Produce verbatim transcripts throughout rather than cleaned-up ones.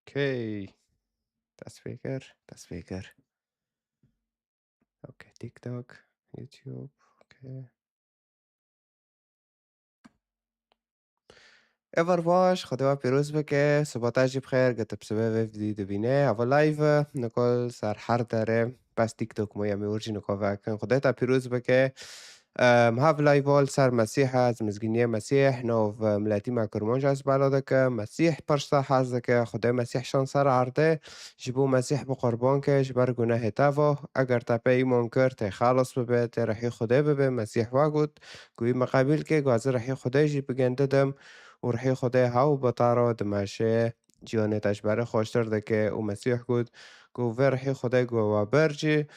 Okay. Dest pê kir, dest pê kir. Okay, TikTok, YouTube, okay. Ever baş, Xwedê we pîroz bike, siba te jî bi xêr, ge tu bi sibe vê vîdî dibîne, eva live, nikol ser her derê, bes TikTok me, em ê wir jî niko vekin. Xwedê te pîroz bike. Em, hev live li ser Mesîh e, ez mizgîniyê Mesîh, nav, e, miletî me Kurmanc ez bela dike. Mesîh pir tişta hez dike, Xwedê Mesîh şan ser erdê, ji bo Mesîh bi qurban ke, ji ber gunehê te ve. Eger te pê îman kir, tê xelas bibe, tê rihî Xwedê bibe. Mesîh we got, ku wî me qebîl ke, ku ez rihî Xwedê jî bi gendî dim û rihî Xwedê hew bi te re dimeşe, ciyanê te ji berê xweştir dike. Û Mesîh got, ku vê rihî Xwedê ku we ber jî,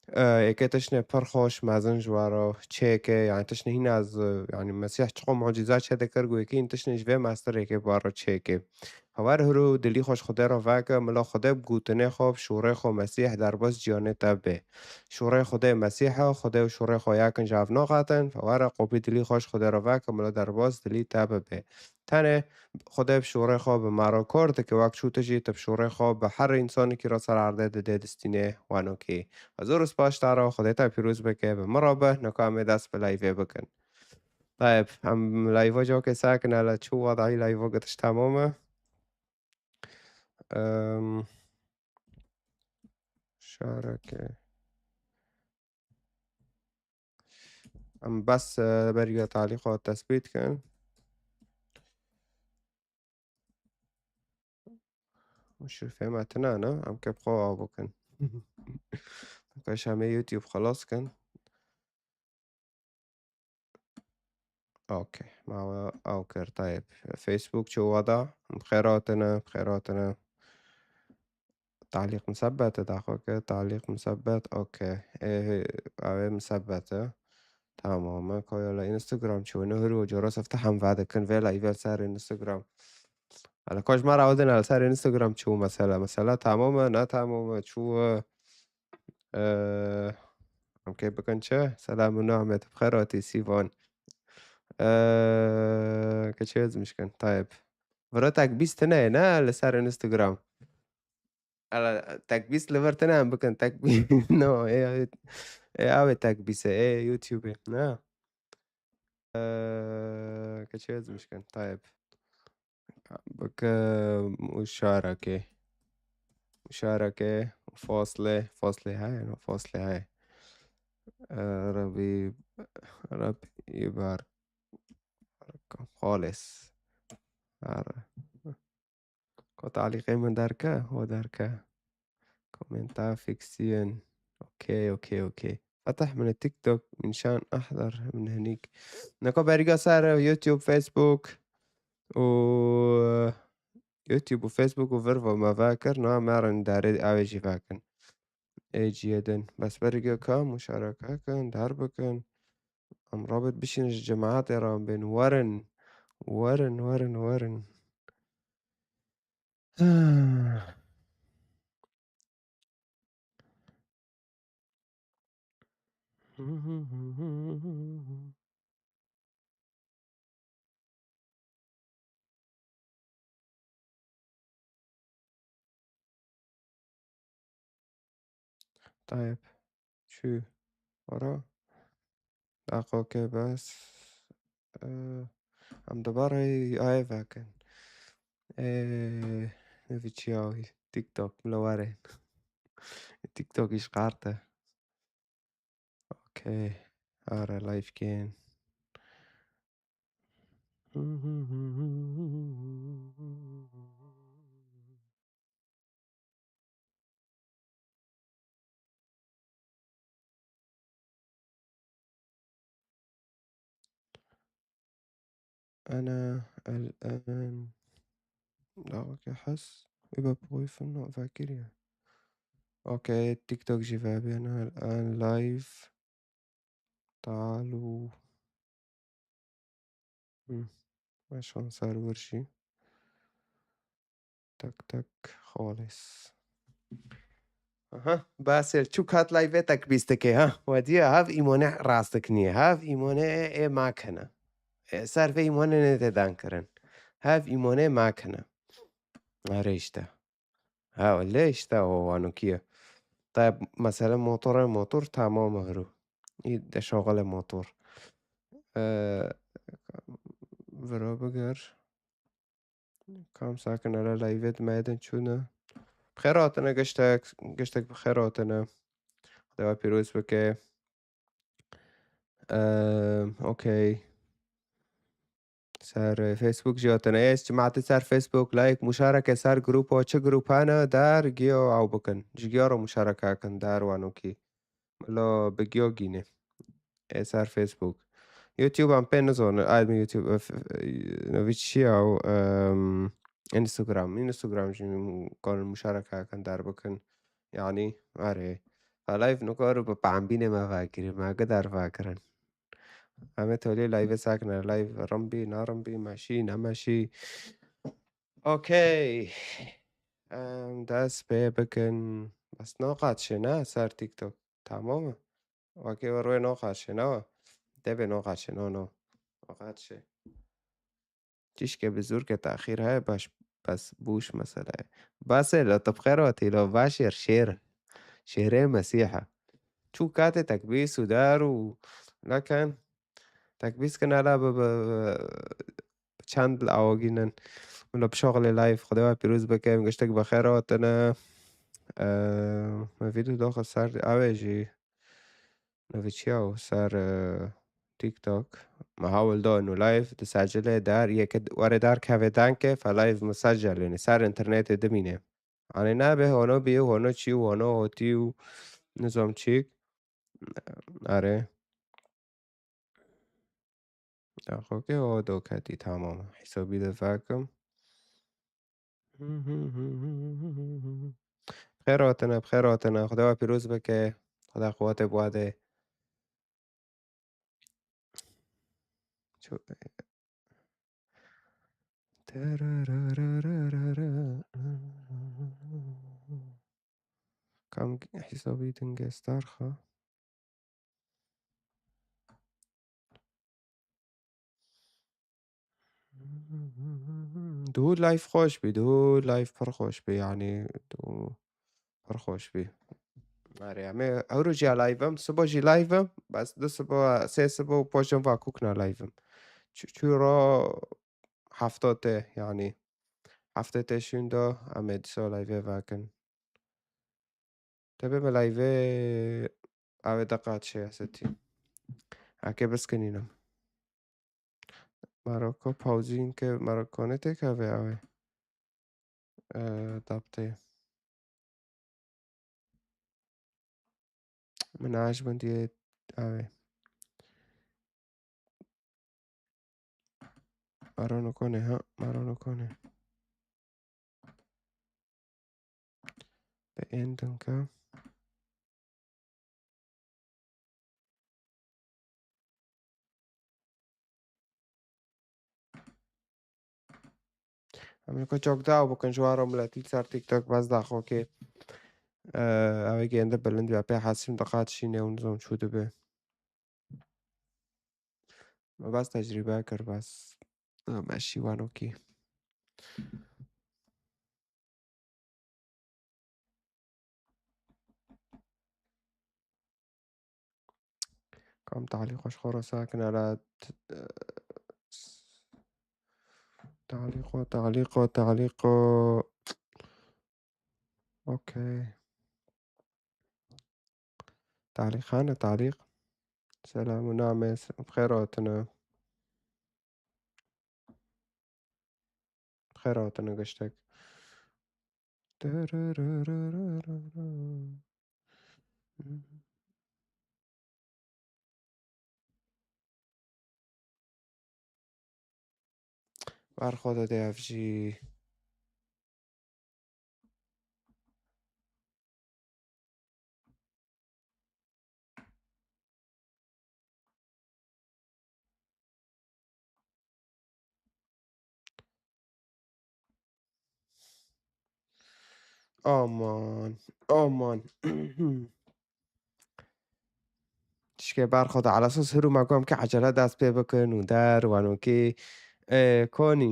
e, yekê tiştê pir xweş mezin ji we re çêke, yani tiştê hîna ez, e, yani Mesîh çiqo mucîza çê dikir, ku yekî hîn tiştê ji vê mestir yekê bi we re çêke. Hewer hiro dilî xweş Xwedê re veke, mila Xwedê bi gotinê xwe, bi şûrê xwe Mesîh derbas ciyanê te bê. Şûrê Xwedê Mesîh e, Xwedê û şûrê xwe yakin ji hev naqetin, hewer e qopî dilî xweş Xwedê re veke, mila derbas dilî te bibe. Tenê Xwedê bi şûrê xwe bi me re kor dike, wek çû tu jî tu bi şûrê xwe bi her însanekî re ser erdê didê distînê wenokî. Ez zor spas te re, Xwedê te pîroz bike, bi min re be, nika em ê dest bi liveê bikin. Tayeb, em live'a cokê sakin hele çû wedayî live'a gitiş tamam e. Em, şareke. Em bes, e, beriya talîqa tespît kin. Şirfê me tune ne, em ke bi xwe aw bikin. Nika ji hemê YouTube xelas kin. Okey, ma we aw kir, tayeb. Facebook çi wada? Bi xêr hatine, bi xêr hatine. Talîq misebbet e, daxwe ke talîq misebbet, okey. Ê, ew ê misebbet e. Tamam e. Koya la Instagram çi wene hür û cora sefte hem vedikin vê la îvel ser Instagram. Hala koş ma rawdin al ser Instagram çi mesela. Mesela tamam e, ne tamam e, çi wê. Eee, em kê bikin çi? Selam û nehmet, bi xêr hatî Sîvan. Eee, keçê ez mişkin, tayeb. Vira tekbîs tine ye, ne? Li ser Instagram. Ela, tekbîs li vir tine em bikin, tekbîs. No, ê, ê, ê, ew ê tekbîs e, ê, YouTube, ne? Eee, keçê ez mişkin, tayeb. Bike muşareke. Muşareke, fasle, fasle heye, no, fasle heye. Eee, Rabî, Rabî bar. Xalis. Are. Ko talîqê min derke, o derke. Komenta fiksiyen. Okey, okey, okey. Fatih min TikTok, min şan ahdar, min hinik. Neko beriga ser YouTube, Facebook û YouTube û Facebook û vir ve me vekir, na me rin derê ew ê jî vekin. Ê ciyê din. Bes beriga ka muşareke kin, der bikin. Em rabit bişînin ji cemaetê re em bên werin. Werin, werin, werin. Tayeb. Çû. Ora. Daqokê bes. Eee, em dubare ayê vekin. Eee, ne viçiya wî. TikTok, mila were. TikTok îşqarte. Okey. Are live kên. أنا الآن دعوك حس يبقى بغيف النوع فاكريا. أوكي، تيك توك جي فابي، أنا الآن لايف. تعالوا. هم. عشان صار ورشي. Tak tak, xalis. Aha, Basil, çûk hat live tekbîs dike, ha? We diye hev îmone rast dikiniye. Hev îmone ê, ê makine. Ê, ser vê îmone nê tê dan kirin. Hev îmone makine. Are işte. Ha, lê işte o wanokiye. Tayyip, mesela motor e, motor tamam hero. İyi de şoğle motor. Ee, vira biger. Kam sakin hele live me edin çûne. Bi xêr hatine giştek, giştek bi xêr hatine. Xwedê we pîroz bike. Eee, okey. Ser, e, Facebook jî hatine. Ez cemaatê ser Facebook, like, muşareke ser grupo, çi grup hene, der giyo ew bikin. Ji giyo re muşareke kin, der wanokî. Milo bi giyo gîne. Ê ser Facebook. YouTube em pê nizone. Ay, YouTube, e, f-, e, nevî çi ya o, em, Instagram. Instagram jî kanin muşareke kin, der bikin. Yani, erê. Fa live nikaro bi pembînê me vekirin, me gidar vekirin. Em ê tolê live sakine, live rimbî, nerimbî, meşî, nemeşî. Okey. Em dest pê bikin. Bes naqaçe ne ser TikTok. Tamam mı? Wekî we rûyê naqaçe ne? Devê naqaçe, no, no. Naqaçe. Tişke bi zûr ke taxîr heye, baş, bes bûş mesele ye. Basê lo tu bi xêr hatî lo, va şêr, şêr. Şêrê Mesîha. Çû katê tekbîs û dar û lekin tekbîs kin hala bi, bi, bi çend li awagînin. Min li bi şoxlê live, Xwedê we pîroz bike, em giştek bi xêr hatine. Eee, me vîdeo doxe ser ew ê jî. Navê çi ya o? Ser, e, TikTok. Me hawil da ino live, disecile dar, yeke were dar keve danke, fa live misecelêne. Ser internetê dimîne. Anê nabe hono bî, hono çî, hono hotî û nizam çîk. Are. Ya, xo ke o do ketî, tamam. Hesabî de vekim. Xêr hatine, bi xêr hatine. Xuda we pîroz bike. Xuda quwetê bi we de. Ço-, Kam hesabî din gestar xa. Duhû live xweş bî, duhû live pir xweş bî, yanî duhû pir xweş bî. Erê, em ê ew roj ya live im, sibo jî live im, bes du sibo, sê sibo û pojin va kûkna live im. Çû, çû ro hefta te, yanî hefta te şûn da, em ê dîsa live vekin. Tebe me live avê deqat şey esetî. Ake biskinînim. Maroko pauzîn ke Marokone têk avê avê. Ee, daptê. Min aj bindiyê avê. Marokone ha, Marokone. Bi ên dinka. Em ê ku çok daha bikin ji wan re miletî ser TikTok bes daxokê. Ew ê gênde bilind be pê hesim diqat şîne û nizam çû dibe. Me bas tecrîbe kir, bas, me şî wan okî. Kam talîqo ji xwe re sakin ala t-, talîqo, talîqo, talîqo. Okey. Talîq hene, talîq. Selam û name, bi xêr hatine. Bi xêr hatine giştek. Berxwe de ev jî. Aman, aman. Tişkê berxwe de ala esas hir û me got em ke ecele dest pê bikin û der wanokê, e, konî.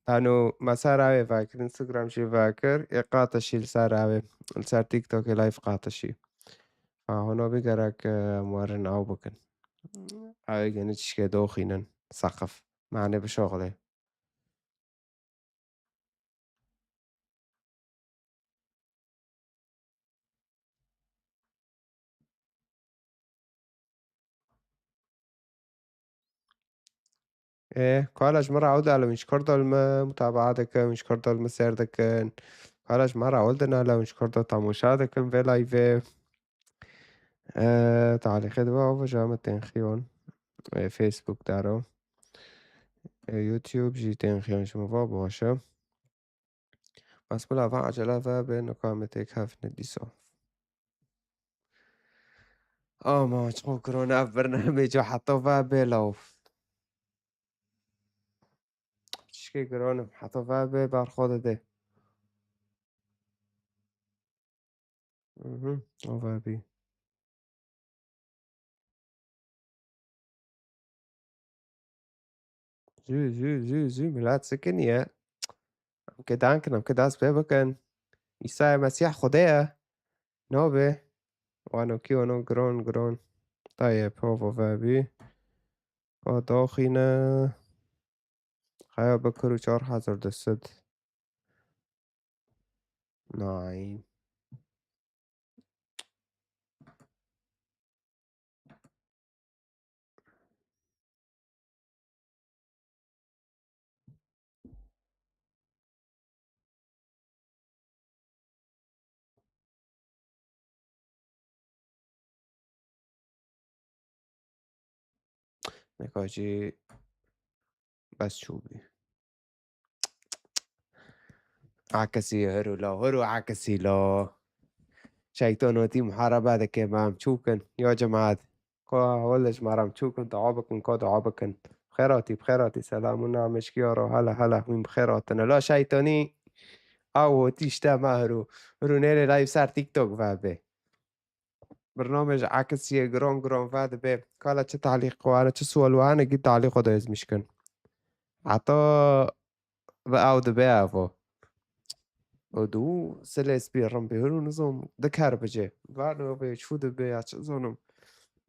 Ano me ser awê vekir, Instagram jî vekir, ê qatişî li ser awê, li ser TikTokê live qatişî. Ha, hûn bî gerek, e, em werin ew bikin. Awê gene tişkê doxînin, seqif. Mane bişoxilê. Ê, kala ji min re ew dale, hûn ji kor de li min mutabaa dikin, hûn ji kor de li min sêr dikin. Kala ji min re ew dinale, hûn ji kor de temaşa dikin vê live-ê. Ê, talîqê dibe ew ji me tên xiyon. Ê, Facebook daro. Ê, YouTube jî tên xiyon ji min va baş e. Bes bila va ecele vebe, nika em ê têkevine dîsa. Ama çiqo giron e ev bernamê, ca heta vebe law. Tişkê giron e, heta vebe berxwe dide. Mhm, o vebî. Zû, zû, zû, zû, milet sikiniye. Em ke dan kin, em ke dest pê bikin. Îsayê Mesîh Xwedê ye. Nabê. Wano kî wano giron, giron. Tayê pova vebî. Ka doxîne. Xeya bikir û çar hezar du sed. Nine. Nika jî bes çûbî. Akisî hiro la, hiro akisî la. Şeytan wetî muharebe dike, me em çûkin. Ya cemaat. Ko wele ji me re em çûkin, dua bikin, ko dua bikin. Bixêr hatî, bixêr hatî. Selamun ameşkiya ro, hele, hele, hûn bixêr hatine. La şeytanî, ew hotî işte me hiro. Hiro nêrê live ser TikTok vebe. Bername ji akisiyê giron giron vedibe. Kala çi talîq were, çi sual were, gî talîq xwe de ezmiş kin. Heta ve ew dibe evo. O du silê spî rimbî hûn nizom diker bice. Vano vê çû dibe ya çi zonim.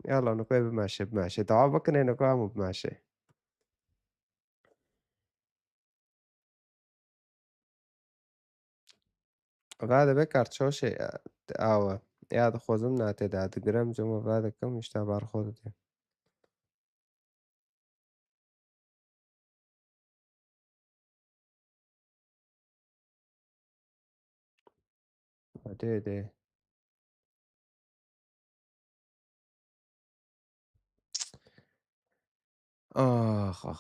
Yala niko bimeşe, bimeşe. Dawa bikinê niko hemû bimeşe. Vedibe karçoşê, e, awe. Ya dixwazim na tê de digirem, cuma vedikim, işte bar xwe didê. Hadi, hadi. Ax, ax.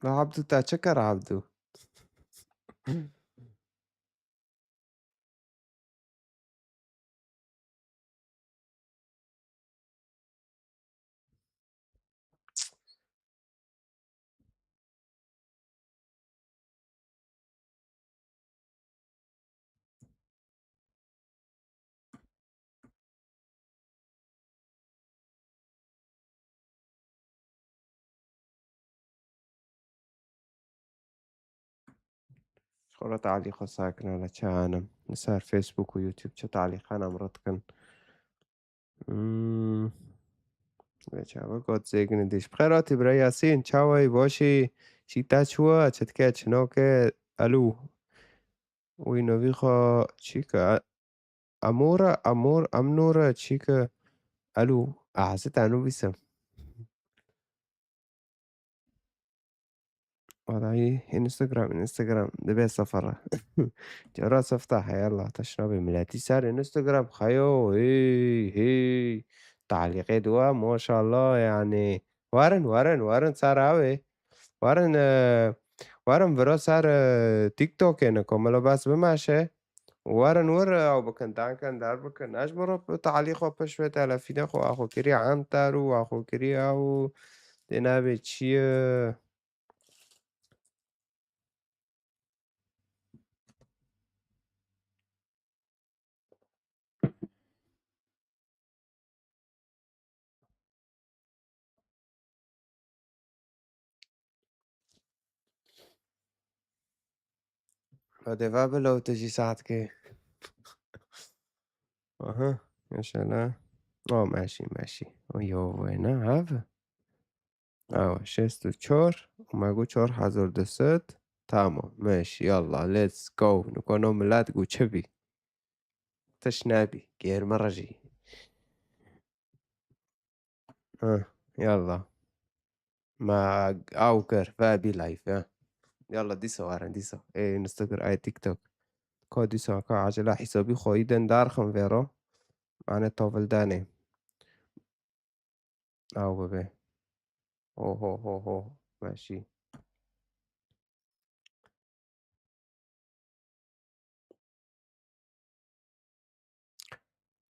La Abdû, te çi kir Abdû? Xora talîqa sakine li çanim. Li ser Facebook û YouTube çi talîqan em rid kin. Hmm. Vê çawa got zêgine dîş. Bixêr hatî bira Yasîn, çawayî, başî? Çî te çi we? Çi dike, çi nake? Alo. Wî novî xwe çî ke? Amora, Amor, Amnora çî ke? Alo. Ahzit anu bîsim. Walayi Instagram, Instagram dibe sefere. Cara sefta heyallah, te şina be miletî ser Instagram xeyo, hey, hey. Talîqê diwa, maşallah, yani. Werin, werin, werin ser awê. Werin, e, werin vira ser, e, TikTokê ne komelo bes bimeşe. Werin wir ew bikin, danken der bikin. Ez ji bo talî xwe pişt vê telefînê xwe, a xwe kirî enter û a xwe kirî ew tê navê çi ye? Hadi va bilo tu jî saet ke. Aha, inşallah. O meşî, meşî. O yo wê ne hev. Awa, şêst û çar. Û me got çar hezar du sed. Tamam, meşî, yallah, let's go. Niko no milet got çi bî? Tiş nebî, gêrme rejî. Ha, yallah. Ma ew kir, ve bî live, ya. Yallah, dîsa werin, dîsa. Ê, Instagram, ay TikTok. Ka dîsa, ka acele hesabî xweyî din derxin vêro. Mane tavildanê. Ew bibe. Ho, ho, ho, ho. Meşî.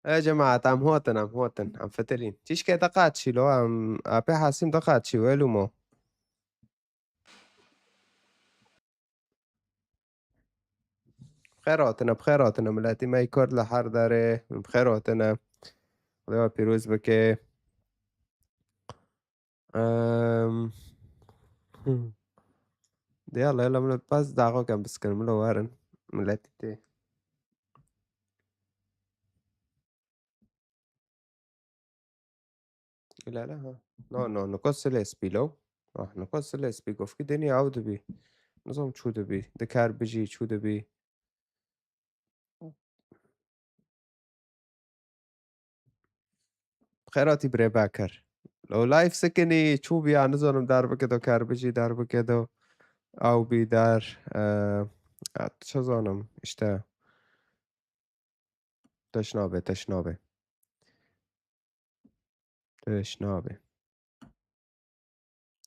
E cemaat, em hotin, em hotin, em fitilîn. Çişke diqat çî lo, em apê Hasîm diqat çî, wê lûmo. Bixêr hatine, bixêr hatine, miletî me yê Kurd li her derê, bixêr hatine. Xwedê we pîroz bike. Em, de yalla, yalla, millet, bas daxo kem biskin, milo werin. Miletî tê. Lala, ha. No, no, niko silê spî lo. Ah, niko silê spî, govkî denî ew dibî. Nizam çû dibî. Dikar bijî çû dibî. Xêratî birê Bekir. Lo live sikinî, çû bî ya, nizanim der bike do, kar bijî der bike do. Ew bî der, e, ya, çi zanim, işte. Teş nabe, teş nabe. Teş nabe.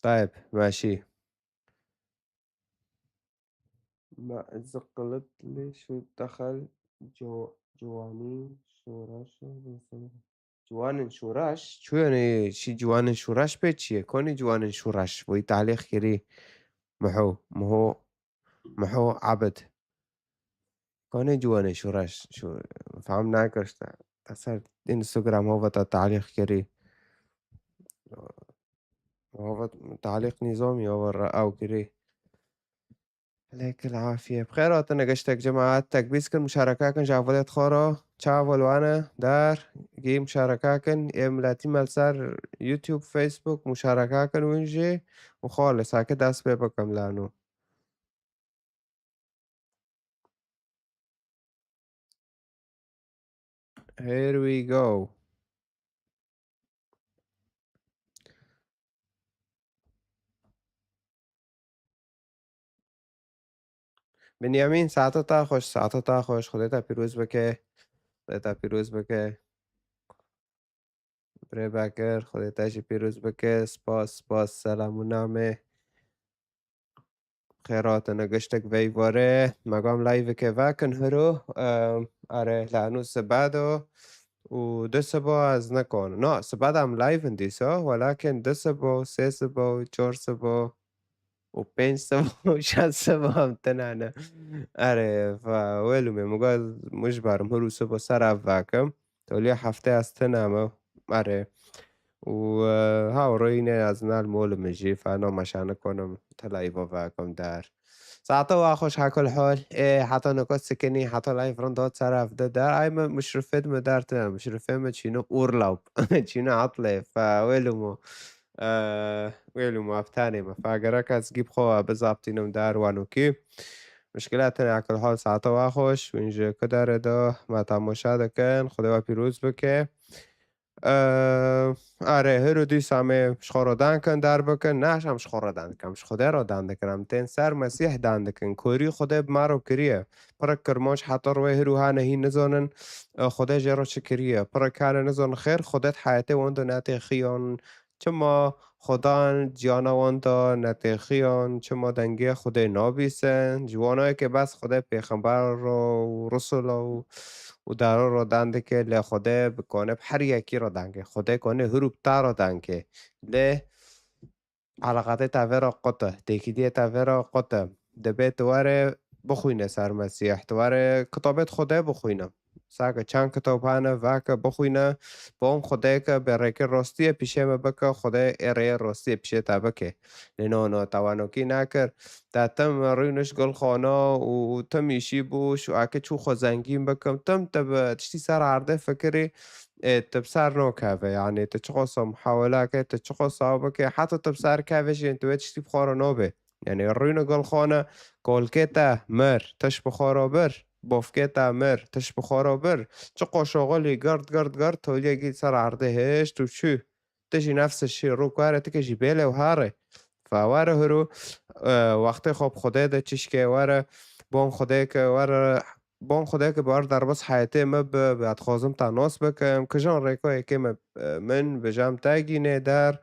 Tayeb, meşî. Ma zıkkılıtlı şu dahil ciwanî şoreş. Ciwanên şoreş? Çu yanî şî ciwanên şoreş pê çi ye? Konî ciwanên şoreş? Wî talîq kirî. Miho, Miho, Miho Abid. Konê ciwanê şoreş, şo-, fam nakir işte. Te ser Instagram hova te talîq kirî. Hova talîq nîzomî, hova re ew kirî. Lêkil afiye. Bixêr hatine giştek cemaat. Tekbîz kin, muşareka kin, ji avilêt xwe re. Çavel wane, dar, gî muşareka kin. Ê miletî me li ser YouTube, Facebook muşareka kin win jî. Û xwe li sake dest pê bikim lano. Here we go. Binyamîn, saeta te xweş, saeta te xweş. Xwedê te pîroz bike. Xwedê te pîroz bike. Birê Bekir, Xwedê te jî pîroz bike. Spas, spas, selam û namê. Xêr hatine giştek veyvarê. Me gam live-eke vekin hiro. Em, are, lano sibe do û du siba ez nikonim. Na, sibe de em live in dîsa, welakin du siba, sê siba, çar siba û pênc siba û şeş siba em tine ne. Are, va, wê lûmê, min got, min ji ber hiro siba ser ev vekim. Toliya hefte ez tine me. Are. Û, e, ha, royîne ez nal molim jî, fena meşa nikonim, te live vekim der. Saeta wa xweş, hakul hol. Ê, heta niko sikinî, heta live rind hat ser ev de der. Ay me, muşrifê me der tine, muşrifê me çîne urlaub. Çîne atlê, fe, wê lûmo. E, wê lûmo, ev tenê me. Fe, gerek ez gîb xwe bizaptînim der wanokî. Muşkile tine, hakul hol, saeta wa xweş. Win ji ku derê de me temaşe dikin. Xwedê we pîroz bike. Eee, are, hiro dîsa me ji xwe re dankin der bikin. Ne, em ji xwe re dan dikin, em ji Xwedê re dan dikin. Em tên ser Mesîh dan dikin. Korî Xwedê bi me re kiriye. Pirek Kirmanc heta rûyê hiro hane hîn nizanin, e, Xwedê jê re çi kiriye. Pirek hane nizanin xêr Xwedê di heyetê wan de netêxiyan. Çima Xudan ciyana wan de netêxiyan, çima dengê Xwedê nabîsin? Ji wan e ke bes Xwedê pêxember û rusul û, û daro re dan dike, lê Xwedê bi kone bi her yekî re dan ke. Xwedê kone hûr û pita re dan ke. Lê eleqatê te vê re qut e, têkîdiyê te vê re qut e. Dibê tu were bixwîne ser Mesîh, tu were kitabê Xwedê bixwîne. Sake çand kitap hene, vake bixwîne, bon Xwedê ke bê rêkê rostiyê pîşê me bike, Xwedê ê rêyê rostiyê pîşê te bike. Lê no, no, te wanokî nekir. Te tim rûniş gulxana û tim îşî bûş û eke çû xwe zengîn bikim, tim te bi tiştî ser erdê fikirî, ê, te bi ser nokeve. Yanî te çiqasa muhawela ke, te çiqasa bike, heta te bi ser keve jî tu wê tiştî bi xwe re nobê. Yanî rûne gulxana, kolkê te mir, tiş bi xwe re bir, bofkê te mir, tiş bi xwe re bir. Çiqo şoxilî gird, gird, gird, toliyekî ser erdê hişt û çû. Tu jî nefs şî rû kare, tu ke jî bêle û harê. Fa were huru, e, wextê xwe bi Xwedê de çişkê were, bon Xwedê ke were, bon Xwedê ke bar derbas heyetê me bi, bi dixwazim te nas bikim, kijan rêko yekê me, e, min bi jam te gînê der,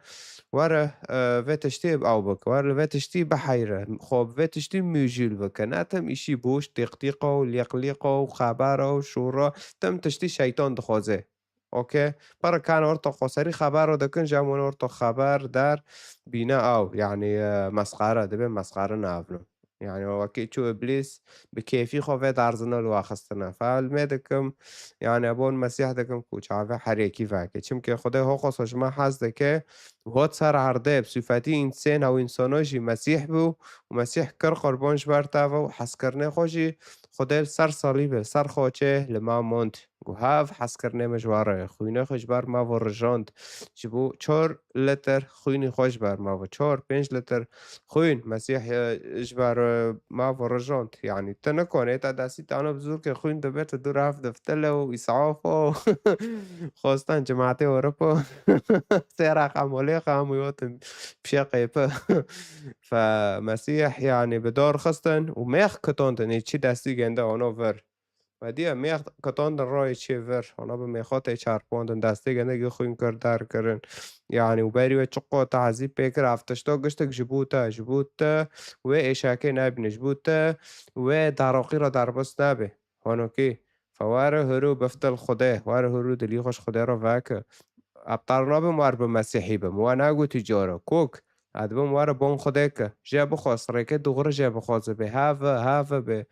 were, e, vê tiştî ew bike, were li vê tiştî biheyre, xwe bi vê tiştî mijûl bike. Ne tim îşî boş, tîqtîqa û lîqlîqa û xebera û şûra, tim tiştî şeytan dixwaze. Okey. Pere kan orto xo serî xebero dikin, jam wan orto xeber der bîne aw. Yanî, e, mesxere, dibe mesxere navno. Yanî, wekî çû îblîs bi kêfî xo vê derzine li waxistine. Feelmê dikim, yanî, ebon Mesîh dikim ku çave her yekî veke. Çimkî Xwedê ho xo ji me hez dike, hot ser erdê, bi sifetî însên, ew însano jî Mesîh bû û Mesîh kir qurban ji ber te ve û hezkirinê xo jî Xwedê li ser salîbê, li ser xoçê li me mond. Ku hev hezkirinê min ji we re ye. Xwînê xwe ji ber me ve rijand. Ji bo çar liter xwînî xwe ji ber me ve. Çar, pênc liter xwîn Mesîh, e, ji ber, e, me ve rijand. Yanî tu nikonê te destî tano bi zûrkê xwîn dibe, tu dûr hev diftile û îsaf û xwestan cemaetê Ewropa. Sê reqa molê qamûyotin pişê qêpi. Fe Mesîh, yanî bi dar xistin û mêx kitandin, ê çi destî gende ono vir. Me diye mêx kitandin rayê çê vir. Hona bi mêxatê çarpandin, destê genekî xwîn kir, der kirin. Yanî û berî we çiqo tazî pê kir, ev tişto giştek ji bo te, ji bo te wê êşakê nebîne, ji bo te wê daraqî re derbas nebe. Honokî, fe were huru biftil Xwedê, were huru dilî xwe ji Xwedê re veke. Ebtal nabim wer bi Mesîhî bim. We negotî cara, kok. Ez dibim were bon Xwedê ke. Jê bixwaz, rêkê dûgri jê bixwaze bê. Have, have bê.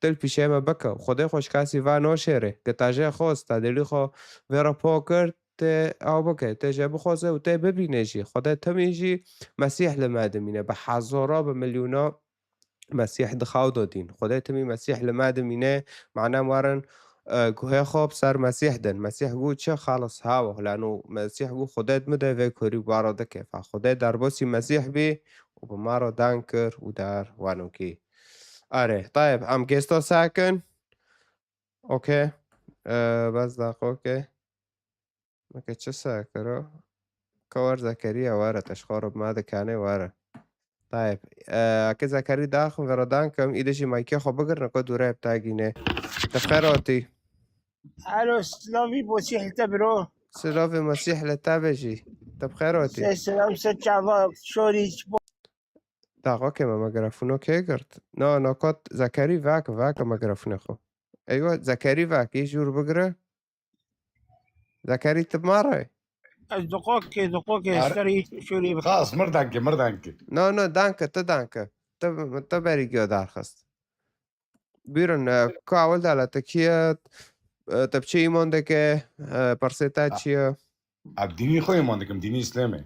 Til pîşê me bike. Xwedê xwe ji kesî ve noşêrê. Ke te jê xwest, te dilî xwe vê re po kir, tê ew bike, tê jê bixwaze û tê bibîne jî. Xwedê timî jî Mesîh li me dimîne. Bi hezara, bi milyona Mesîh di xew de dîn. Xwedê timî Mesîh li me dimîne. Mane em werin, e, guhê xwe bi ser Mesîh din. Mesîh got çi? Xelas, hewa. Lano Mesîh got Xwedê di min de vê kurî bara dike. Fa Xwedê derbasî Mesîh bî û bi me re deng kir û der wenokî. Erê, tayeb, em gêsta sekin. Okey. E, bes daqiqe, okey. Meke çi sekiro? Ka wer Zekeriya were, te ji xwe re bi me dikanê were. Tayeb. E, eke Zekeriya daxin veradan kim, îde jî maykê xwe bigirne, ka dûre bi te gîne. Te bi xêr hatî. Alo, silavî Mesîh li te biro. Silavê Mesîh li te be jî. Te bi xêr hatî. Se selam, se çava, şorî, çi bo- Daxo ke me mikrofonu kê girt? No, no, kot Zekerî vak, vak mikrofonu xwe. Eywa, Zekerî vak, yê jûr bigire. Zekerî, tu ma re? Ez diqokê, diqokê, Ar- serî şûrî bi- Xas, mir dankê, mir dankê. No, no, danke, tu danke. Tu, tu berî giyo darxist. Buyurun, e, ku awil dala te kî ye? E, te bi çi îman dike? E, pirsê te Ha. çi ye? Ev dînî xwe îman dikim, dînî Îslamê.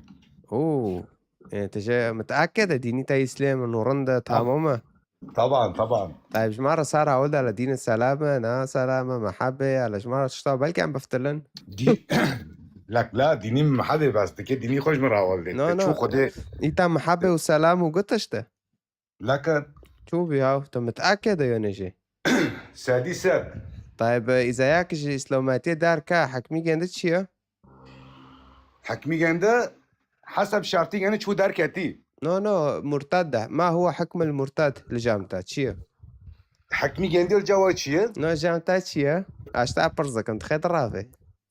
Oo. E, te jê miteaked e, dînî te Îslam e, nûrin de, Tab- tamam e? Taban, taban. Tayyib, ji me re sar awil de li dînê selam e, na selam e, mehebe ye, li ji me re tişta belkî em biftilin. Dî-, lek la, dînî mehebe bes dike, dînî xwe ji min re awil dê. No, Te no. çû Xwedê Îta mehebe û selam û gutiş de. Leke. Çû bî hav, tu miteaked e yone jî? Sedî sed. Tayyib, îzaya ki ji îslametiyê derke, hekmî gende çi ye? Hekmî gende, heseb şertî gende çû derketî. No, no, murted de. Ma huwa hukmul murted li cem te çi ye? Hekmî gende li cem we çi ye? No, cem te çi ye? Aşta pirz dikim, dixê dirave.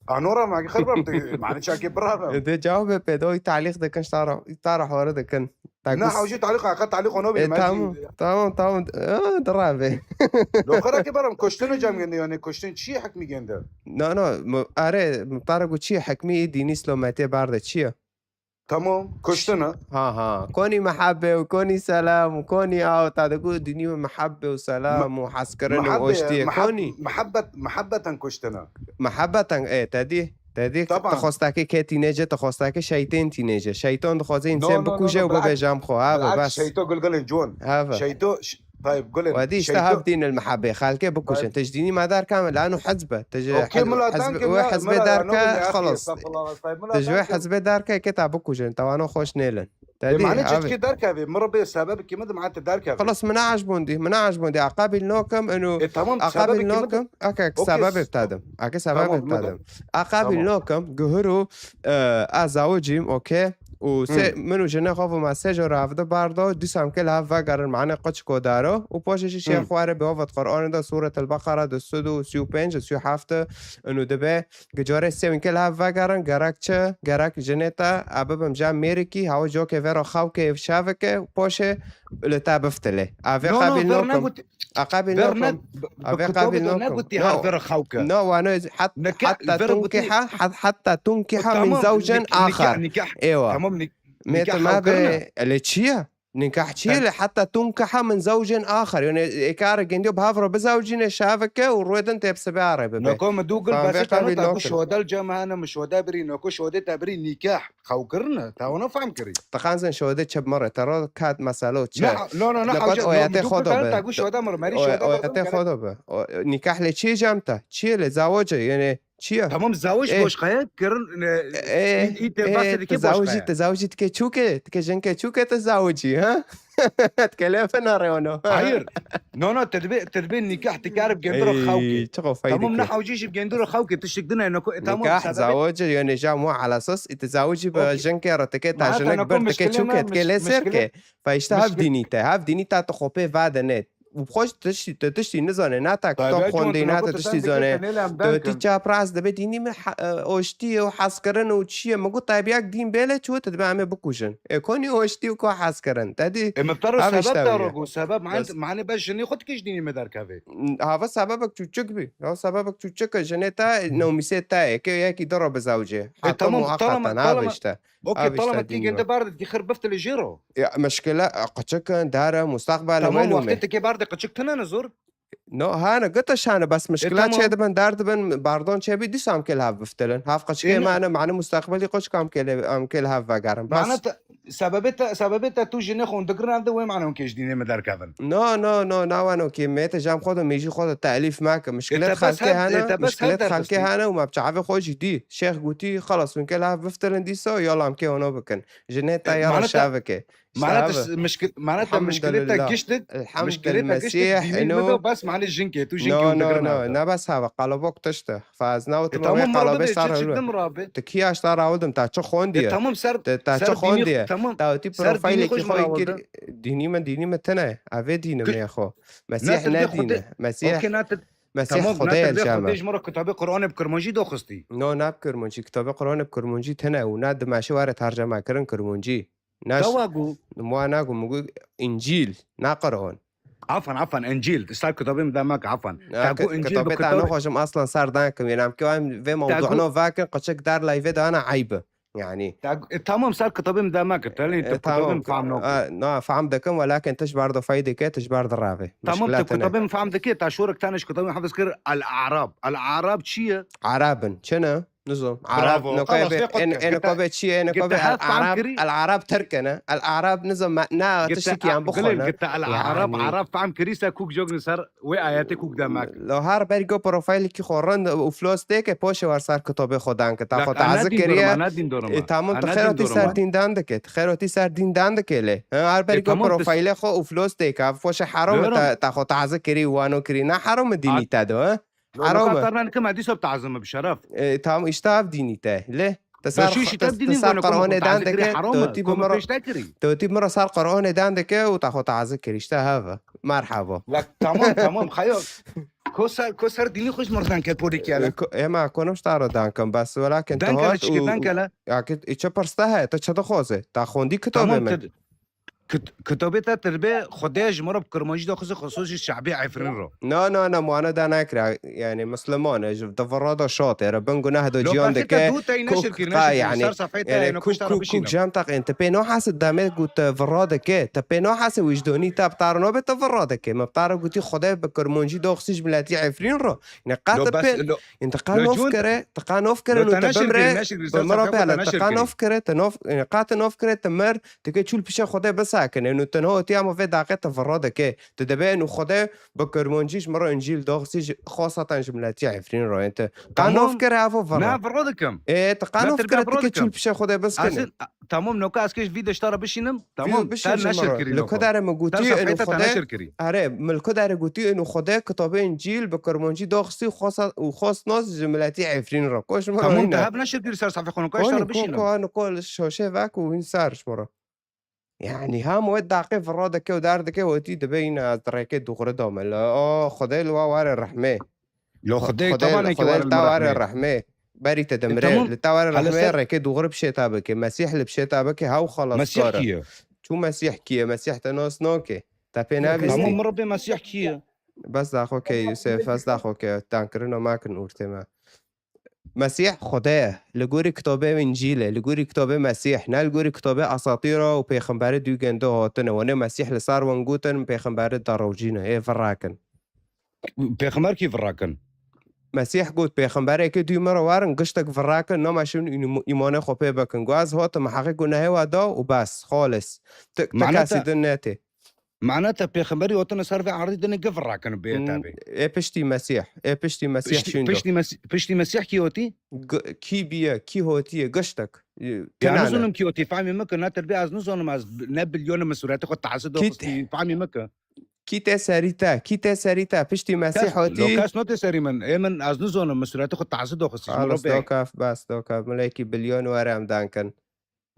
Anora ma xir bam, mane çakê birabem. De cevabê pê de, oy talîq dikin, ji ta re, ta re hore dikin. Ta Ne kus- hawjê talîq, aka talîq ono E, bî, tamam, tamam, tamam. Aa, dirave. Loxera ke baram, kuştin cem gende, yani kuştin çi hekmî gende? No, no, mu-, are, mutare ku çi hekmî dînî îslametê berde çi ye? Tamam, kuştine. Ha, ha. Konî mehebbe û konî selam û konî aw, ta digo dinî me mehebbe û selam û hezkirin û oştiyê konî. Mehebbe-, mehebet-, mehebeten kuştine. Mehebeten, e, te dî, te dî, Taban. Te xwestakê kê tîne ce, te xwestakê şeytên tîne ce. Şeytan dixwaze No, însên no, no, bikuje no, û bilaks. Bibêje em xwe. Have, Bilaks, bes. Şeyto gilgilên ciwan. Have. Şeyto, ş-, Tayyip Gulên, Wedî işte şeyto hav dîn el mehebbe. Xelkê bikujin. Tayyip. Te ji dînî me derka, lanu hizbe. Te ji Okey, hizbe, mila, hizbe, danke, wê mila, hizbê mila, derka, no, xelas. Estağfurullah, Estağfurullah, Te ji wê danke. Hizbê derka, ke ta bikujin. Te wano xweş nêlin. Te E, dî, mane abi. Çetkê derkevê, min re bê sebebekî min de mane te derkevê. Xelas, min neajbûn dî, min neajbûn dî. Aqabil nokim, inu, E, tamam, aqabil sebebekî min de, nokim, eke, okey, sebebê s-, bitadim. Eke, sebebê tamam, bitadim. Aqabil tamam. Nokim, guhuru, e, a zawicîm, okey. Û sê, Hı. Min û jinê xwe vuma sê jor avde bardo, dîsa em kê li hev vegerin, mane qeç kodaro. Û poşê jî şêx Hı. xware bi hovit Qur'anê de Sûret el-Beqara du sed û sî û pênc, sî û heft, inu dibe. Gi carê sê win kê li hev vegerin, gerek çi? Gerek jinê te, a bibim ja mêrikî, hawa cokê vero xewkê şevike, poşê li te biftilê. A vê No, no, qabil ver nokim. Negotî. A qabil ver nokim. Ne-, bi-, A vê bi kitabê qabil de nokim. Negotî No. Her vero xewke. No, wano het-, Neke-, hetta ver gotî. Tunkiha, het-, hetta tunkiha min Tamam, zawcen nik-, nikah, axar. Nikah. Ewa. Tamam, nik-, Mê nikah te ma xewkirine. Be, ele çi ye? Nikah çi ye? He. Le heta tunkiha min zawcen axer. Yani, ê kare gendiyo bi hev re bizawcîne şaveke û rûyê din tê bi sibê arê bibe. Noko min dû gul Fan vê besê te qabil nota ku nokim. Şode li cem hene, min şode birî, noko şode te birî nikah. Xewkirine. Te wana fehm kirî. Te xanzin şode çi bi min re, te ro kat meselo çi? Ne, no, no, ne, Li hewce, qet no, oyatê min dû xwe gul de te be. Te gu şode min re, merî Oy-, şode oyatê xwe de be. O, nikah le çi ye cem te? Çi ye le zawoce? Yani, Çi ye? Tamam, zawic Ê. Boşqaye kirin, e, Ê, î, î te ê, basê dike tu zawicî, boşqaye. Tu zawicî dike çûke, dike jinke çûke tu zawicî, ha? Dike lê fena rewno. Hayır. No, no, te dibê, te dibê nikah dikar bi gendiro Ey, xewke. Çiqo feyde Tamam, ke. Ne hewcî jî bi gendiro xewke, tiştik dine, no, e, tamam, Nikah, sebebê zawic, yani ja mu ala esas, î tu zawicî bi Okey. Jinke re dike, ta Meheta, jinik no, bir dike muşkile çûke, me, dike lê müş-, ser müşkile ke. Fe işte hav Muşkile dînî te, hav dînî ta tu xopê vade ne. Û xweş tiştî, tu tiştî nizane, ne ta kitab Tabii, xwendî, John, ne tu tu tiştî sen zane. Dikê te nêle em Tu derken. Ti çapraz dibe dînî min ha-, e, oştî û hezkirin û çi ye? Min got, tabiyak dîn bêle çû, tu dibe em ê bikujin. E, konî oştî û ko hezkirin? Te dî E, min ptaro ev sebep işte te wî ye. Ro got, sebep mane, Bes. Mane bes jinê xwe dikê ji dînî me derkevê. Hava sebebek çûçik bî. Ya sebebek çûçik e, jinê te, nomîsê te ye, ke yekî di ro bizewce. E, Hakim tamam, û talama, hakatan, ev talama. Işte. Okey, Abi talama işte kî dîn gende var. Bar de dikî xir biftilê jê ro. Ya, meşkile, e, qıçıkın, dara, mustaqbel, Tamam, welo wextê me. Tikê bar de qıçık tine ne zor. No, hane, gıta şane, bas E, meşkila tamam. Çê dibin, dar dibin, bardon çê bi, dîsa em kê li hev biftilin. Hav qıçıkê E, ne? Mane, mane mustaqbeli qıçık em kê li, em kê li hev vegerin. Bas. Mane te, sebebê te, sebebê te tu jinê xwe digirin ev de wê mane hûn kê ji dînê me derkevin. No, no, na wano kê me te jam xwe de, mêjî xwe de telîf me ke. E, Meşkilet te bes xelkê her, hene, e, te bes meşkilet her xelkê derxistî. Hene û me bi çavê xwe jî dî. Şêx gotî, xelas, hûn kê li hev biftilin dîsa, yala em kê hûn bikin. Jinê te E, ya mane te, reşavike. İşte mane te abi. Ş-, mişkil-, mane te mişkilê te Elhamdülillah. Giştik, Elhamdülillah. Mişkilê te giştik, Mesih, dînî eno. Me de bas mane jinkê, tu jinkê No, hûn no, digirin no. Ev de. Ne bas hava, qalobok tişt e. Faz na E, wutime tamam, wê mira qalobê bide, sar çi hewle. Çi dim rabe? Te kî aşta rawildim, ta çi xondiye? E, tamam, ser, Te, ta ser çi dînî, xondiye? Tamam, Ta wî ser dînî profilê xwe kî jim xo rawildi. Gir, dînî me, dînî me tine. Ave dînî Kü-, me xo. Mesih ne te dê ne dîne. Xwedê, Mesih, okey, ne te, Mesih tamam, ne Xwedê te dê elşame. Xwedê ji me re kitabê Qur'anê bi Kirmancî doxistî. No, ne bi Kirmancî. Kitabê Qur'anê bi Kirmancî tine û ne dimeşe were terceme kirin Kirmancî. Naş-, Dawa gu. Wa nagu, min gu Încîl, na Qur'an. Afan, afan, Încîl. Ser kitabê min dema ke, afan. Ya, Ta gu ki-, Încîl kitabê bi ta kitab- nexweşim aslan ser dan kim. Yanî em ke em vê Ta gu- mewduano vakin, qıçık dar layvê dana eybi. Yani. Ta gu-, e, tamam, ser kitabê min dema ke. Telê E, te tamam. Kitabê min fam nako. E, na, fam dekim, welakin tiş bar do fayde ke, tiş bar do rave. Tamam, te kitabê min fam dike, ta şorek tane ji kitabê min hafız kir, El-Arab. El-Arab çi ye? Arabin, çi ne? Nizam. Bravo. Arab, no Xelas, kabe, vê qut en, ke. En Gite, kabe çi ye? En gite kabe hef fam Arab, kirî. El Arab Tirk ne. El Arab nizam, ma-, na Gite tiştî ki a-, yan bixwe gilin, ne. Gite El Arab, Yani. Arab fam kirî se kûk jogin ser wê ayetê kûk demek. Lo her bergo profilekî xwe rind û flos tê ke poşê war ser kitabê xwe dan ke. Ta La xwe ana tazik din kiriye. Dorma, ana din dorma. E, tamam, tu Ana xêrotî din dorma. Ser dîndan dike. Tu xêrotî ser dîndan dike lê. Ha, her E, bergo tamam, tu profilê xwe û flos tê ke. Poşê herom Diyorum. Ta, ta xwe tazik kirî, wano kirî. Na herom dînî At- te do, ha? Lo, Haram lo, e. Xatar nan kim, dîsa bi tazim bi şeref. E, tamam, işte ev dînî te. Lê, te sar, Resul işte te, ev te dînî sar gönü Qur'anê konu, dan tazim dike, kiri haram te e, wî konu bimiro, pêş te kiri. Te wî bimiro sar Qur'anê dan dike û ta xwe tazik kir, işte heve. Merhaba. La, tamam, tamam, xeyo. Ko ser, ko ser dînî xwe ji merdan ke podî kiyane. E, ko-, ema konum ji ta re dan kim, bes welakin Dan te kele, hat çike û, dan kele. Ya ki, e, çi pirs te heye, te çi dixwaze? Ta xwendî kitabê Tamam, min. Te, Kit-, kitabê te tirbe Xwedê ji me re bi Kirmancî daxuze xisûsî şe'bê Efrîn re. Na, na, na, wana da nekira. Yani Musliman e, ji di vira da şatê re bin guneh do Lo ciyan bexê te dike. Dû te yî neşir kir, neşir kir. Yani, ser sefheyê te yani, yeno kuk, kuşta re kuk, kuk bişînim. Cem taq ên, te pê nahese demê ku te vira dike, te pê nahese wijdonî te bi te re nabe te vira dike. Me bi te re gotî Xwedê bi Kirmancî daxuze ji miletî Efrîn re. Yani qet Lo te bes, pê, lo, yani te qet lo nov cûn, kire, te qet nov kire lo no te te neşir kir, bimre, neşir kir, ser bimre sefheyê te bela, te neşir qet kir. Nov kire, te nov, yani qet te nov kire, te mir, Dike çûl pişe Xwedê bisekine, û tenha û tiya ma vê daqê te vira dike. Tu dibê û Xwedê bi Kirmancî ji min re Încîl doxsî ji xasatan ji miletî Efrîn re. Ên te qanof Tamam. kire evo vira. Ne vira dikim. Ê, te Ne qanof tirbe kire vira dike çûl dikim. pişe Xwedê biskine. Asil, a, tamam, noka ez kê ji vî deşta re bişînim. Vî Tamam, bişin te ji min neşir re. kirî Li lo. Ku dere min Te gotî û sefheyê te Xwedê. neşir kirî. Erê, min li ku dere gotî û Xwedê kitabê Încîl bi Kirmancî doxsî û xasa-, û xas nas ji miletî Efrîn re. Koş min Tamam, te re. Hev neşir kirî ser sefheyê xwe, noka ji te Ani re ko, bişînim. ko, ani ko li şoşê vek û hîn sar ji min re. Yani hem wê daqê vira dike û derdike wetî dibe yine ez rêkê dûxuri dame. Li, o, Xwedê li wa were rehmê. Lo Xwedê Xwedê, tabanekî Xwedê were li li te were rehmê. rehmê. Berî te E, demrê. Tamam. Li te were Hele rehmê ser rêkê dûxuri bi şêta bike. Mesîh li bi şêta bike hew Mesîh xalaskar e. kî ye? Çû Mesîh kî ye? Mesîh te nas nake. Te pê Tamam, navîstî. min Rebê Mesîh kî ye? Bes daxo ke Yusuf, bes daxo ke tankirina me kin ortê me. Mesîh Xwedê ye. Li gorî kitabê Încîlê, li gorî kitabê Mesîh, ne li gorî kitabê Esatîra û pêxemberê dû gendo hatine. Wanê Mesîh li ser wan gotin, pêxemberê derewcîne. Ê virakin. Pêxember kî virakin? Mesîh got, pêxemberê ke dû min re werin, giştek virakin, nama şin îm-, îmanê xwe pê bikin. Got, ez hatim, heqê gunehê we da û bes, xalis. Ti, ti Mane kesî te din netê. Mana te pêxemberî otine ser vê erdî dinê givir rakin bê Hmm, tabê. Ê piştî Mesîh, ê piştî Mesîh Piştî, şîn do. piştî Mes-, piştî Mesîh kî otî? G-, kî biye, kî hotiye, giştek. E, Ya tinane. Nizonim kî otî, famî min ki, ne tirbê ez nizonim, ez ne bilyonim, min sûretê xwe taze Kî doxistî, famî min ki. Kî tê serî te, kî tê serî te, piştî Mesîh Kes, lo hotî? kes no tê serî min, ê min ez nizonim, min sûretê xwe taze doxistî, ji min Xalas, re bê. dokaf, bas, dokaf. Milekî bilyon were em dankin.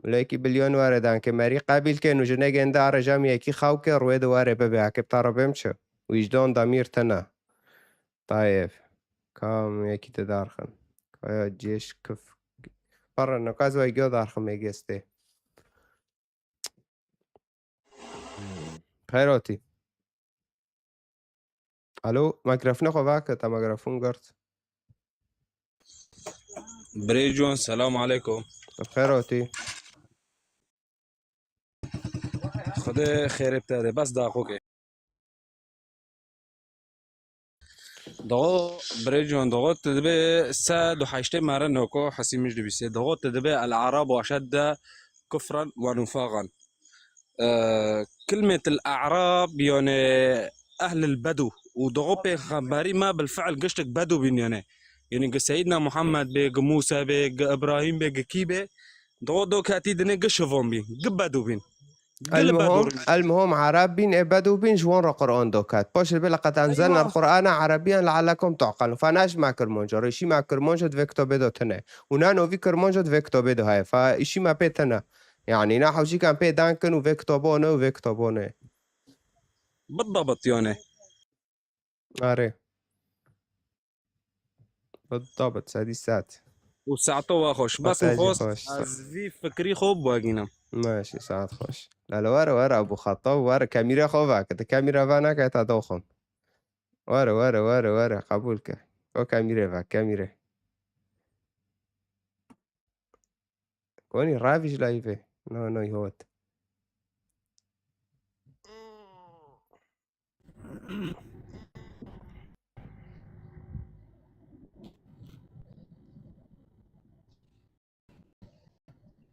Lêkî bilyon were danke merî qebîl ke nû jinê gênda rejam yekî xew ke rûyê di were bibe heke bi te re bêm çi? Wîcdan demîr tine. Tayeb. Kam yekî te darxin. Kaya cêş kif. Parre nokaz ve gyo darxin me gestê. Xeyrotî. Alo, mikrofona xwe vake, te mikrofon girt. Birê Ciwan, selam aleykum. Bi xêr hatî. Xwedê xêrê bide, bes daxo ke. Doxo, birê Ciwan, doxo, tu dibê sed û heştê mare noko hesî min ji dibîsê. Doxo, tu dibê el-Arabu eşedde kufran ve nifaqan. Ee, kilmet el-A'rab, yani ehl el-Bedû. Û doxo pêxemberî me bil fi'l giştek Bedû bîn, yani. Yani gi Seyyidna Muhammed bê, gi Mûsa bê, gi Ibrahîm bê, gi kî bê. Doxo do ketî dinê gi şivan bîn, gi Bedû bîn. Gi li Bedû Elmuhom, rûn. Elmuhom Arab bîn, ê Bedû bîn, ji wan re Qur'an do ket. Paşê bê leqed enzelna Eywa. Qur'ana Arabiyan le'ellekum ta'qilun. Fa ne ji me Kirmanca, rêşî me Kirmanca di vê kitabê de tune. Û ne novî Kirmanca di vê kitabê de heye. Fa îşî me pê tune. Yani, ne hewcîkan pê dan kin û vê kitabo ne û vê kitabo ne. Bidabit, yani. Arê. Bidabit, sedî sed. Û saeto wa xweş. Bes min Saetê xwest xweş. ez vî fikrî xwe bivegînim. Meşî, saet xweş. Lale were, were, Ebû Xetab, were, kemîre xwe veke. Te kemîre veneke, te doxim. Were, were, were, were, qebûl ke. O kemîre ve, kemîre. Konî ravî ji layî vê. No, no, hot.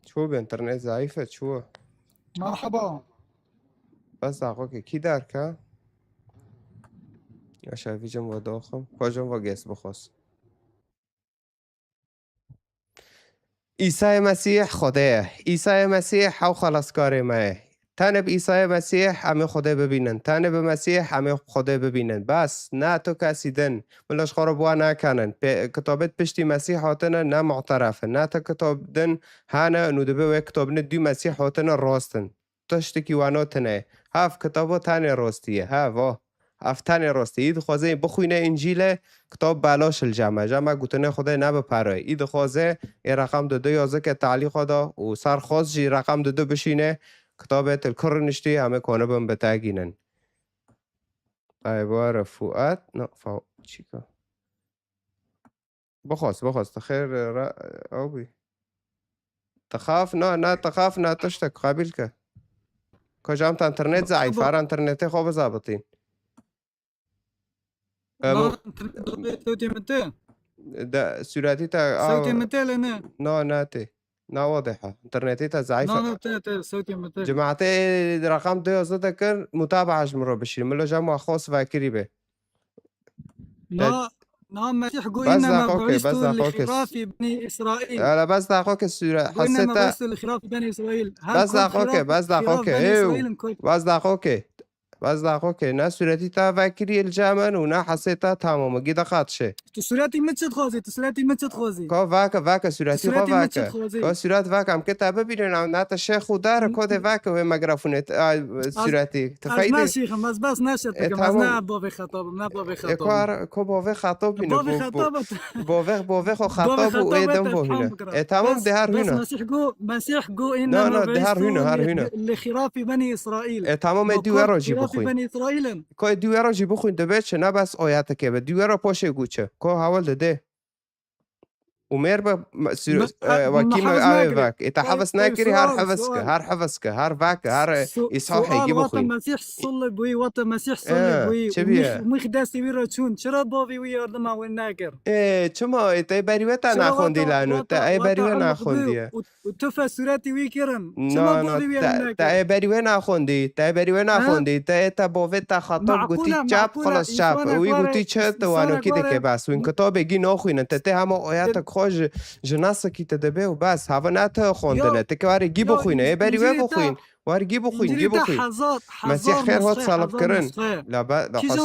Çû bi internet zayîf e, çû. Merhaba. Bes daxo ke kî derke? Yaşa vî cem ve doxim. Xwe cem ve gês bixwes. Îsayê Mesîh Xwedê ye. Îsayê Mesîh hew xelaskarê me ye. Tenê bi Îsayê Mesîh em ê Xwedê bibînin. Tenê bi Mesîh em ê Xwedê bibînin. Bes, ne tu kesî din. Min ji xwe re bi wan nekanin. Pê-, kitabêt piştî Mesîh hatine ne mu'teref in. Ne tu kitab din hene û dibe wê kitabine dû Mesîh hatine rast in. Tiştekî wano tune ye. Hev kitabo tenê rastî ye. Hev, o. Ev tenê rastî. Î dixwaze bixwîne Încîlê, kitab belaş li cem e. Cem e gotine Xwedê ne bi pere. Î dixwaze ê reqem di du yazike talîqa da û ser xwest jî reqem di du bişîne Kitabê til kur niştî, em ê konibin bitegînin. Ay, were Fuat, no, fa-, çîka. Bixwaz, bixwaz, tu xêr, ra-, ew bî. Tixaf, na, na, tixaf, na, tiştek, qabil ke. Kocam te internet zeîf, her internetê xwe bizabitîn. E, Na, bu- internet, sewtê min tê. De, sûretî te, Sewtê a, min tê lê ne. Na, na tê. Na, wadih e. Internetî te zeîf Na, e. na, tê, tê, sewtê min tê. Cemaetê reqam du yazı de kir, mutabaa ji min re bişîr. Min lo cem wa xos vekirî be. Na, na, Mesîh got, bes "Înnema daqiqe, bes bu'îstu li daqiqe. Xirafî Benî Îsraîl." Hele bes daqiqe sûre, Got, "Înnema heseta. Bu'îstu li xirafî Benî Îsraîl." Her Bes kod daqiqe, xiraf, bes xiraf daqiqe. Benî Ew. Îsraîl in kod. Bes daqiqe. Bes daqiqe. Na sûretî te vekirî li cem min û na hesê te tamam e. Gî de qat şe. Tu sûretî min çi dixwazî? Tu sûretî min çi dixwazî? Ka vake, vake, sûretî xwe vake. Ka sûret vake, em ke te bibînin, em ne te şêx û dar, ka dê vake wê mikrofûnê, ay, sûretî. Tu ez feyde. Ne şêxim, ez bes ne şêx dikim, ez ne bavê xetab im, ne bavê xetab im. E, ko ar, ko bavê xetab bîne, bavê xetab e. Bavê, bavê xwe xetab û ê dem vahîne. E, tamam, de her hûne. Mesîh go, Mesîh go, na, na, de her hûne, her hûne. Li xirafî Benî Îsraîl. E, tamam, e, dû wê rojî bixwîn. Ko dû wê rojî bixwîn, dibe çi, ne bes oyateke be. Dû wê ro poşê gû çi. Ko hawil dide. Û mêr be, me-, sür-, e, wekî me avê vek. E, te hevs nekirî, her hevs ke, her hevs ke, her veke, her, e, îsahê gî bixwîn. Mesîh sulibûyî, wate Mesîh sulibûyî. Çi bîye? Mix destê wî re çûn. Çira bavê wî yardima wê nekir? E, çima? E, te berî we te naxwendî lano, te ê berî we naxwendiye. Û tu fe sûretî wî kirin. Çima bavê wî em nekir? Te ê berî wê naxwendî, te ê berî wê naxwendî, te ê te bavê te xetab gotî çap, xilas çap. Wî gotî çi, tu wanokî dike bes. Wîn kitabê gî naxwînin, te tê hema oyatek xwe ji, ji nasikî te dibe û bes. Hava ne te xwendine, te ke warê gî bixwîne, ê berî wê bixwîn. War gî bixwîn, gî bixwîn. Mesîh xêr hot salib kirin. La be, la xas.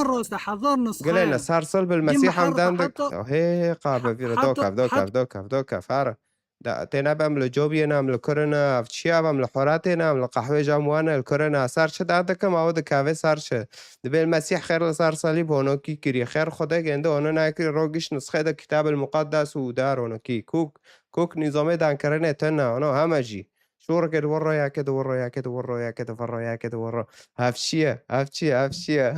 Gilê ne ser sil bil Mesîh hemdan dik. Hê, hê, qabe vîre, dokav, dokav, dokav, dokav, her. Da, têne be em li cobiyê ne, em li kurê ne, ev çi ye, ev em li xweratê ne, em li qehwê cam wane, li kurê ne, ser çi da dikim, ew dikeve ser çi. Dibê li Mesîh xêr li ser salîb honokî kiriye. Xêr Xwedê gêndi, ono nekiriye, ro giş nisxê de Kitab el Muqeddes û dar honokî. Kûk, kûk nîzamê dankirinê tune, ono heme jî. Şûrikê di wir ro, yekê di wir ro, yekê di wir ro, yekê di vir ro, yekê di wir ro. Ev çi ye, ev çi ye, ev çi ye?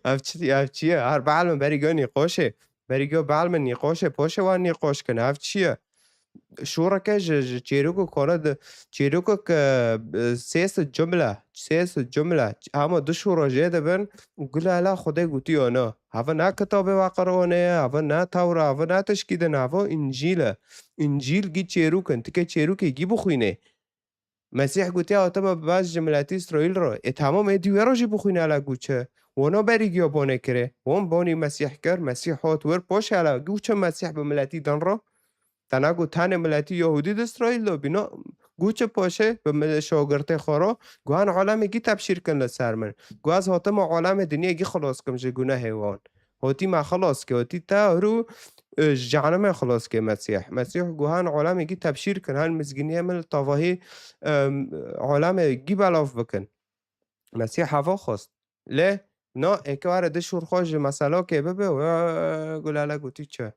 Ev çi, ev çi ye? Her behel min berî gö nîqoşê. Berî gö behel min nîqoşê, poşê wan nîqoş kin. Ev çi ye? Şûreke ji, ji çêrok û kone di, çêrokek, e, sê sed cumle, sê sed cumle, hema du şûro jê dibin û gula la Xwedê gotiye ne. Hava ne kitabê we Qur'anê ye, hava ne Tewra, hava ne tişkî din, hava Încîl e. Încîl gî çêrok in, tike çêrokê gî bixwînê. Mesîh gotiye, "Hatime bibez ji miletî Îsraîl re." Ê, tamam, ê dî wê re jî bixwîne, hele gû çi? Wona berî giya bonê kirê. Won bonî Mesîh kir, Mesîh hot wir, poşê hele gû çi Mesîh bi miletî din re? Te nagot tenê miletî Yahûdî di Îsraîl de bîna, gû çi poşê bi mil-, şagirtê xwe re? Guhan alemê gî tebşîr kin li ser min. Guh ez hatime alemê dinyê gî xilas kim ji gunehê wan. Hotî me xilas ke, hotî te huru, e, ji cehenimê xilas ke Mesîh. Mesîh guhan alemê gî tebşîr kin, hen mizgîniyê min li tavahî, em, alemê gî belav bikin. Mesîh heva xwest. Lê, na, êke were di şûr xwe ji meselokê bibe, we gulale gotî çi?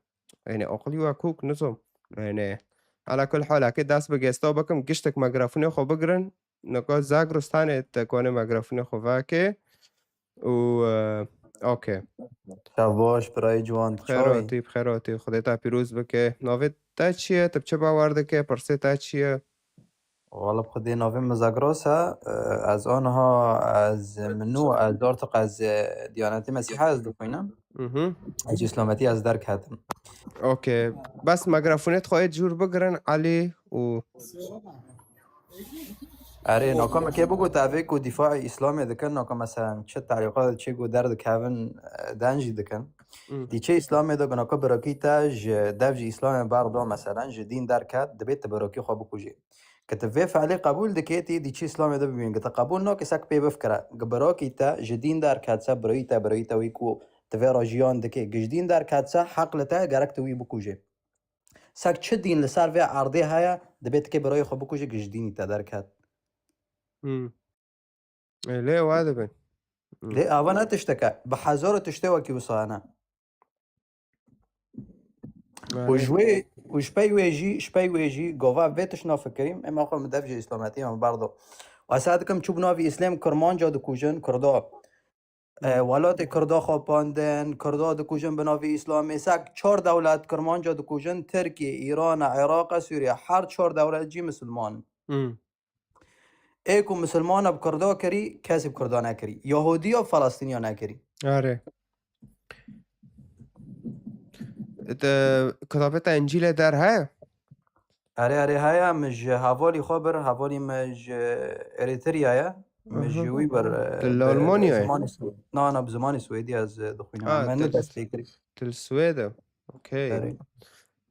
Yanî, aqilî we kûk nizom. Yanî, ala kul hal, eke dest bi gesta bikim, giştek mikrofûnê xwe bigirin, nika Zagros tenê te kone mikrofûnê xwe veke. Û, e, okey. Şev baş, birayê ciwan, tu çawa yî? Bi xêr hatî, bi xêr hatî. Xwedê te pîroz bike. Navê te çi ye? Tu bi çi bawer dike? Pirsê te çi ye? Wala bi Xwedê navê min Zagros e. E, ez aniha, ez min nû, ez artiq ez, e, Diyanetê Mesîha ez dixwînim. Mhm. Ez ji Îslametî ez derketim. Okey. Bes mikrofûnê xwe yê jûr bigirin, Elî û Erê, naka me kê bigot, evê ku dîfaê Îslamê dikin, naka meselen çi terîqet çê ku derdikevin, e, den jî dikin. Hmm. Dî çê Îslamê de ku naka birokî te ji dev ji Îslamê berda, meselen ji dîn derket, dibê tu birokî xwe bikujê. Ke tu vê fiilê qebûl dikê, tî dî çê Îslamê de bibîn. Ke tu qebûl nakê, sek pê bifkire. Ke birokî te ji dîn derket se, birayî te, birayî te wî ku tu vê re jiyan dikê, ke ji dîn derket se, heq li te gerek tu wî bikujê. Sek çi dîn li ser vê erdê heye, dibê tikê birayê xwe bikujê, ke ji dînî te derket. Hmm. E, lê ewa dibin. Hmm. Lê ava ne tişteke. Bi hezaro tiştê wekî wisa hene. Û ji wê, Û ji pey wê jî, ji pey wê jî gava vê tiştna fikirîm, ema xwe min dev ji îslametiyê min berdo. Wesa dikim çû bi navî Îslêm Kirmanca dikujin, Kurda. E, welatê Kurda xapandin, Kurda dikujin bi navî Îslamê. Sek çar dewlet Kirmanca dikujin, Tirkiye, Îran, Iraq, Sûriye. Her çar dewlet jî misilman in. Hmm. Ê ku misilmana bi Kurda kirî, kesê bi Kurda nekirî. Yahudiya Felestiniya nekirî. Erê. Te kitabê te Încîlê der heye? Erê, erê, heye, min ji hevalî xwe bir, hevalî min ji Eritreya ye. Min ji Aha. wî bir, e, Li bi, bi Almanya ye? zimanê Swê-, na, na, bi zimanê Swêdî ez, e, dixwînim. Ha, Me tu, ne dest pê kir. Tu li Swêd e? Okey. Erê.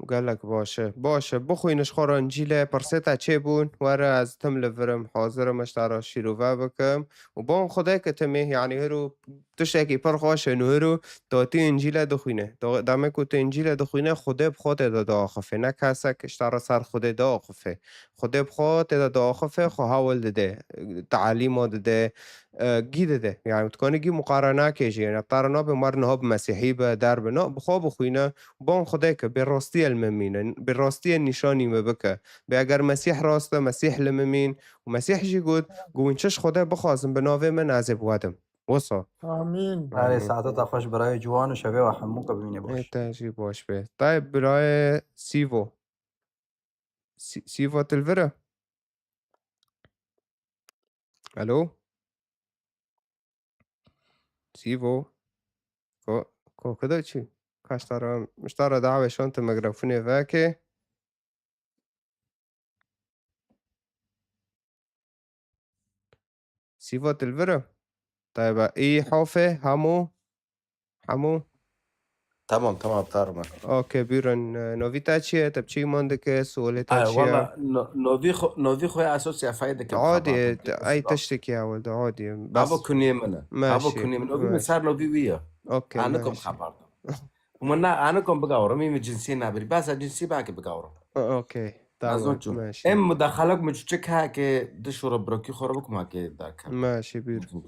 Gelek baş e. Baş e. Bixwîne ji xwe re Încîlê, pirsê te çê bûn? Were ez tim li vir im, hazir im ji te re şîrove bikim. Û bon Xwedê ke timê, yanî hiro tiştekî pir xweş e, nû hiro tu tê Încîlê dixwîne. Do-, demê ku tu Încîlê dixwîne, Xwedê bi xwe tê de diaxifê. Ne kesek ji te re ser Xwedê diaxifê. Xwedê bi xwe tê de diaxifê, xwe hewl dide, talîma dide, e, gî dide. Yani, tu kanî gî muqarene nakê jî. Yani, te re nabe mer niha bi Mesîhî be, der be. Na, bi xwe bixwîne, bon Xwedê ke bê rastiyê li min mîne, bê rastiyê nîşanî min bike. Bê eger Mesîh rast e, Mesîh li min mîn, û Mesîh jî got, ku hûn çi ji Xwedê bixwazin bi navê min, ez ê bi we dim. Wisa. Amîn. Erê, Amîn. Saeta te xweş birayê ciwan û şevê we hemû ke bimîne baş. Ê te jî baş be. Tayê birayê Sîvo. Sî-, Sîvo tu li vir e? Alo? Sîvo? Ko, ko kida çi? Kaş tara, miştara dawê şon tu mikrofone veke. Sîva tu li vir e? Tayba, î hofê, hemû, hemû. Tamam, tamam, tarım. Okey, buyurun. E, novî te çi ye? Te bi çi îman dike? Sualê te Ay, çi ye? Valla, no-, novî xwe, novî xwe esas ya fayda ke Adî, xebatê te, ke ay esas. Tiştekî ewil de, adî. Bes. Ava kuniyê min e. Meşî, Ava kuniyê min. Novî min meşî. Ser novî wî ye. Okey, Anikom meşî. Xebar da. Hûn na, anikom bigawrim, î min cinsiyê nabirî. Basa cinsiyê belkî bigawrim. O-, okey. Tamam, Nazon çû. Meşî. Em mudaxalek min çûçik ha ke di şûra birokî xwe re bikim ha ke derkevim. Meşî, buyur. Nazon çû.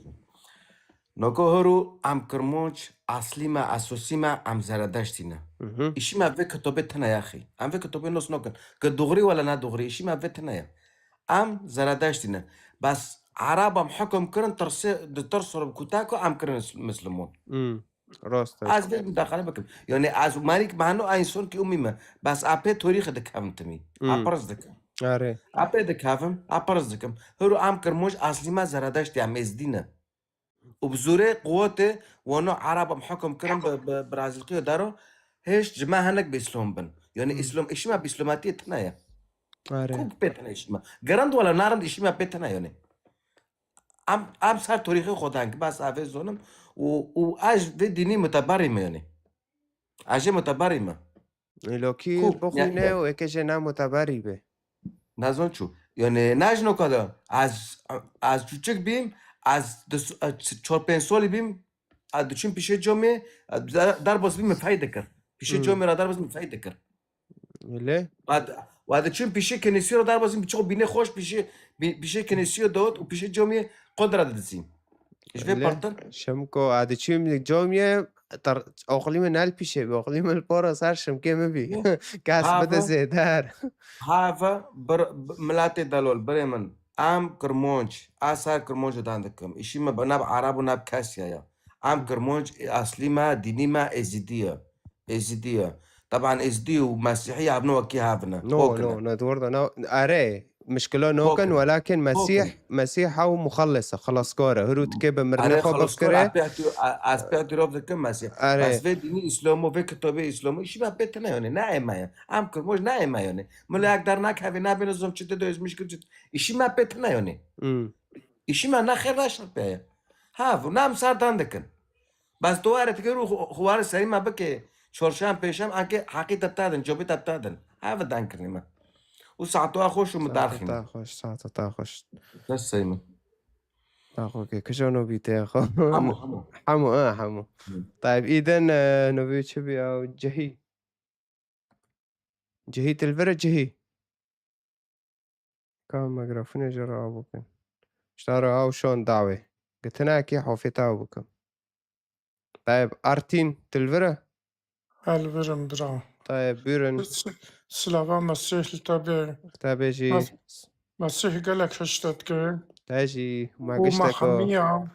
Noko horo em Kirmanc aslî me, esosî me, em Zeredeştî ne. Hı hı. Îşî me vê kitobê tine ya xî. Em vê kitobê nos nokin. Ke doğrî wala ne doğrî, îşî me vê tine ya. Em Zeredeştî ne. Bes Erab em hukum kirin, tirsê, di tirs re bi kuta ku em kirin mis-, mislimun. Hmm. Rast e. Ez vê mudaxale bikim. Yani ez marîk mano a însan ki umî me. Bes a pê torîxe dikevim timî. A Hmm. pirz dikim. Erê. A pê dikevim, a pirz dikim. Hiro em Kirmanc aslî me Zeredeştî em êzdî ne. Û bi zorê quwetê wano Erab em hukum kirin bi, bi, bi razîlqî û daro hêşt ji me hinek bi Îslam bin. Yani Hmm. Îslam, îşî me bi Îslametiyê tine ye. Erê. Ku pê tine îşî me. Gerand wala narind îşî me pê tine yani. Em, em ser torîxê xwe deng, bes ez vê zonim û, û ez vê dînî muteberî me yani. Ez jê muteberî me. Lokî Ku, bixwîne ya, û eke jê ne muteberî be. Nazon çû. Yani, ne jino kada. Ez, ez çûçik bîm, ez di s-, ez çar pênc solî bîm, ez diçim pişê camê, ez der-, derbas bîm, min fey dikir. Pişê Hmm. camê re derbas bîm, min fey dikir. Öyle. Wa di-, wa diçim pişê kenîsî re derbas bîm, biço bînê xweş pişê, bî-, pişê kenîsî dot û pişê camê qod re didizîm. Ji vê Öyle. Partir. Şemko, a diçim camê, tar-, oxlî min nel pişê bi, oxlî min li pora ser şimkê min bî. Kes bide zêder. Hava bir, bi-, miletê delol, birê min. Em Kirmonc, ez ser Kirmonc dan dikim. Îşî me bi, ne bi Arab û ne bi kes ya ya. Em Kirmonc, aslî me, dînî me Êzidî ye. Êzidî ye. Taban Êzidî û Mesîhî ev ne wekî hev ne. No, Wek ne. No, ne, doğru da, no. Erê, mişkila nokin, Wek ne. Welakin Mesîh, Wek ne. Mesîh ew muxellis e, xelaskar e. Hiru dike bi mirinê Erê, xwe xelaskar bifkire. A pê tu, a, ez pê tu rof dikim Mesîh. Erê. Ez vê dînî Îslamo, vê kitabê Îslamo, îşî me pê tine yone, ne ê me ye. Em Kirmoc ne ê me yone. Mila ek der nakeve, ne bêne zom çi te do ez mişkil çi. Îşî me pê tine yone. Hmm. Îşî me ne xêr ne şer pê ye. Ha, bu nam serdan dikin. Bes tu were dikir û xu-, xu were serî me bike. Çorşem, pêşem, anke heqî te btadin, cobî te btadin. Heve dan kirî me. Û saeto xweş û min derxîn. Saeta xweş, saeta xweş. Dest sey min. Ta xwe ke, kija nobî te xwe. Hemû, hemû. Hemû, ha, hemû. Hı. Tayeb, îden, e, nobî çi bî ew cihî? Cihî tilvire cihî. Ka mikrofone jê re aw bikin. Ji te re aw şon dawê. Gitinekê hofê te aw bikim. Tayeb, Artîn, tu li vir e? Ez li vir im, bira. Tayê, buyurun. S-, Silava Mesîh li te bê. Te bê jî. Mes-, Mesîh gelek hişte dike. Te jî, me û me gişteko. Hemiya.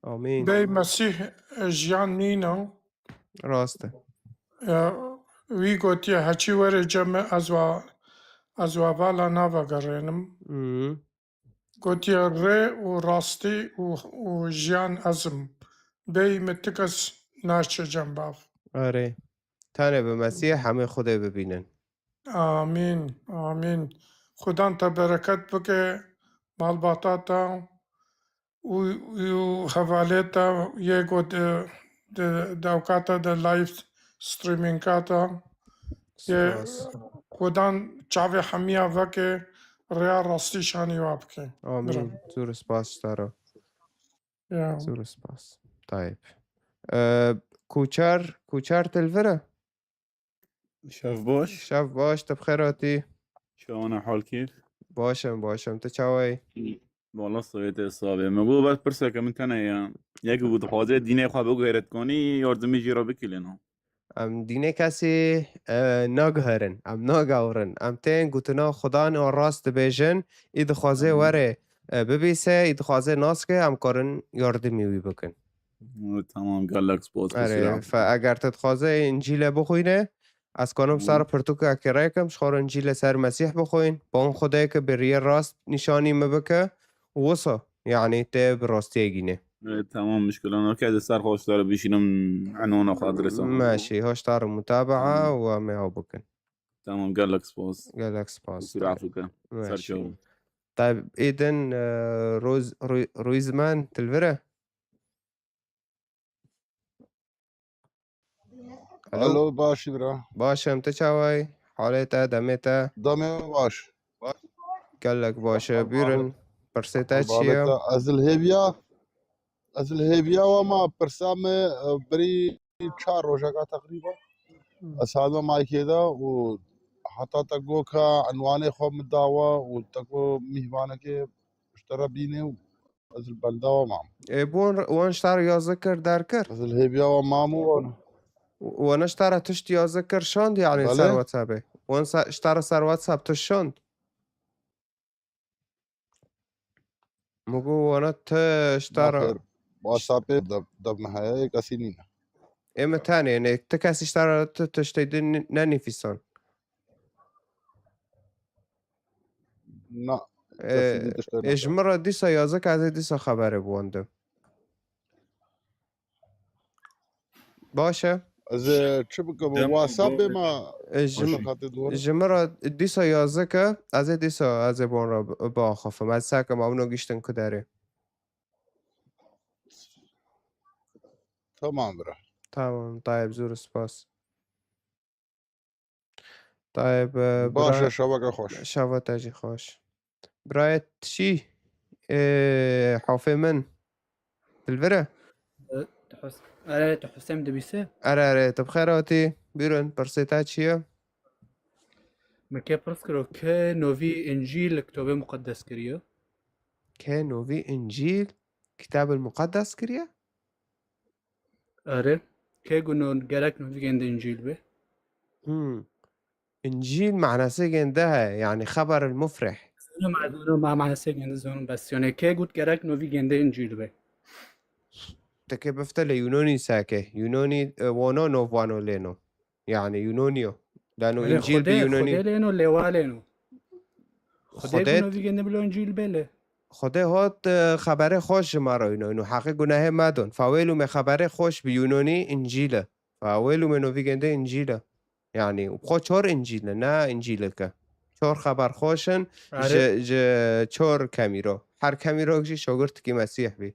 Amîn. Bey Mesîh, e, jiyan nîne. Rast e. E, wî gotiye, heçî were cem min, ez wa, ez wa vala navegerênim. Hı. Gotiye, rê û rastî û, û jiyan ez im. Bey min ti kes naçe cem bav. Erê. Tenê bi Mesîh hemê Xwedê bibînin. Amîn, amîn. Xudan te bereket bike, malbata te û, û hevalê te yê ku di, di dewka te de live streaminga te yê Spas. Xudan çavê hemiya veke rêya rastî şanî wa bike. Amîn. Bira. Zor spas ji te re. Ya. Zor spas. Tayeb. Ee, Kuçar, Kuçar te li vir e? Şev baş. Şev baş, tu bi xêr hatî. Çawan e hal kêf? Baş im, baş im. Tu çawa yî? Wala sivê te sabê. Me got, bes pirseke min tene ye. Yek ku dixwaze dînê xwe biguhere, dikanî yardimî jê re bikî lê na? Em dînê kesî, e, naguherin, em nagewirin. Em tên gotina Xudan a rast dibêjin, î dixwaze Hı. were, e, bibîse, î dixwaze nas ke, em karin yardimî wî bikin. Hı, tamam, gelek spas, Erê, kusura. Fe, eger tu dixwaze Încîle bixwîne, ez kanim Hı. ser pirtûkekê rêkim, ji xwe re Încîle ser Mesîh bixwîn, ban Xwedê ke bi riyê rast nîşanî min bike, wisa, yanî tê bi rastiyê gîne. E, tamam, muşkila nake, ez ser xwe ji te re bişînim, enwana xatirê sağ. Meşî, hoşdar û mutabaa Tamam. û em ê ew bikin. Tamam, gelek spas. Gelek spas. Kusura afûke. Meşî. Ser çawa. Tayyib, êdin, e, Roz-, Ru-, Ruzman, tu li vir e? Alo? Alo, baş î bira. Baş im, tu çawa yî? Halê te, demê te? Demê baş. Gelek baş e. Buyurun. Pirsê te çi ye? Babeta, ez li hêviya, ez li hêviya we ma pirsa me, e, birî çar rojeka teqrîben. Hmm. Ez hatime maykê de û heta te got ka enwanê xwe min dawa û te got mîhvanekê ji te re bîne û ez li benda we mam. Ê, bûn, wan ji te re yazî kir, derkir? Ez li hêviya we mam û wan. Wan ji te re tişt yazî kir, şand, yanî Belê. ser WhatsAppê? Wan se-, ji te re ser WhatsApp tişt şand? Min got, wana tu ji te re Naxêr, WhatsAppê de, de min heye, yê kesî nîne. Ê min tenê, yanî tu kesî ji te re tu tiştê din nenivîsan? Na, Ê, kesî din tiştê ê, ji nake. min re dîsa yazî ke, ez ê dîsa xeberê bi wan dim. Baş e. Ez ê çi bikim? Dem WhatsApp bê ma E, ji, Aşî. Ji min re dîsa yazî ke, ez ê dîsa, ez ê bi wan re bi-, biaxifim. Ez sekim, ew nagihîştin ku derê. Tamam bira. Tamam, Tayyip, zor spas. Tayyip, e, Baş e, bira-, şeveke xweş. Şeva te jî xweş. Birayê tişî, e, hafê min. Dilvire? E, tu Hus-, erê, tu Husem dibîse? Erê, erê, tu bi xêr hatî. Buyurun, pirsê te çi ye? Min kê pirs kiro, kê novî Încîl li Kitobê Muqeddes kiriye? Kê novî Încîl Kitabê Muqeddes kiriye? Erê. Kê got no-, gerek novî gêndê Încîl be? Hmm. Încîl manasê gênde heye, yanî xeber el mufreh. Zano ma-, zano ma-, manasê gênde zano bes. Yanî kê got gerek novî gênde Încîl be? Teke bifte lê Yunanî seke. Yunanî, e, wano nov wano lêno. Yanî Yunanî yo. Dano Erê, Încîl bi Xwedê, Yunanî. Xwedê lêno, lê wa lêno. Xwedê Xwedê got novî gênde bilo Încîl be lê. Xwedê hot, e, xeberê xweş ji me re îno. Îno heqê gunehê me don. Fawêlû me xeberê xweş bi Yunanî Încîl e. Fawêlû me novî gênde Încîl e. Yanî, xwe çor Încîl e, ne Încîleke. Çor xeber xweş in, Erê. ji, ji çor kemîro. Her kemîrok jî şogirtikî Mesîh bî.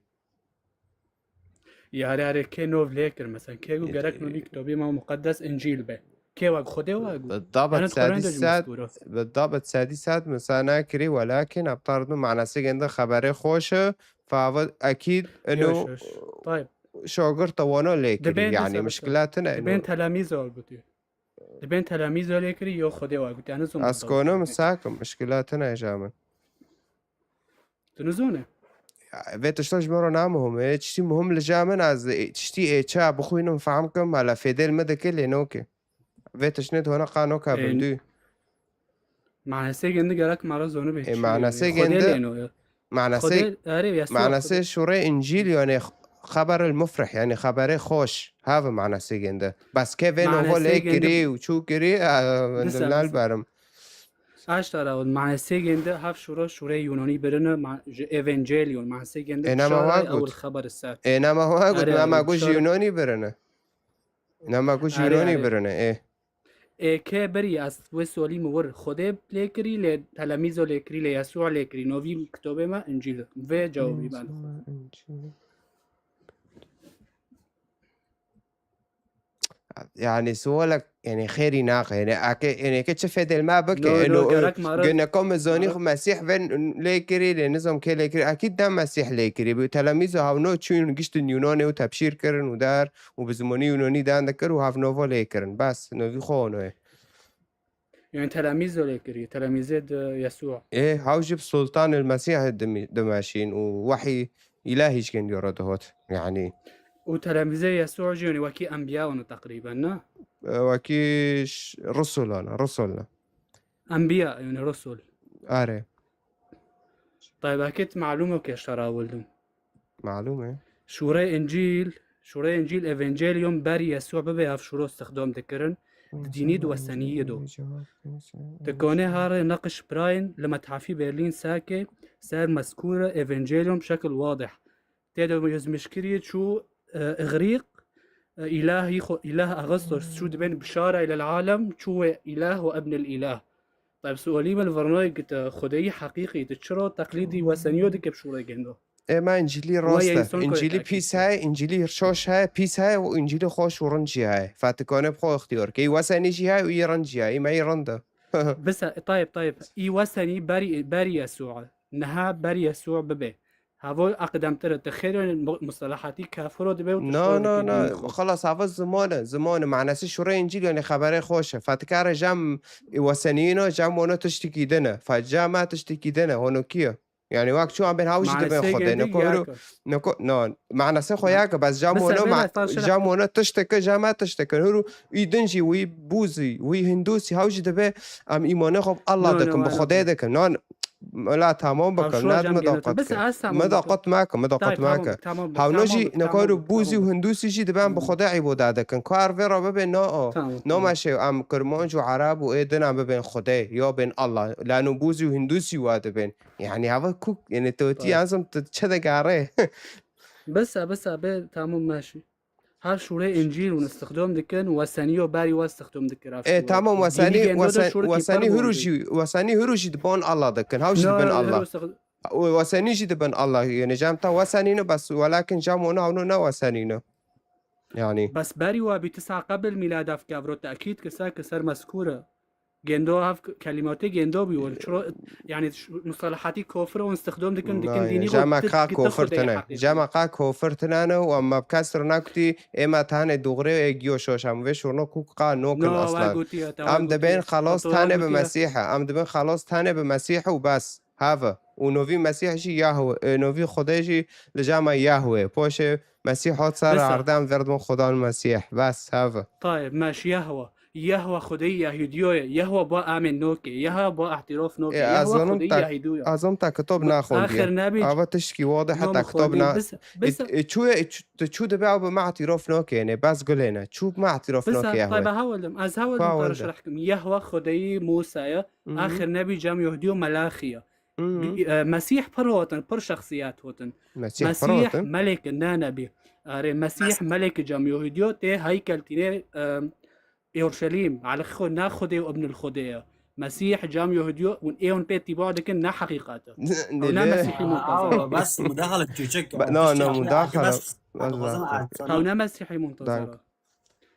Yarê, yarê, kê nov lê kir, mesela, kê got gerek novî Kitabê me Muqeddes Încîl be? Kê wa got? Xwedê wa got? Bi dabet Yanî sedî Kur'an de jî sed, mezkûr e. Bi dabet sedî sed, mesela, nekirî, welakin ebtar du manasê gênde xeberê xweş e, fava ekîd, ino Yoş, yoş. Tayyip. şogirta wana lê kirî, Dibên yanî, desa, mişkila tine, ino. Dibên telamîza wa gotî. Dibên telamîza lê kirî, yo Xwedê wa gotî. Yanî zû Ez konim sakim, mişkila tine ja min. Tu nizûne? Ya, vê tişta ji min re ne muhim e. Tiştî muhim li ja min, ez ê-, tiştî êçe bixwînim, fehm kim, hela fêdê li min dike lê noke. Vê tiştine di hona qanoka E, birdû. Manasê gende gerek mara zonu be. E, manasê gende, manasê, manasê şûrê Încîl, yani xeber el mufrih, yani xeberê xweş. Hava manasê gende. Bas ke vê novo lê kirî û çû kirî, nal berim. Aştara û manasê gende hav şûro şûrê Yunanî birine, ji Evangelion, manasê gende. Ê, nama wa got. Ewil xeber ser. Ê, nama wa got, nama got ji Yunanî birine. Nama got ji Yunanî birine, ê. Ê, ke berî ez wê solî min wir Xwedê lê kirî, lê telemîzo lê kirî, lê Yesû lê kirî. Novî kitobê me Încîl e. Vê cewabî ben. Yani sualek, yani xêrî naxe. Yani ake, yani ke çi fedel me bike. No, no, gerek mara. Gene kom zanî xwe Mesîh ven lê kirî, lê nizam ke lê kirî. Akîd da Mesîh lê kirî. Bi telemîzo hawno çûn giştin Yunanê û tebşîr kirin û dar û bi zimanî Yunanî dan dikir û hav novo lê kirin. Bas, novî xwe ono ye. Yani telemîz de lê kiriye, telemîzê de Yesû. Ê, haw jî bi Sultan el Mesîh dimi-, dimeşîn û wehî îlahî ji gêndî re dihot. Yani. Û telemîzê Yesû jî yani wekî enbiya û teqrîben, ne? E, wekî ş-, rusul ana, rusul ne. Enbiya, yani rusul. Are. Tayyib, akit malûm o ke şera wildim. Malûm e. Şûrê Încîl, şûrê Încîl, Evangelion berî Yesû bibe ev şûro stixdam dikirin. Di dînî di weseniyê do. Di konê harê neqiş birayên li methafî Berlîn sake ser mezkûr e Evangelion bi şekil wadih. Tê de yazmişkirî çû, e, Îgrîq, e, îlahî xwe, îlah Ağustos çû dibên bişara ilel alem, çû wê îlah û ibnil îlah. Tayyib, sualî me li vir nayê gite Xwedeyî heqîqî, tu çira teqlîdî weseniyo dike bi şûrê gendo? Ê, me Încîlî rast e. Încîlî pîs heye, Încîlî şoş heye, pîs heye û Încîlî xweş û rind jî heye. Fetikane bi xwe ixtiyar ke. Î wesenî jî heye û î rind jî heye. Î me î rind e. Bisa, Tayyib, Tayyib. Î wesenî berî, berî Yesû e. Niha berî Yesû bibe. Havo eqdemtir e. Te xêr yani mu-, mustalahatî kafiro dibe û tu şûro dikî dînî xwe. No, no, no. Xelas, hava ziman e. Ziman e. Manasî şûrê Încîl yani xeberê xweş e. Fetikare jam weseniyî ne, jam wano tiştekî din e. Fe-, jam e tiştekî din e. Honokî ye. Yani wek çû an bên haw jî dibên Xwedê. Neko hiro, neko, no, manasê xwe ya ke, bes jam wano, jam wano tişteke, jam e tişteke. Hiro î din jî wî bûzî, wî hindûsî haw jî dibe em îmanê xwe bi Allah dikin, bi Xwedê dikin. No, la tamam bikin, ne me daqat ke. Me daqat me ke, me daqat me ke. Hawno jî neko hiro bûzî û hindûsî jî dibe em bi Xwedê îboda dikin. Kar vê re bibe, no, o. No meşe em kirmanc û ereb û ê din em bibên Xwedê, ya bên Allah. Lano bûzî û hindûsî wa dibên. Yani hava kuk, yani tu tî azim tu çi digarê. Bes e, bes e, be tamam meşî. Her şûrê Încîl hûn istixdam dikin, weseniyo berî we istixdam dikir. E, tamam, wesenî, wesenî huru jî, wesenî huru jî dibon Allah dikin. Haw jî dibin Allah. Wesenî jî dibin Allah. Yani cem ta wesenî ne bes, welakin cem wano hawno ne wesenî ne. Yani. Bes berî we bî tisa qebl mîlad ev kevro tekîd kisa ki ser mezkûr e. Gendo ev k-, kelîmatê gendo bî were. Çiro, yani ş-, mustalahatî kofir û istixdam dikin, dikin dînî xwe. Jema ka kofir tine. Jema ka kofir tine ne û em me bi kes re nakutî, ê me tane dûxrê û ê giyo şoş em. Vê şûrno kûk qa nokin aslan. Em dibên xelas tane bi Mesîh e. Em dibên xelas tane bi Mesîh û bes. Have. Û novî Mesîh jî Yahwe, e, novî Xwedê jî li cema Yahwe. Poşê Mesîh hot ser erdem verdibin Xwedan Mesîh. Bes, have. Tayyib, meş Yahwe. Yahwe Xwedeyî Yahûdiyo ye. Yahwe ba amên nokê. Yahwe ba ehtirof nokê. Yahwe Xwedeyî Yahûdiyo ye. Azim ta kitob naxondiye. Axir nebî. Ava tişkî wadih ta kitob na. Çûye, tu çû dibe ew bi me ehtirof nokê ne. Bes gulê ne. Çû bi me ehtirof nokê Yahwe. Tayyib, hewlim. Ez hewlim ta şerh kim. Yahwe Xwedeyî Musa ye. Axir nebî cem Yahûdiyo Melaxî ye. Mesîh pir hotin, pir şexsiyet hotin. Mesîh pir hotin. Mesîh melek e, ne nebî. Arê, Mesîh melek e cem Yahûdiyo tê heykel tîne, e, Êrşelîm, alixo ne Xwedê û Ibnil Xwedê ye. Mesîh cem Yahûdiyo û ê hûn pê tîba dikin ne heqîqet e. Ew ne Mesîhî muntezir e. Bes mudaxalet küçük. No, no, mudaxalet. Ew ne Mesîhî muntezir e.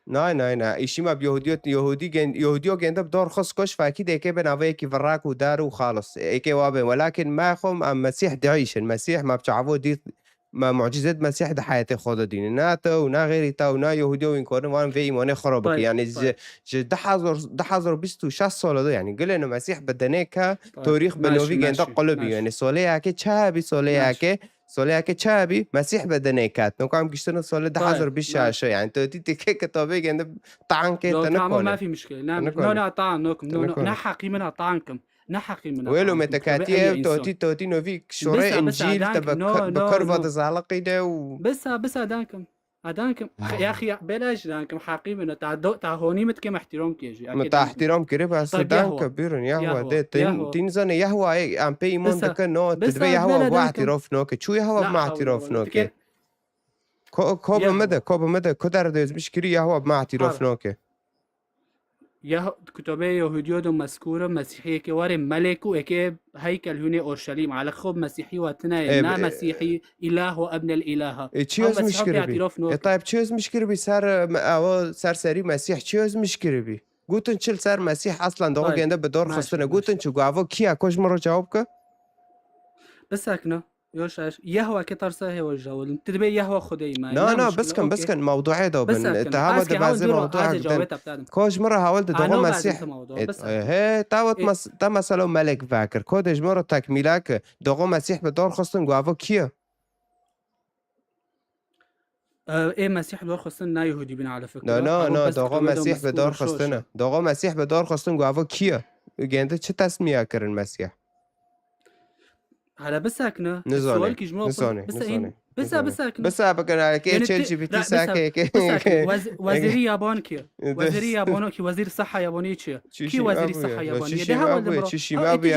Nay, nay, nay. Îşî me bi Yahudiyet, Yahudi gen-, Yahudiyo gende bi dor xist koş fakî de êkê be navê yekî virak û dar û xalis. Êkê wa be. Welakin me xwe em Mesîh diîşin. Mesîh me bi çavo dît, me mucizet Mesîh di heyetê xwe de dînin. Na te û na xêrî te û na Yahudiyo wîn korin wan vê îmanê xwe re bike. Yani ji, ji du hazar, du hazar bîst û şeş sala de yani. Gilê ne Mesîh bi denê ke torîx bi novî gende qulibî. Yani solê yake çabi solê yake Solê yekê çawa bî? Mesîh bi dinê ket. Noka em giştine solê du hezar bîst şaşe. Yani tu dî têkê kitabê gende tankê. Lo, te tamam, nikone. Ma fi muşkile. Na, Te nikone. No, na, ta, no, Te no, no, nikone. Na heqî min a tankim. Na heqî min a Welo tankim. Me te Kitabê ketiye ev insan. Totî, totî novî şorê Bisa, bisa, İncil te dankim. Bi No, bi no, kurva no. Di zaliqî de û Bisa, bisa, dankim. A dankim. Ya xi, bela ji dankim. Heqî min a. Ta do, ta honî min dikim ihtiram kê jî. Min te ihtiram kirî, bes danke, bîrin, Yahwa, de, tîn, tîn zane Yahwa, em pê îman dikin, no, tu dibê Yahwa bi ihtirof noke. Çû Yahwa bi me ihtirof noke. Ko, ko bi me de, ko bi me de, ku derdê ez mişkirî Yahwa bi me ihtirof noke. Yah, kitabê Yahudiyo de mezkûr e, Mesîhî yekê warê melek û yekê heykel hûnê Orşelîm. Ala xwe Mesîhî wa tine ye, E, na e, Mesîhî îlah û ebnel îlaha. E, çi Ew ez Mesîha mişkirî bî? E, Tayb, çi ez mişkirî bî ser, e, me, ew ser serî Mesîh, çi ez mişkirî bî? Gotin çil ser Mesîh aslan doxo gende bi dor xistine. Gotin çi, gavo kiya, ko ji min re cewab ke? Bisekne. Yo şaş. Yahwa ke tarsa hewa jawilin. Ti dibê Yahwa Xwedê îman. Na, na, biskin, biskin, mewduê de bin. Te hema de bazê mewduê de. Ko ji min re hawil de doxo Mesîh. E, he, ta wet mes-, ta mesela melek vekir. Ko de ji min re tekmîla ke. Doxo Mesîh bi dor xistin, gavo kiya? Ê Mesîh bi dor xistin na Yehûdî bin ala fikir. No, no, no, doxo Mesîh bi dor xistin. Doxo Mesîh bi dor xistin, gavo kiya? Gende çi tesmiya kirin Mesîh? Hele bisekne. Nizane. Sualkî ji me Nizane. Bisa, Nizane. Bisa, bisekne. Bisa bikin, ke çel G P T sake, ke. Wezîrî yaban ki? Wezîrî yaban ki? Wezîr Seha Yabanî çi? Kî wezîrî Seha Yabanî? Çişî me bûye, çişî me bûye.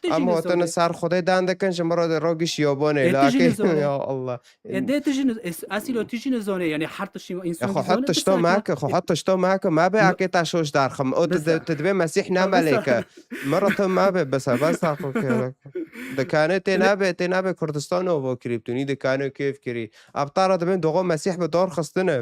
Em, em hotine ser Xwedê dan dikin, ji min re de rogiş yabanê. Ya Allah. E, dê tu jî niz-, es-, esîlo tu jî nizanê, yani her tiştî însan Ya xwe nizanê, hot tişto meke, xwe hot tişto meke, me bê akê te şoş derxim. O tu, tu dibê Mesîh ne melêke. Mira tu me bê, bes, bes ta xwe ke. Dikanê tê nabê, tê nabê Kurdistan ovo kirî, tu nî dikanê kêf kirî. Ab ta re dibên doxo Mesîh bi dor xistine.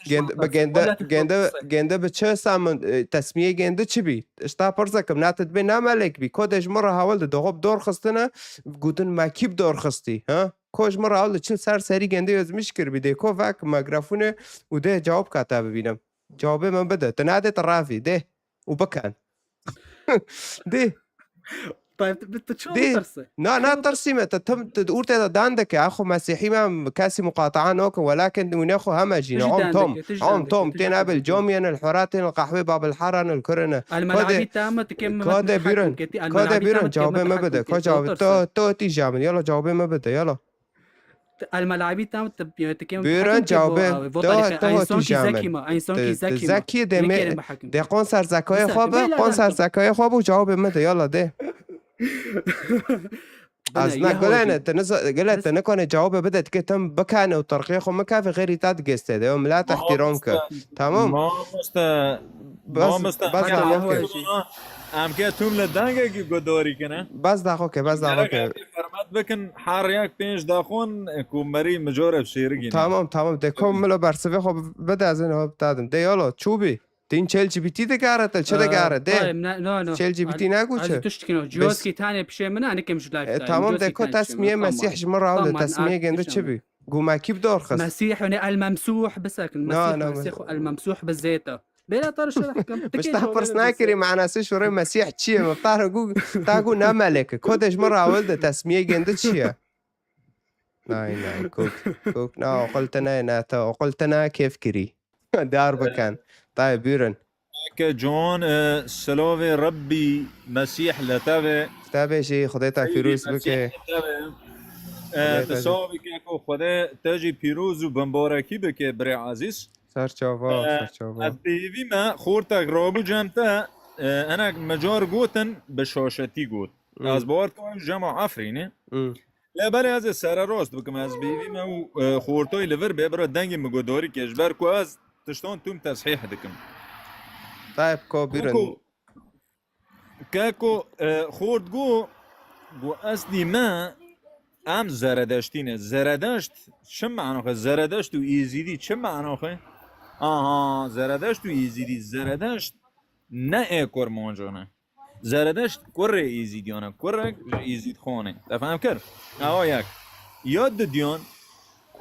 Gend-, bi gende, gende, gende bi çi samin, e, tesmiyê gende çi bî? Ista pirse kim, na tu dibê ne melek bî. Ko de ji min re hawil de doxo bi dor xistine, gotin me kî bi dor xistî, ha? Ko ji min re ew li çil ser serî gendê ez mişkir bî, dê ko vek mikrofone û dê cewab ka te bibînim. Cewabê min bide. Tu nadê tu ravî, dê. Û bikin. Dê. Tayyip, tu, tu çawa Dê. Tirse? Na, na tirsî me. Tu tim, tu ûr tê de dan dike. Axu mesîhî me kesî muqataa nokin. Welakin wîne xwe heme jîne. Om tom. Om tom. Tê nabil cam yên el hura tên el qehwê babil haran el kurine. Al melabî tam, tu kêm Kode bîrin. Kode bîrin. Cewabê me bide. Ko cewabê. To, to tî jamin. Yala cewabê me bide. Yala. Elmelabî tam, tu, tu kêm Buyurun, cevabê. Vota to, to, însan ki zekî ma, însan ki zekî ma. Zekî de me, de qon ser zekayê xwe be, qon ser zekayê xwe bû, cevabê me de, yala de. Ez ne gulene, te niza-, gule te nikane cevabê bide, dike tim bikane û terqiyê xwe mikave, xêrî te digeste de, ew milet ihtiram ke. Tamam? Mamoste, Bas, mamoste, bas em daxo ke. Em ke tûm li dengekî guhdarî kine. Bas daxo ke, bas daxo ke. Gerek em fermet bikin, her yek pênc daxon ku merî mijore şêrigî ne. Tamam, tamam. De kom milo bersivê xwe bide, ez ên hop dadim. De yalo, çûbî. Tîn çel G B T de gare te, çi de gare, de. Çel G B T ne gu çi? Tişt kino. Cihazkî tane pişê min, hani kem şu live. E, tamam, de ko tesmiye Mesîh ji min raw de, tesmiye gende çi bî? Gu me kî bi dor xist? Mesîh, hani el memsûh bisekin. Na, Mesîh, na, Mesîh, el memsûh bi zêta. Bêra tar şerh kim. Min ji te pirs nakirî, manasê şûrê Mesîh çi ye? Min ta gu, ta gu ne meleke. Ko de ji min rawil de tesmiyê gende çi ye? Nay, nay, kok, kok, na, oqil te ne, na, te oqil te ne kêf kirî. Dar bikin. Tayê bîrin. Ke John, e, silavê Rebbî Mesîh li te be. Te bê jî, Xwedê te pîroz bike. Mesîh li te be. E, tu sawa bike ku Xwedê te jî pîroz û bimbarekî bike, birê ezîz. Serçava, serçava. Ez bi hêvî me, xortek rabû cem te, e, hinek micar gotin, bi şaşetî got. Hmm. Ez bawer dikim ew jema Efrînê. Hmm. Lê belê ez ê sererast bikim, ez bi hêvî me û, e, xortayî li vir bê, bira dengê min guhdarî ke, ji ber ku ez tiştan tûm tesîh dikim. Tayeb, ko bîrin. Keko, keko, e, xort got, got, eslî me, em Zeredeştî ne. Zeredeşt çi manoxe? Zeredeşt û Êzîdî çi manoxe? Aha, Zeredeşt û Êzîdî. Zeredeşt ne ê Kurmancan e. Zeredeşt kurê Êzîdiyan e. Kurek ji Êzîdxan e. Te fehm kir? Ewa yek. Ya didiyan,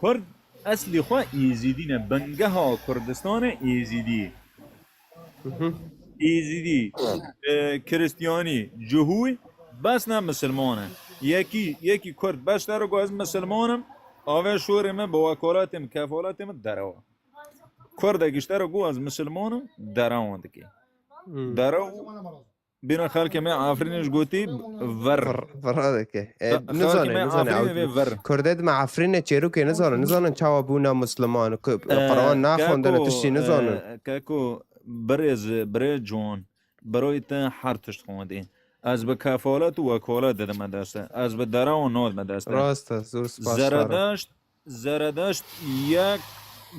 Kurd eslî xwe Êzîdî ne. Bingeha Kurdistanê Êzîdî. Hı hı. Êzîdî, e, Kiristiyanî, Cihûy, bes ne misilman e. Yekî, yekî Kurd beş te re got ez misilman im, avê şorê me bi wekaletê min, kefaletê min derewa. Kurdekî ji te re got ez misilman im, derewan dike. Hmm. Derew bîna xelkê me Efrînê ji gotî ver. Vir-, vira dike. E, Xelkê nizane, me nizane, Efrînê ew vê ver. Kurdê dime Efrînê çêrokê nizane, nizanin çawa bûna Misliman. Ku-, E, Quran naxwendine, keko, tiştî nizanin. E, keko, birêz, birêz Ciwan, birayê te her tişt xwendî. Ez bi kefalet û wekalet didime dest te. Ez bi derewan nadime dest te. Rast e, zor spas, Zeredeşt, Zeredeşt yek,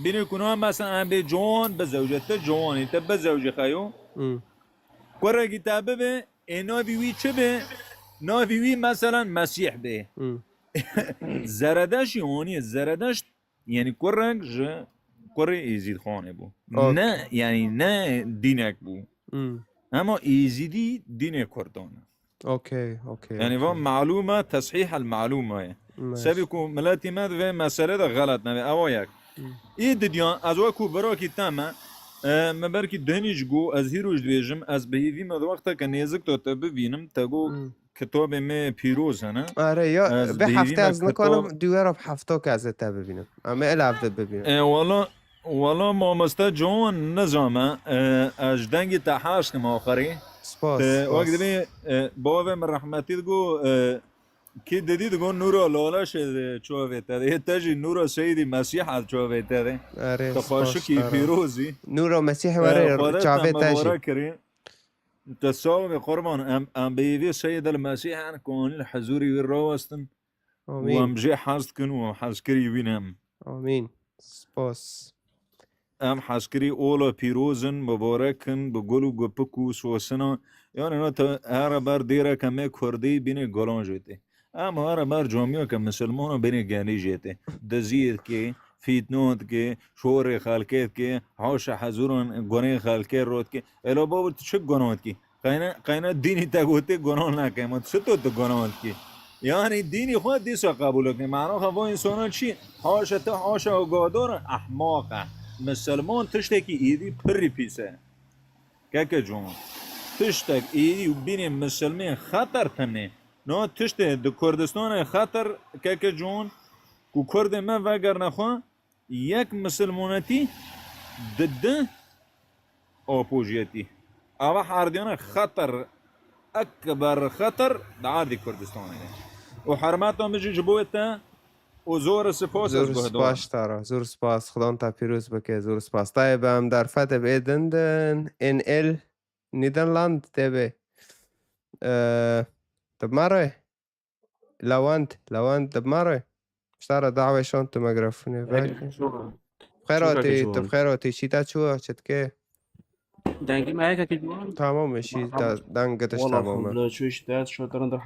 bînî ku niha mesela em bê Ciwan bizewce, te Ciwanî, te bizewce xeyo. Hmm. Kurekî te bibe, ê navî wî çi be? Navî wî, meselan, Mesîh be. Hmm. Zeredeşî honiye, Zeredeşt, yanî kurek ji kurê Êzîdxanê bû. Ok. Ne, yanî ne dînek bû. Hmm. Hema Êzîdî dînê Kurdan e. Okey, okey, Yanî van okey. Malûm e, teshîh el malûm e. Nice. Sebî ku miletî me di vê meselê de xelet nebe, ewa yek. Hmm. Ê didiyan, ez wekû birakî te me, e, me belkî denî ji got, ez hîro ji dibêjim, ez bi hêvî me di wexteke nêzik de te bibînim, te got Hmm. kitabê me pîroz hene. Are ya, Ez bi bi hêvî hefte me ez nikarim, kitab- dû were bi hefto ke ez ê te bibînim. Em ê elav de bibînim. E, wala, wala mamoste Ciwan nizame, e, ez ji dengê te hez dikim axirî. Spas, Te spas. wek dibê, e, bavê min rehmetî digo, e, kî didî digo nûra laleşê di çavê te de. Ê te jî nûra Seydî Mesîh ez çavê te de. Erê, Te spas, qaşikî spas. pîrozî. Nûra Mesîh E, were Xwedê te çavê te jî. mibarek kirî. Te sax be qurban, em, em bi hêvî Seyd el Mesîh en ku anî li hezûrî wî rawestin û Amîn. em jê hez dikin û em hezkirî wî ne em. Amîn. Spas. Em hezkirî ola pîroz in, mibarek in, bi gul û gupik û sosina. Yanî na te here ber dêreke me kurdî bînê gulan jê tê. Em here ber camiyeke misilmana bênê genî jê tê. Diziyê dikê, fîtno dikê, şorê xelkê dikê, haşa hezûran gunê xelkê ro dikê. Elo babo, tu çi gunan dikî? Qeyne, qeyne dînî te gotê gunan neke. Ma tu çito tu gunan dikî? Yanî dînî xwe dîsa qebûl dikî. Manoxa vo însana çi? Haşa te, haşa o gador e, ehmaq e. Misilman tiştekî êdî pirî pîs e. Keke Ciwan. Tiştek êdî û bînê misilmên xeter tune. No tiştê di Kurdistanê xeter keke Ciwan ku Kurdê me vegerine xwe yek misilmonetî di di apojiyetî. Ava herdiyane xeter, ekber xeter di erdî Kurdistanê de. Û hermeta min jî ji bo te û zor spas ez Zor guhdar. spas ji te re, zor spas. Xudan te pîroz bike, zor spas. Tayê be em derfetê bi ê din din, in el Nederland tê be. Ee, te bi me re? Lewend, Lewend te bi me re? Ji te re dawê şan tu mikrofone Eke ver. Çû. Xêr Çû keke hatî, tu bi Ciwan. xêr hatî, çî te çû, çi dike? Dengê me heye keke Ciwan? Tamam e, şî Merhaba. te deng gitiş Wala tamam e. xwe bila çû işte, şu tarafta.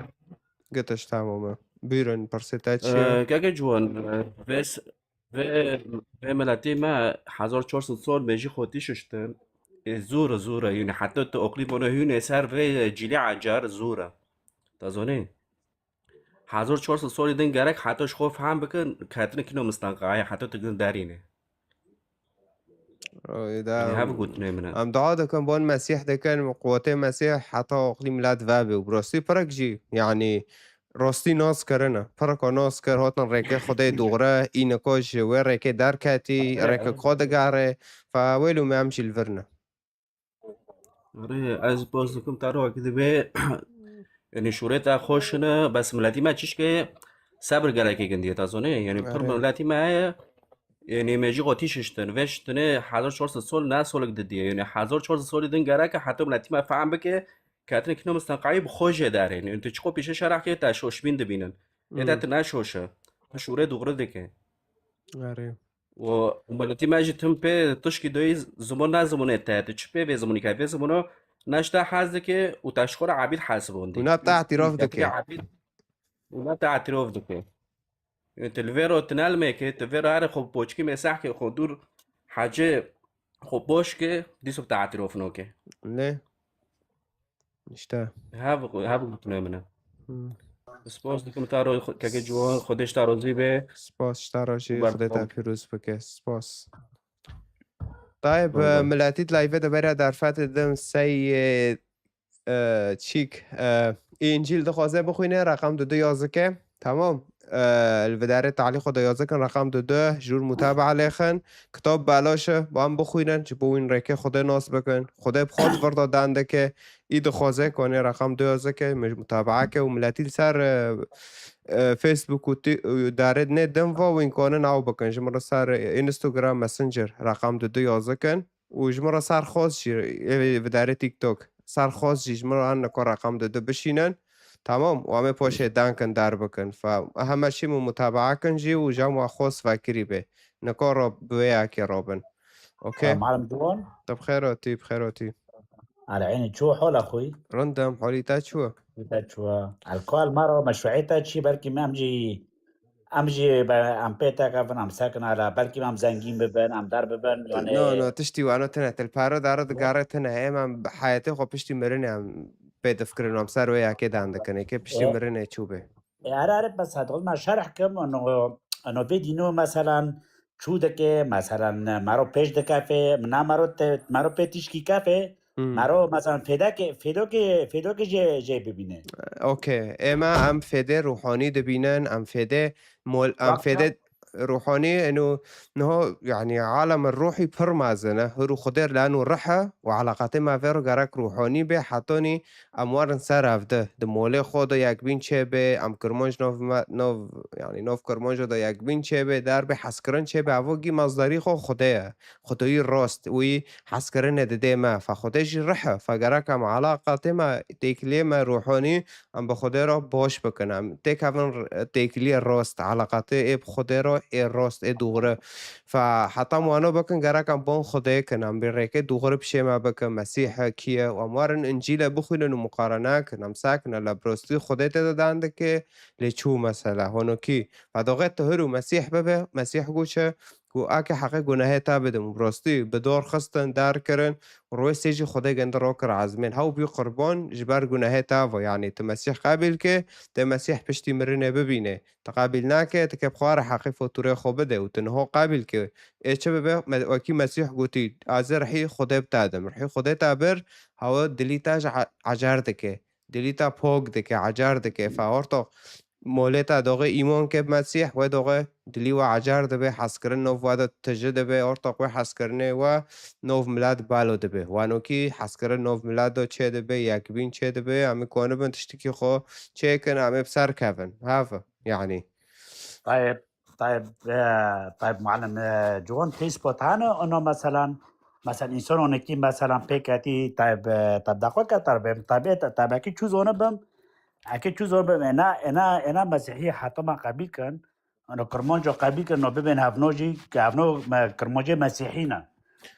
Gitiş tamam e. Buyurun, pirsê te çi ye? Ee, keke Ciwan, e, vê s-, vê, vê miletê me hezar çar sed sal mejî xwe tî şiştin. E, zor e, zor e. Yanî heta tu oklî bona hûnê ser vê cîlê ecar zor e. Te zanî? Hezar çar sed salî din gerek heta ji xwe fehm bikin, ketine kîno mistanqayê, heta tu gin derîne. Oy, da. Yanî hev gotinê min e. Em dua dikin, bon Mesîh dikin, bi quwetê Mesîh heta oqlî milet vebe û bi rastî pirek jî, yanî rastî nas kirine. Pireka nas kir, hatin rêkê Xwedê dûre, înika ji wê rêkê derketî, Erê, rêkek erê. xwe digere, fe wêl û me em jî li vir ne. Erê, ez baş dikim te re wekî divê, yanî şûrê te xweş ne, bes miletî me çişkê sebir gerekê gindiye, te zonê? Yanî pir Erê. miletî me heye, yanî me jî xwe tî şiştin, vê şiştinê hezar çar sed sol ne solek didiye. Yanî hezar çar sed solî din gereke heta miletî me fehm bike, ketine kîno mistanqayî bi xwe jê derê. Yanî tu çiqo pîşe şerexkê te şoşbîn dibînin. Ê te Hmm. tu ne şoş e. Tu şûrê dûgri dike. Erê. û miletî me jî tim pê tişkî doyî ziman ne zimanê te, tu çi pê vê zimanî ke? Vê zimano ne ji te hez dike û te ji xwe re ebîd hesibandî. Û ne te îtiraf Te dike. ebîd, û ne te îtiraf dike. Yanî tu li vê ro tu ne li mêke, tu vê ro here xwe bi poçikî meseh ke, xwe dûr hecê xwe poş ke, dîso te îtiraf nake. Lê. İşte. Hev, hev gotine min e. Hmm. Spas dikim te ro-, keke Ciwan, Xwedê ji te razî be. Spas ji te re jî, Ber Xwedê te xwe. pîroz bike. Spas. Tayeb, Bay bay. e, miletî di live de bera derfet didim sey, e, e, çîk, e, Încîl dixwaze bixwîne, reqem du du yazike. Tamam. E, li vidarê talîqo de yazikin, reqem du du, jûr mutabaa lêxin. Kitab belaş e, wan bixwînin, ji bo wîn rêkê Xwedê nas bikin. Xwedê bi xwe di vir de dan dike. Î dixwaze ku anê reqem du yazike, min mutabaa ke û miletî li ser, e, e, Facebook û ti-, û darê dinê din va wîn kanin ew bikin. Ji min re ser Instagram Messenger reqem du du yazikin. û ji min re serxwest jî, ê, vidarê TikTok, serxwest jî ji min re hene ku reqem du du bişînin. Tamam, û em ê poşê dankin dar bikin. Fe heme şî min mutabaa kin jî û ji em wa xwest vekirî bê. Nikaro bi wê yekê robin. Okey? Malim Ciwan? Tu bi xêr hatî, bi xêr hatî. Aleyne çû hola xwî? Rindim, holî te çû? Te çû? Alkohol maro meşruiyê te çi? Belkî em jî Em jî be, em pê tekevin, em sekine la, belkî em zengîn bibin, em der bibin, yanî. No, no, tiştî wano tine, til paro dare digare tine, em, em heyetê xwe piştî mirinê em pê difikirin, em ser wê yekê dan dikin, ê kê piştî mirinê çû bê. E, are, are, bes hadi, me şerh kim, no, no, vê dîno, meselan, çû dike, meselan, mero pêş dikefê, na mero te, mero pê tişkî kefê, Hmm. Mero, meselan, fêdekê, fêdokê, fêdokê jê, jê bibîne. Okey. Ême em fêdê ruhanî dibînin, em fêdê mol-, em fêdê ruhanî, eno, niho, yanî, alem ruhî pir mezin e. Hir û Xwedê lano rih e û eleqatê me vê ro gerek ruhanî bê, hetanî em werin ser evde. Di molê xwe de yekbîn çêbê, em kirmanc nav me, nav, yanî, nav kirmanco de yekbîn çêbê, derbê hezkirin çêbê, evo gî mezderî xwe Xwedê ye. Xwedayî rast, wî hezkirinê didê me. Fe Xwedê jî rih e. Fe gerek em eleqatê me, têkiliyê me ruhanî, em bi Xwedê re baş bikin. Em têkevin r-, têkiliyê rast, eleqatê ê bi Xwedê re ê rast, ê dûgri. Fe heta em wano bikin, gerek em bon Xwedê kin, em bi rêkê dûgri pişê me bikin, Mesîh kî ye, û em werin Încîlê bixwînin û muqarene kin, em sekine le bi rastî Xwedê tê de dan dike, lê çû mesele, honokî. Fe doxê tu hir û Mesîh bibe, Mesîh got çi? Ku ake heqê gunehê te bidim û bi rastî bi dor xistin, dar kirin, rûyê sê jî Xwedê gende ro kir ezmên. Hew bî qurban ji ber gunehê te ve. Yanî tu Mesîh qebîl ke, tê Mesîh piştî mirinê bibîne. Tu qebîl nake, tu kê bi xwe re heqê fotûrê xwe bide û tu niho qebîl ke. Ê çi bibe? Me-, wekî Mesîh gotî, ez ê rihî Xwedê bi te dim. Rihî Xwedê te bir, hewe dilî te ji e-, ecer dike. Dilî te pok dike, ecar dike. Fe ortoq molê te doxê îman ke bi Mesîh, wê doxê dilî we ecar dibe, hezkirin nov we de tije dibe, ortoq wê hezkirinê we nov milet balo dibe. Wanokî hezkirin nov milet de çê dibe, yekbîn çê dibe, em ê konibin tiştikî xwe çêkin, em ê bi ser kevin. Heve, yanî. Tayeb, tayeb, e, tayeb muallim, e, ciwan tê spot hene, ona meselan, meselan, însan onekî, meselan, pêketî, tayeb, e, tayeb daxwe ke tayeb, tayeb, e, tayeb, eke çû zone bim, eke çû zone bim, ena, ena, ena Mesîhî heta me qebîl kin, ona Kirmanco qebîl kin, no bibên hevno jî, ke hevno me, Kirmancê Mesîhî ne.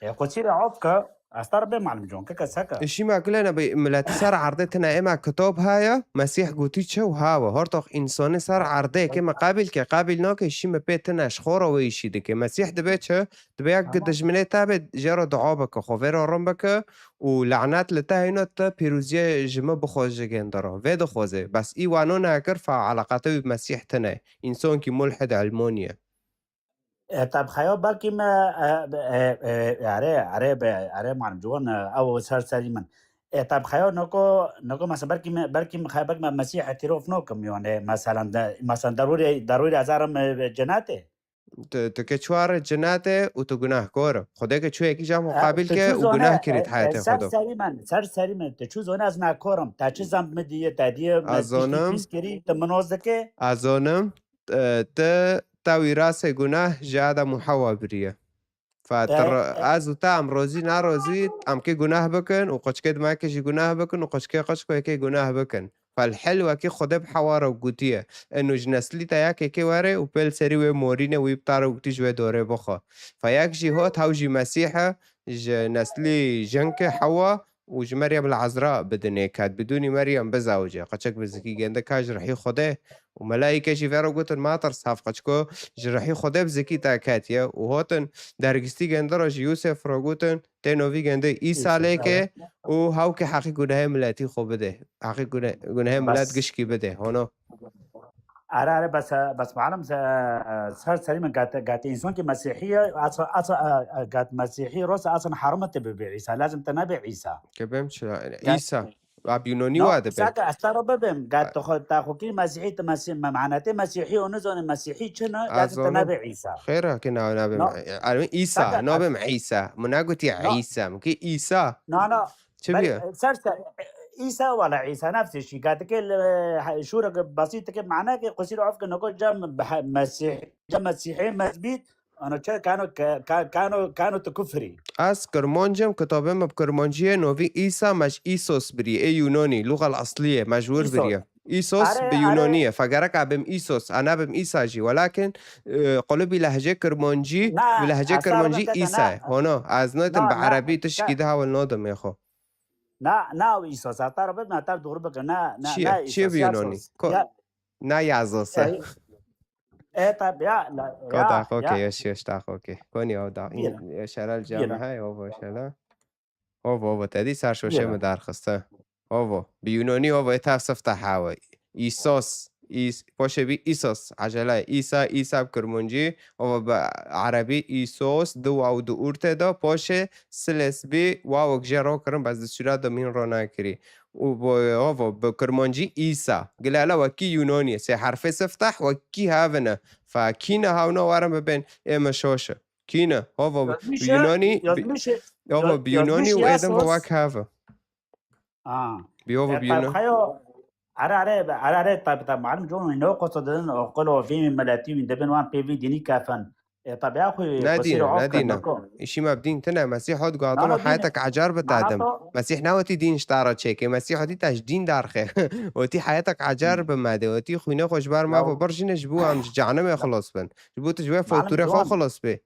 E, Qudsî re af ke, Estar bê malim con, keke seke. Îşî me gule ne bê, milletî ser erdê tine, ê me kitap heye, Mesîh gotî çi û ha we. Hortox însonê ser erdê ke me qabil ke, qabil nake, îşî me pê tine, ji xwe re wê îşî dike. Mesîh dibe çi? Dibe yek dijminê te bê, jê re dua bike, xwe vê re rin bike û lanet li te heyno te pîroziyê ji min bixwe ji gêndira. Vê dixwaze. Bes î wano nekir, fa eleqete wî bi Mesîh tine. Însonkî mulhid elmoniye. E, tab xeya belkî me, e, e, e, erê, erê be, erê malim ciwan, e, ew ser serî min. E, tab xeya noko, noko mesela belkî me, belkî me xeya belkî me Mesîh îtirof nokim, yani, mesela de, mesela darûrê, darûrê ez arim, e, cenetê. Tu, tu ke çû re cenetê û tu gunahkor. Xwedê ke çû yekî cam E, qabil tu ke çû û zone, gunah kirî e, e, hayatê ser xwe do. Serî min, ser serî min, tu çû zone ez nakorim. Te çi zam mi diye, te diye, Ez me tiştî zonim. Pîs kirî, tu min noz dike? Ez zonim. E, te, te wîrasê gunah ji Adam û Hewa biriye. Fa E, te re-, e, ez û te em rozî narozî, em kê gunah bikin û qoçkê dima kê jî gunah bikin û qoçkê qoçko yekê gunah bikin. Fa li hel wekî Xwedê bi Hewa re gotiye. Eno ji neslî te yek yekê were û pê li serî wê morîne wî bi te re gotî ji wê dorê bixwe. Fa yek jî hot hew jî Mesîh e, ji neslî jinke Hewa û ji Meryem li Ezra bi dinê ket, bidûnî Meryem bizawice. Qeçek bi zikî gende ka ji rihî Xwedê û melayîke jî vê re gotin, matirs, hev qeçko ji rihî Xwedê bi zikî te ketiye û hotin dergistî gende re ji Yûsef re gotin, tê novî gende Îsa Îsa, lêke evet. Û hewke heqî gunehê miletî xwe bide. Heqî gune-, gunehê milet Bes. Gişkî bide. Hono. Are, are, bes, bes, malim, se-, ser serî min gat, gat însan ki Mesîhî ye, asl, asl, e, e, gat Mesîhî rost, asl haram te bibe Îsa, lazim te nebe Îsa. Ke bem çira, yani, Gat Îsa. Wa bi Yunanî No, wa dibe. saka ez te re bibim, ga tu xwe, te xwe kî Mesîhî, tu Mesî-, me-, manetê Mesîhî û nizanî Mesîhî çi ne, ya Ez tu te zanim. nabê Îsa. Xêr e ki na nabim. No, Ermin Îsa, saka ez, nabim Îsa. Min nagotî no, Îsa. Min kî Îsa. no, no. Çi Ber, biye? ser ser, Îsa wala Îsa nefsê şî. Ga dike li, he, şûrek basît dike, mana ki qusîr of ki noko cem Mesîh, cem Mesîhî mezbît, ano çe kano, ka-, ka-, kano, kano tu kufrî. Ez Kirmancim, kitabê me bi Kirmanciyê novî Îsa mej Îsos birî, ê Yunanî, lugal asliyê, mejbûr Îsos. Birî. Îsos Are, bi are. Yunanî ye. Fe gerek abim Îsos, a nabim Îsa jî. Welakin, e, qulubî lehcê Kirmancî, bi Na, lehcê ez te re Kirmancî bibim ke Îsa na, ye. Hono, ez nedim na, bi na, erebî tişkî ke- di hewil nadim ê xwe. Na, na Îsos, ez te re bibim, ez te re doğru bikim. Na, na, Çi ye? na Çi ye Îsos, bi Yunanî? Yazos. Ko-, Ya, na Yazos. e, e, tabi ya, la, Ko ya, daxo ke, ya. Yeş, yeş daxo ke. Konî o da, Bira. Şelal cem Bira. He, o bo şelal. Ovo, ovo, te dî ser şoşê Bira. Min derxiste. Ovo, bi Yunanî ovo, ê tev sifte hewe. Îsos, Îs-, poşê bî Îsos, ecele. Îsa, Îsa bi Kirmancî, ovo bi erebî Îsos, du waw du ûr tê de, poşê siles bî, wawek jê ro kirin, bes di sûra de min ro nakirî. Û bo, ovo, bi Kirmancî Îsa. Gilele wekî Yunanî, sê herfê sifteh, wekî hevine. Fe kî ne hewna werin bibên, ê min şoş e. Kî ne? Hova bi Yazmış ya, Yunanî, bi, yazmış ya, hova yaz-, bi Yunanî yazmış û ya êdin bi sos. Wek hev e. Ha. Bi hova E, bi tabi Yunan-, xeyo, are, are, are, are, tabi, tabi, malum con, ne o koso dedin, o kolo vî miletî wî dibin wan pê vî dînî kefin. E, tabi, ya xwe Ne qusîr dîne, of ne dîne. Nako. Îşî me bi dîn tine, Mesîh hot Na, guhatino na, dîne. Heyetek ecar bi Mana tadim. To Mesîh ne wetî dîn ji te re çêke, Mesîh wetî te ji dîn derxe. Wetî heyetek ecar Hmm. bi me de, wetî xwîne xwe ji ber me Ya. Ve bir jîne ji bo em ji cehennemê xilos bin. Ji bo tu ji wê Malum faturê xwe Ciwan. Xilos bê.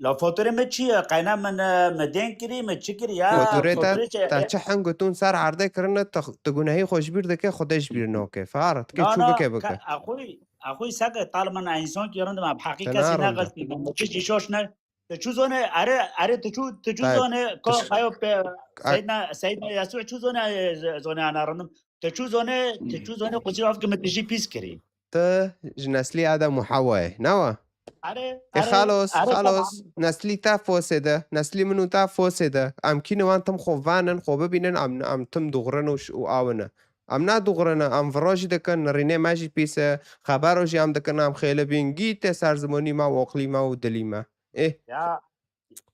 La faturê me çi ye? Qeyna min, e, me dên kirî, me çi kirî ya? Faturê te, Faturê çi? Te E, çi hing û tûn ser erdê kirine, tu, tu gunehî xwe ji bîr dike, Xwedê ji bîr nake. Far, tu kê Na, çû na, bike, bike. Ka-, axuy, axuy seke tal min însan ki rindim, em heqî Te kesî narindim. Nexistî, min çi jî şoş ne. Te çû zone, are, are, te çû, te çû Tayyip, zone, ko tu ş-, xeyo pe, a- Seydna, Seydna Yesû çû zone, e, z-, zone ana rindim. Te çû zone, te çû zone, qusî of ki min te jî pîs kirî. Tu ji neslî Adem û Hewayê, ne wa? Are, E are, xalos, are, xalos, tamam. Neslî te fosê de, neslî min û te fosê de. Em kî ne wan tim xwe vanin, xwe bibînin, em, em tim dûxirine û ş-, û awine. Em ne dûxirine, em viro jî dikin, nirînê me jî pîs e, xebero jî em dikin, em xêlibîn, gî tê ser zimonî me û oqlî me û dilî me. Ê. Ya,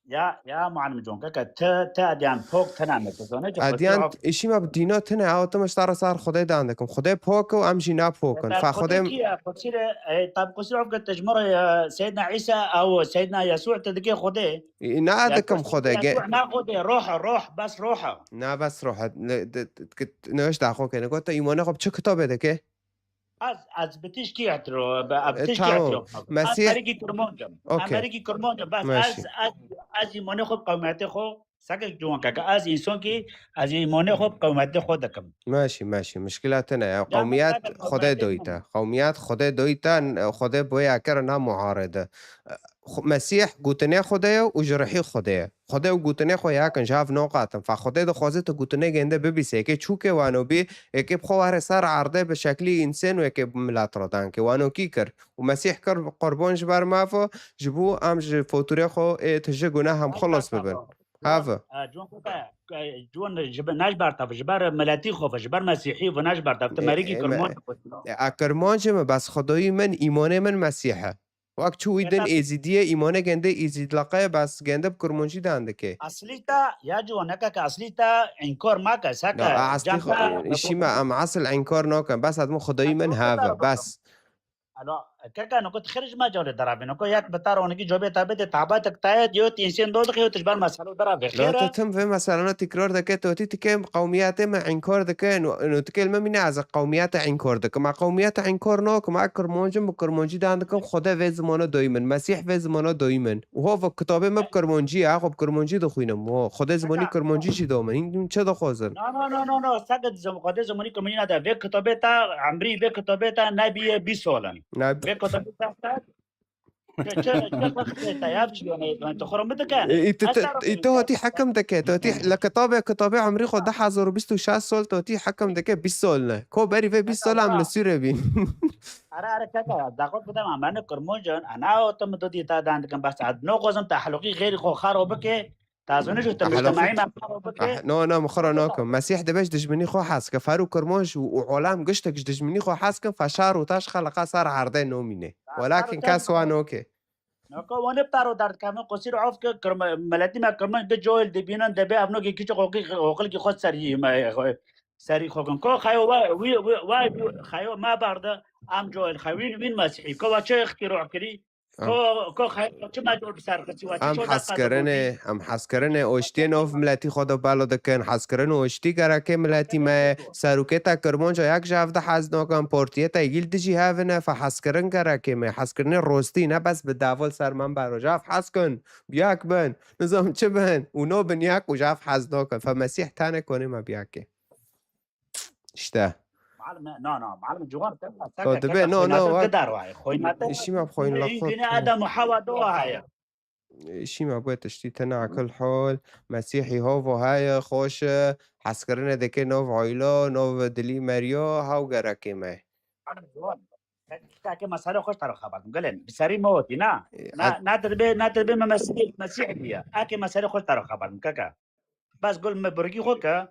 Ya, ya muallim Con, keke, te, te ediyan pok tene me, te zane, Ediyan, işî me bi dîna tine, ew tim ji te re ser Xwedê dan dikim. Xwedê pok e û em jî ne pok in. Te Fa Xwedê Xwedê kî ye? Qusîre, e, tab qusîre of ke te ji me re, e, Seydna Îsa, ew Seydna Yesû te dike Xwedê. E, ne Ya dikim Xwedê, Yesû ge- ne Xwedê, roh e, roh, bes roh e. Ne bes roh e. Ne, de, de, de, ne ji daxo ke. Ne got te îmanê xwe bi çi kitabê dike? Ez, ez bi tişkî hetiro, bi, bi E, tişkî tamam. Hetiro. Ez Mesîh- merikî Kurmancim. Okey. Ez merikî Kurmancim. Bes Meşî. ez, ez, ez îmanê xwe bi qewmetê xwe, seke ciwan keke. Ez însan kî, ez îmanê xwe bi qewmetê xwe dikim. Meşî, meşî. Muşkila tine ya. Ya, Qewmiyet ben, ben, Xwedê ben, doyî te. Qewmiyet Xwedê doyî te, Xwedê boya kir na muharede. Xu-, Mesîh gotinê Xwedê ye û ji rihî Xwedê ye. Xwedê û gotinê xwe yek in, ji hev noqatin. Fa Xwedê dixwaze tu gotinê gende bibîse. Yekê çûke wano bî, yekê bi xwe were ser erdê bi şeklî însen û yekê bi milet re dengê wano kî kir. Û Mesîh kir qurbon ji ber me ve, ji bo em ji foturê xwe ê tije guneh em xilos bibin. Have. E, Ciwan xwe te, e, Ciwan ji ber, ne ji ber te, ji ber miletî xwe ve, ji ber Mesîhî ve, ne ji ber te. Tu E, merikî e, me, Kurmanc e, a Kurmanc e me, bes Xwedayî min, îmanê min Mesîh e. Wek çû wî din Êzîdiyê, îmone gende Êzîdlaqe, bes gende bi Kurmancî dan dike. Eslî te, ya ciwaneke ke eslî te înkar make, seke, Ya, eslî can xwe, te, işî me, em esil înkar nakin. Bes ez min Xwedayî min heve, bes. Alo, keke, noko tu xêr ji me cawlê deravê, noko yek bi te ronîkî cobê te bide, tabetek te ye, diyo tînsên do dixê, tu ji ber meselo deravê. La xêr te e? Tim vê meselana tîkrar dike, tu tî tikê qewmiyetê me înkar dike, no, no tikê li me mîne ez qewmiyete înkar dikim. Me qewmiyete înkar nakim, me Kurmancim, bi Kurmancî dan dikim, Xwedê vê zimana doyî min, Mesîh vê zimana doyî min. Û ho, kitabê me bi Kurmancî ye, xwe bi Kurmancî dixwînim. Ho, Xwedê zimanî Kurmancî jî do min. Hîn çi dixwazin? No, no, no, no, no. Seke zim-, Xwedê zimanî Kurmancî nade. Vê kitabê te, emrî vê kitabê te nebiye bîst sal in. Ne- Vê kitabê te, te, çi, çi, çi, te, te, ya çi, yani, yani, tu xwe mi dike? E, e, tu, Ez tu, te e, tu hotî hekim dike, tu hotî li kitabê, kitabê emrî xwe du hezar û bîst û şeş sal, tu hotî hekim dike bîst sal ne. Ko berî vê bîst sal em li Sûrê bîn. Ara, ara, kaka, daxwaz bidem, em ne Kurmancin, ana o tu mi dodî ta dan dikin, bes ad no xwazim te heloqî xêrî xwe xaro bike, Tazûnê ji te mujtema'î me xwe bike. Ah, no, no, min xwe re nakim. Mesîh dibe ji dijminî xwe hez ke. Fer û kirmanc û, û olam giştek ji dijminî xwe hez kin, fe şar û taş xeleqa ser erdê nomîne. Welakin kes wa noke. Noko wan ê taro derdikevin, qusîr of ke kirma-, miletî me kirmanc di coyl dibînin, debe ev nokê kiçik oqil-, oqilkî xwe serî me, xwe, serî xwe kin. Ko xeyo wa, wî, wî, wa, wî, xeyo me berde, em coyl xewîn, wîn mesîhî. Ko wa çi îxtîro kirî? Em Ko, ko xeyo çi me cor bi ser xistî, wa çi Em çoda qadibû hezkirinê, bî? Em hezkirinê oştiyê nov miletî xwe de balo dikin. Hezkirin û oştî gerekê miletî me ye. Seroketa kirmanca yek ji hev de hez nakin, portiyeta yîl dijî hev in e, fe hezkirin gerekê me. Hezkirinê rostî, ne bes bi davul ser membero. Ji hev hez kin, bi yek bin, nizam çi bin, û no bin yek û ji hev hez nakin. Fe Mesîh tenê konê me bi yekê. İşte. Malim, no, no, malim ciwan te, te, To te, dibe, te no, no, xoynatir wa- te dar waye. Xoynatir. Îşî me bi xoynatir. Yine Adam Hawa do waye. Îşî me bûye tiştî tine akil hol. Mesîhî hov û heye, xweş e. Hezkirinê dike nov oylo, nov dilî meriyo, hew gerekê me. Malim ciwan. Te, te ke mesele xweş taro xeber. Gelin, bi serî me wotî, na? E, Na, na te dibe, na te dibe me Mesîh, Mesîh diye. Eke mesele xweş taro xeber, kaka. Bes gul me birgî xwe ke,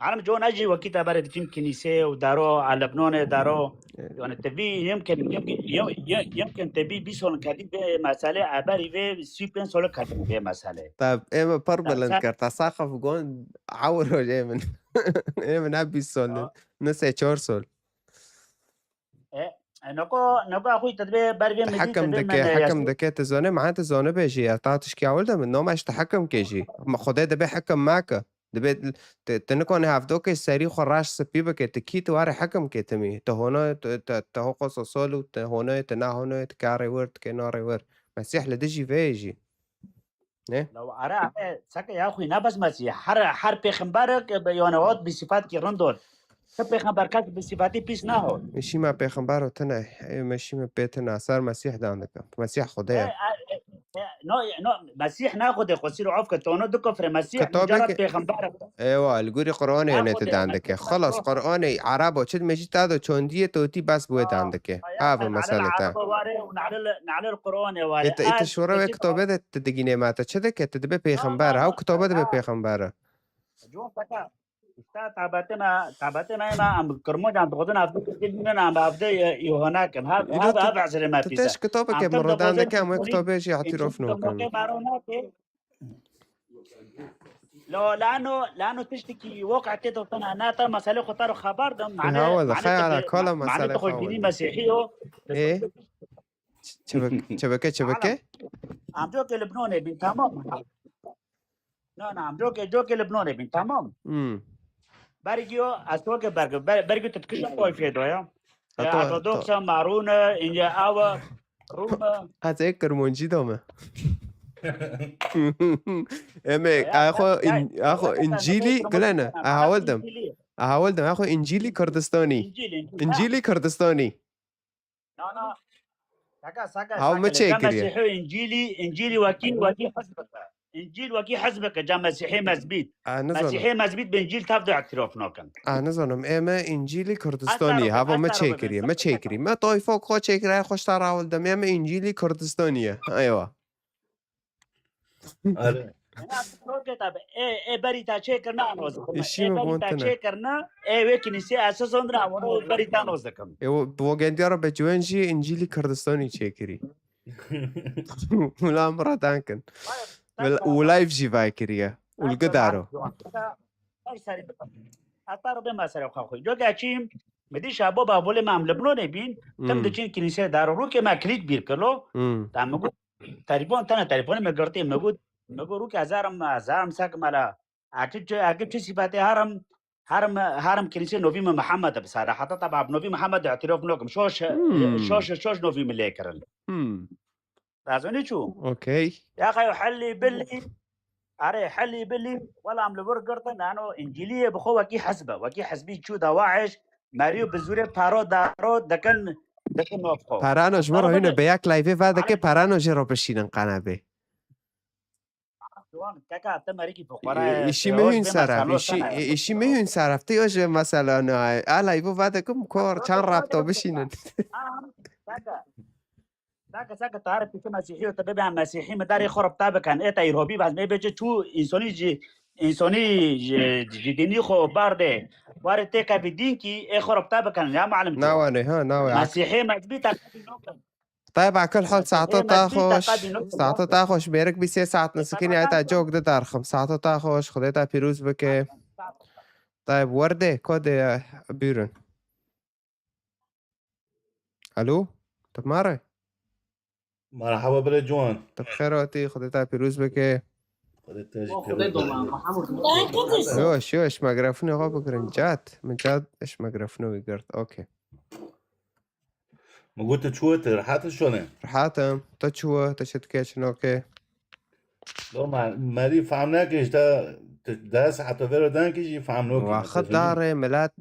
malim ciwan ez jî wekî te berê diçim kinîsê û daro, a Lebnanê daro. Evet. Yani te vî yemkin, yemkin, yem-, yem-, yemkin te vî bîst sol kedî vê meselê, eberî vê sî pênc sol kedî vê meselê. Tab, ê me pir Ta bilind ser kir, ta saxif gon, ew rojê min. Ê min ne bîst sol, Ya. ne sê çar sol. E, e, noko, noko axuy te dibê ber vê Te midî, te hekim dibê dike, me hekim yasî. dike, tu zone, ma tu zone be jî, ya ta tişkî ewil de min, noma işte hekim ke jî. Ma Xwedê dibe hekim make. Dibe te, te nikone hevdokê serî xwe reş spî bike, tu kî tu ware hekim ke timî. Tu hono, tu, tu, tu hoqo sosol û tu hono, tu na hono, tu karê wir, tu kê narê wir. Mesîh li dijî vê jî. Ne? Law are, are, seke ya xwî ne bes Mesîh. Her, her pêxemberek, e, be, yani, hot bi sifat ki rind ot. Te pêxember kes bi sifatî pîs nehot. Îşî me pêxember û tine. Ê me şî me pê tine. Ser Mesîh dan dikim. Mesîh Xwedê E, ye. e, e, e, no, no, Mesîh ne Xwedê, xwesîr of ke tono du kofre Mesîh, Kitabê mucarrad ke pêxember e. Ewa, li gorî Qur'anê Ne yone te Xwedê, dan dike. Mesîh ne Xelas, Xwedê. Qur'anê Erebo, çi mecî ta do çondiyê totî bes bûye dan dike. Ava mesele te. Araba ware û nalil, nalil Qur'anê ware. Ê te, ê te şore wê kitabê de te digînê me te çi dike? Te dibe pêxember. Hew kitabe dibe pêxember. Cuwan seke. Îşte tabatê me, tabatê me, me em kirmocan dixwazin ev dikir, min em ev de, e, îhona kin. Hev, Îro hev, tu, hev ezirê me tu pîse. Teş kitabeke Em tim mirodan dixwazin dike, em wê kitabê jî îtîrof nokin. Maro nake. Lo, lano, lano tiştekî waqî tê dixwazin, na te meselê xwe te ro xeber dim. Mane, Hawa de mane xeyala te, kala mane meselê te xwe xwe dînî din. Mesîhî yo. Ê? Çi bik-, çi bike, çi bike? Em cokê Libnanê bîn, tamam. Na, na, em cokê, cokê Libnanê bîn, tamam. Hmm. Bergî yo, ez weke bergi, ber-, bergî tu dikişin koy fêdo ya. Ya, Hatta, Ortodoksa, Marûne, ince awa, Rûme. Ez ê Kirmancî dame. Em ê, Ya, axwe ya, in-, ya, axwe ya, İncilî, ya, gilene, ya, a hawil dim. İncilî. A hawil dim, axwe İncilî Kurdistanî. İncilî, İncilî. İncilî Kurdistanî. Na, na. Saka, saka, Haw saka, me lê çê kiriye. Mesîhî, İncilî, İncilî wekî, wekî hizb bike. İncil wekî hizb bike, ca Mesîhî mezbît. A, nizanim. Mesîhî mezbît bi İncil tev de îtîrof nakin. A, nizanim. Ê me İncilî Kurdistanî, hava me çê kiriye, me çê kiriye. Me tayfa xwe çê kiriye, xweş ta rawil dem. Ê me İncilî Kurdistanî ye. Eywa. Are. Ena proke tabi. E, e berî ta çêkirina anoz. Îşî E me berî ta bontine. çêkirina, e wê kinîsê esas ondra, wano berî ta noz dikim. E, wo, bi wo gendiya re be ciwen jî İncilî Kurdistanî çêkirî. Wila min re dan kin. Wel, û live jî vay kiriye. Û li gidaro. Her serî. Heta re be mesela xwe xwe. Coka çîm, mi dî şabo bavolê me em Libnanê bîn, tim Hmm. diçin kinîsê daro. Rûkê me kilît bîr kilo. Hmm. Ta mi got, Telefon, tene telefonê me girtî, me got, me got, "Rûkê ez herim, ez herim sek mela. Eke çi, eke çi sîfetê herim, herim, herim kilîsê novî me Mihemed bi sare. Heta teba bi novî Mihemed îtîrof nokim. Şoş, Hmm. şoş, şoş novî me lê kirin." Hmm. Ez ne çû. Okey. Ya xeyo helî bilî. Are helî bilî. Wela em li wir girtin, ano İncilî ye bi xwe wekî hizb e. Wekî hizbî çû dawaş. Meriyo bi zûrê paro daro dikin, dikin nov xwe. Parano ji me re hûne be yek live va dike, parano jê re bişînin qenebê. Ciwan, keka, te merikî fuqara ye, Îşî te me hûn seref, îşî, îşî me hûn seref, te yo ji mesela ne, a live va dikim, kor çend rapto bişînin. Keka. Saka, saka, tarif ki Mesîhî û te bibê Mesîhî, me darê xwe rabta bikin. Ê te îrobî bes, me bêje çû însonî jî, însonî ji, ji dînî xwe bar de. Warê tê kevî dîn kî, ê xwe rabta bikin. Ya muallim tu. Nawe ne, ha, nawe. Mesîhî mezbî te kevî nokin. Tayyip, akil hal, saata ta xoş. Saata ta xoş. Mêrik bîst sê saat nisikîn ya ta cok de darxim. Saata ta xoş. Xwedê ta pîroz bike. Tayyip, werde, kode, buyurun. Alo, tu bi me re? Merhaba bire ciwan. Tu bi xêr hatî, Xwedê te pîroz bike. Xwedê te jî pîroz bike. Yoş, yoş, me grafonê xwe bigirin. Cad, min cad, eş me grafonê wî girt. Okey. Min got tu çû, tu rehat î şonê? Rehat im. Tu çû, tu çi dike, çi nake? Lo, me, merî fehm nake, işte, tu deh saet vêro den ki jî fehm nake. Waxit dare, milet,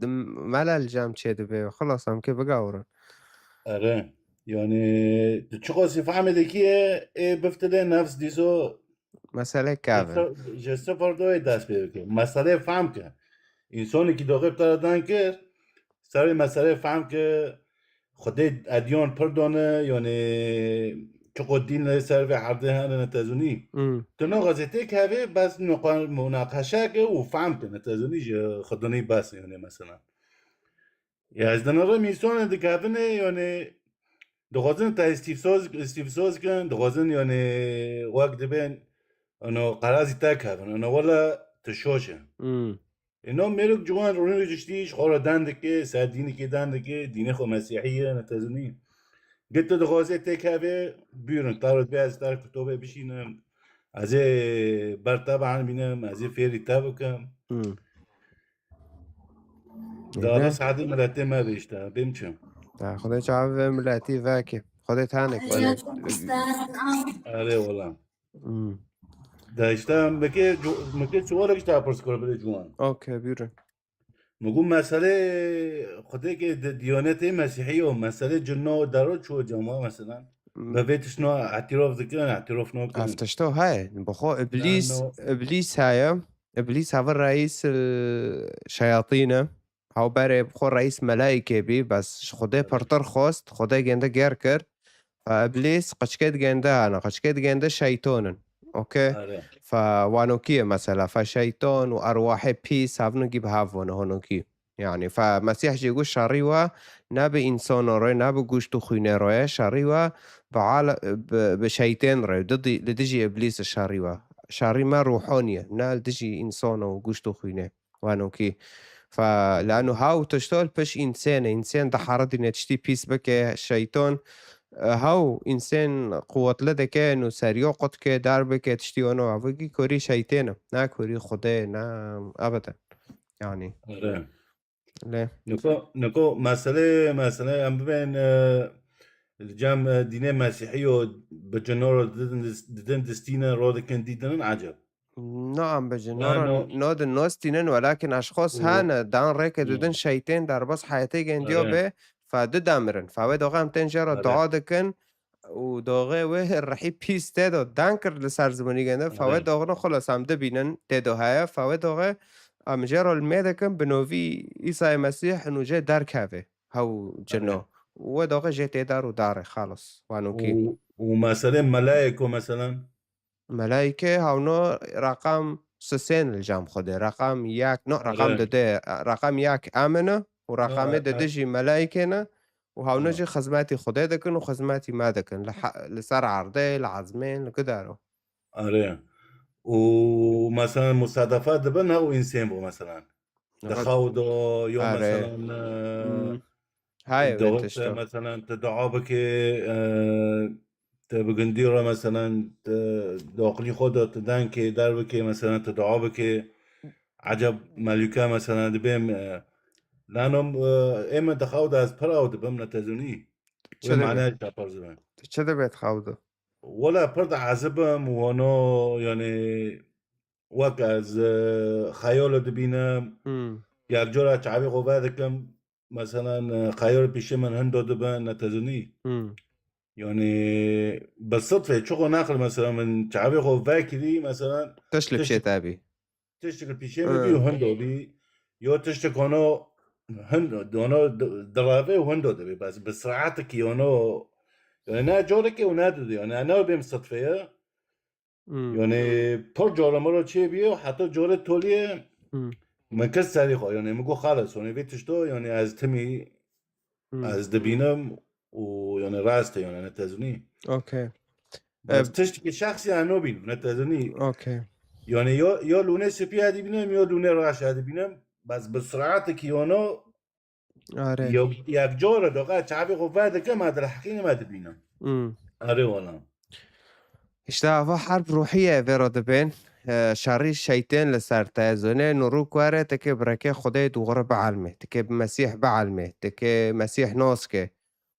mele li cem çê dibe. Xilas, em kê bigawrin. Ere, yani, tu çiqasî fehmê dikiye, ê biftilê nefs dîso. Mesele kevin. Ji sıfır doyê dest pê bike. Mesele fehm ke. Însonê ki doxê bi te re den kir, serê mesele fehm ke, Xwedê edyan pir dane, yani, çiqo dîn li ser vê erdê hene, ne tezûnî. Hmm. Tu no gazetê kevê, bes nuqa-, munaqeşe ke û fehm ke, ne tezûnî ji xwedinî bes, yani, mesela. Ya, ez dinarim însonê dikevine, yani, dixwazin te îstîfsoz, îstîfsoz kin, dixwazin, yani, wek dibên, ano, qerazî te kevin, ano, wela tu şoş e. Hmm. Êno mêrik ciwan rûnê ji tiştî ji xwe re den dike, ser dînikê den dike, dînê xwe mesîhî ye, ne tezûnî. Gê tu dixwazê têkevê, bûyurun, te re divê ez te re kitobê bişînim. Ez ê ber te bienbînim, ez ê fêrî te bikim. Hmm. Dara saetê miletê me be işte, bêm çi? Ya, Xwedê çavê vê miletî veke. Xwedê tane Erê wela. Hmm. Da işte, meke, meke çuwara işte pirs kir bile ciwan. Okey, buyurun. Min got, meselê Xwedê ke di diyanetê Mesîhî yo, meselê cinna û dero çi cema, mesela? Hmm. Bi vê tiştna îtirof dikin, îtirof nakin. Ev tişto heye. Bi xwe Îblîs, Îblîs heye. Îblîs heve reîs, e, şeyatîn e. Hew berê bi xwe reîs melaîkê bî, bes ji Xwedê pirtir xwest, Xwedê gênde gêr kir. Fe Îblîs qiçkê digênde hene, qiçkê digênde şeyton in. Okey? Are. Fe wanokî ye mesela, fe şeyton û erwahê pîs hevnokî bi hev vone honokî. Yani, fe Mesîh jî got şerî we ne bi însono re, ne bi goşt û xwînê re ye, şerî we bi ale-, bi, bi şeytên re, di, di, li dijî Îblîs şerî we. Şerî me ruhonî ye, ne li dijî însono û goşt û xwînê. Wanokî. Fe, lano hew tişto li piş însên e, însên diheridîne tiştî pîs bike, şeyton, e, hew însên quwetli dike, nû seriyo qut ke, dar bike, tiştî ono, ev wekî korî şeytên e. Ne korî Xwedê, ne ebeden. Yani. Öyle. Le. Niko, niko, mesele, mesele, em bibên, e, li cem, e, dînê Mesîhî yo bi cino re didin, didin distîne, ro dikin dîdinin, eceb. Naam, bêje, no, no, no, di nos tînin, welakin eşxos hene, dan rêke didin şeytên derbas heyetê gendiyo bê, fe di demirin. Fe wê doxê em tên jê re dua dikin û doxê wê rihî pîs tê do dan kir li ser zimanî gende. Fe wê doxê no xulas em dibînin tê do heye. Fe wê doxê em jê re li mê dikin bi novî Îsayê Mesîh û jê derkeve hew cino. Wê doxê jê tê dar û darê xalis. Wanokî. Û, û meselê melayê ku meselen? Melaîke hawno reqam sisên li cem Xwedê. Reqam yek, no, reqam dide, reqam yek em in û reqamê dide jî melaîke ne û hawno jî xizmetî Xwedê dikin û xizmetî me dikin. Li he-, li ser erdê, li ezmên, li gidaro. Are. Û mesela musadefe dibin hew însên bo mesela. Di xew do, yo mesela, e, Hayê wê tişto. Mesela, tu dua bike, e, tu bi gundî re, mesela, tu doqlî xwe de tu denkê derbike, mesela, tu dua bike, eceb melûke, mesela, dibêm, e, lano, e, ê min di xew de ez pir ew dibim, ne tezûnî. Wê mane ji te pirs bibim. Tu çi dibê di xew de? Wela pir diezibim û wano, yani, wek ez, e, xeyalo dibînim, yek cara çavê xwe vedikim, Mesela, e, xeyal pîşê min hindo dibin, ne tezûnî. Hmm. Yani, bi sidfê, çiqo nexil, mesela, min çavê xwe vekirî, mesela, tişt li pişê te bî. Tiştek li pîşê min bî û hindo bî. Yo tiştek ono hindo, ono di-, direve û hindo dibî. Bes bi saetekî ono, Yani ne carekê û ne didî. Yani ne bêm sedfeye. Hmm. Yani pir cara min re çêbîye, heta carê toliyê Hmm. min kir serî xwe. Yani min got xelas, yani vê tişta, yani ez timî Hmm. ez dibînim û yani rast e, yani ne tezunî. Okey. Bes E, tiştekî şexsî ez nabînim, ne tezunî. Okey. Yani ya, ya lûnê spî ez dibînim, ya lûnê reş ez dibînim. Bes bi suratekî yana Are. Yek, yek cara daqa çavê xwe vedikim, ez dilheqînim, ez dibînim. Hmm. Erê wala. Îşte ava herb ruhî ye vê re dibên. E, şerî şeytên li ser te. Zonê nûrû ku here, teke bi rêkê Xwedê dûxire bielmê. Teke bi Mesîh bielmê. Teke Mesîh nas ke.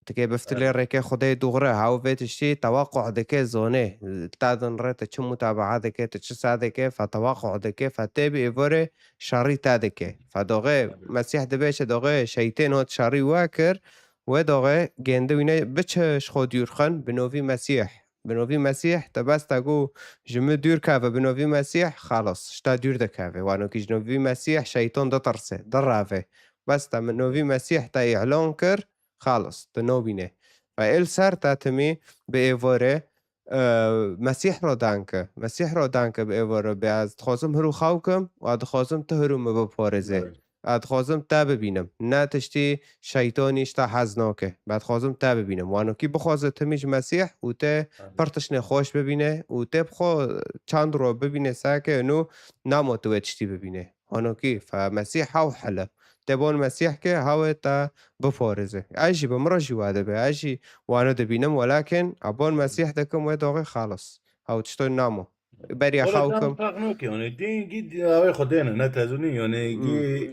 Teke biftilê Evet. rêkê Xwedê dûxire. Hew vê tiştî tewaquh dike zonê. Te din rê te çi mutabaa dike, te çi sa dike, fe tewaquh dike, fe tê bi êvorê şerî te dike. Fe doxê Mesîh dibêje doxê şeytên hot şerî we kir, wê doxê gêndi wîne biçe ji xwe dûr xin, bi novî Mesîh. Bi novî Mesîh, te bes te got ji min dûr keve, bi novî Mesîh, xelas, ji te dûr dikeve. Wanokî ji novî Mesîh şeytan ditirse, direve. Bes te min novî Mesîh te îlan kir, xelas, tu nabîne. Fe êl ser te timî bi êvorê, e, Mesîh re danke. Mesîh re danke bi êvorê. Bê ez dixwazim hiru xew kim û ez dixwazim tu hiru min biparêze. Evet. Ez dixwazim te bibînim. Ne tiştî şeytanî ji te hez nake. Ez dixwazim te bibînim. Wanokî bixwaze timî ji Mesîh û te Evet. pir tiştê xweş bibîne û te bi xwe çand ro bibîne sake nû namo tu wê tiştî bibîne. Hanokî, fe Mesîh hew hele. Te bon Mesîh ke hewê te biparêze. Ez jî bi min re jî wa dibe. Ez jî wano dibînim, welakin a bon Mesîh dikim wê doxê xalis. Hew tişto namo. Beriya Wala xew dem kim. Farq nake, yani, din gî di-, awê Xwedê ne, ne tezunî, yani, gî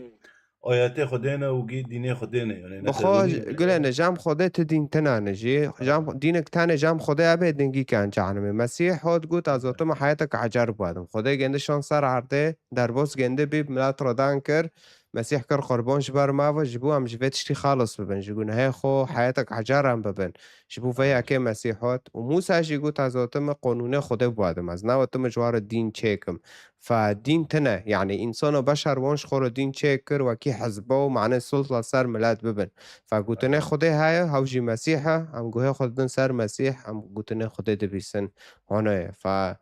Hmm. ayetê Xwedê ne û gî dînê Xwedê ne, yani, ne Bi xwe tezunî. Gule ne, jam Xwedê ti dîn tine ne jî. Jam, dînek tane jam Xwedê abe dingî kan cehennemê. Mesîh hot got, "Ez otim heyetek ecer buadim." Xwedê gende şan ser erdê, derbos gende bî, milet re dan kir. Mesîh kir qurban ji ber me ve, ji bo em ji vê tiştî xalis bibin. Ji gunehê xwe heyetek ecer em bibin. Ji bo vê yekê Mesîh hot. Û Mûsa jî got, "Ez otim qonûnê Xwedê buadim. Ez neotim ji we re dîn çêkim." Fe dîn tine, yani însano beşer wan ji xwe re dîn çêkir, wekî hizba û mane sulta ser milet bibin. Fe gotinê Xwedê heye, hew jî Mesîh e, em guhê xwe didin ser Mesîh, em gotinê Xwedê dibîsin. Hona ye. Fe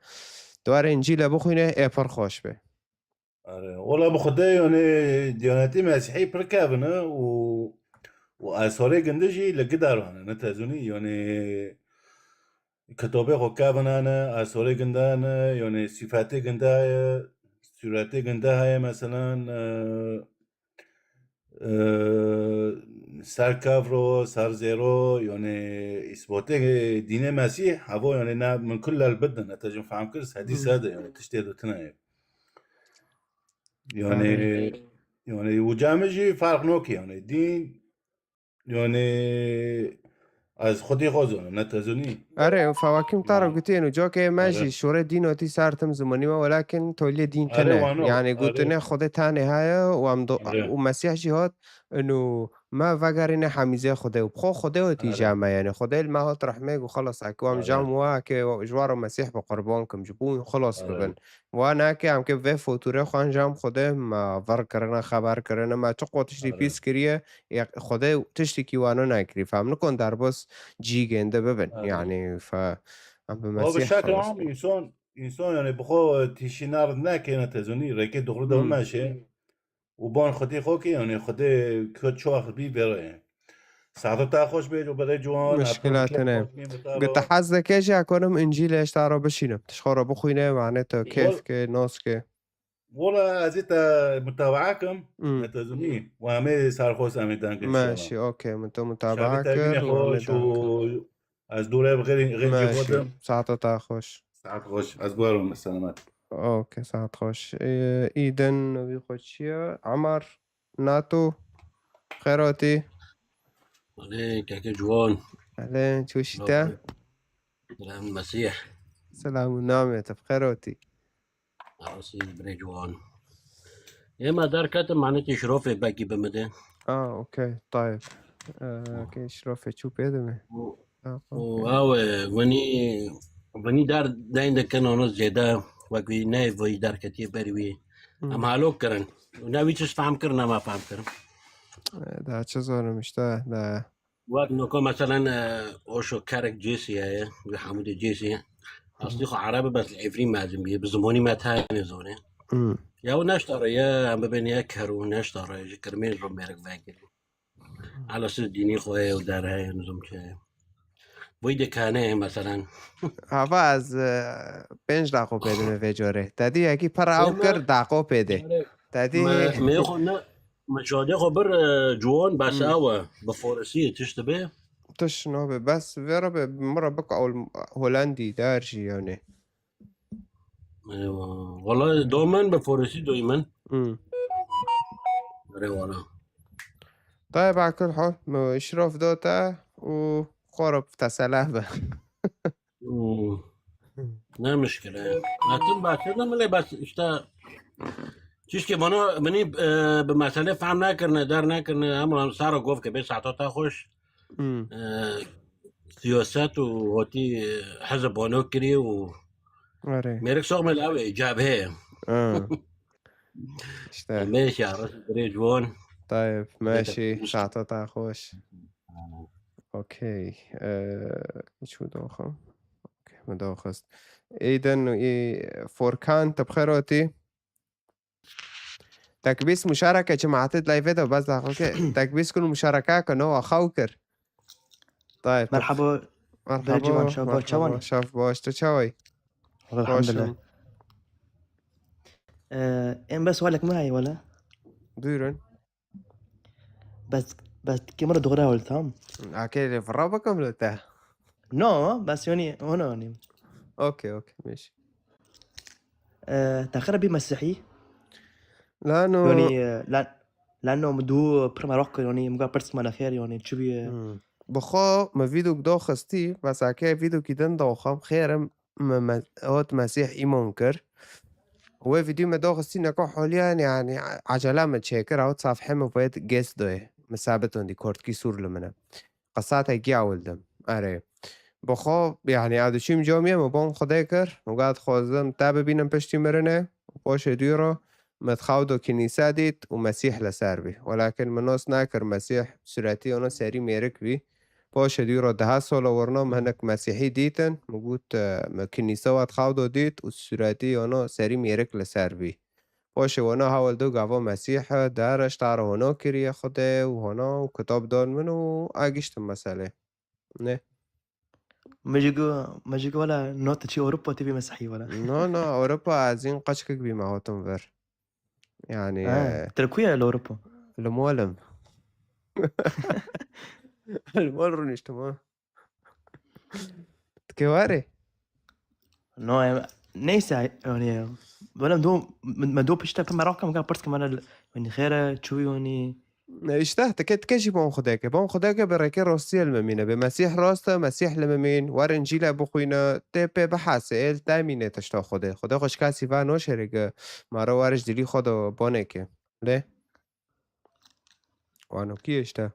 tu were Încîle bixwîne, ê pir xweş be. Are, wala bi Xwedê, yani, diyanetî Mesîhî pir kevin e û, û esarê gindi jî li gideran e, ne tezunî, yani, Kitabê xwe kevin hene, esarê ginde hene, yani sîfetê ginde heye, sûretê ginde heye, meselan, e, e, ser kevro, ser zêro, yani îsbatê dînê Mesîh, heva yani ne min kullel bidin, ne te jin fehm kir, sedî Hmm. sed e, yani tiştê de tine ye. Yani, Amin. yani û cem jî ferq nokê, yani dîn Yani, ez xwedî xwe zonim, ne te zonî? Erê, fawakî min te re gotî, û cokê me jî şûrê dîn û tî ser tim zimanî me, welakin tolê dîn tine. Erê, wano, Yani, erê. Gotinê Xwedê tenê heye û em do-, Erê. Û Mesîh jî hat, û me vegerîne hemîzê Xwedê û bi xwe Xwedê û tî Erê. Jeme, yani, Xwedê li me hat rehmê û xelas, eke em Erê. Jam wa, eke ji wa re Mesîh bi qurban kim, ji bo hûn xelas Erê. Bibin. Wa nake em ke vê fotûrê xwe encam Xwedê me vir kirine, xeber kirine, me çi qo tiştî Erê. Pîs kiriye, ya Xwedê tiştekî wano nekirî. Fem nikon derbas cî gênde bibin. Erê. Yani, fe-, em bi Wa bi Mesîh şekil xelas am bibin. Însan, însan yani bi xwe tîşî nerd neke, ne tezunî, rêkê dixwir de Hmm. meşe. Û ban Xwedê xwe ke, yani Xwedê ke çax bî vêre ye. Saeta te xweş bê, berê ciwan, Muşkilat hene. Gute hez dike jî, ekonim Încîlê ji te re bişînim. Tu ji xwe re bixwîne, mane te kêf ke, nas ke. Wala ez ê te mutabaa kim, Hmm. ne te zûnî. Û em ê serxoş em ê dengê inşallah. Meşî, okey, min te mutabaa kir, û em ê dengê. Ez dûre bi xêrê, xêrê xwe dim. Saeta te xweş. Saet xweş. Ez bi we re me selamet. Okey, saet xweş. Ê, îdin navî xwe çi ye? Emar, Nato, xêr hatî. Alê, keke ciwan. Alê, çi şî te? Selam Mesîh. Selam û namê te, bi xêr hatî. Asî, birê ciwan. Ê me derketim, manetî şirofê bekî bi min de. Ah, okey, tayeb. Ee, okey, şirofê çû pê de me. Û, Ah, û okey. Ew, e, winî, winî der deyn dikin, onu zêde wek wî ne wî derketiye ber wî. Hmm. Em halok kirin. Ne wî tişt fehm kirin, ne me fehm kirin. Ee, da çi zanim işte, da Wek noko meselen, e, Oşo kerek Cêsî heye, wî Hemûdê Cêsî. Aslî xwe Ereb e, bes li Evrîn mezin bîye, bi zimonî me tayê nêzone. Hmm. Ya ew neştare ye, em bibên yek her û neştare, ji kirmên ji mêrik vekirî. Ela siz dînî xwe heye û der heye, nizam çi heye. Vî dikane, meselen. Hava ez, e, pênc daqo pê dime vê corê. Te dî yekî pir ew Ema kir, daqo pê dê. Te dî me, me xwe ne, me cadê xwe bir, e, ciwan bes Hmm. ew e. Bi Forisî tişt dibe. Tiş nabe, bes vê re be, min re bik ew Holandî der jî yani. Eywa. Wala do min bi Forisî doyî min. Hmm. Erê wala. Tayê bakir hol, mi şirof do te û xwe re tesele be. Hmm. Ne mişkile. Hatim bakir ne milê bes işte çişkê bana bini, e, bi mesele fehm nekirine, der nekirine, em sara gov ke bê saeta te xweş. Hmm. E, siyaset û hotî, e, hizb bano kirî û Erê. mêrik soxmel ew ê cebhê. Ha. İşte. Meşe, rast dirêj bûn. Tayeb, Bete meşî, xweş. Saeta te xweş. Ha. Okey. Ee, hiç mi doxum? Okey, mi doxist. Îden û î Forkan, te bi xêr hatî? Tekbîs muşareke cemaatê di live de bes daxo ke. Tekbîs kun muşareke ke no xew kir. Tayeb. Merhaba. Merhaba, Berê Civan, şev baş, merhaba, çawanî? Şev baş, tu çawayî? Wala Baş elhamdulillah. im. Ee, em bes walek me heye wala. Buyurun. Bes, bes ke min re dixwere wala, tamam. Ake lê vira bikim li te. No, bes yani, ona yani. Okey, okey, meşî. Ee, te xera bî Mesîhî? Lano. Yani, e, lan, lano min dû pir meraq kir, yani, min got pirs me nexêr, yani, çi bî, e? Hmm. Bi xwe me vîdok doxistî, bes ake vîdokî din doxam, xêrim me, me, hot Mesîh îmon kir. Wê vîdyo me doxistî neka holiyan, yani, ecele me çêkir, ew safhê me wê gês doyê. Me sabit wendî, kortkî sûr li min e. Qisate giya wildim. Erê. Bi xwe, yani, ez diçûm camiyê, min bon Xwedê kir, min got, dixwazim te bibînim piştî mirinê, û paşê dû re, min di xew de kinîse dît û Mesîh li ser bî. Welakin min nas nekir Mesîh sûretî wana serî mêrik bî. Paşê dû re deha sala werna min hinek Mesîhî dîtin, min got, e, min kinîse wa di xew de dît û sûretî wana serî mêrik li ser bî. Paşê wana hewil do gava Mesîh e, der e, ji te re hona kiriye Xwedê û hona û kitab dan min û a giştim meselê. Ne? Me jî got, me jî got, wala, no, tu çi Ewropa, tu bî Mesîhî, wala. No, no, Ewropa ez în qeçkik bîme hatim vir. Yani, Ha, e, tu li ku ye li Ewropa? Li mol im. Li mol rûniştim ha. Dikê warê? No, em, neyse, yani, wala, do, me, me do pişta pir meraq kim, pirs kim, wala, yani, xêr e, çi bû, yani, E, işte, tike tike jî bon Xwedê ke. Bon Xwedê ke bi rêkê rostiyê li min mîne. Bi Mesîh rast e, Mesîh li min mîn. Wer Încîle bixwîne, tê pê bihese, ê li te mîne tişta Xwedê. Xwedê xwe ji kesî ve noşêrê ke ma re wer ji dilî xwe de bonê ke. Lê? Wano kî işte?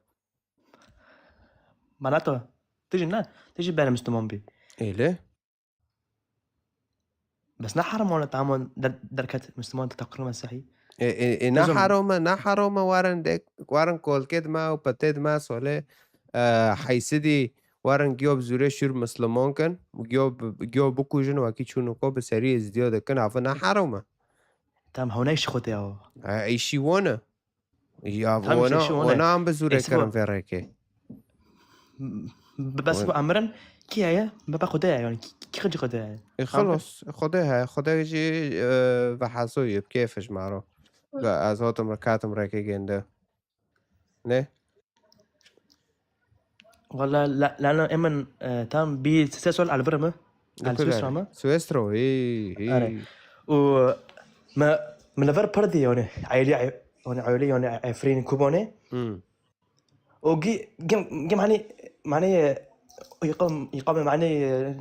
Manato, tu jî ne, tu jî berê Müslüman bî. Ê lê? Bes ne heram wana tamam der-, derket Müslüman te teqir Mesîhî. E, e, e, ne Nizam. Heram e, ne heram e warin de, warin kolkê dime û petê dime solê, e, heysidî warin giyo bi zûrê şûr Müslüman kin, giyo bi, giyo bikujin wekî çûniko bi serî Êzidiyo dikin, ev ne heram e. Tam hewne îşî xwe tê ew. E, îşî wan e. Ya, tamam, wana, işte şu ona. Wana em bi zûrê Êsî kirin bu. Vê rêkê. B-, bes Wan- bu emirin kî heye? Bebe Xwedê ye, yani kî, kî xicî Xwedê ye? E, tamam. Xelos, Xwedê heye, Xwedê jî, e, ve hezo ye, bi kêf ji me re. Ve ez hatim re, katim rêkê gênde. Ne? Wala, la, la, la, emin, e, tam bir sê sal elbir mi? Li Swîsra mi? Swîsra, hî, hî. Are. Û me, me li vir pir dî, yani, ailî, yani, ailî, yani, Efrîn, Kubanê. Hmm. Û gî, gim, gim, hani, mane, îqam, îqam, mane,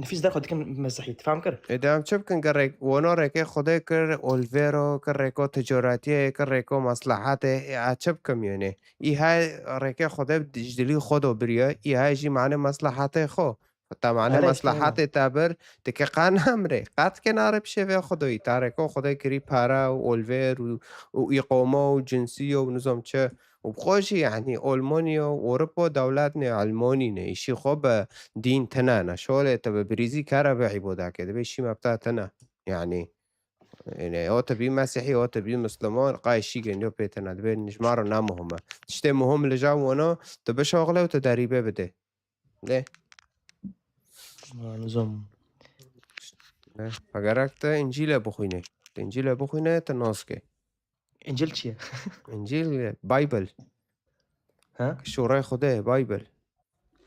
nifîs derxwe dikin Mesîhî, fam kir? E, de em çi bikin, ger rêk, wano rêkê Xwedê kir, olvêro, kir rêko ticaretiyê, kir rêko maslahatê, e, a çi bikim, yani? Î hay rêkê Xwedê ji dilî xwe do biriye, î hay jî mane maslahatê xwe. Te mane Erê, işte, meslehetê te bir, dike qe namrê. Qet ke nare pişê vê Xwedayî. Tareko Xwedê kirî pere û olvêr û, û îqoma û cinsiye û nizam çi. Û bi xwe jî, yanî, Olmanya û Ewropa dewlet ne, Elmanî ne. Îşî xwe bi dîn tine ne. Şolê te bi birîzî kere bi îbadeke. Dibe îşî me bi te tine. Yanî, yanî, o te bî Mesîhî, o te bî Misliman, qay îşî gendiyo pê tine. Dibe ji me re ne muhim e. Tiştê muhim li cem wana, tu bişaxile û tu derîbe bide. Lê Ha, nizam. Ne, gerek te Încîle bixwîne. Te Încîle bixwîne, te nas ke. Încîl çi ye? Încîl, Bible. Ha? Şûrê Xwedê, Bible.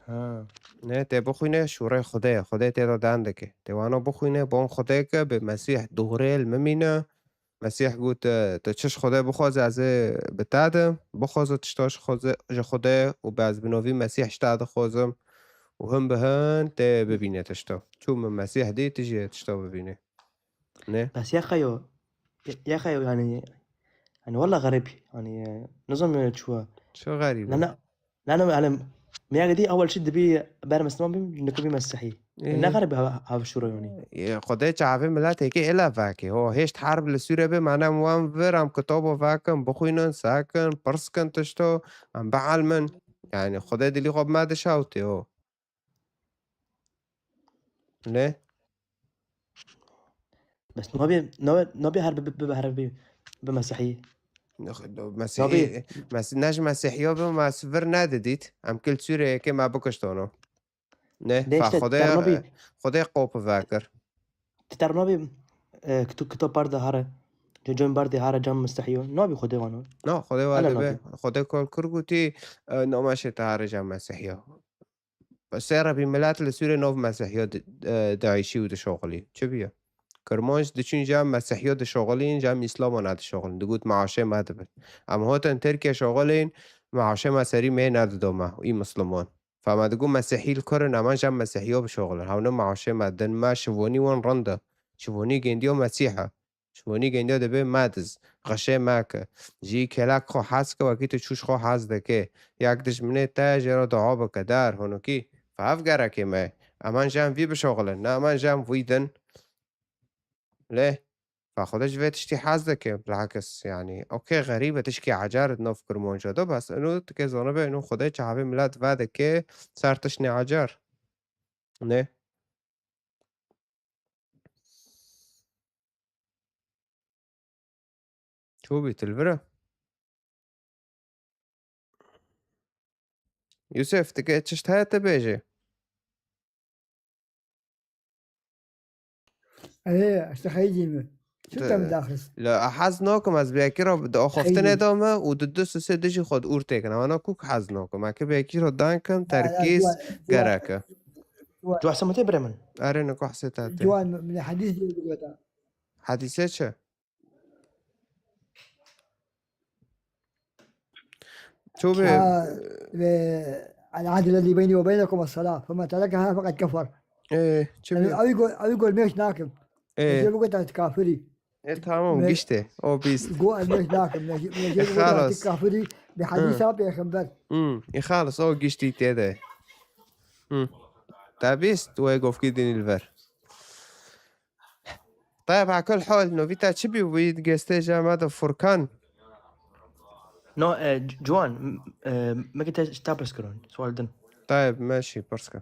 Ha. Ne, te bixwîne, şûrê Xwedê ye. Xwedê tê de dan dike. Te wano bixwîne, bon Xwedê ke bi Mesîh dûrê li min mîne. Mesîh got, e, tu çi ji Xwedê bixwaze, ez ê bi te dim. Bixwaze tişta ji Xwedê, ji Xwedê û be ez bi novî Mesîh ji te dixwazim. Û hin bi hin tê bibîne tişta. Çû min Mesîh dî, tu jî tişta bibîne. Ne? Bes ya xeyo, ya xeyo, yani, yani, walla xerîb, yani, e, nizam, e, çû. Çi xerîb? Ne, ne, Lano, yani, meyagê dî ewel çi dibî ber Misliman bîm, nikibî Mesihî. Ê. Ne xerîb ha-, hav şûro yanî. Ê, Xwedê çavê miletê ke êla vekê. Ho, hêşt herb li Sûrê bê, me nem wan vir, em kitabo vekin, bixwînin, sekin, pirs kin tişto, em bielmin. Yani, Xwedê dilî xwe bi me dişewtê, ho. Ne? Bes nabê, nabê, nabê her bi, bi, bi, her bi, bi Mesihî. Mesihî, Nabê. Mes-, ne ji Mesihî ya bi, me vir nedidît. Em kil Sûrê yekê me bikiştono. Ne, Dê fa işte, Xwedê, ter nabê. Xwedê qop vekir. Ti ter nabê, e, kito-, kito par de hare. Cem bar de hare cem Mesihî yo. Nabê Xwedê vano. Na, Xwedê Ele vade be. nabê. Xwedê kol kur gotî, e, namaşê te hare cem Mesihî yo. Sê rebî milet li Sûrê nov Mesihîya di-, e, diayşî û dişoxilî. Çi bûye? Kirmanc diçûn cem Mesihîya dişoxilîn, cem Îslama nedişoxilîn. Digot, "Meaşê me dibin." Em hatin Tirkiye şoxilîn, meaşê me serî me nedido me, î Misliman. Fa me digot, "Mesihî li kur in, em cem Mesihîya bişoxilin." Hewne meaşê me din me, şivonî wan rind e. Şivonî gendiya Mesîh e. Şiwanî gendiya dibê mediz, xişê meke. Jî kelek xwe hez ke wekî tu çû ji xwe hez dike. Yek dijminê te jê re dua bike, der, honokî. Fe ev gerekê me ye. Eman ji em vî bişoxilin, ne eman ji em vî din. Lê, fe Xwedê ji vê tiştî hez dike, bilakis, yanî, okê, xerîb e, tişkî ecar di nav kirmanca de, bes ino dike zanibe, ino Xwedê çavê milet vedike, ser tiştnê ecar. Ne? Çûbî, tu li vir e? Yusuf, tu ke çişt heye tu bêjî? Ê, işte xeyîdî mi? Çi Tu-, te min daxist? La, hez nakim ez bi yekî re di axaftinê Xeyîdî. de me û di du sisê dijî xwe di ûr têkin. Ewana kûk hez nakim. Eke bi yekî re dankim, Ya, ya, terkîz, ciwan, ciwan, gerek e. ciwan. Tu hesê min tê birê min? Erê, niko hesê te tê. Ciwan, min hedîs jê bigota. Hedîse çi? Çûbî. Ha, ve العهد الذي بيني وبينكم الصلاة، فمن تركها فقد كفر. Ê, çi Yani, bî? ew go-, ew gol mêş nakim. Ê. Jê bigota kafirî. Ê, tamam, Me-, giştê. O bîst. Go ez mêş nakim. Me-, me-, jê E, bigota xalas. kafirî, bi hedîsa Hı. pêxember. Hı, e, xalas, o giştî tê de. Hı. Te bîst, wê govkî dînî li ver. Tayeb, ha kul hal, novî te çi bî? Wî gestê ji me de Furkan. No, e, c-, Ciwan, m-, e, me ke te, te pirs kirin, sual din. Tayeb, me şî pirs kir.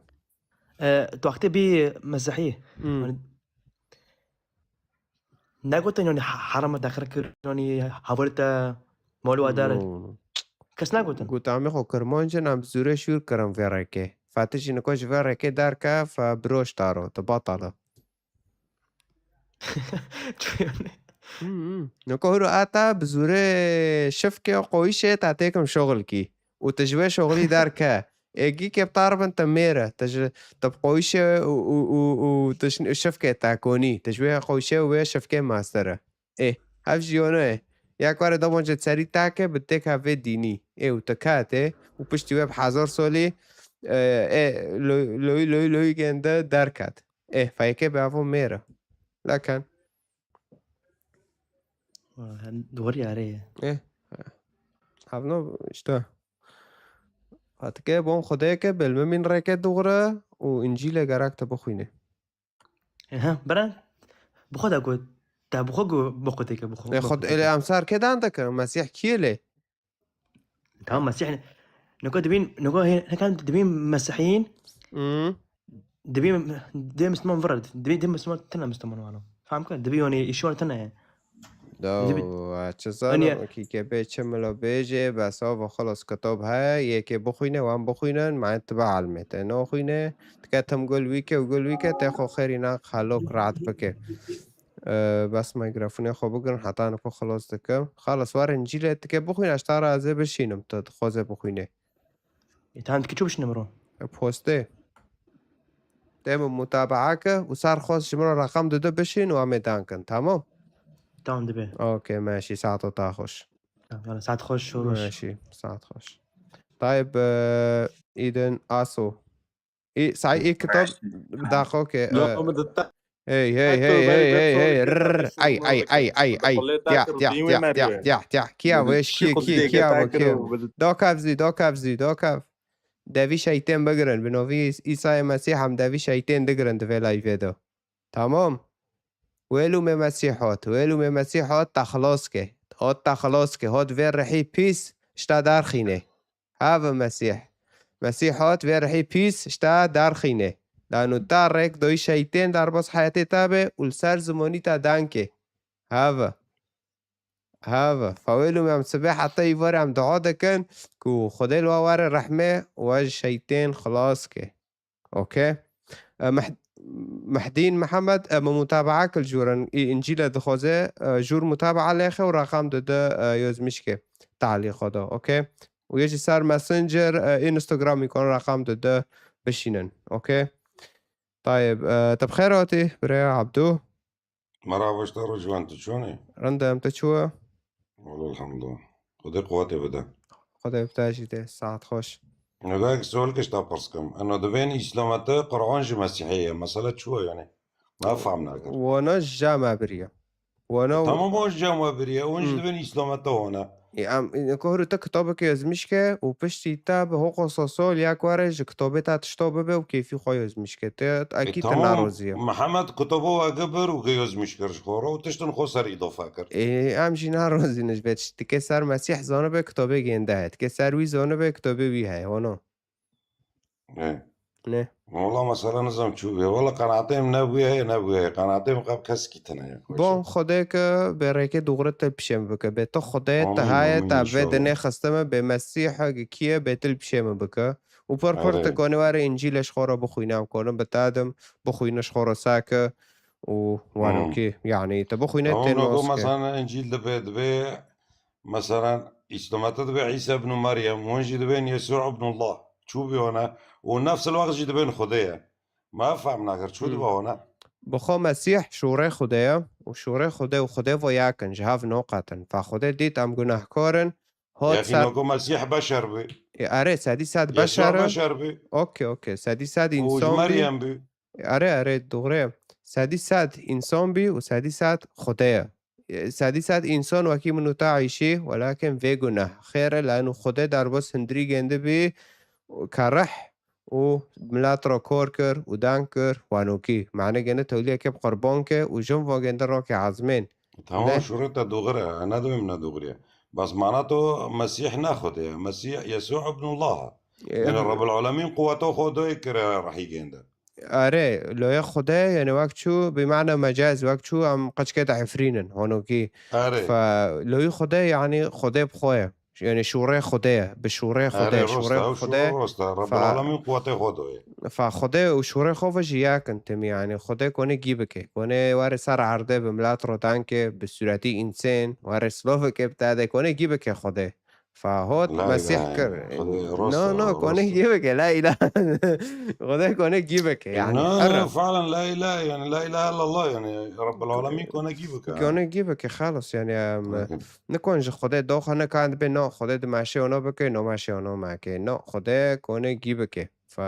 E, tu wextê bî Mesihî. Hmm. Yani, negotin yani ha-, haram e daxil kir, yani havar te, mal û adar. No, no. Kes negotin. Got, em ê xwe Kirmanc in, em bi zûrê şûr kirin vê rêkê. Fe tu jî niko ji vê rêkê derke, fe biroş taro, tu batal e. Çi yani? Hmm, hmm. Niko hûro a te bi zûrê şifkê û qoyîşê te têkim şoxilkî. Û tu ji wê şoxilî derke. Ê gîkê bi te re bin tu mêr e. Tu ji, tu bi qoyîşê û, û, û, û tu şi-, şifkê te konî. Tu ji wê qoyîşê û wê şifkê master e. Ê, hev jî yono ye. Yek were domanca serî take bi têk hevê dînî. Ê, û tu kete û piştî wê bi hezar solî, e, ê, lo-, loy, loy, loy gende derket. Ê, feyke bi evo mêr e. Leken. Hem doğru ya, erê. Ê, hevno işte. Hatike bon Xwedê ke bilmimîn rêke dûre û Încîlê gerek te bixwîne. Ehe, bira, bi xwe de got. Te bi xwe got, bi xwe têke, bi xwe, Ê, bi xwe xwe ê lê têke. em sar kê dan dikin, Mesîh kî ye lê? Tamam, Mesîh, niko dibîn, niko hê-, hekan dibîn Mesîhîn, Hmm. dibîn, dibîn Müslüman vir, dibîn, dibîn Müslüman, tine Müslüman wano. Fam kir, dibî yani îşor tine ye. Do, Dibî, e, çi yani, zanim, kî ke bê çi milo bêjê, bes ava xelas kitab heye, yekê bixwîne, wan bixwînin, ma tu be elmê te naxwîne, dike tim gul wî ke û gul wî ke, tê xwe xêrî naq helok rahat bike. E, bes mîkrofonê xwe bigirin, heta niko xelas dikim. Xelas, were Încîlê dike bixwîne, ji ta re ez ê bişînim, tu dixwaze bixwîne. E, tamam, dike çi bişînim ro? E, postê. Dê min mutabaa ke û sar xwest ji min re reqem dide bişîn û em ê dan kin, tamam? Tamam, dibe. Okey, meşî, saeto ta xweş. Tamam, yani saat xweş, şoroş. Meşî, saet xweş. Tayib, e, îdin aso. Î, say, î kitab, daxo ke, e, Lafımı da ta. hey, hey, hey, hey, hey, hey, rrr, ay, ay, ay, ay, ay, tya, tya, tya, tya, tya, tya, kiya ve, kiya, kiya, kiya ve, kiya ve. Dokav zî, dokav zî, dokav. Devî şeytên bigirin, bi novî Îsayê Mesîh em devî şeytên digirin di vê layvê de. Tamam. Wêlû me Mesîh hot, wêlû me Mesîh hot, te xilas ke. Hot te xilas ke, hot vê rihî pîs, ji te derxîne. Have Mesîh. Mesîh hot vê rihî pîs, ji te derxîne. Lano te rêk doyî şeytên derbas heyetê te be û li ser zimonî te dan ke. Have. Have. Fa wêlû me em sibê heta îvarê em dua dikin ku Xwedê li we were rehmê û we ji şeytên xilas ke. Okey. E, Meh-, Mehdîn Mihemed, e, min mutabaa kir jûrin, î Încîlê dixwaze, e, jûr mutabaa lêxe û reqam dide, e, Yozmîşkê talî xwe de, okey? Û yê ji ser Messenger, e, Instagramî kon reqam dide bişînin, okey? Tayeb, e, te bi xêr hatî, birê Abdû. Merhaba, işte Ricwan, tu çûnî? Rindem, tu çû? Wala elhamdulillah. Xwedê quwetê bide. Xwedê bi te jî de, saet xweş. Nega ek sual kişta pirs kim. Eno dibên Îslamete Qur'an ji Mesîhê ye. Mesele çi ye yani? Ma fam nakir. Wana ji me biriye. Wana Tamam, o ji me biriye. Hûn ji Hmm. dibên Îslamete wana. Ê, em, ê, ko hûrê te kitabeke yazmiş ke û piştî te bi hoqa sasol ya ku were ji kitabê te tişta bibe û kêfî xwe yazmiş ke. Te, te E, ekî te tamam, narazî ye. Mihemed kitabo wege bir û ge yazmiş kir ji xwe re û tiştin xwe ser îdafe kir. Ê, em jî narazî ne ji vê tiştî. Dike ser Mesîh zanibe kitabê gênde heye. Dike ser wî zanibe kitabê wî heye. Wana. Ne. Ne. Wala mesela nizam çû bê. Wala qenaatê min nebûye heye, nebûye heye. Qenaatê min qab kesekî tine ye. Bon, Xwedê ke bê rêkê dûgre til pişê min bike. Bê tu Xwedê, tu Amîn, haye, amîn, te vê inşallah. dinê xiste min, bê Mesîh, gi kiye, bê til pişê min bike. Û pir pir Erê. tu konê were Încîlê ji xwe re bixwîne, em konin bi te dim, bixwîne ji xwe re sake û Hmm. wanokî. Yani, tu bixwîne Tamam, tê noko nas ke. Mesela Încîl dibe, dibe, mesela Îslamete dibe Îsa ibn Meryem, hûn jî dibên Yesû ibn Allah. Çû bî wana. Û nefs el wext jî dibên Xwedê ye. Ma fam nakir, çû Hmm. dibe wana. Bi xwe Mesîh şûrê Xwedê ye û şûrê Xwedê û Xwedê vo yakin, ji hev noqetin. Fa Xwedê dît em gunahkar in, hot Yaxî ser noko Mesîh beşer bî. E, erê, sedî sed Yesû beşer in. beşer bî. Okey, okey. Sedî sed Û ji însan bî. Meryem bî. Erê, erê, doğru ye. Sedî sed însan bî û sedî sed Xwedê ye. E, sedî sed însan wekî min û te eyşî, welakin vê guneh. Xêr e, lano Xwedê derbas hundirî gêndi bî, kereh û milet re kor kir û deng kir, wanokî. Mane gêne tewliyeke bi qurban ke û jin va gêndi rokê ezmên. Tamam, Ne. şûrê te doğru e, ne dibê min ne doğru ye. Bas mana to Mesîh ne Xwedê ye. Mesîh Yesû ibn Allah. E, Yani eb- Rabbul Alemîn quweta xwe doyê kire rehî gênde. Erê, loyê Xwedê, yani wek çû, bi mana mecaz, wek çû em qeçkê de efrînin, honokî. Erê. Fe, loyê Xwedê, yani Xwedê bi xwe ye. Yani şûrê Xwedê ye, bi şûrê Xwedê, Erê, şûrê rost e, ew Xwedê. şûrê rost e. Rabbul Fe, Alemîn quwetê xwe doyê. Fe Xwedê û şûrê xwe ve jî yakin tim, yani Xwedê konê gî bike. Konê were ser erdê bi milet re deng ke, bi sûretî însan, were siloveke bi te de konê gî bike Xwedê. Fa hot La Mesîh ilahe kir. Xwedê, rost No, e, no, konê rost e. gî bike, la ilahe. Xwedê konê gî bike, E, yani, no, her no, falen la ilahe, yani, la ilahe illallah, yani, Rabbil Alemîn konê gî bike. Konê gî bike, xelas, yani, em, Okey. nikon ji Xwedê doxa nekan dibe, no, Xwedê dimeşe ono bike, no meşe ono meke. No, Xwedê konê gî bike. Fe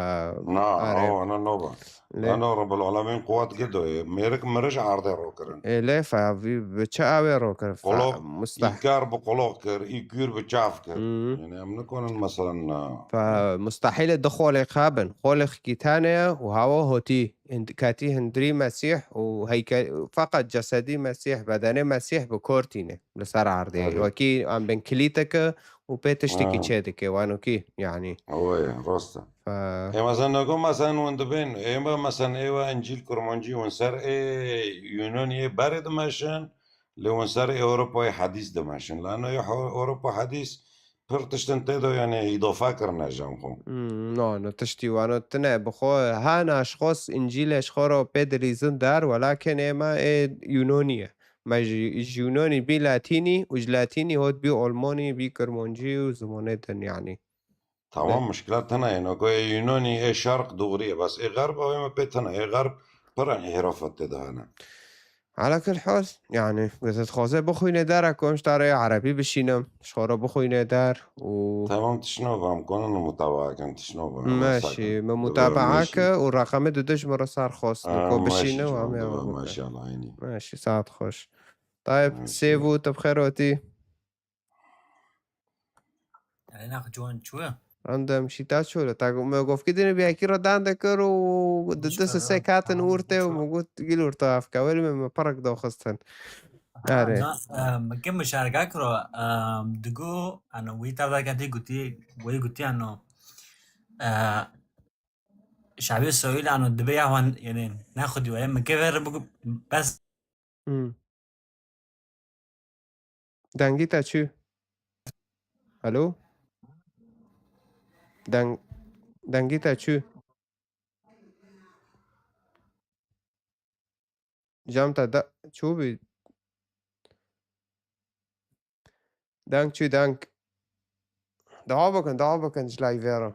Na, arê. Awa, na noba. Lê Na no Rabbul Alamîn quwet gidoyê. Mêrik mirij erdê rokirin. Ê, lê fe vî bi çi awê rokir? Fe Qoloq, mustah- înkar bi qoloq kir, îkûr bi çav kir. Hı. Yani em nikonin mesela, na. Fe mustahîl e du xolê xabin. Xolê xikîtane ye û hawa hotî. Hind-, katî hindirî Mesîh û heykel, feqet cesedî Mesîh, bedenê Mesîh bi kor tîne li ser erdê. Tabii. Wekî em bin kilîteke û pê tiştekî Ha. çê dike, wano kî, yani. Ewe ye, rast e. Fe- Ê, mesela, nego, mesela, hûn dibên, ê, me, mesela, ê, we Încîl Kurmancî hûn ser ê Yunaniyê berê dimeşin, lê hûn ser ê Ewropayê hedîs dimeşin. Lano ê Ho-, Ewropa hedîs pir tiştin tê de, yani, îdafe kirine jan xwe. Hmm, no, no, tiştî wano tine. Bi xwe, ha, na, ji xwe s-, Încîlê ji xwe re pê dirîzin der, welakin ê me ê Yunanî ye. Me ji, ji Yunanî bî Latînî û ji Latînî hot bî Olmanî, bî Kirmancî û zimanê din, yani. Tamam, Ne? muşkilat tine ye. Nego ê Yunanî, ê şerq doğru ye. Bes ê xerb, ew ê me pê tine. Ê xerb pir înhirafat tê de hene. Ala kul hal, yani, ku te dixwaze bixwîne dera ku em ji te re yê erebî bişînim, ji xwe re bixwîne der û Tamam, tişno bam, kono mutaba'a kin, tişno bam. Meşî, me mutaba'a ke û reqemê dide ji min re ser xwest, Ha, ku bişîne meşî, û em ê tamam, ava bike. Maşallah, aynî. Meşî, saet xweş. Tayeb, Meşî. Sêv û tu bi xêr hatî. Erenax John çû? Random şîta çû li. Te me gofkî dîne biyekî re dan de kir û di du sisek hatin ûrtê û me got gil ûrte afke. Welî me, me perek doxistin. Erê. Na, e, me ke muşareka kiro, e, digo, ano, wî tevda ketî gotî, wî gotî, ano, e, şabî soyîl, ano, dibe ya wan, yani, ne xwedî weye, me ke ver bigo, bes. Hmm. Dengî te çû? Alo? Deng-, dengî te çû? Cem te de-, çû bî? Deng çû, deng. Dewa bikin, dewa bikin ji layvê re.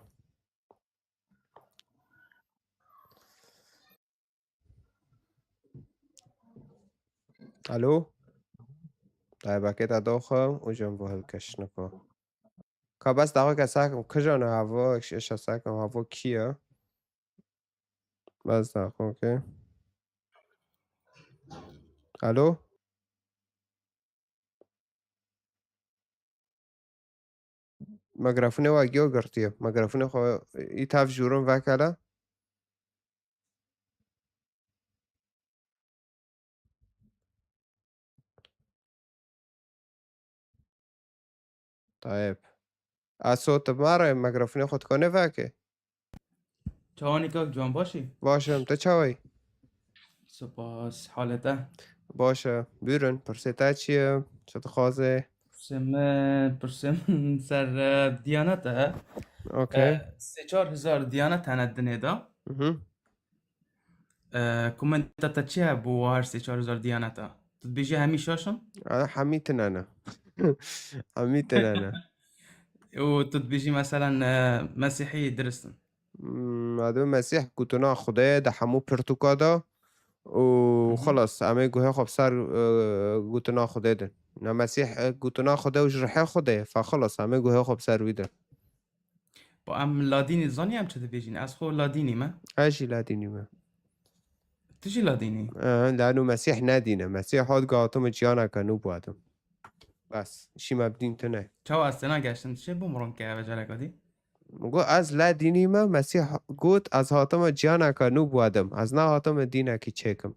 Alo? Taybakê te doxim û jin bo hilkeşniko. Ka bes daxike sakim, kijan e havo, eşa sakim, havo kî ye? Bes daxike. Alo? Mikrofona we giyo girtiye. Mikrofona xwe î tev jûrin vekele. Tayeb. Aso, tu mare mikrofona xwe dikone veke? Çawanî kak Ciwan, baş î? Baş im, tu çawa yî? Spas, halê te? Baş e. Bûrin, pirsê te çi ye? Çi dixwaze? Pirsê min, pirsê min ser, e, diyanet e. Okey. E, sê çar hezar diyanet hene dinê de. Mhm. E, komenta te çi ye bo her sê çar hezar diyaneta? Tu dibêjî hemî şaş in? E, hemî tune ne. Hemî tune ne. Û tu dibêjî, meselen, e, Mesîhî dirist in? Hmm, ma dibê Mesîh gotina Xwedê ye di hemû pirtûka de û Hı hı. Xelas, em ê guhê xwe bi ser, e, gotina Xwedê din. Na Mesîh, e, gotina Xwedê û ji rihê Xwedê ye. Fe xelas, em ê guhê xwe bi ser wî din. Bo em ladînî zanî em çi dibêjin? Ez xwe ladînî me. Ez jî ladînî me. Tu jî ladînî? E, lano Mesîh nedîne. Mesîh hat got, hatime ciyaneke nû biwadim. Bes, şî me bi dîn tune. Çawa ez têna geştin? Çi bû mironke eve careka dî? Min got, ez ladînî me, Mesîh got, ez hatime ciyaneke nû biwadim. Ez nehatime dînekî çêkim.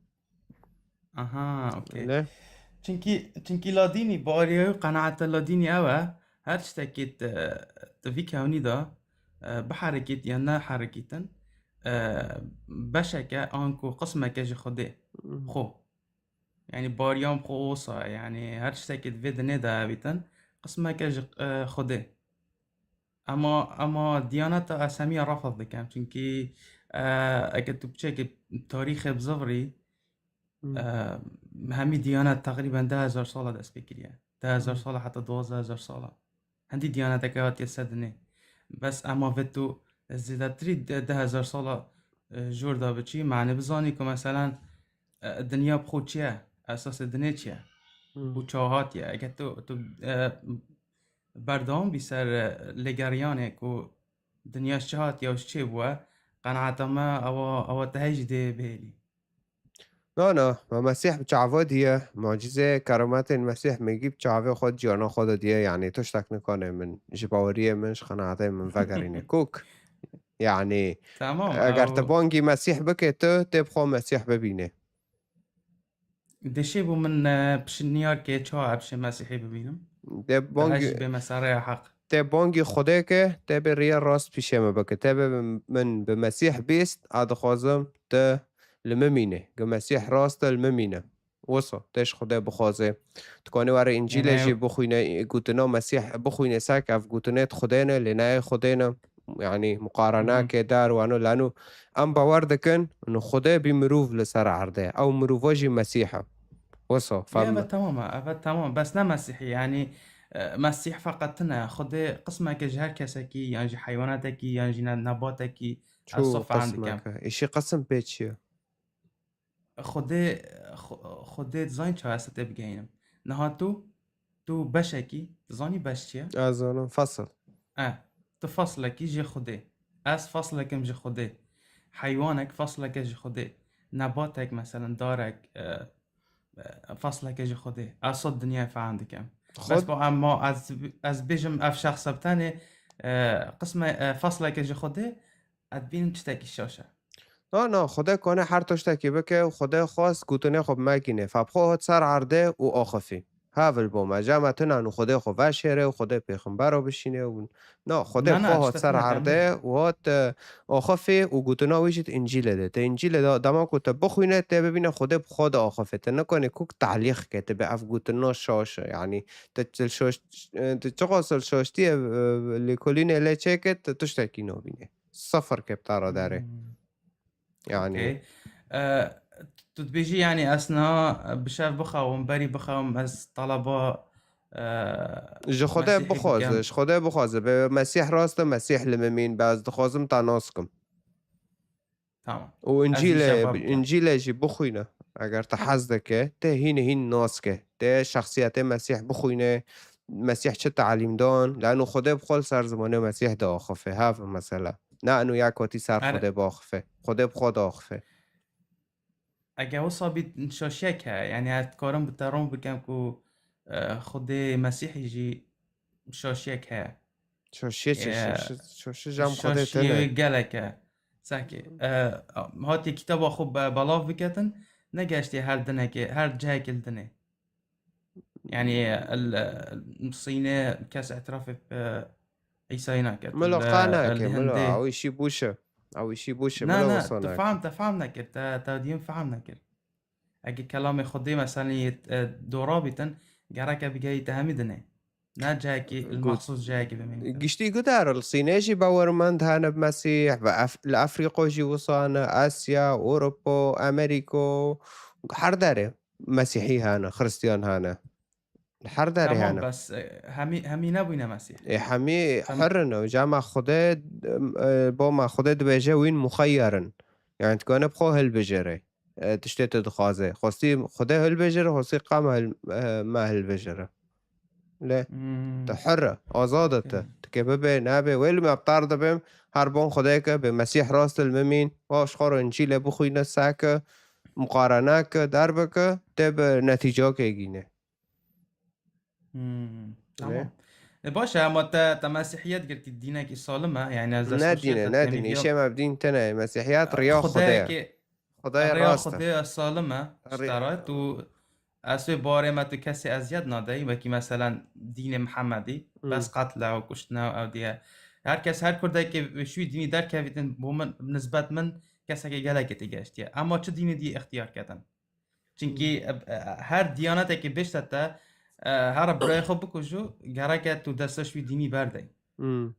Aha, okey. Ne? Çinkî, çinkî ladînî, bariya û qenaeta ladînî ew e, her tiştekî te, te vî kewnî de, e, biherekît yan neherekîtin, e, beşeke anku qismeke ji Xwedê, Hmm. xwe. Yani bariya xwe wisa, yani her tiştekî di vê dinê de hebîtin, qismeke ji, e, Xwedê. Ema, ema diyaneta ez hemiya refz dikim. Çunkî, e, eke tu piçekî tarîxê bizivirî, Hmm. e, hemî diyanet teqrîben deh hezar sala dest pê kiriye. Deh hezar Hmm. sala heta duwazdeh hezar sala. Hindî diyaneteke hatiye ser dinê. Bes ema vê tu zêdetirî de-, deh hezar sala, e, jor de biçî, mane bizanî ku meselen, e, dinya bi xwe çi ye? Esasê dinê çi ye? Hmm. Û çawa hatiye? Eke tu, tu, e, berdewam bî ser, e, lêgeriyanê ku Dinya ji çi hatiye û ji çê bûye? Qenaeta me ewa, ewa te heyî jî dê bihêlî. Na, na, me Mesîh bi çava diye. Mucîzê, kerametên Mesîh me gî bi çavê xwe ciyana xwe de diye. Yanî tiştek nikane min ji baweriyê min, ji qenaetê min vegerîne. Kok. Yanî Tamam, eger te ew bangî Mesîh bike tu, tê bi xwe Mesîh bibîne. Dişê bû min e, pişniyar ke çawa epşê Mesîhî bibînim. Tê Te bangî hejî bê me seraya heq. Tê bangî Xwedê ke, tê bê riya rast pîşê me bike. Tê bê min bi Mesîh bîst, a dixwazim te li min mîne. Gi Mesîh rast e li min mîne. Wisa, tê ji Xwedê bixwaze. Tu kanî were Încîlê Yanî jî bixwîne, gotina Mesîh bixwîne, sek ev gotinê di Xwedê ne, lê neyê Xwedê ne. Yanî Mhm. muqarenake dar wano lano. Em bawer dikin, û Xwedê bî mirov li ser erdê. Ew mirova jî Mesîh e. Wisa, Ya fem evet tamam ha, evet tamam. Bes ne Mesîhî yani e, Mesîh feqet tine. Xwedê qismeke ji her kesekî yan ji heywanetekî yan jî ne- nebatekî ez çû so fehm dikem. Qismeke. Îşî qisim pê çi ye? Xwedê xwe- Xwedê dizanî çawa ez te bigehînim. Niha tu tu beşekî dizanî beş çi ye? Ez zanim, fesil. E, tu faslekî ji Xwedê. Ez faslekim ji Xwedê. Heywanek fasleke ji Xwedê. Nebatek, meselen, darek, e, e, fasleke ji Xwedê. Ez sed dinyayê fehm dikim. Bes Xwed bo em ma ez, ez bêjim ev şexse bi tenê, e, qisme, e, fasleke ji Xwedê, ez dibînim tiştekî şaş e. Na, na, Xwedê kane her tiştekî bike û Xwedê xwest gotinê xwe bi me kîne. Febxwe hat ser erdê û axifî. Hevil bo me. Cema tune û Xwedê xwe veşêre û Xwedê pêxembero bişîne û na, Xwedê Na, na, xwe ez hat ser tiştek nikim. erdê û hat, e, axifî û gotina wî jî di Încîlê de. Te Încîlê de dema ku te bixwîne, tê bibîne Xwedê bi xwe diaxife. Te nikanî kok tehlîq ke, te bê ev gotina şaş e. Yanî te çil şaş, e, te çiqas li şaştiyê, e, lêkolînê lê çêke, te tiştekî nabîne. Sifir ke bi te re derê. Hmm. Yanî Okey. E, tu dibêjî yani ez niha bi şev bixewim, berî bixewim ez taleba e, ji Xwedê Mesîhî bixwaze, dikim. ji Xwedê bixwaze. Bê Mesîh rast e, Mesîh li min mîn, be ez dixwazim te nas kim. Tamam. Û Ez jî Încîlê, şeva bikim. Încîlê jî bixwîne. Eger te hez dike, tê hîn hîn nas ke. Tê şexsiyetê Mesîh bixwîne, Mesîh çi talîm dan, lano Xwedê bi xwe li ser zimanê Mesîh diaxife. Hev e mesela. Ne eno ya kotî ser Her Xwedê biaxife. Xwedê bi xwe diaxife. Eger wisa bît şaşiyek heye, yani ez dikarim bi te rom bikim ku e, Xwedê Mesîhî jî şaşiyek heye. Şaşiyê çi? E, Şaşi, şaşi jam Xwedê şaşiyê tene. Gelek e. Saki e, hatiye kitaba xwe be- belav biketin, negeştiye her dinekê, her cihekê li dinê. Yani el, el Sînê kes îtirafê bi Îsayî nakir. Milo qa nake, Milo, ew îşî bûş e. Ew îşî bûş e, Na, Milo, na, wisa tu nake. Fehm, te fehm nekir, te, te diyim fehm nekir. Ege kelamê Xwedê meselê e, dora bîtin, gereke bigeyî te hemî dinê. Ne cihekî, li Got, mexsûs cihekî bimînî te. Giştî guh de li Sînê jî bawermend hene bi Mesîh, ve Af-, li Efrîqo jî wisa ne, Asya, Ewropa, Amerîko, her derê Mesîhî hene, Xristiyan hene. Li her derê Tamam, hene. bes e, hemî, hemî nebûyne Mesîh. Ê hemî Hem hur in, cema Xwedê, e, bo me Xwedê dibêje wîn muxeyyer in. Yani tu kane bi xwe hilbijêre. E, tiştê tu dixwaze. Xwestî Xwedê hilbijêre, xwestî qa me hil-, e, me hilbijêre. Lê tu Hmm, hur e, azad e tu. okey. Tu ke bibe, nebe. Wê li me bi tar dibim, her bon Xwedê ke bê Mesîh rast li min mîn, wa ji xwe re Încîlê bixwîne, seke, muqarene ke, derbike, tê bi netîcakê gîne. Hmm, tamam. E, baş e, ama te, te Mesîhiyet girtî dînekî salim e, yani ez dest Ne xweşiyet dîne, te ne tenî dîne. Diya. Îşê me bi dîn tine ye. Mesîhiyet riya Xwedê ye. Xwedê ye, Riya rast e. Xwedê ye salim e. Ji te re tu ez wê barê me tu kesê eziyet nadeyî, wekî meselen dînê Mihemedî, bes qetle û kuştine û ew diye. Her kes, her kurdekê ji wî dînî derkevîtin, bo min, nisbet min, kesekê gelekê tê geştiye. Ema çi dînê dî îxtiyar ketin? Çinkî e, e, her diyanetekî bêşte te e, here birayê xwe bikujû, gereke tu dest ji wî dînî berdey. Hmm.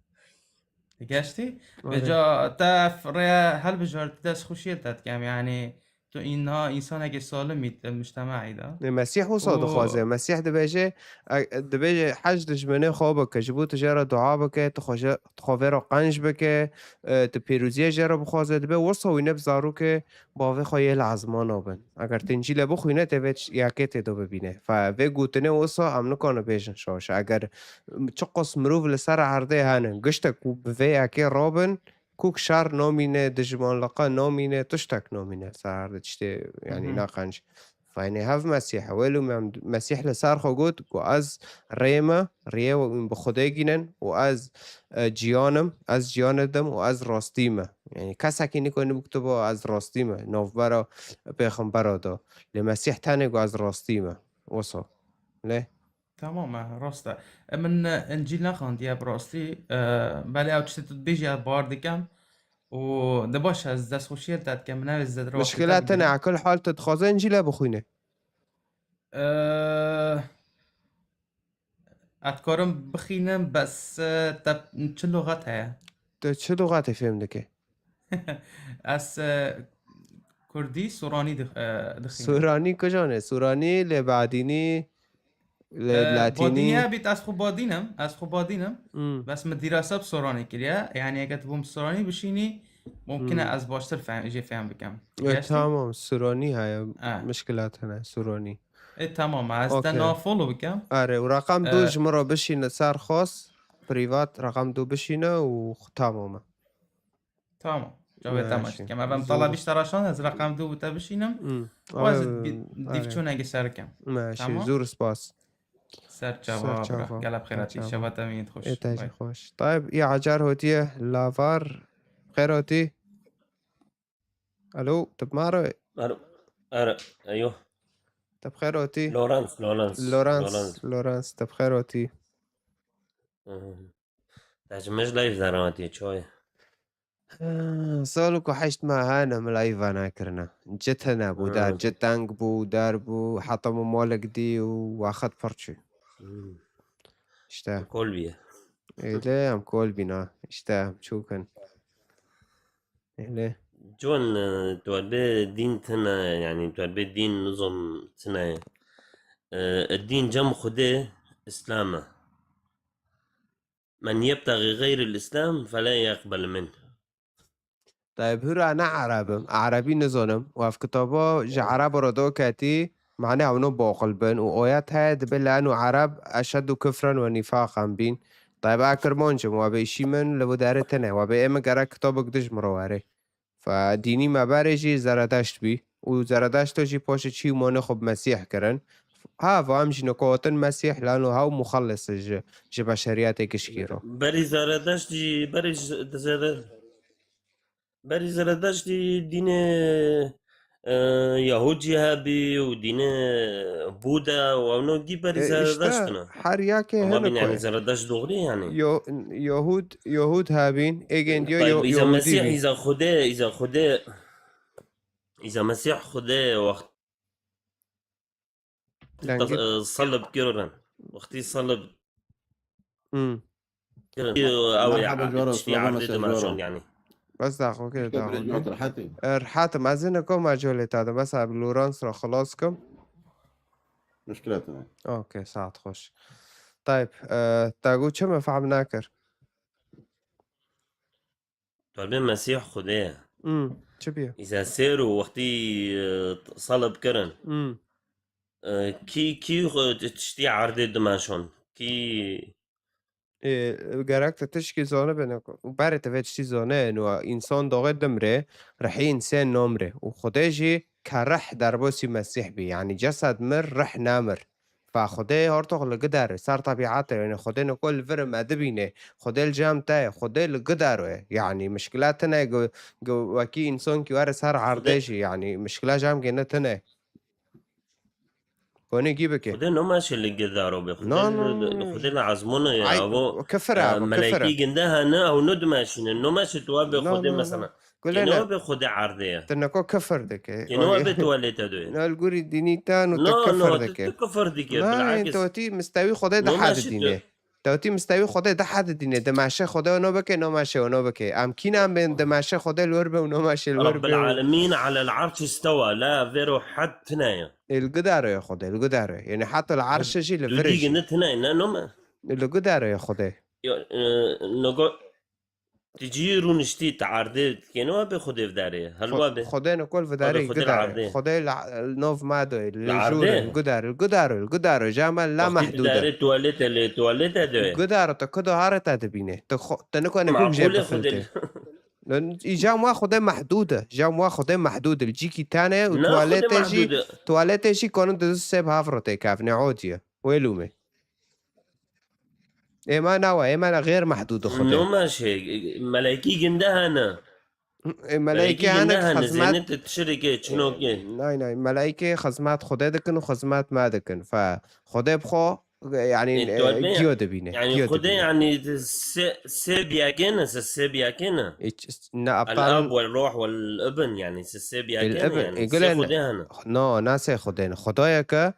Geştî? Vêca te ev rêya helbijart, dest xweşiyê te dikem. Yani Tu înha însanekî salim î di mujtema'î de. Mesîh wisa dixwaze. Mesîh dibêje, e, dibêje hej dijminê xwe bike, ji bo tu jê re dua bike, tu xwe jê, tu xwe vê re qenc bike, e, tu pêroziyê jê re bixwaze, dibe wisa wî ne bi zarokê bavê xwe yê li ezmana bin. Eger tu Încîle bixwîne, tê vê ç-, yakê tê de bibîne. Fe vê gotinê wisa em nikane bêjin şaş. Eger, m-, çiqas mirov li ser erdê hene, giştek ku bi vê yakê rabin, kûk şer namîne, dijmanliqe namîne, tiştek namîne ser erdê tiştê, yanî Mhm. ne qenc. Fe, yanî hev Mesîh e. Wê lû em, Mesîh li ser xwe got ku ez rê me, riyê bi Xwedê gînin û ez, e, ciyan im, ez ciyanê dim û ez rastî me. Yanî kesekî nikane bikutiba ez rastî me, navbera pêxembera de. Lê Mesîh tenê ku ez rastî me. Wisa. Lê? Tamam e, rast e. E, min, e, Încîl nexandiye bi rastî. E, belê ew tiştê tu dibêjî ez bar dikim. Û de baş e, ez destxweşiyê li te dikim. Min ew ê zêde wextê te Mişkila tine, bigire. Ekil hal tu dixwaze Încîle bixwîne? E, ez dikarim bixînim, bes, e, te çi luxet heye? Tu çi luxetê fêm dike? Ez, e, kurdî, soranî dix-, e, dixînim. Soranî kujan e? Soranî lê badînî lê E, latînî. Badînî hebît, ez xwe badînim, ez xwe badînim. Hmm. Bes min dîrasa bi soranî kiriye. Yanî eger tu bûm soranî bişînî, mumkin e Hmm. ez baştir fehm, jê fehm bikim. E, Giştî? Tamam, soranî heye. E. Mişkila tine, soranî. E, tamam, ez te Okey. na follow bikim. Are, û raqam du E, ji min re bişîne ser xwest, privat raqam du bişîne û tamam e. Tamam. Cavê te Meşî. maç dikim. Ev em Zor. talabî ji te re şand, ez reqem du bi te bişînim. Hmm. Û ez Ay, bi-, ay. dîvçûnekê ser bikim. Meşî, Tamam. zor spas. Ser çava, Ser bira. çava. Gele bi xêr hatî. Ser çava. Şeva te mîn xweş. Ê te jî Bay. xweş. Tayeb, î acar hotiye, lavar, xêr hatî. Alo, tu bi me re? Alo, alo, eyo. Tu bi xêr hatî. Lawrence, Lawrence, Lawrence, Lawrence. Lawrence, tu bi xêr hatî. Mhm. Te ji min ji live zeratiye, çawa ye? Sal ku heşt meh hene min live nekirine. Ci tune bû der, Hmm. ci teng bû, der bû, heta min malek dî û wexit pir çû. Hmm. İşte. Kol bîye. Öyle em kol bîna. İşte em çûkin. Öyle. Ciwan, e, tu dibê dîn tune, yani tu dibê dîn nizam tune. E, dîn cem Xwedê Îslam e. Men yebtexî xeyril Îslam fele yeqbel min. Tayeb, hûra ne Ereb im, Erebî nizanim û ev kitaba ji Ereba re daketî, mane ew ne baqil bin û ayet heye, dibe leno Ereb eşeddu kufren ve nifaqen bîn. Tayeb, a Kirmanc im, we bê îşî min li vê derê tine, we bê ê min gerek kitabek dij min re were. Fe dînî me berê jî Zeredeşt bî û Zeredeşto jî paşê çî îmanê xwe bi Mesîh kirin. Ha, va em jî nikatin Mesîh, lano hew muxellis e ji, ji beşeriyetê gişkî re. Berî Zeredeşt jî, berî Zere-, berî Zeredeşt jî dînê, e, Yahûd jî hebî û dînê Bûda û ew no gî berî E, Zeredeşt işte, ne. Her yakê Ama hene bin yani koy. Zeredeşt doğru yani. Yo-, Yahûd, Yahûd hebîn, êgên diyo Tayyip, Yo-, îza Yahûdî Mesîh, bî. Îza Xwedê, îza Xwedê, îza Mesîh Xwedê wext Dengê. Tas-, e, salib kirin. Wextî salib Hmm. kirin. Ew ê Merhaba, Coro, tiştî selamet erdê ser, dimeşon Coro. yani. Bes daxo ke, Muşkil daxo bile ke. Coro, rahat in. E, rahat im. Ez ê niko me colê te de, bes ev Lawrence re xilas kim. Muşkil tune. Okey, saet xweş. Tayb, e, te got çi min fehm nekir? Dibê Mesîh Xwedê ye. Hmm, çi bîye? Îza sêr û wextî, e, salib kirin. Hmm. E, kî, kî xwe tiştî erdê dimeşon? Kî Ê, gerek te tişkî zanibe ne ku. Û berê te vê tiştî zane, û însan doxê dimre, rihî însên namre. Û Xwedê jî ke rih derbasî Mesîh bî. Yanî cesed mir, rih nemir. Fa Xwedê hartox li gider, ser tebiatê, yani Xwedê niko li vir me dibîne, Xwedê li cem te ye, Xwedê li gider e. Yani mişkile tine gu, gu wekî însankî were ser erdê Xwedê jî, yani mişkile cem gene tine. Konê gî bike. Xwedê no meşe li gider o be. Xwedê No, li, no, li, no. Xwedê li ezmona ye. Ay, avo, kifir e, e, avo, kifir e. Melekî ginde hene, ew no dimeşîne. No meşe tu be No, Xwedê no, no. Mesela. Gule Kêno ne. Be Xwedê erdê ye. Tu neko kifir dike. Kêno Oy. Be tu lê te doye. Na li gorî dînî te no tu No, kifir no, tu, dike. Tu kifir dike, Na, bilakis. Tu tî mistewî Xwedê de No hadi meşe tu dîne. Te wî mistewî Xwedê di hedi dîne, di meşe Xwedê wino bike, no meşe wino bike. Em kî nan bên di meşe Xwedê li wir be û no meşe li wir Rabbil be. alemin alel arş istewa. La vero had tine ye. Ê, li gudaro ye Xwedê, li gudaro ye. Yani heta li arşe jî li Tu vir dî jî. gindi tine ye, ne nome? Li gudaro ye Xwedê. Yo, e, nogo, tu cî rûniştî, tu erdê, tu kêne wa bê Xwedê vidarê. Hel wa bê. Xwedê nikol vidarê Xwedê li gudaro. erdê. Xwedê li, li nov ma do, li Li jûr, erdê. li gudaro, li gudaro, li gudaro, jama la Wextî tu mehdude. darê tuwalete lê tuwalete de. Gudaro te kudo hare te dibîne. Tu xo-, te nikone gum jê Maqûle Xwedê. bixiltê. Îca wa Xwedê mehdûd e. Îca wa Xwedê mehdûd e. Li cîkî tane û Na Xwedê tuwalete jî, mehdûd e. Tuwalete jî konin di sê bi hav re têkevne, odiye. Wê lûmê. Êma nawa, êma na xêr mehdûd e Xwedê. Noma şey, meleykî ginde hene. E, meleykê hene ki xizmat. Zênê te tişirikê, çinokê. Nay, nay, meleykê xizmat Xwedê dikin û xizmat me dikin. Fe Xwedê bi xwe, yani, E, tuwalbe e, giyo dibîne. Yani Giyo Xwedê dibîne. Yani se, se biyakê ne, se, se biyakê ne. E, ç-, ne El aptal. Ab wel Ruh wel Ibn yani, se, se biyakê ne El Ibn, yani. e, Se gule ne. Xwedê hene. No, na se Xwedê ne. Xwedayeke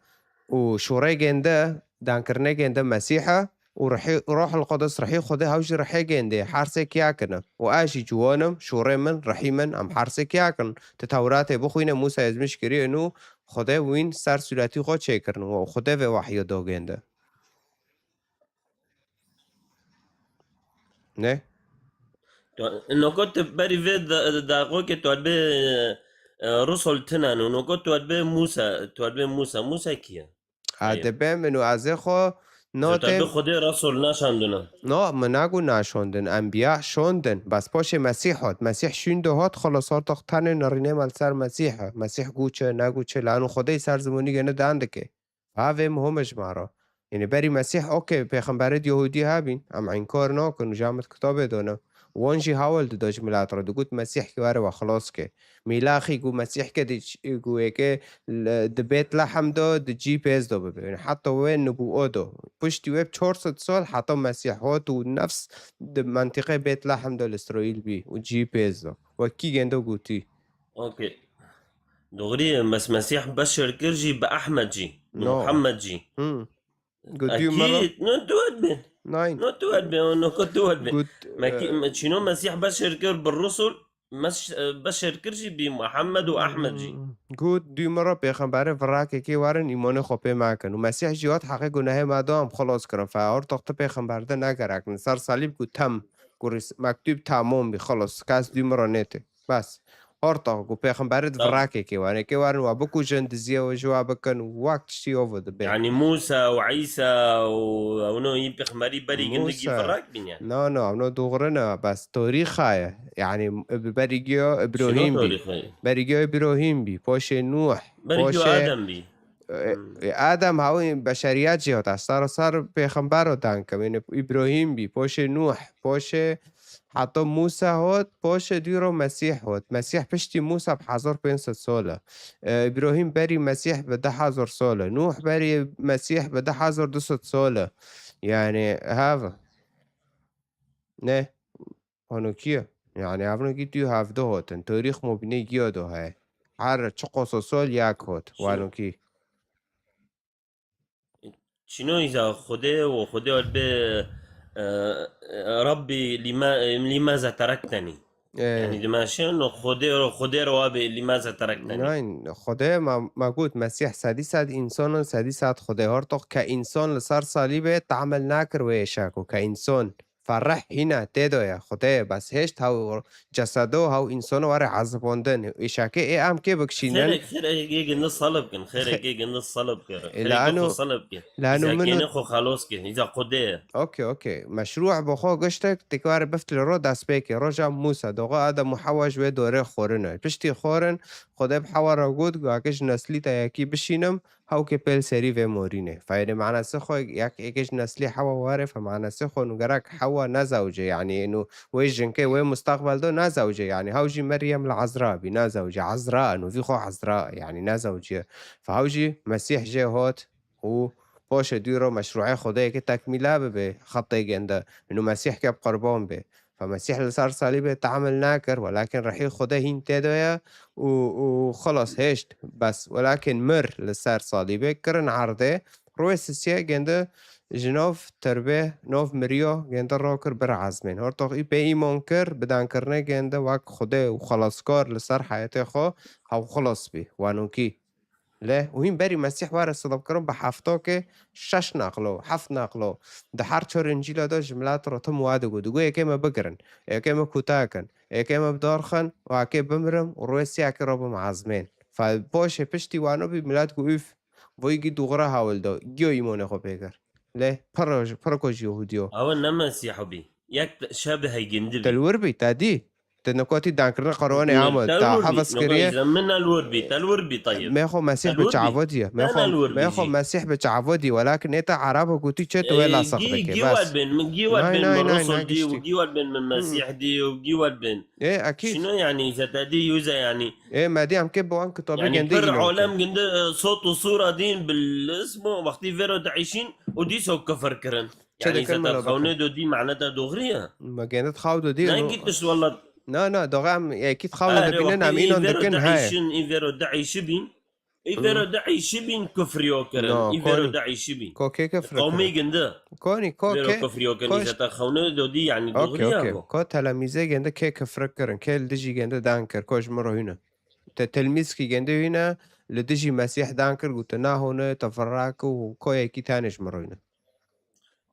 û şûrê gênde, dankirinê gênde Mesîh e û rihî, Ruhul Qudus, rihî Xwedê, hew jî rihê gêndê, her sê kiya kine. Û ez jî ciwan im, şûrê min, rihî min, em her sê kiya kin. Ti Tewratê bixwîne, Mûsa ezmiş kiriye nû, Xwedê wîn ser sûretî xwe çêkirin û Xwedê vê wehyo do gênde. Ne? Tu, noko tu berî vê da-, daqokê tu dibê, e, Rusul tinan û noko tu dibê Mûsa, tu dibê Mûsa. Mûsa kî ye? A Eyê. Dibê min û ez ê xwe Notê. Xwedê Resul naşandine. No, min nago naşondin. Enbiya şondin. Bas poşê Mesîh hot. Mesîh şûn de hot, xelas, ortoq tenê nerînê me li ser Mesîh e. Mesîh gu çi, negu çi, lanu Xwedê ser zimonî gene dan dike. Ha vê muhim e ji ma re. Yani berî Mesîh, okey, pêxemberê Yahudî hebîn. Em înkar nakin û jamit kitabê done. Wan jî hawil dida ji milet re. Digot Mesîh ki were we xelas ke. Mîlaxî ku Mesîh ke di ç-, ku yeke li, di Bêtlehem de, di cî pêz de bibe. Yani heta wê nibûo de. Piştî wê çar sed sal heta Mesîh hot û nefs di mentiqê Bêtlehem de li Îsraîl bî û cî pêz de. Wekî gêndo gotî. Okey. Doğru ye, mes Mesîh beşer kir jî bi Ahmed jî, bi No. Muhammed jî. Hmm. Got dû me re. Ekîd, no tu et be. Nein. No tu et be, no ko tu et be. Got, Mekî, e, me-, çîno Mesîh beşer kir bi Rusul, mes-, e, beşer kir jî bi Muhammed û Ahmed jî. Hmm. Got dû me re pêxemberê virakekê werin îmanê xwe pê me kin. Û Mesîh jî hat heqê gunehê me da em xelas kirin. Fe ortoq tu pêxember de negerekin. Ser salîb got tem. Got ris-, mektûb tamam bî, xelas. Kes dû me re nêtê. Bes. Ortoq ku pêxemberê di Tabii. Virakekê werin. Kê werin we bikujin, diziyê we ji we bikin, wek tiştî ov dibe. Yani Musa û Îsa û ewno yîn pêxemberî berî gindikî Musa. Virak bîn yani. No, no, ewno doğru ne. Bes torîxa ye. Yani bi berî giyo Îbrahîm bî. Şino torîxa ye? Berî giyo Îbrahîm bî. Poşê Nuh. Berî giyo Poşê Adem bî. E, Hmm. E, Adem hawî beşeriyet jî hot. Sar sar pêxember hot dankim. Yani Îbrahîm bî. Poşê Nuh. Poşê Heta Mûsa hot, poşê dû ro Mesîh hot. Mesîh piştî Mûsa bi hezar pênc sed sal e. E, Îbrahîm berî Mesîh bi du hezar sal e. Nûh berî Mesîh bi du hezar du sed sal e. Yani, hev. Ne? Wano kî ye? Yani, evno kî tu hevde hotin. Tarîx mobîne giya do heye. Her çi qoso sol yak hot. Şino. Wano kî. Çino îza Xwedê û Xwedê wet bê, e, e, Rabbî lîme-, lîmeze terekteni. E. Yani dime şino Xwedê ro, Xwedê ro wabê lîmeze terekteni. Nein, Xwedê ma, ma got Mesîh sedî sed însan in, sedî sed Xwedê. Hortoq ke însan li ser salîbê tehamil nakir wê êşako. Ke însan Ferreh hîna tê de ye, Xwedê bes hêşt hew cesedo, hew însono were ezibandin. Îşakê ê em kê bikişînin? Xêrek, xêrek ê gindi salib kin, xêrek ê gindi salib kin. E, xêrek lano, xwe salib kin. Lano îza min kêne xwe xelos kin, îza Xwedê ye. Okey, okey. Meşrû bo xwe giştek, têk were bift li ro destpêkê. Roja Mûsa, doğa Adem û Hewa ji wê dorê xorine. Piştî xorin, Xwedê bi Hewa re got, got, "Eke ji neslî te yekî bişînim, hewkê pêl serî vê morînê." Fe êdî manasê xwe yek êkê ji neslî Hewa were, fe manasê xwe nû gerek Hewa nezewce, yanî nû wê jinkê wê mustaqbel do nezewce, yanî hew jî Meryem li Ezra bî, nezewce, Ezra, nû vî xwe Ezra, yanî nezewciye. Fe hew jî Mesîh jê hot û poşê dû ro meşrûê Xwedê yekê tekmîla bibe, xetê gende, nû Mesîh ke bi qurban bê. Fe Mesîh li ser salîbê tehamil nakir, welakin rihî Xwedê hîn tê de ye û, û xelas hêşt. Bes, welakin mir li ser salîbê, kirin erdê, Rûyê sisiye gêndi ji nav tirbê, nav miriyo gêndi ro kir bir ezmên. Hortox î pê îmon kir, bi dankirinê gêndi wek Xwedê û xelaskar li ser heyetê xwe hew xilas bî, wanokî. Lê û hîn berî Mesîh were silibkirin bi heftokê şeş neqlo, heft neqlo. Di her çar Încîla de ji milet re tim wa digot. Digot, yekê me bigirin, yekê me kuta kin, yekê me bi dar xin, û yekê bimirim û rûyê siyekê re bim ezmên. Fe poşê piştî wano bî milet got, üf, voyî gî dûxira hewil da, giyo îmonê xwe pê kir. Lê pir, pir ko ji Yehûdiyo. Ew ne Mesîh bî. Yek te-, şe bi heygindi bî. Te li wir bî, te dî. Te nekotî dankirina Qur'anê ama te hevas kiriye. Min el wir bî, te li wir bî, Tayyip. Mê xwe Mesîh bi çavo diye. Mê xwe, mê xwe Mesîh bi çavo diye. Welakin nê te Araba gotî çi, tu wê lasax dike. Gî wad bin, min gî wad bin, min Rusul dî û gî wad bin, min Mesîh dî û gî wad bin. Ê, ekîd. Şino yani, îza te dî, yüze yani. Ê, me dî em kê bi wan kitabê gende pir alem ginde, e, sot û sura dîn bil ismo, wextî vêro diişîn û dîso kifir kirin. Çi dikin mela bikin? Xewnê do dî, maneta doxrî ye. Me gênit xaw do dî. Ne gîtiş wala. Na, na, doğa em ekît xaw do dibînin, em înan dikin, he. Î vêro diişî bîn. Î vêro diişî bîn kufriyo kirin. Î vêro diişî bîn. Ko kê kufri kirin? Qewmê gindi. Konî, ko kê? Vêro kufriyo kirin. Îzeta xewnê do dî, yani doxrî ye. Ko telemîzê gindi kê kufri kirin? Kê li dijî gindi dan kir? Ko ji min re hûne. Te tilmîzkî gindi hûne, li dijî Mesîh dan kir, gote, "Nahûne, teferrak û ko yekî tenê ji min re hûne."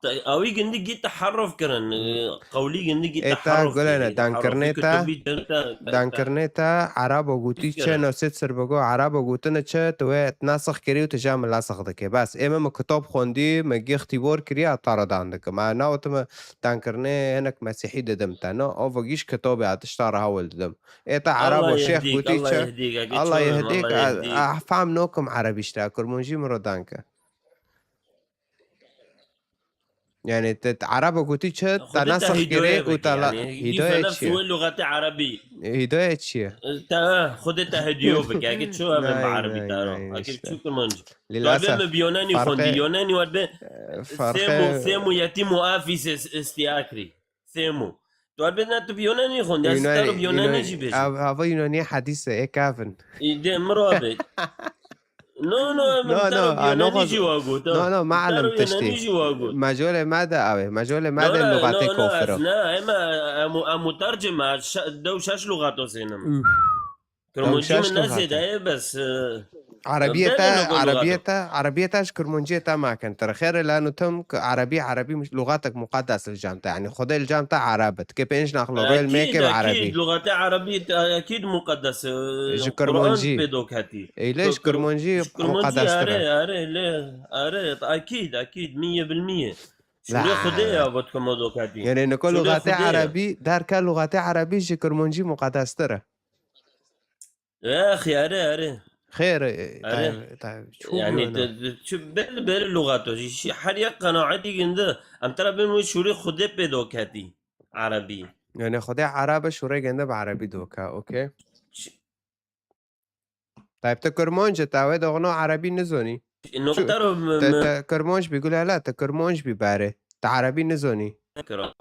Te-, awî gindi gî teherruf kirin, e, qewlî gindi gî teherruf kirin. Ê ta gulene, dankirinê ta, dankirinê ta, Arabo gotî çi, no sê sir bigo, Arabo gotine çi, tu wê nasax kirî û tu ja min lasax dike. Bes, ê min, min kitab xwendî, min gî ixtîbor kirî, a ta re dan dikim. A, nawitime dankirinê hinek Mesîhî didim te. No, ova gîş kitabê a tişta re hewil didim. Ê te Arabo şêx gotî çi? Allah yehdîk, a, fam nokim Erebî işte, Kurmancî min re dan ke. Yani te, te Araba gotî çi? Te nasax kirê û te la-, hîdoye çi ye? Lügate Erebî. Hîdoye çi ye? Te, Xwedê te hediyo bike. Eke ço em bi Erebî te ro. Eke ço Kurmanc. Tu be mi bi Yonanî xwendî. Yonanî wad be. Sêmû, sêmû yetîmû afîs estiyakirî. Sêmû. Tu wad be ne tu bi Yonanî xwendî. Ez te ro bi Yonanî jî bêjim. Ev, hava Yunanî hedîse, ê kevin. Îdê min re be. No, no, em te ro bi Yunanî jî wa got. No, no, ma elem tiştî. Mecalê me de ew ê. Mecalê me de lugate kofir o. Ne, em, em, em mutercim, ez şe-, dew şeş lugato zênim. Üf. Kurmancî min ne zêde ye, bes, e, Erebiyê te, Erebiyê te, Erebiyê te ji Kurmanciyê te makin. Te re xêr e, lanu tim ku Erebî, Erebî lugatek muqedes li cem te. Yani Xwedê li cem te Ereb e. Dike pênc naxlo rêl mêke bi Erebî. Lugate Erebî, ekîd muqedes e. Ji Kurmancî. Pê doketî. Eyle ji Kurmancî muqedestir e. Are, are, lê, are, ekîd, ekîd, mîye bil mîye. Şûrê Xwedê ya got ku me doketî. Yani niko lugate Erebî, derke lugate Erebî ji Kurmancî muqedestir e. Ex, erê, erê. Xêr, e, erê. Tayyip, Tayyip, çû yani, bû te, na. Te, çi ber, ber lugato jî, şi-, her yek qenaetî gindi. Em tera bim wî şûrê Xwedê pê doketî. Erebî. Yani Xwedê Ereb e, şûrê gindi bi Erebî doke, okey? Ş- Tayyip, te Kurmanc e, te wê doxno Erebî nizonî. No, çu-, te ro me, te, me te Kurmanc bî, gule hele, te Kurmanc bî berê. Te Erebî nizonî. Kira.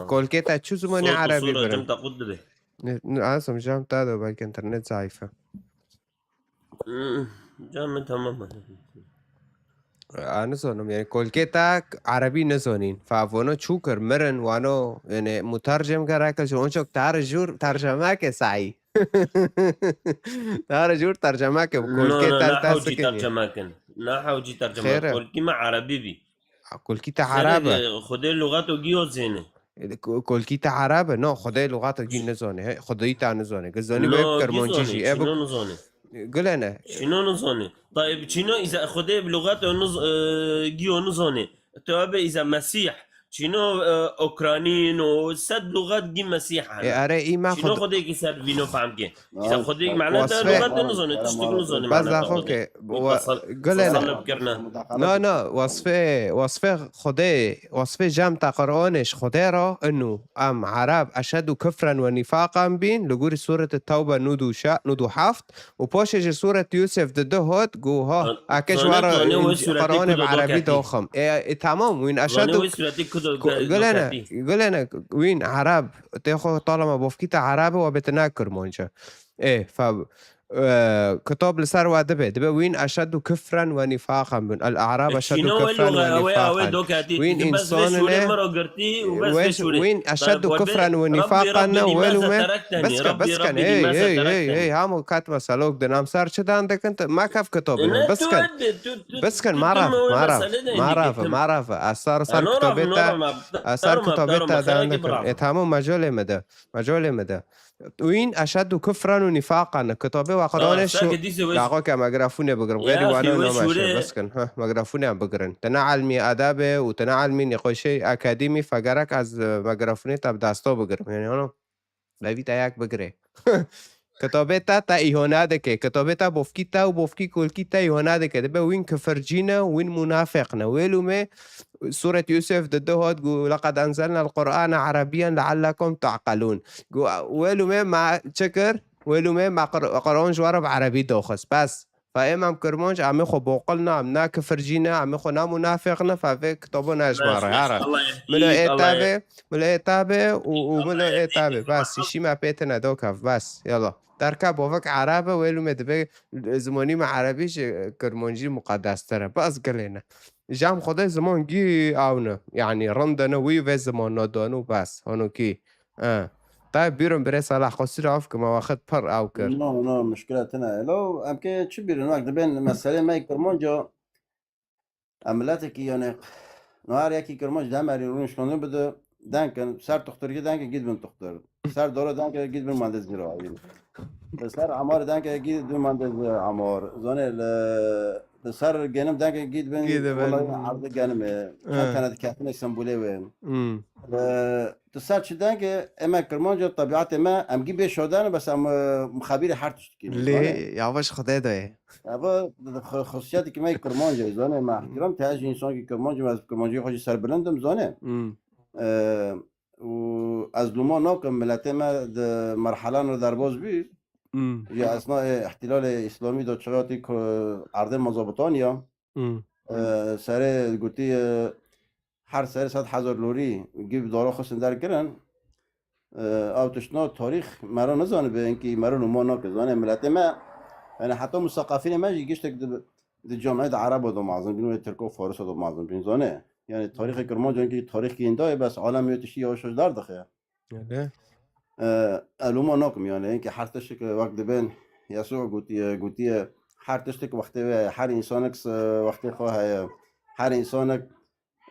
Kolkê te çu zimanê Erebî birin? Cem te qut dibe. Ne, ne, asım cam te de belki internet zayıf e. Hmm, cam min tamam e. A, nizonim, yani kolkê te Erebî nizonîn. Fa vono çû kir, mirin, wano, yani mutercim gerek, ji onçok tar jûr terceme ke saî. Dara jûr terceme ke, kolkê te terceme kin. Na hewcî terceme. Xêr e. Kolkî me Erebî bî. A, kolkî te Ereb e. Xwedê lugat û giyo zêne. E, ko-, kolkî te Ereb e. No, Xwedê lugat û giyo nizane. He, Xwedê te nizane. Gizanî be Kurmancî jî. E, çino nizane. Gulene. Çino nizane. Tayyip, çino îza Xwedê bi lugat û niz-, e, giyo nizane. Tu be îza Mesîh. Çîno, e, Okranîn û sed lugat gî Mesîh hene. E, are, î me Çîno xwe Xwedêkî ser vîno fam ke. Îza Xwedêk mane te lugat de nizone, tiştik nizone. Bas mane da xwe ke, gulene. Salib kirine. No, no, wasfê, wasfê Xwedê, wasfê cem ta Qur'anê ji Xwedê ra, inu, em Ereb, eşedû kufren ve nifaqan bîn, li gorî Sûret Tewbe nûd û şe-, nûd û heft, û poşê ji Sûret Yûsif di du hot, gu ha, eke ji wara Qur'anê bi Erebî doxim. E, e, tamam, wîn eşed û gulene, gulene, wîn Ereb, tê xwe talama bofkî te Ereb e, we bê te ne Kurmanc e. E, fa, e, kitab li ser we dibe. Dibe wîn eşeddu kufren ve nifaqen bin. El A'rab eşeddu kufren ve nifaqen. Wîn însanine, wîn, wîn eşeddu kufren ve nifaqen ne, wêlû me. Biskin, biskin, hey, hey, hey, hey, hamo kat meselok dinam ser çi dan dikin, tu, me kef kitabê, biskin. Biskin, maraf, maraf, maraf, maraf. Ez ser, ser kitabê te, ez ser kitabê te dan dikin. E, tamam, mecolê me de. Mecolê me de. Wîn eşeddu kufren û nifaqan. Kitabê we Qur'anê şu. Daxo ke me grafûnê bigirim. Xêrî wana nameşe. Biskin. Heh, me grafûnê bigirin. Te ne elmî edebê û te ne elmî nîqoşê akademî, fegerek ez, e, me grafûnê te bi desta bigirim. Yani, ano, levî te yek bigirê. Kitabê te, te îhane dike. Kitabê te bofkî te û bofkî kulkî te îhane dike. Dibe wîn kifircî ne, wîn munafeq ne. Wêlû me, Sûret Yûsuf di du hat got, "Leqed enzelnel Qur'ane erebiyyen leallekum ta'qilûn." Got, wêlû me, me çi kir? Wêlû me, me Qur-, Qur'an ji we re bi erebî doxist. Bes. Fa êm em kirmanc, em ê xwe boqil ne, em ne kifircî ne, em ê xwe ne munafeq ne, fa vê kitabo ne ji me re. Hara. Milo ê te be, milo ê te be û, û milo ê te be. Bes, şîşî me pê tine dokev. Bes. Yala. Derke bovek erebe, wêlû me dibe zimanî me erebî ji kirmancî muqedestir e. Bes gilê ne. Jam xwedê ziman gî ew ne. Yanî rinde ne wî vê ziman nadano bes. Hano kî. E. Te bîrim birê Salah Qasî re av kime wexit pir ew kir. No, no, muşkila tine. Elo, em kê çi bîrin? Wek dibên meselê me yê Kirmanca, em miletekî, yani, no her yekî Kirmanc demerî rûnişkandin bide, denkin, ser tuxturkî denkin, gît bin tuxtur. Ser doro denkin, gît bin mandez giro ayîn. Li ser Amar denke gî dibin mandez Amar. Zanê li, li ser genim denke gî dibin, gî dibin, wallahî erdê genim e. Çend tane dikeftine sembûlê wê. Hmm. Li, tu ser çi denke, eme Kirmanca, tebiatê me, em gî bê şadan, bes em, e, mixabîrê her tişt dikîn. Lê yavaş Xwedê dayê. Eva xu-, xusiyetê ki me Kirmanca, zanê me ihtiram te, ez jî însan ki Kirmanca, ez Kirmancî xwe jî serbilind im, zanê. Hmm. E, û ez lûma nakim, miletê me di merhelan re derbas bî. Hmm. Ji esnayê îhtilalê îslamî de çiqatî ku erdê Mezopotamya, hmm, e, serê gotî, e, her serê sed hezar lorî gî bi dara xwe sinder kirin. E, ew tiştna tarîx mera nizanibe, enkî mera lûma nake. Zanê miletê me, yani heta museqefînê me jî giştek di, di camiyet ereba de mezin bîn, wê tirko farisa de mezin bîn, zanê. Yani tarîxê Kirmanca enkî tarîxkî hindayê, bes alem wê tiştî yavaş yavaş derdixe. Öyle. E, ez lûma nakim yani, enkî her tiştek wek dibên Yesû gotiye, gotiye, her tiştek wextê wê, her însanek se-, wextê xwe heye, her însanek,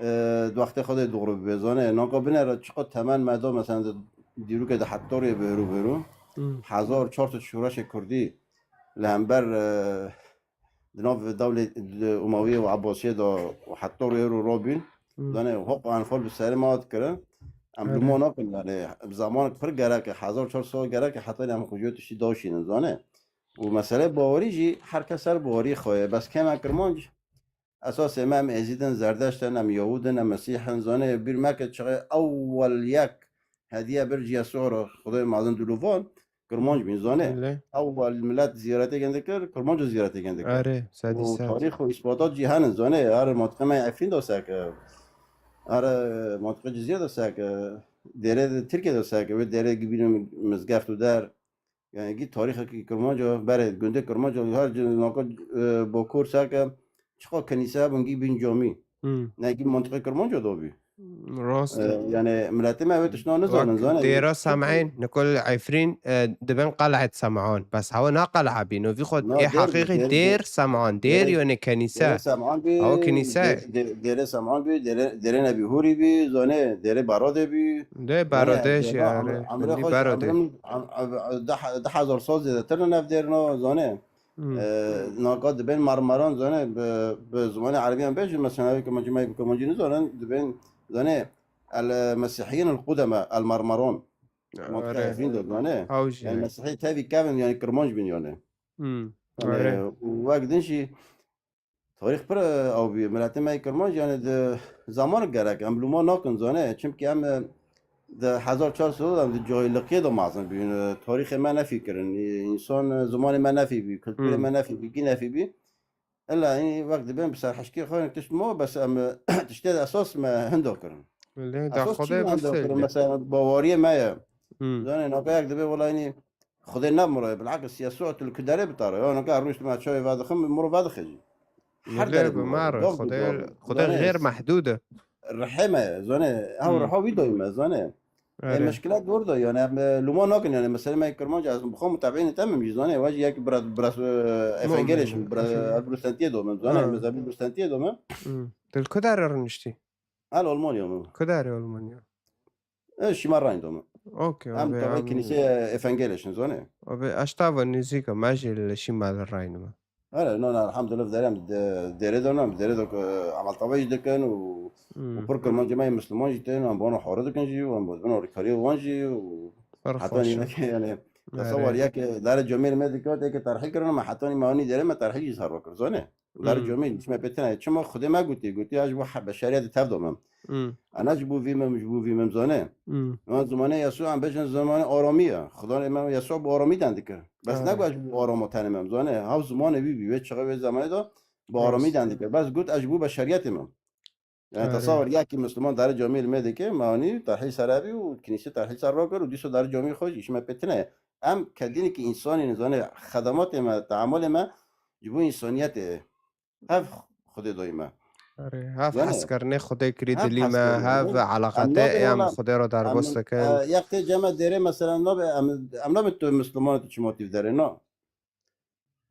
e, di wextê xwe de doğru bibe. Zanê, naka binêre çiqas temen me da, mesela, di dîrokê de heta rê bêro bêro. Hmm. Hezar çar sed şoreşê Kurdî li hember, e, di nav dewlê, di Umawiyê û Abbasiyê de û heta rê ro robîn. Hmm. Zanê, hok enfal bi serê me hat kirin. Em, öyle, lûma nakin, yani, bi zamanek pir gerek e, hezar çar sed gerek e, heta em xwe ji tiştî daşînin, zanê. Û meselê bawerî jî, her kes ser bawerî xwe ye. Bes kê me Kirmanc, esasê me em Êzîd in, Zerdeşt in, em Yahûd in, em Mesîh in, zanê, bîr meke çiqê ewwel yek hediye bir ciye sora Xwedê mezin dûlovan, Kirmanc bîn, zanê. Öyle. Ewwel milet ziyaretê gende kir, Kirmanc ziyaretê gende kir. Are, sedî sed. Û tarîx û îspatat jî henin, zanê, her mantiqê me Efrîn de seke, her mantiqê Cizîr de seke, dêrê de Tirkiye de seke, wê dêrê gibîne mizgeft û der. Yani gî tarîxekî Kirmanca, berê gundê Kirmanca, her ci naka, e, Bakur seke, çiqa kenîse hebûn gî bîn camî. Hmm. Ne gî mantiqê Kirmanca da bî. Rast. E, yani miletê me wê tiştna nizanin, wek zanê. Dêra Sem'în, nikol Efrîn, e, dibin Qel'et Sem'an. Bes hewa na qel'a bî. No vî xwe ê heqîqî dêr, dêr Sem'an. Dêr, dêr, yani kenîse. Dêrê Sem'an bî, hewa kenîse. Dê-, dê-, dêrê Sem'an bî, dêrê, dêrê Nebî Hûrî bî, zanê, dêrê Beradê bî. Dê Beradê jî, yani, emrê xwe, Beradê. Em, em, em, deh, deh hezar sal zêdetir li nav dêrina, zanê. Hmm. E, naka dibên Marmaran, zanê, bi, bi zimanê erebî em bêjin, mesela, ew Kirmancî me bi Kirmancî nizanin, dibên, zanê, el Mesîhiyên el Qudeme, el Marmaran. Ya, mantiqê Efrîn de, zanê. Haw jî. Yani Mesîhî tevî kevin, yani Kirmanc bîn, yani. Hmm. Yani, û wek din jî, tarîx pir, e, ew bî. Miletê me yê Kirmanc, yani, di zaman gerek, em lûma nakin, zanê. Çimkî em, e, di hezar çar sed em di cahillikiyê de mezin bîn. E, tarîxê me nefî kirin. E, însan, e, zimanê me nefî bî, kulturê me nefî bî, gî nefî bî. Ella, yani, wek dibên bi serhişkê xwe tişt ma, bes em, e, tiştê de esas me hinda kirin. Lê da esas çi Xwedê me hinda kirin? Mesela, bawariyê me ye. Hmm. Zanê, naka yek dibê, wela, yani, Xwedê ne miro ye, bilakis Yesû tu li ku derê bitare. Ya naka rûniştime çavê vedixim, miro vedixê jî. Her Lê derê bi miro ye. Mare, Dog bi Xwedê, dog. Xwedê Zanê, xêr mehdûd e. Rihê me ye, zanê. Ew Hmm. riha wî dayî me, zanê. Ê, Erê. meşkilat dor da, yani, em, e, luma nakin, yani, mesela me Kirmanc, ez bi xwe mutebeînê temim jî, zanê, we jî yek bira-, bira-, e, Mu'min. evangelî şim, bira-, Mu'min. e, protestantiyê domim, zanê, Ha. mezhebî protestantiyê domim. Hmm. Tu li ku derê rûniştî? El Almanya min. Ku derê Almanya? E, şîma reyn domim. Okey, Em abi, tabê abi. Kilisê evangelî şin, zanê. Abi, eştava nêzîk e, me jî li şîma li reyn me. Hele, no, no, elhamdülillah, derê em de-, derê de, em derê de ku emeltavê jî dikin û, Hmm. û pir Kirmancê me yê Misliman jî tên, em bi wan re hare dikin jî, û em bi wan re alîkariyê wan jî û Pir hetanî xweş e. neke, yani, Erê. tesewwer yek, e, dare camêr me dike, tê ke terhîl kirin, me hetanî me anî derê me terhîl jî ser ve kir, zanê. Dare Hmm. camêr, çi me pê tine, çima Xwedê me gotî, gotî, ez ji bo he-, beşeriyetê tev domim. Hmm. Ana ji bo vî mem, ji bo vî mem, zanê. Hmm. Wan zimanê Yesû em bêjin zimanê aramî ye. Xudanê me Yesû bi aramî deng dikir. Bes Erê. ne got ez ji bo arama tenê mem, zanê. Hev zimanê wî bî, wê çaxê wê zemanê de bi aramî Rast. deng dikir. Bes got ez ji bo beşeriyetê mem. Yani Erê. tesawir yekî Misliman dare camî li me dike, me anî terhîl ser evî û kinîsê terhîl ser rakir û dîsa dare camî xwe jî, îşê me pê tine ye. Em kedînekî însanî ne, zanê, xedematê me, teamulê me ji bo însaniyetê ye. Hev Xwedê doyî me. Erê, hev Zanê? hezkirinê Xwedê kirî Hev dilî me, hezkirinê hev Xwedê. Em elaqetê nabê em wala, Xwedê re em, derbas dikin. e, yek tê cem me derê mesela nabê, em, em nabê tu Misliman tu çima tîv derê, na.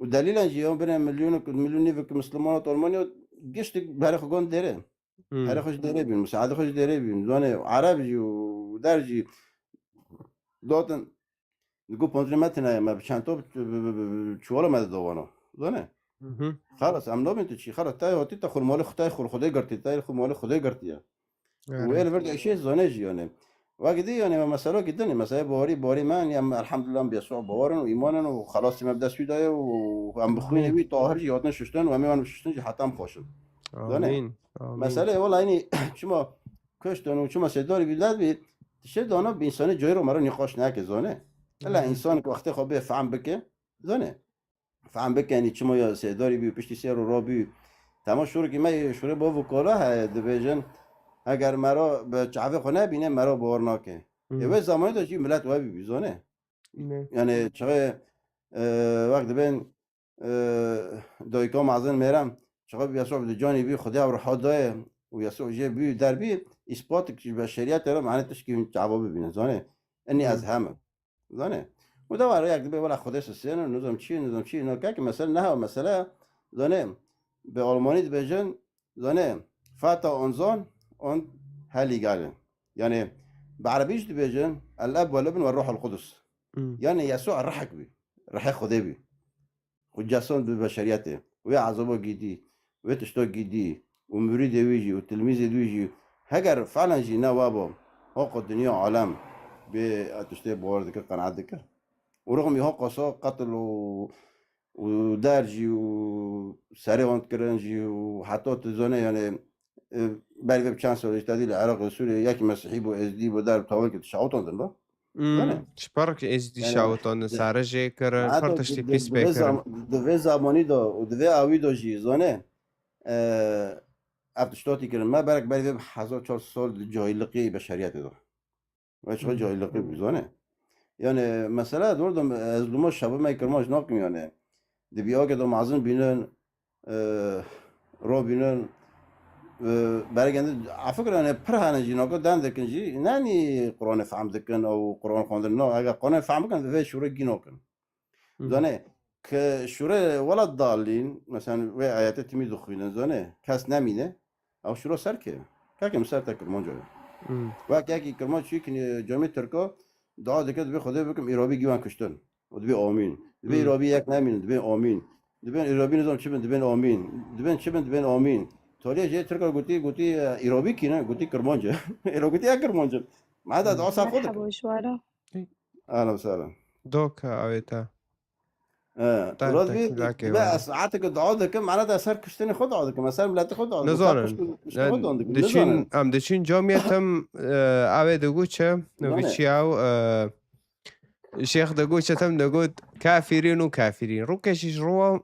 Û delîlen jî, ew bine milyon, milyon nîvik Misliman û Almanya giştik berê xwe gon derê. Hmm. Herê xwe ji derê bîn, misaadê xwe ji derê bîn. Zanê, Ereb jî û der jî dotin. Digo ponzrê me tine ye, me bi çento, bi, bi, bi, bi, bi çuvala me de dovano. Zane? Hı hı. Xalas, em nabên tu çi? Xalas, tayê hatî te xurmalê xwe, tayê xur Xwedê girtî, tayê xurmalê Xwedê girtiye. Û Evet. ê li vir de işê zane jî yani. Wek dî yani, me mesela ki din, mesela bawarî, bawarî me, yani, em elhamdülillah bi Yesû bawarin û îmanin û xelasî me bi dest wî daye û em bi xwînê Amîn. wî tahir jî hatin şuştin û em ê wan bi şuştin jî hetan xweşin. Zane? Amîn. Amîn. Mesele wala yani, çima kuştin û çima sêdarî bî, lez bî, tiştê dana bi însanê cayî re me re nîqaş neke, zane? Ela Hı hı. însan ku wextê xwe bê fehm bike, zane? Fehm bike, yanî çima ya sêdarî bî û piştî sê ro rabî. Tema şûrekî me, şûrê bo vukala heye, dibêjin, eger me re bi çavê xwe nebîne, me re bawer nake. Hı. Ê wê zamanî de jî milet we bî, zane? Ne. Yani çaxê, e, wek dibên, e, dayika mezin mêrem, çaxê bi Yesû bi canî bî, Xwedê ew riha daye û Yesû jê bî, der bî, îspatik ji beşeriyetê re, mane tişkî hûn çava bibînin, zanê? Enî ez Hı. hem im. Zanê? Û de var yek dibe, wela Xwedê sisêne, nizam çi, nizam çi, no kek mesele ne ha, mesele, zanê, bi Almanî dibêjin, zanê, Vater, Sohn und Heilige Geist. Yani, bi Erebî jî dibêjin, El Eb, wel Ibn, wel Ruh el Qudus. Hı. Yani, Yesû rihek bî. Rihê Xwedê bî. Xwe ceson bi beşeriyetê. Wê ezaba gîdî, wê tişta gîdî û murîdê wî jî û tilmîzê wî jî, heger felen jî ne weba, haqo dinya alem bê tiştê bawer dike, qenaet dike. Û rixmî haqo sa qetil û, û der jî û serê wan kirin jî û heta tu zane yani, e, berî vê bi çend sal jî te dî li Iraq, li Sûriyê yekî Mesîhî bû, Êzdî bû, der bi tawekî tu şawitandin ba. Hmm, Yani. Ji ber ku Êzidî Yani, şawitandin, de-, sare jê kirin, hatta pir tiştî di-, di-, pîs di vê pê kirin. zam-, di vê zamanî de û di vê awî de jî zane, e, ev tişta tî kirin. Me berek berî vê bi hezar çar sal di cahilliqê beşeriyetê de. Ve çiqa Hmm. cahilliqê bû zane. Yani, mesela, dor de ez luma şevê me kirmanc nakim yani. Di biyake de mazin bînin, e, ro bînin, e, berek endî, efik yani pir hene jî naka den dikin jî, ne nî Qur'anê fehm dikin, ew Qur'an xwendin, no, eger Qur'anê fehm bikin, vê şûre gî nakin. Hı hı. Zane, ke şûre welat dalîn, mesela, wê ayetê timî dixwînin, zane, kes nemîne, ew şûre ser ke? Keke min ser te kirmanca ye. Hı. Wek yekî kirmanc çî kin, e, camê Tirka, dua dike, dibê Xwedê bikim, îrabî gîwan kuştin. Û dibê amîn. Dibê Hmm. îrabî yek nemînin, dibê amîn. Dibên îrabî nizam çi bin, dibên amîn. Dibên çi bin, dibên amîn. Tolê jê Tirka gotî, gotî, e, îrabî kî ne? Gotî kirmanc e. Îro gotî ya kirmanc e. Ma da Hmm. dua ser xwe Merhaba, dike. Şwara. Ahlan sahlan. Doka avêta. E, Tah, uraz tah, bî, lakê be wa. ez saeteke dua dikim, mana da ser kuştinê xwe dua dikim, ser miletê xwe dua dikim, ser Nizanim. kuştin-, kuştin xwe Yani, dua dikim. diçin, Nizanim. em diçin camiyê tim, e, avê digu çi? Nizanim. Viçi ew, e, Şêx digot, çetem digot, kafirîn û kafirîn. Rûkê şîş rûwa,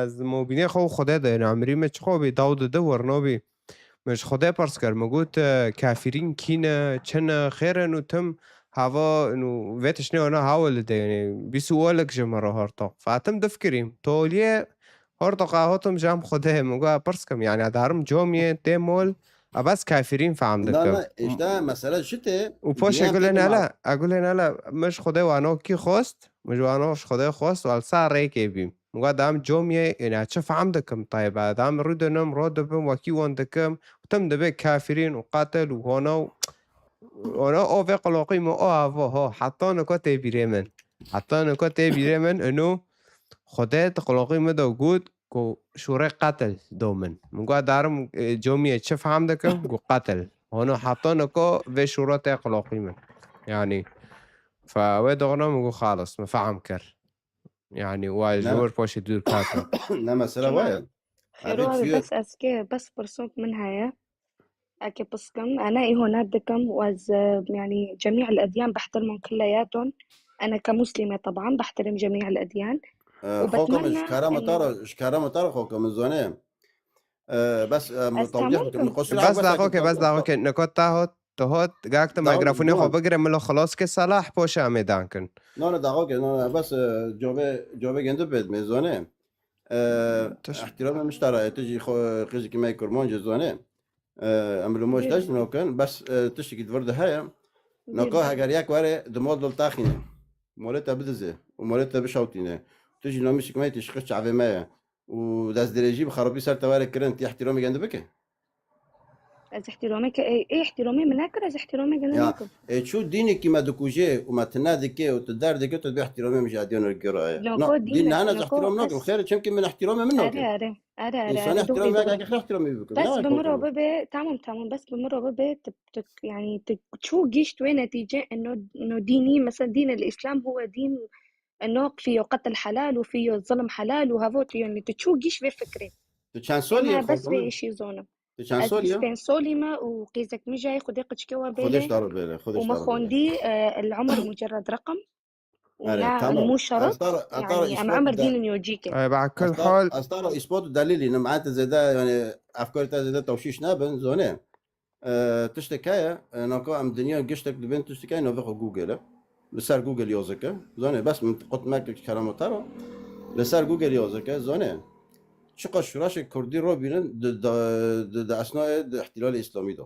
ez mobînê xwe û Xwedê de, yani, emrî me çi xwe bî, daw dide werno bî. Me ji Xwedê pers kir, me got, e, kafirîn kî ne, çi ne, xêr in û tim, Hava, inu, vê tiştê ona hawil de, yani, bîst û olek ji min re hortoq. Fatim difikirîm, toliyê hortoq a hotum jam Xwedê, min got, pirs kim, yani, adarim comiyê, tê mol, a bes kafirîn fam Na, dikim. na, işte mesele jitê, Û poşê gulên hele, a gulên hele, min ji Xwedê wano kî xost, min ji wano ji Xwedê xost, wal sa rêkê bîm. Min got, dam comiyê, êna çi fam dikim, tayba, dam rû dinim, ro dibim, wekî wan dikim, û tim dibe kafirîn û qatil û hona û, hona o vê qiloqî min o avo, ho, heta niko tê bîrê min. Heta niko tê bîrê min, inu Xwedê di qiloqî min de got, ku şûrê qatil do min. Min got, darim, e, comiyê çi fam dikim, got, qatil. Hona heta niko vê şûra tê qiloqî min. Yani, fa wê doğru min got, xalis, min fam kir. Yani, wa ji Ne? wir poşê dûr katin. Ne mesele Tamam. wa ye. Xêro Abi abi, çiyo bes ez kê, bes pirsok min heye. Eke piskim, ana îhonat dikim, û ez, e, yani, cemî el edyan behtirmon kulleyaton. Ana ke muslime, taban, behtirim cemî el edyan. E, Û xoka min, betmenna ji kerema te eno re, ji kerema te re xoka min zone. E, bes, e, Ez tewcih tamam dikim. kim. Qusura Bes bes daxo eke ke, bes daxo ke. Niko ta hot, tu hot, gak tu Daxo ke, mikrofonê xwe bigire, min lo xilas ke Salah, poşa mêdan kin. No, no, daxo ke, no, no, bes, e, covê, covê gende bed me zone. E, Tiş- Ehtiramê min ji te re ye, tu jî xwe qîzikî me yê Kurmancî zone. E, em li moş Bêle. dest nokin, bes, e, tiştekî di vir de heye. Bêle. Naka heger yek were di mol dil taxîne. Molê te bidize û molê te bişawtîne. Tu jî namîsik me yê tişqi çavê me ye. Û destdirêjî bi xerabî ser te were kirin, tu yê ehtiramê gende bike? Ez ihtiramê ke, ê, ê ihtiramê min nekir, ez ihtiramê gene Ya, nakim. e, çû dînekî me dikuje û me tune dike û tu derdike, tu dibê ihtiramê min ji edyan re giraye. Nako Na, dîn dîn ne, nane, ez nako, ihtiram nakim. ez Xêr, çimkî min ihtiramê min Are, nake. are, are, are, İnsan are, doğru, ihtiram nake, doğru. ez ihtiramê bikim. Bes Ya, bi min re korkma. bibe, tamam, tamam, bes bi min re bibe, tu, tu, yani, tu çû gihişt wê netîce, eno, eno dînî, mesela, dîn el-Îslam huwe dîn, eno, fiyo qetl helal û fiyo zulm helal û havo tu, yani, tu çû gihişt vê fikrê. Tu çend solî Ema ye, bes vê xorta min? işî zonim. Tu çend Ez solî bîst ye? pênc solî me û qîzek min jî Xwedê qiçkê we Xwedê bêle. ji te re bêle, Xwedê Û ji me te re bêle. xwendî, e, el umr mucerred reqem û Erê, na tamam. mû şeref, Ez te re, ez te re yani, em îspat emir de, dînin yocîke. Ê, bi kul ez te, hal. ez te re îspat û delîlî nim. Ente zêde, yani, efkarê te zêde tewşîş nebin, zone. E, tiştek heye, e, naka em dinya giştek dibên tiştek heye, navê xwe Google e. Li ser Google yazike. Zone, bes min qut meke kerema te re. Li ser Google yazike, zone. Çiqas şuraşê Kurdî robînin di, di, di, di esnayê di ihtilalê Îslamî de.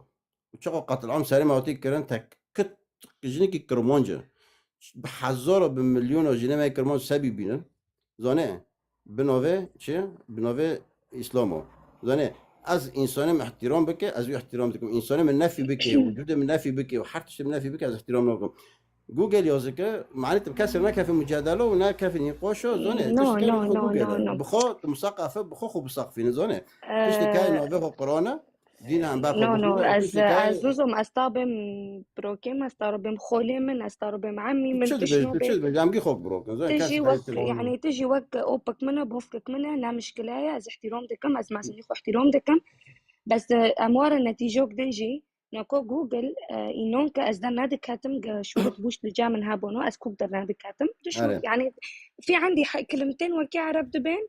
Û çiqas qetil am serê me hatî kirin, tek kit jinekî Kirmanc e. Bi hezara, bi milyona jinê me Kirmanc sebî bînin. Zane, bi navê çi? Bi navê Îslamo. Zane, ez însanê min ihtiram bike, ez wî ihtiram dikim. Însanê min nefî bike, wicudê min nefî bike, û her tiştê min nefî bike, ez ihtiram nakim. Google yazike, manî tu bi kesê nekefî mucadele û nekefî nîqaşa, zane, tu No, şikerî no, xwe no, Google no, e. no. Bi xwe tu misaqafe, bi xwe xwe bisaqfîne, zane. Tiştê kayê Ee, navê xwe Qur'an e, dîn e, em ber xwe No, no, bixwîne, ez, tiştê kayê ez nizom, ez ta bêm birokê min, ez ta bêm xolê min, ez ta bêm emî min, Çi tu dibê, şino tu bê. çi dibê, em gî xwe birokin, zane, Tu kes jî heyet wek, yani, tu jî wek opik min e, bofkek min e, ne mişkile ye, ez ihtiram dikim, ez mezinî xwe ihtiram dikim. Bes, e, em were netîcok din jî, Nako Google, e, înon ke ez der nediketim, ge şûret bûşt li cem min hebûno, ez kûk der nediketim. Du şûret, Erê. yani, fî endî he-, kilimtên wekî Ereb dibên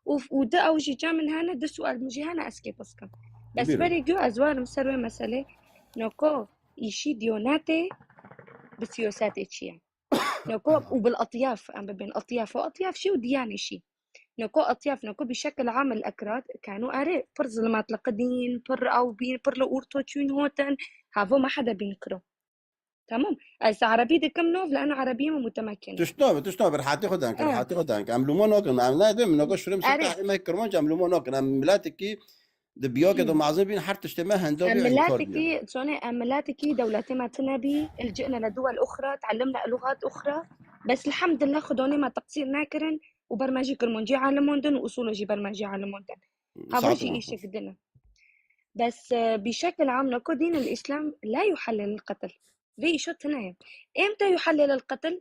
û, û di ew jî cem min hene, du sual min jî hene, ez kê pirs kim. Bes Bîr. berê gû ez werim ser wê meselê. Nako îşî Diyonetê bi siyasetê çi ye? Nako û bil atyaf, em bibên atyaf û atyaf şî û diyanê şî. Nako atyaf, nako bi şekil am el ekrad, kanu erê, pir zilmat li qidîn, pir ew bîn, pir li orto çûn hotin, havo me hede bîn kiro. Tamam. Ez erebî dikim nov, leno erebiyê min mutemekin e. Tişt nabe, tişt nabe, rehatî xwe danke, Eh. rehatî xwe danke. Em lûmo nakin, em ne dê, min nako şûrê min Erê. şirta hemê Kirmanc, em lûmo nakin. Em miletekî di biyakê de Hmm. mezin bîn, her tiştê me henda Em bî, em kar bî. miletekî, çone, em miletekî dewletê me tune bî, ilcina le duwel uxra, teallimna lugat uxra. Bes elhamdülillah xudonê me teqsîr nekirin û ber me jî Kirmancî alimon din û usûlo jî ber me jî alimon din. Hava Saet jî ma. îşek din e. Bes, e, bi şekil am nako dîn el-Îslam la yuhellil el-qetl. Vê îşo tune ye. Êmte yuhellil el-qetl?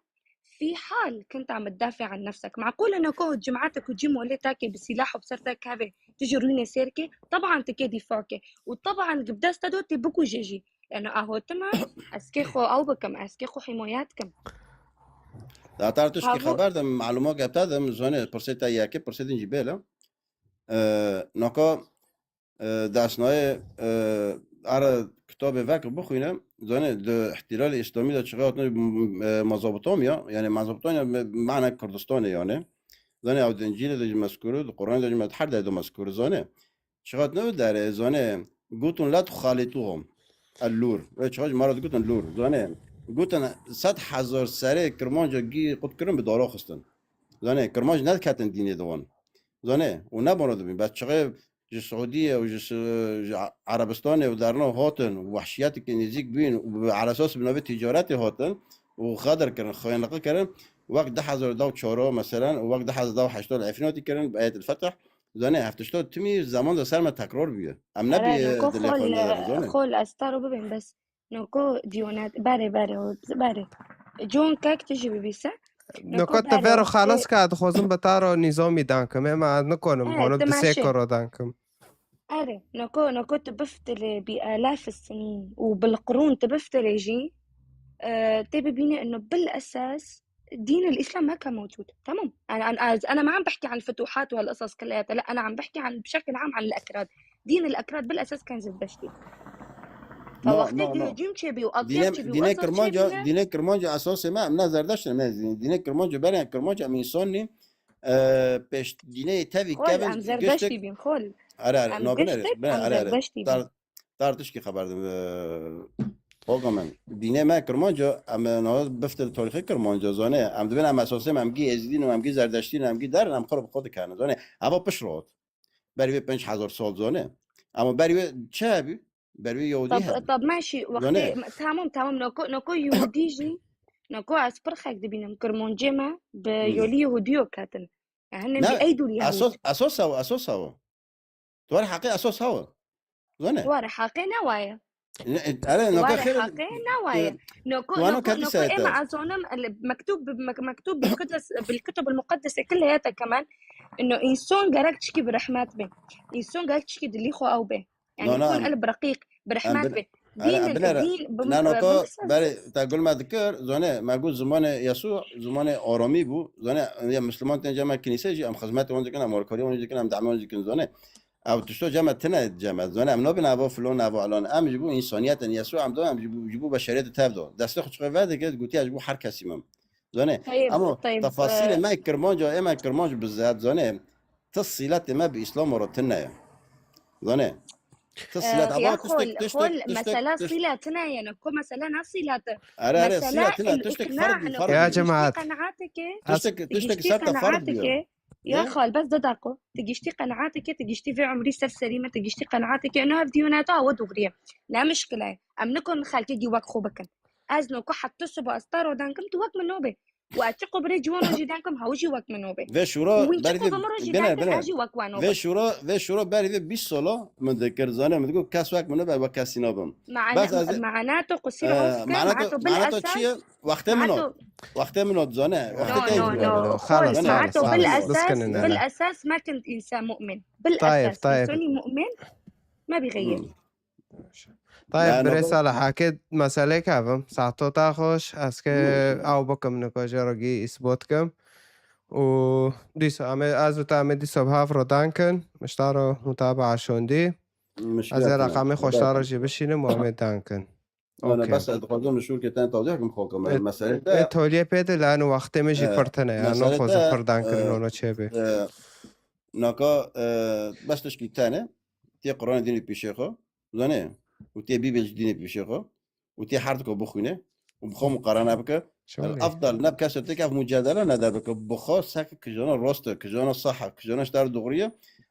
Fî hal kinta midafî an nefsek. Meqûl e nako cematek û cî molê takê bi sîlah û bi ser te kevê, tu jî rûnê sêr kê, teban tu kê dîfa kê. Û teban bi dest te do tê bikujê jî. Leno a hotima, ez kê xwe ew bikim, ez kê xwe hîmayet kim. Datar tiştî Havo- xeber de, malûmo gepta de, min zonê, pirsê te yekê, pirsê din jî bêle. E, naka, e, desnayê, e, ara kitabê vek bixwîne, zanê di îhtîlalê îslamî de çiqa hatine, m-, e, Mezopotamya, yani Mezopotamya me-, mana Kurdistanê yani. Zanê ew di Încîlê de jî mezkûr e, di Quranê de jî me-, her derê de mezkûr e, zanê. Çiqa hatine wê derê, zanê, gotin la tuxalituhum. El lûr. Wê çiqa ji me re digotin lûr, zanê. Gotin sed hezar serê Kirmanca gî qut kirin bi dara xistin. Zanê, Kirmanc nediketin dînê de wan. Zanê, û ne bona dibîn. Bes çiqê ji Siûdiyê û ji si-, ji Erebistanê û derna hatin, wehşiyeteke nêzîk bîn û bi, ala esas bi navê ticaretê hatin û xedir kirin, xiyaniqî kirin. Wek du hezar û çar mesela, û wek du hezar û heşt li Efrînatî kirin, bi Eyet el Fetih. Zanê, ev tişta timî zeman de ser me tekrar bûye. Em ne Ara, bî noko dilê xwe xol, nedarin, zanê. Xol ez te ro bibêm, bes. Noko diyonat, berê, berê, o, berê. Con kek tu jî bibîse. Noko Noko te berê, vero wextê xelas ka, dixwazim bi te ro nîzamî dan kim. Ema ez nikonim, Evet, holo di sê dimaşe. Koro dan kim. Erê, noko, noko tu biftilê bi alaf sinin û bil qurun tu biftilê jî, e, tê bibîne ino bil esas دين الإسلام ما كان موجود. تمام. أنا، أنا، أنا ما عم بحكي عن الفتوحات وهالقصص كلياتها، لا، أنا عم بحكي عن، بشكل عام عن الأكراد. دين الأكراد بالأساس كان زردشتي. No, فوقت no, no. Hücum çebi, dînê, dînê Kirmanca, dînê Kirmanca esasê me, em ne Zerdeşt in, em ne dînê Kirmanca, berê Kirmanca em însan nî, e, pêş dîneyê tevî Xol, kevin, em Zerdeştî bîn, xol. Are, are, Em no, binere, giştek, binere, em are, are. Zerdeştî bîn. Tar-, tar tişkî xeber dim, e, Oga min. Dînê me Kirmanca, em, e, niha bifte tarîxê Kirmanca, zanê. Em dibin em esasê me, em gî Êzidî ne, em gî Zerdeştî ne, em gî der in, em xwe bi xwe dikene, zanê. Eva pişt re hat. Berî vê pênc hezar sal, zanê. Ama berî wê çi hebî? Berî wê Yahudî Tab-, hebî. Tab meşî, Zanê. Wextê, tamam, tamam, noko, noko Yahudî jî, noko ez pir xek dibînim, Kirmancê me bi Hmm. yolî Yahudî yo ketin. Yani Ne, bi ey dûr Yahud. Esas, esas ew, esas ew. Tu were heqê esas hewe. Zane? Tu were heqê ne waye. Ne, e, are, Tu noka were xêr, heqê ne waye. e, Noko, tu ano noko, kerdî noko serete. Ema azonim, el-, mektub, mek-, mektub bil Kudus, bil Kutub al Muqaddes, e, kulleyete kemen, ino insan gerek çiki bi rehmet be. İnsan gerek çiki dilî xo ew be. Yani Na, na, kun em, el bi reqîq, bi em rehmet bin-, be. Dîn, em binere. Dîn, bi, Na, bi, noka, bi, berê, te gul me dikir, zane, me got zimanê Yesu, zimanê aramî bû. Zane, ya Müslüman tên cema kinîse jî, em xizmetê wan dikin, em warkarî wan dikin, em dame wan dikin, zane. Ew tişto cema tine cema. Zane, em nabin eva filon, eva alan. Em ji bo însaniyet in, Yesu em da, em ji bo, ji bo beşeriyet tev da. Destê xwe çiqe vedike, gotiye ji bo her kesî min. Zane, Tayyip, ama Tayyip, tefasîlê e, me Kirmanca, ê me Kirmanc bi zehd, zane, ti sîletê me bi Îslam re tine ye. Zane, ti sîlet, e, ama ya tiştek, xol, tiştek, xol, tiştek, mesela tişt- sîlet tine ye, ne ko mesela ne sîlet e? Are, are, Mesela sîlet tine, el tiştek ikna, ferd, ne ferd ko diyor. Ya tiştek, cemaat. Qenaateke, Ez tiştek, tiştek giştî ser te ferd qenaateke, diyor. Ya Ne? Xal, bes du daqo. Tu giştî qenaateke, tu giştî vê umrî ser serî me, tu gîştî qenaateke. Eno ev diyoneta we dogriye. Ne mişkile ye. Em nikon xelkê gî wek xwe bikin. Ez noko heta sibo ez te ro dankim, tu wek min nobe. Û ez çiqo birê ciwan ro jî dankim, hew jî wek min nobe. Vê şûro Û wî berî çiqo vê bi min ro jî bine, dankim, bine. Ez jî wek wan nobe. Vê şûro, vê şûro berî vê bîst sala min dikir, zane min digot, kes wek min nobe, wek kesî nabim. Mana-, Bes ez mana to qusî e, ros ke, mana mana to, to bil mana to esas, çi ye? Wextê min mana ot. to Wextê min ot, zane. No, Wextê te no, no. Xalas, Xol, xalas, mana to bil xalas. Esas, Biskinin bil hele. Esas ma kint însan mu'min. Bil Tayyip, esas, Tayyip. Însanî mu'min ma bixeyir. Hmm. Tayyip, Na, birê no. Salih, hakê meselê kevim. Saeto ta xweş, ez ke Hmm. ew bikim, niko jê re gî îsbot kim. Û dîsa em ê, ez û te em ê dîsa bi hev re dan kin. Mişta re mutabaa şondî. Mişkil Ez ê tune. reqamê xwe ji te re jî bişînim û em ê dan kin. Ana, Okey. Bes ez dixwazim li şûrkê te tawdî hekim xwe kim. E, Meselê e, te, e, toliyê pê de, lano wextê min jî e, pir tine ya, meselê naxwazim te, pir dan kirin e, ona çêbê. e, naka, e, bes tişkî tene, tê Quranê dînê pîşê xwe, zanê, û tê Bîbel jî dînê pîşê xwe, û tê her dika bixwîne, û bi xwe muqarene bike. Şöyle. El-efdal ne bi kesê tê ke ev mucadele nede bike, bi xwe seke kijana rost e, kijana sah e, kijana ji te re dogriye,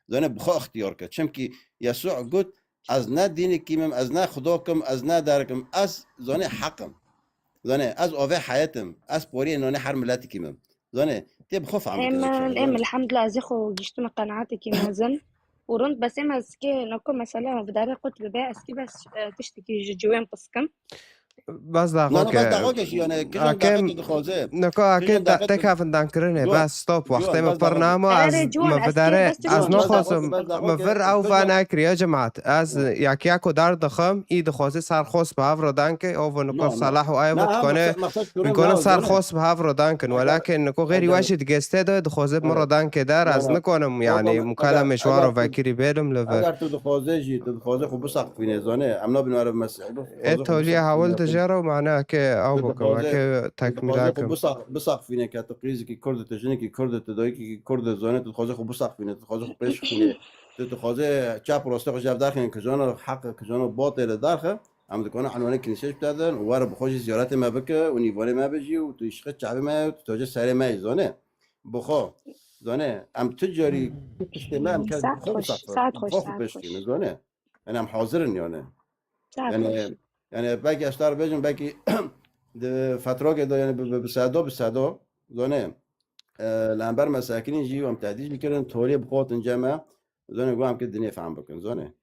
zanê bi xwe ixtiyar ke. Çimkî Yesû got, Ez ne dînekî me, ez ne Xudo kim, ez ne der kim, ez, zanê, heq im. Zanê, ez avê heyet im, ez poriyê nanê her miletikî me. Zanê, tê bi xwe fehm Em, bike, em, çawa, zanê. Elhamdulillah, ez ê xwe giştime qenaetekî mezin û rind, bes êm ez kê nako mesela bi darê qut bibe, ez kê bes, e, tiştekî ji ciwên piskim. Bes daxo ke. Bes daxo ke jî, yani, kijan daxo ke dixwaze. Niko ake te kevin dan kirine. Bes stop. Wextê me pir nama, ez me vidare, ez naxwazim, me vir ew va nekiriye cemaat. Ez yakiya ku dar dixim, î dixwaze serxos bi hev re dan ke, ew ve niko Salah û ew ve dikone, dikone serxos bi hev re dan kin. Welakin niko xêrî we jî digeste de, dixwaze bi min re dan ke der, ez nikonim, yani, mukala me ji wan re vekirî bêlim li vir. Eger tu dixwaze jî, tu dixwaze xwe bisaqfîne, zane, em nabin were mesih. E, toliyê hewil dijere û maneke ew bikim, eke tekmîla kim. Bisaqfîne ke tu qîzikî Kurd, tu jinekî Kurd, tu dayikî Kurd, zane, tu dixwaze xwe bisaqfîne, tu dixwaze xwe pêş xîne. Tu dixwaze çap rastê xwe ji hev derxîne, kijana heq, kijana batê li derxe. Em dikane enwanê kinîsê ji te din û were bi xwe jî ziyaretê me bike û nîvanê me bijî û tu îşqê çavê me ye û tu tocê serê me yî, zane. Bi xwe, zane, em tu carî tu tiştê me, em kes bi xwe bisaqfîne, bi xwe xwe pêş xîne, zane. Yani em hazir in yani. Yani, yani belkî ez te re bêjim, belkî di fetrokê de, yani bi, bi, bi sedo, bi sedo, zane, e, li hember me sekinîn jî, em tehdît jî kirin, toliyê bi xwe hatin cem me, zane, got em ki dinê fehm bikin, zane.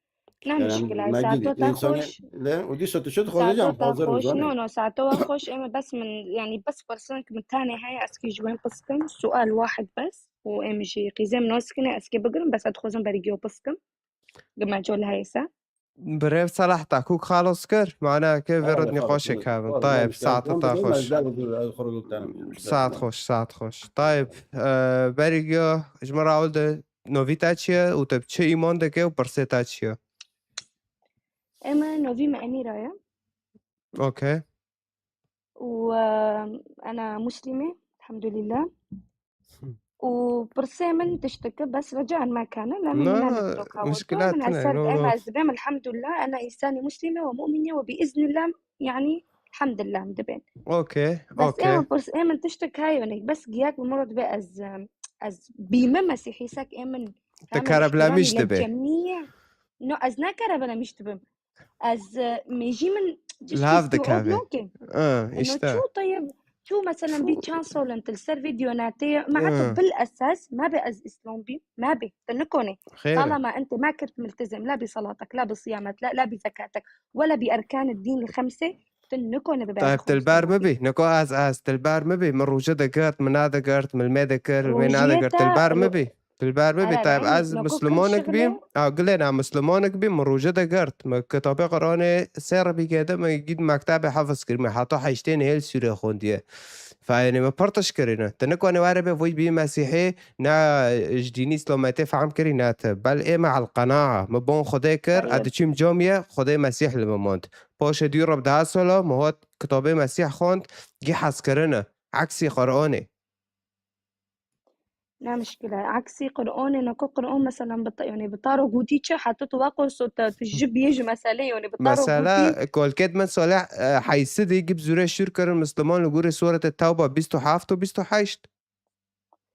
Ne muşkila, saeto te xweş. Le, û dîsa tu çi dixwaze jî em hazir in, zane. No, no, saeto we xweş, ême bes min, yani bes pirsin ki min tenê heye, ez ki ji wen piskim, sual wahid bes, û ême jî qîzê min nas kine, ez ki bigirim, bes ez dixwazim bergiyo piskim. Gimecol heyse. Birêv Selah te kûk xelas kir, mana ke vê re nîqaşê kevin. Tayeb, saeta te xweş. Saet xweş, saet xweş. Tayeb, e, berî giya ji min re ewil de novî te çi ye û te bi çi îman dike û pirsê te çi ye? Ema novî me Emîra ye. Okey. û, e, ena Muslîm e, elhamdulillah. Û pirsê min tiştike, bes rica me kene, la min ne TikTok ha, muşkila min tine, ser no, em no. Ez dibêm, elhamdulillah, ena însanî Muslîm e we mu'min e we bi iznillah, yani, elhamdulillah, em dibên. Okey, okey. Bes ê min pirs-, ê min tiştik heye, yani, bes giyak bi min re dibe ez, e, ez bîme Mesîhî sek ê min. Te kerem kereblemîş dibe. No, ez ne kereblemîş dibim. Ez, e, mêjî min lav dikeve. Ino işte. Çû tayê, çû mesela bî çend sal in tu li ser vîdeo netê, me heta bil esas, me be ez Îslam bîm, me be, tu nikonê. Xêr e. Talama ente ma kirt miltizem, la bi salatek, la bi siyamet, la, la bi zekatek, wela bi erkan ed-dîn el-xemse, tu nikonê bibe. Tayeb, tu li ber min bî, niko ez, ez, tu li ber min bî, min rûje digirt, min nedigirt, min li me dikir, min nedigirt, tu li ber min bî. Tu li ber bibî, Tayeb, ez mislimanek bîm. Ew gilên, ez mislimanek bîm, min rûje de girt. Min kitabê Qur'anê sê rebî kede, min gît mektebê hefiz kir. Min heta heştê nihêl sûre xwendiye. Fayênê min pir tişt kirîne. Tu nikonî were bê vûy bî Mesîhî, ne ji dînî Îslametê fehm kirî, ne tu. Bel ê me el qenaa. Min bon Xwedê kir, ez diçîm camiyê, Xwedê Mesîh li min mond. Paşê dû re bi deha sala, min hat kitabê Mesîh xwend, gî hez kirine. Eksî Qur'anê. Ne muşkile. Eksî Qur'anê, nako Qur'an mesela bi ta-, yani bi taro gotî çi, heta tu waqurso te, tu ji biyê ji meselê, yani bi taro gotî. Mesela, kolkêt min Salih, e, Heysidî gib zûre şûr kirin Misliman li gorî Sûretê Tewba bîst û heft û bîst û heşt.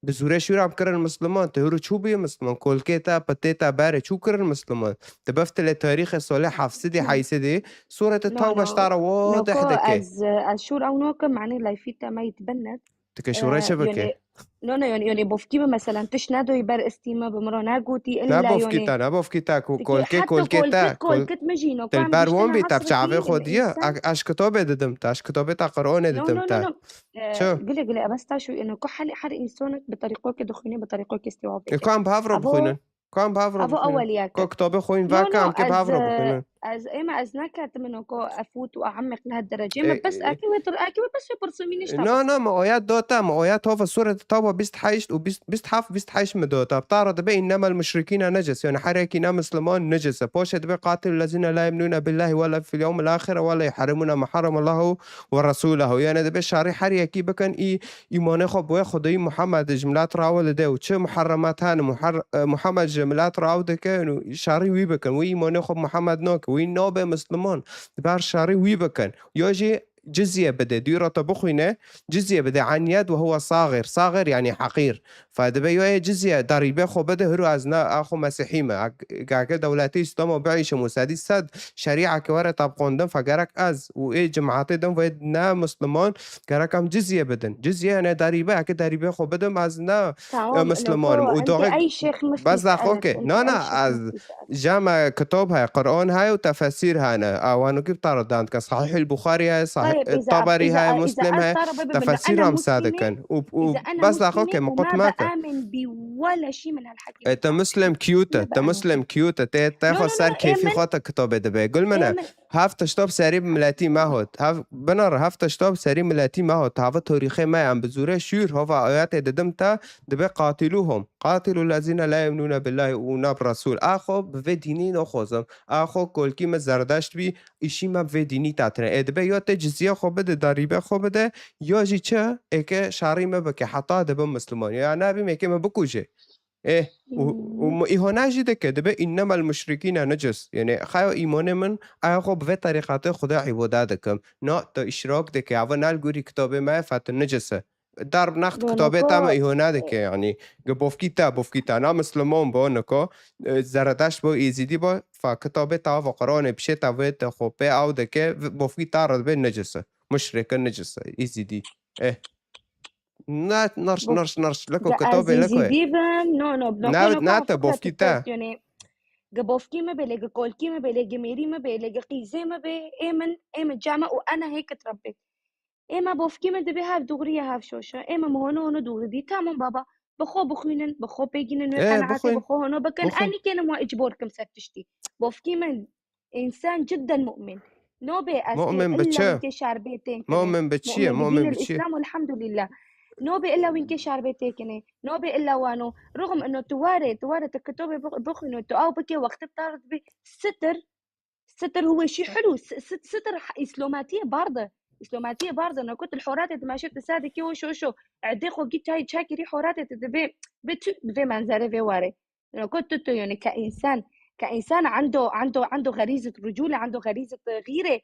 Bi zûre şûr am kirin Misliman. Tu hûrû çû bûye Misliman? Kolkê te, pitê te berê çû kirin Misliman? Tu biftilê tarîxê Salih Heysidî, Heysidî, Sûretê Tewba ji te re wadih dike. Ez, ez şûr ew nakim, yani layfî te me yî tibinnet. Tu ke şûre çi bike? No, no, yani, yani bofkî bi, mesela, tişt nedoyî ber istî me, bi min re negotî, illa, yani. Ne bofkî te, ne bofkî te, ku kolkê, kolkê te, kolkit, kolkit me jî, no, tu li ber wan bî, te bi çavê xwe diye. Ez kitabê didim te, ez kitabê te Qur'anê didim te. No, no, no, no. Çi? Gile, gile, ebes ta şu, yani, ku her, her însanek bi tariqokê dixwîne, bi tariqokê sewab dike. E, ku em bi hev re bixwînin? Ku em bi hev re bixwînin? Ava eweliye. Ku kitabê xwîn veke, em ke bi hev re bixwînin. Ez, ême ez neketim ino ku efût û e'emeq li her derecê. Me bes, e, eke wê tir-, eke wê bes wê pirsimî nişta. Na, na, me oya dota, me oya tova Sûretê Tewba bîst heşt û bîst, bîst heft, bîst heşt me dota. Bi tara dibe innemel muşrikîne necis. Yani her yekî ne Misliman necis e. Poşê dibe qatilul lezîne la yu'minûne billâhi ve la fil yewmil âxire ve la yuharrimûne ma harramallahu ve resûlehu. Yani dibe şerî her yekî bikin, î îmanê xwe bi wê Xwedayî Muhammed ji milet re ew dide û çi muharremat hene, muhar-, e, Muhammed ji milet re ew dike û şerî wî bikin. Wî îmanê xwe bi Muhammed nake, wî nabe Misliman. Dibe şerî wî bikin. Ya jî cizye bide, dûra te bixwîne, cizye bide, an yed ve huve sagir. Sagir yani heqîr. Fa dibe yo ê cizye, darîbe xwe bide, hiru ez ne axo mesîhî me. Ak-, gake dewletê Îslamo biîşim û sedî sed şerîa ke were tabqondin, fa gerek ez û ê cimatê din ve ne Musliman, gerek em cizye bidin. Cizye ne darîbe, eke darîbe xwe bidim, ez ne, Tamam, e, Musliman im. Noko, Û ente doxê ey şêx Bes miflîs daxo eretî, ke, ente na, ey na, şêx ez miflîs eretî. Jame kitap heye, Quran heye û tefesîr hene. A, wanokî bi taro dan dikin. Sahîhul Buxarî heye, Sahîh, Tayeb, e, îza, Taberî îza, heye, îza Muslim ez heye, taro bibim, tefesîr ena em Muslimê, sade kin. Û, û îza ena bes daxo Muslimê ke, û ma mukutma ke. Beamin bi wele şî min hel hekî E, te bikam. Muslim cute, Ma te beamin. Muslim cute, te, te No, xwe no, ser no, kêfî êmin, xwe te kitabê dibe. Gul mine, êmin. Hev tişta bi serî bi miletî me hot. Hev, binare, hev tişta bi serî miletî me hot. Hava torîxê me em bi zûrê şûr, hova ayetê didim te, dibe qatilûhum. Qatilû lezîne la ye'minûne billahî û ne bi resûl. Axo bi vê dînî noxwazim. Axo kolkî me zerdeşt bî, îşî me bi vê dînî tatine. Ê dibe ya te cizye xwe bide, darîbe xwe bide, ya jî çi, ê ke şarî me bike, heta dibim Musliman. Ya nabî me ke me bikuje. Ê, û, û Hmm. mi îhona jî dike, dibe, "Innemel muşrikîne necis." Yanî, xeyo îmanê min, aya xwe bi vê terîqatê Xwedê îbade dikim. Na, tu îşrak dike, ava nal gurî kitabê me, fa tu necis e. Darb next Bo kitabê te me noko, îhona dike, e, yanî. Ge bofkî te, bofkî te. Na Musliman bo, niko, e, Zeredeşt bo, Êzîdî bo, fa kitabê te ava Quranê bişê te vê te xwe pê ew dike, v-, bofkî te re dibe necis e. Muşrik e, necis e, Êzîdî. Eh. Na, nirş, Bo, nirş, nirş. Leko ge kitabê, ez leko. Êzîdî bim, no, no, no, Nav-, ko, no, na ko, te fikra bofkî te te. Testiyonê. Ge bofkî me be, lê ge kolkî me be, lê ge mêrî me be, lê ge qîzê me be, ê min, ê min cama û ena hê kit Rebbê. Ê me bofkî me dibe hev dûxrî ye, hev şoş e. Ê me mi hono hono dûxrî dî. Tamam baba. Bi xwe bixwînin, bi xwe pêgînin wê Ê, qenaetê, bixwîn. Bi xwe hono bikin. Bixwîn. Enî kêne ma icbor kim ser tiştî. Bofkî min, însan cidden mu'min. Nobê ez kê Mu'min bi illa çi? Wînkê şerbê têkine. Mu'min bi çi ye? Mu'min bi Mu'min dînil bi çi? Îslam, elhamdulillah. Nobê illa wînkê şerbê têkine. Nobê illa wano. Rixm ino tu ware, tu ware tu kitobê bix-, bixwîno, tu aw bike wextê tar dibe sitir. Sitir huwe şî hulu. S-, sit-, sitir ha-, îslomatiyê barde. Îslomatiyê barde. Nakot il horatê dimeşe tu sadekê o şo şo. Erdê xo gî çay çakirî horatê tu dibe. Bi tu, bi vê menzere vê ware. Noko tu, tu, yani, ke insan, ke insan ando, ando, ando gerize rucule, ando gerize gîre.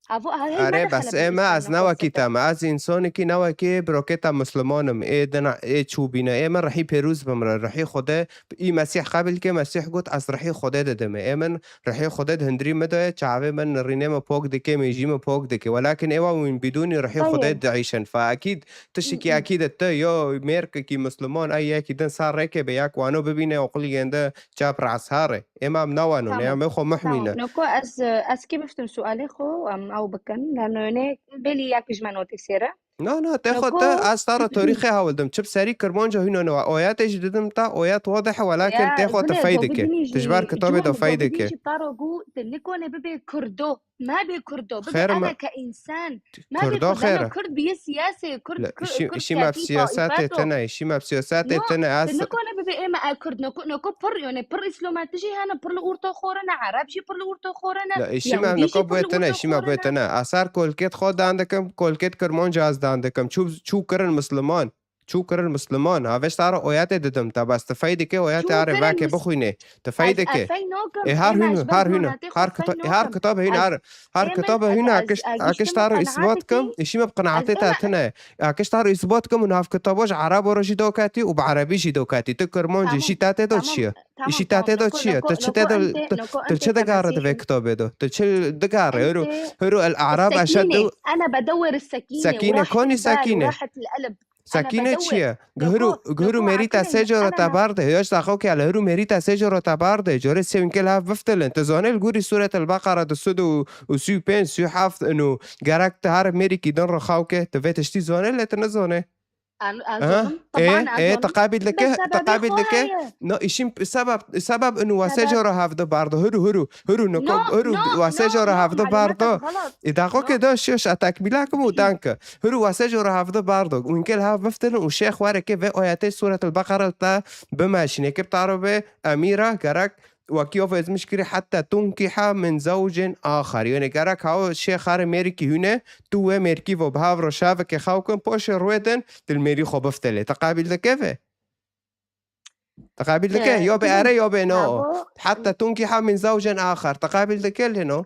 Havo, ha, hey, Are, ma bes dexele ê bi me, ez Îslam, ne wekî te me. Ez însanekî ne wekî birokê te Musliman im. Ê dina, ê çûbîne. Ê min rihî pêrûz bimre. Rihî Xwedê, î Mesîh qebil ke, Mesîh got, "Ez rihî Xwedê didime." Ê min rihî Xwedê di hundirî min de ye, çavê min nirînê min pok dike, mêjî min pok dike. Welakin êwa wîn bidûnî rihî Xwedê Tayeb. diîşin. Fa ekîd, tiştekî Mm, mm. ekîd e, tu yo mêrkekî Musliman, ey yekî din ser rêkê be, yak wano bibîne, oqilî gênde çap rehsarê. Ê me em nawanon, Tamam. ê em ê xwe Tamam. mihmîne. Noko ez, ez kê biftim sualê xwe, em ew bikin. Lano ne belî yak ji me notîsê re. Na, na, te xwe Noko te, ez ta re torîxê hewildim. Çi bi serî Kirmanca hîna ne wa. Oyetê jî didim te, oyet wadih e, welakin Ya, tê xwe tu gule, fey go dike. bidinî Tu ji ber jî, kitabê de Cun, go fey bidinî dike. jî taro gu, tu nikone bibe Kurdo. Ma bê Kurdo, bibe Xêr ana me. ke însan. Ma bê Kurdo Kurdo, xêr ana e. Kurd biye siyasê, Kurd, Le, Kur-, işi, Kurd işi me bi kefî siyasetê taîfa. tine, işi me bi siyasetê No, tine, tu ez nikone bibe ê me a Kurd, noko, noko pir, yani pir îslomatî jî hene, pir li orta xwe re ne, Ereb jî pir li orta xwe re ne, Le, işi me Yahudî jî noko pir bê li tine, orta işi me xwe re bê ne. tine. Eser kolkêt xwe dan dikim, kolkêt Kirmanca ez dan dikim. Çû, çû kirin Musliman. Çû kirin Musliman. Havê ji te re oyetê didim. Te bes tu fey dike, oyetê Çû are kirin veke Mus-, bixwîne. Tu fey ez, dike. ez fey nakim, Ê, her ê me hûn, ji ber her hûn, zûnatê xwe her fey kita-, her nakim. kitabê hûn, Ez, her, her ê min, kitabê ez, hûn ez, akiş, ez akiş giştim ta re îsbat qenaetê kim, ki, îşî me bi ez qenaetê ê te me tine. Akiş ta re îsbat kim û nav kitabo ji Erebo re jî doketî û bi Erebî jî doketî. Tu Kirmancî Tamam, jî ta tê do tamam, çi ye? tamam, Îşî ta tamam. tê do Noko, çi ye? noko, Tu çi noko, tê do, ente, tu, noko, tu çi ene digare di vê besî. kitabê do? Tu çi digare? Hiro, Ente, hiro el Ereb eşeddu. Sekîne, ene bedewir sekîne, Sekîne, konî sekîne? Sekîne. Sekîne çi ye? Gihiru, gihiru mêrî te sê coro te bar de. Hêj daxo ke li hiru mêrî te sê coro te bar de. Corê sê winkel hev biftilin. Tu zanê li gurî Sûretel Beqara du sed û sî û pênc, sî û heft inu. Gerek te her mêrîkî din re xaw ke. Tu vê tiştî zanê lê tu nizanê. An, an Aha. zonim. E, Taban, an e, zonim. Teqabil dike, Bes sebebê teqabil xwe dike. heye. No, işim sebeb, sebeb inu wa sê Sebeb. coro hev de bar de. Hiru, hiru, hiru, niko, No, hiru, no, wa sê no, coro no, hev de bar de. Malûmatê xelat. E, daxo ke No. da şiş a tekmîla kim û danke. Hiru wa sê coro hev de bar de. Winkel hev biftilin û şêx were ke vê oyetê Sûretel Beqara te bimeşîne. Ke bi taro be emîra gerek wekî ov ezmiş kirî hetta tunkiha min zewcin axar. Yani gerek hawo şêx hare mêrikî hûne, tu wê mêrikî vo bi hav ro şaveke xew kin, poşê rûê din, tu li mêrî xwe biftilê. Te qabil dike vê? Te qabil dike? Ee, Yo bê ere, yo bê no. Hetta tunkiha min zewcin axar. Te qabil dike lê no?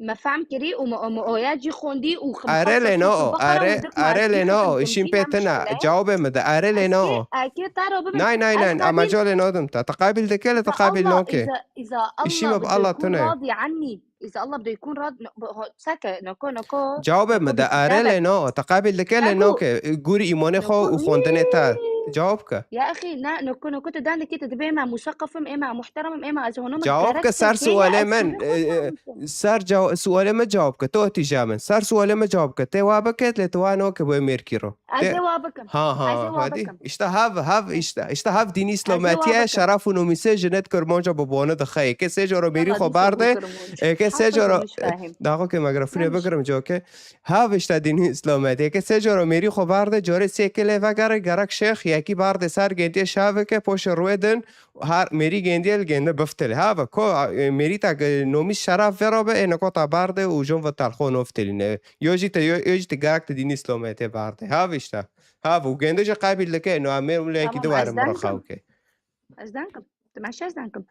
Me fehm kirî û me, me oya cî xwendî û xim Are xwest lê Sûrê no, Beqera û are, Diqra are Sûrê lê no, xwendî, îşîn ne pê tine, muşkile ye. cewabê min de, are lê Ez no. kê, ez kê te re bibim, Nay, nay, ez nay, ama qabil colê nodim te. Te qabil dike lê te Îza qabil Allah, noke. îza, îza Îşî Allah me bi bi Allah dekun tune. radî anî. Îza Allah bi dekun rad, no, bi, ho, seke, noko, noko, Cewabê noko min de, are bikî lê no, te qabil dike lê Ego. noke. Gûrî îmonê xwe Noko, û xwendinê te. î. Cewab ke. Ya exî, ne, noko, noko, tu dan dikî, tu dibê me musaqif im, ê me muhterem im, ê me ez honum im, Cewab ke karakter ser tê, sualê ez min. sûrê xwe e, e, fahamtim. Ser cew-, sualê min cewab ke. Tu tîja min. Ser sualê min cewab ke. Tê wa biket lê tu wa noke bo mêrkî ro. Ez Tê ê wa bikim. Ha, ha, Ez ê wa hadi. bikim. İşte hav, hav, işte, işte hav dînî Ez ê wa îslametiye bikim. şeref û nomîsê jinet Kirmanca bi bone dixe. Eke sê coro mêrî Valla xwe dîsa barde, bû Kirmanc. eke sê Hafizim coro, Muşfahim. daxo ke mikrofonu Neymiş. bikirim coke. Hav işte dînî îslametiye. Eke sê coro mêrî xwe barde, corê sê kelê vegere, gerek şêx, yekî barde ser gendiye şavike, poşe ruê din, har mêrî gendiye li gende biftil. Hav, ko, e, mêrî ta ke nomîs şeref vero be, ê neko ta barde û jon ve telxo noftilîne. Yo jî te, yo, yo jî te gerek te dînî îslametiye barde. Hav işte. Hav û gende jî qabil dike, no amê û leyekî Tamam, di ware ez min re dankim. xew ke. Ez dankim. Dimeşe ez dankim.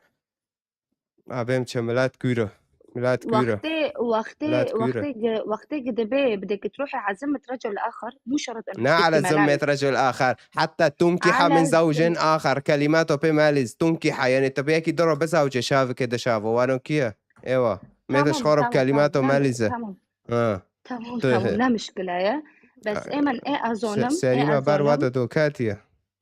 Abêm çi milat kûr e. Milat kûr e. Wextê, wextê, Milat kûr e. wextê ge-, wextê ge dibê, bidê ke tu ruhê ezim mit recel axir, mû şerit in Ne tiştekî ala zim melawî. met recel axir. Hatta tunkiha Ala min zawcin zim. Axir. Kelimato pê meliz. Tunkiha, yani tu yekî diro bizawce şavike dişavo. Wano kiye? Ewa. Mête Tamam, ji xwe re tamam, kelimato tamam, melize. tamam. Ha. Tamam, Tu- tamam, ne muşkile ye. Bes ê min ê Se-, azonim, ê Serîma ber azonim. wada dokatiye.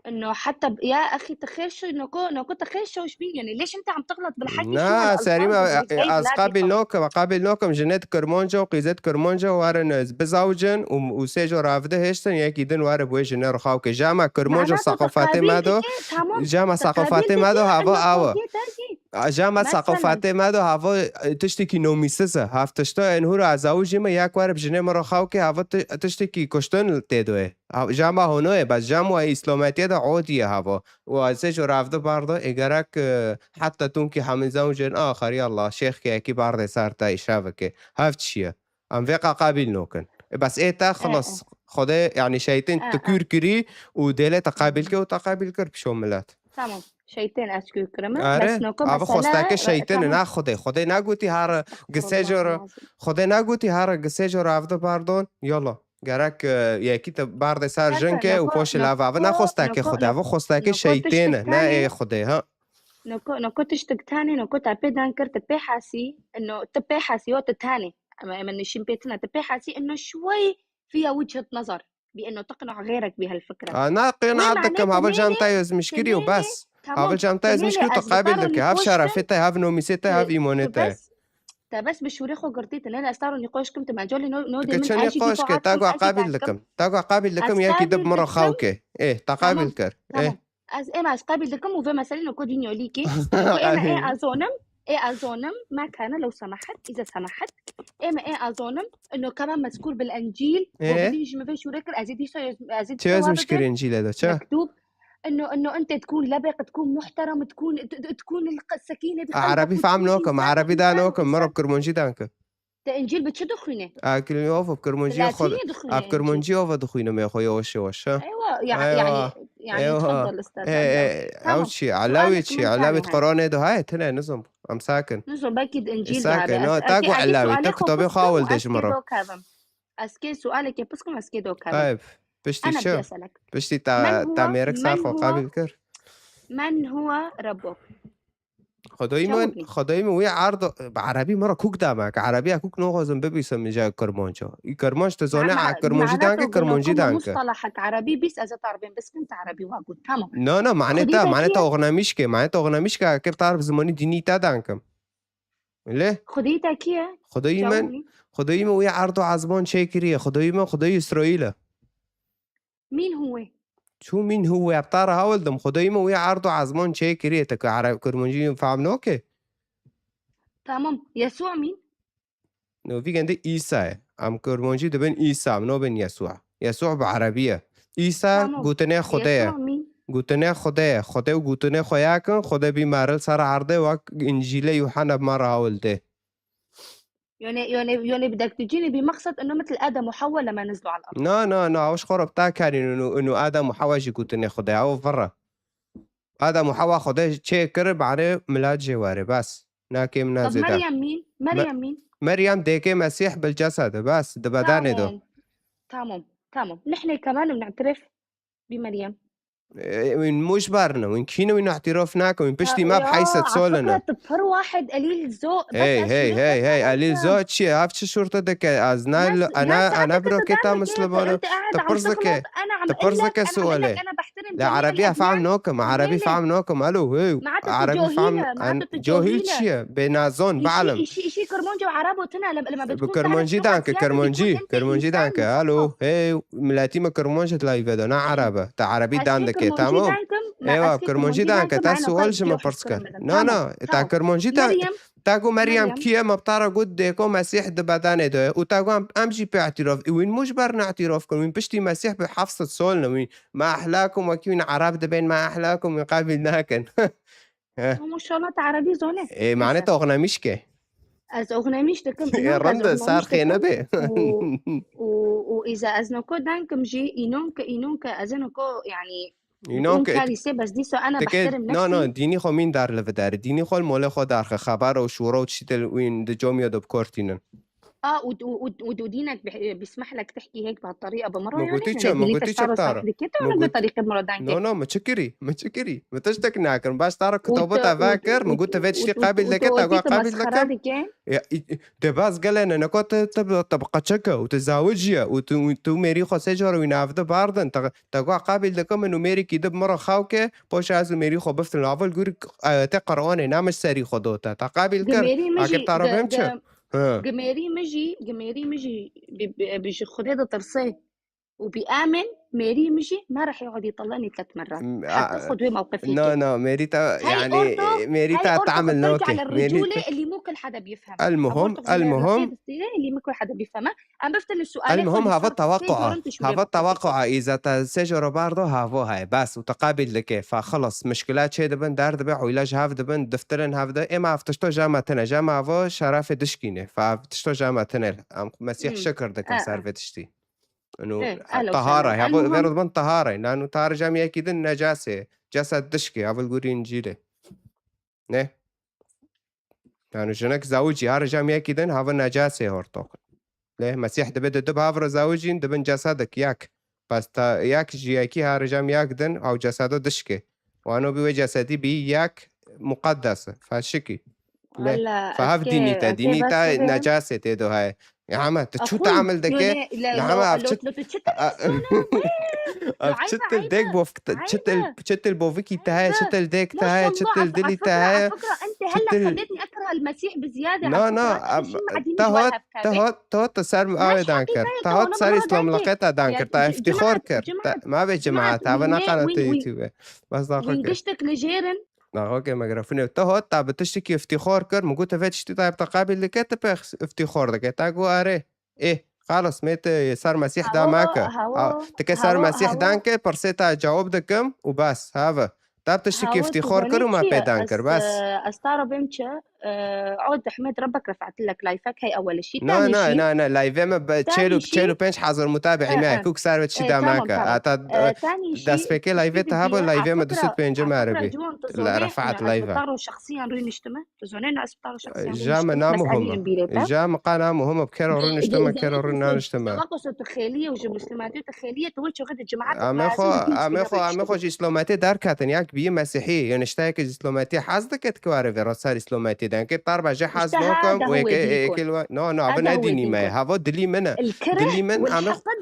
Ino heta, ya exî, tu xêr şo, noko, noko tu xêr şoş bîn, yani, lêş ente em tixlet bil heqî şu Na, hal Serîma, alfaz, e, e, ey az bilad qabil yêxin. nokim, qabil nokim, jinet Kirmanco, qîzet Kirmanco, warin ez bizawcin û, û sê cor avde hêştin, yekî din ware bi wê jine re xaw ke. Jama Kirmanco Mana tu te saqofatê me qabil do, dike, tamam, jama te qabil saqofatê me do, dike, hava eno awa. tokê dergî. A, jama Mesela. saqofatê me do, hava, e, tiştekî nomîsiz e. Hav tişta en hûra azawî jî me yek ware bi jinê me re xaw ke, hava ti-, tiştekî kuştin tê do ye. Ha, jama hono ye, bes jam wa îslametiye de odî ye hava. Û ez sê cor avde bardo, ê gerek, e, heta tunkiha min zawcin axir, yallah, şêx ke yekî barde ser te îşavike. Hav çi ye? Em vê qa qabil nokin. E, bes ê te, e, xilas. Xwedê, yani şeytin, e, tu kûr kirî û dêlê te qabil ke û te qabil kir pişo milet. Tamam. Şeytin ez kûr kirime. Are, bes noko ava mesele xwesteke şeytin, na Xwedê. Xwedê nagotî har gisê cor. Xwedê nagotî har gisê cor avde bardon. Yallah. Gerek, e, yekî te barde ser jin ke û poşê lav ava. Na xwesteke Xwedê, ava xwesteke şeytên e, ne ê Xwedê, ha. Noko, noko tiştik tanê, noko te pê dan kir, te pê hasî, ino te pê hasî, yo te tanê. Ama, ama nişîn pê tine, te pê hasî, ino şwey fiya wichet nazar. Bi ino teqna xeyrek bi hel fikre. A, na, qina dikim, habil jam te yozmiş kiriyo, bes. Habil jam te yozmiş kiriyo, te qabil dike. Hav şerefê te, hav nomîsê te, hav îmonê te. Te bes bi şûrê xwe girtî, tu ne ez ta ro nîqoş kim, tu mecalê no, no dê min, ez jî dîfa hatim, ez jî qabil dikim. Te got qabil dikim, yekî dib min re xaw ke. Ê, te qabil kir. Ê. Ez ê me ez qabil dikim û vê meselê noko dînyo lîkê. Ê me ê azonim, ê azonim, ma kana lew semahet, îze semahet. Ê me ê azonim, ino kema mezkûr bil Encîl, ê. Got din jî me vê şûrê kir, ez ê dîsa, ez ê dîsa çi yozmiş kir Encîlê de, çi? Mektûb. Ino, ino ente tkûn lebeq, tkûn muhterem, tkûn, tkûn sekîne. Erebî fehm nokim, erebî da nokim, min re bi kirmancî dan ke. Te Encîl bi çi dixwîne? Ev kirmancî xwe, ev kirmancî xwe dixwîne me xwe yavaş yavaş, ha? Eywa, ya-, eywa. Yani, yani, eywa. Tefadal, ustaz, eywa. Ew çi? Elawî çi? Elawî Quranê de haye, tine nizom. Em sakin. Nizom, belkî di Encîl de sakin, hebe. No, ez, ta ez, gu ez Elawî, te kitabê xwe awil de ji min re. Ez kê sualekê pirs kim, ez kê dokevim. Tayeb, piştî çi? Piştî ta, ta mêrik ser xwe qabil kir. Men huwa Rabbuk. Xwedayî min, Xwedayî min wî erdo, bi erebî min re kûk dame, ke erebî ya kûk naxwazim bibîsim, min ja kirmanca. Î kirmanc tu zane, a kirmancî dan ke, kirmancî dan ke. Mustalahek erebî bîst, ez ê te erebîn biskim, te erebî wa got. Tamam. Na, na, mane ta, mane ta oxnamiş ke, mane ta oxnamiş ke, ke te ereb zimanî dînî te dan kim. Lê? Xwedayî te kî ye? Xwedayî min, Xwedayî min wî erd û ezman çêkiriye, Xwedayî min, Xwedayî Îsraîl e. Mîn huwe. Çû mîn huwe, bi te re hewil dim. Xwedayî min wî erd û ezman çêkiriye, te ke ereb kirmancî fehm nake? Tamam. Yesû mîn? No, vî gendê Îsa ye. Em kirmancî dibin Îsa, em nabin Yesû. Yesû bi erebî ye. Îsa gotinê Xwedê ye. Gotinê Xwedê ye. Xwedê û gotinê xwe yek in, Xwedê bî meril ser erdê wek Încîlê Yûhena bi me re hewil dê. Yani, yani, yani bi dekdicînê bi meqsed ino mitl Adem û Hewa lema nizlu al ard. Na, na, na, ew ji xwe re bi te kerîn û, û Adem û Hewa jî gotinê Xwedê, ew vir e. Adem û Hewa Xwedê çê kir, barê milat jê were, bes. Na kêm, na zêde. Meryem mîn, Meryem mîn. Meryem dêkê Mesîh bil cesedi, bes, di bedenê do. Tamam. Tamam. Tamam. نحن كمان بنعترف بمريم. E, wîn mû ji ber ne, wîn kî ne, wîn îtîrof nake, wîn piştî me bi heyset sol ne. Pir wahid elîl zo. Hey, hey, hey, hey, elîl zo çi ye? Ev çi şûrte dike? Ez ne, ana, ana birokê te Muslimano. Te pirs dike. Te pirs dike sualê. La Erebî fehm nokim, Erebî fehm nokim. Alo, hey. Erebî fehm, cohîl çi ye? Bênazon, be'lim. Bi Kirmancî danke, Kirmancî, Kirmancî danke. Alo, hey, miletî me Kirmanc e di live de, ne Ereb e. Te Erebî dan dike, tamam? Ewa, Kirmancî danke, te sual ji me pirs kir. Na, na, te Kirmancî dan. Te got Meryem kî ye, me bi te re got dêko Mesîh di bedenê de ye. Û te got em, em jî pê îtîrof. Wîn mû ji ber ne îtîrof kin. Wîn piştî Mesîh bi heft sed sol ne. Wîn me ehlakum wekî wîn Ereb dibên, me ehlakum wîn qebîl nakin. Maşallah, te Erebî zone. Ê, mane te oxnemîş ke. Ez oxnemîş dikim. Ê, rind e, sar xê nebe. Û, û, û îza ez noko denkim jî, înon ke, înon ke, ez noko, yani, înon ke, karîse, bes dîso ana behtirim nefsî. No, no, dînî xo mîn dar li vidarî. Dînî xo li molê xo darxe. Xebar û şûro û çîtil wîn di comîyo de bi kor tînin. اه ودينك بيسمح لك تحكي هيك بهالطريقه بمرة؟ يعني انت ديني تشتغل صح دكتور ولا بطريقه مرة دانكي؟ No, no, min çi kirî? Min çi kirî? Min tiştek nakirin. Baş te re kitabo te vekir, min got te vê tiştî qabil dike, te got qabil dikim. De baz gelene, neko te, te, te bi qeçeke û te zawiciye û tu, tu mêrî xo sê cara wî navde bardin. Te, te got qabil dikim, min û mêrî kî dib min re xaw ke, poşa ez û mêrî xo biftin. Avil gurî, e, te qerwanê, namiş serî xo dote. Te qabil kir. Akir te re bêm çi? Gimêrî min jî, gimêrî min jî bi, bi, bi ji Xwedê ditirsê û bi amin mêrî min jî ما رح يقعد يطلقني ثلاث مرات. حتى خذ موقف. No, no, mêrî te, yani, mêrî te tamil noke. Mêrî te اللي مو كل حدا بيفهم. المهم، المهم. اللي مو كل حدا بيفهمها. Em biftin li sualê xwe. Hava tewaqua. Hava tewaqua, îza te sê joro bardo havo hay. Bas, û te qabil dike. Fa xelas, mişkila çê dibin, der dibe, ûyla ji hev dibin, diftirin hev de. Êma ev tişto ja me tine, ja me avo şerafê dişkîne. Fa ev tişto ja me tine. Em Mesîh şikir dikin ser vê tiştî. Ino tahara, havo vê re dibin tahara. Nanu tahara ja me yekî din necasê. Cesed dişkê, ev li gorî Încîlê. Ne? Yani jinek zawicî, her jam yekî din hava necasê hortok. Lê Mesîh dibe di du bi hav re zawicîn, dibin cesedek yek. Bes ta yek ji yekî her jam yek din, ew cesedo dişke. Wano bi wê cesedî bi yek muqeddes e, fa şikî. Lê fa hev dînî te, dînî te necasê tê do heye. Ya hema tu çû teamil dike? Ya hema ev çi, ev çi til dêk bov, çi til, çi til bovikî te heye, çi til dêk te heye, çi til dilî te heye, çi til. No, no, te hot, te hot, te hot te ser avê dan kir. Te hot ser îslamlixê te dan kir. Te îftîxor kir. Ma vê cemaat, ava naqana te YouTube. Bas da xwe kir. Naxwe ke mikrofone. Te hot, te bi tiştekî îftîxor kir. Min got, te vê tiştî te, te qabil dike, te pê îftîxor dike. Te got, erê. Ê, xalas, mê te ser Mesîh da meke. Te ke ser Mesîh dan ke, pirsê te cewab dikim û bes, have. Te bi tiştekî îftîxor kir û me pê dan kir, bes. Ez ta re bêm çi? Eud Ehmed Rabbek refat lek layfek hey ewel şî. Na, na, na, na, layvê me çêl û, çêl û pênc hezar mutabi'î me, ku ser vê tiştî da meke. Ata destpêkê layvê te habo, layvê me du sed pêncî me re bî. Li Refat layve. Şexsiyan rûniştime. Tu zonê na ez bi te re şexsiyan rûniştim. Ja me na muhim e. Ja me qa na muhim e. Bi kero rûniştime, kero rûnaniştime. Tewaqus tu xêliye û ji Muslimatiyê tu xêliye, tu wê çaxê di cemaat. Amê xwe, amê xwe, amê xwe ji Îslamatiyê derketin. Yak biyî Mesîhî. Yanî ji te yekê ji Îslamatiyê hez dike, tu kiware vê re ser Îslamatiyê de. Ke tarba jê hez nakim û yekê, yekê li we. No, no, ev ne dînî me ye. Hava dilî min e. Dilî min, amê xwe.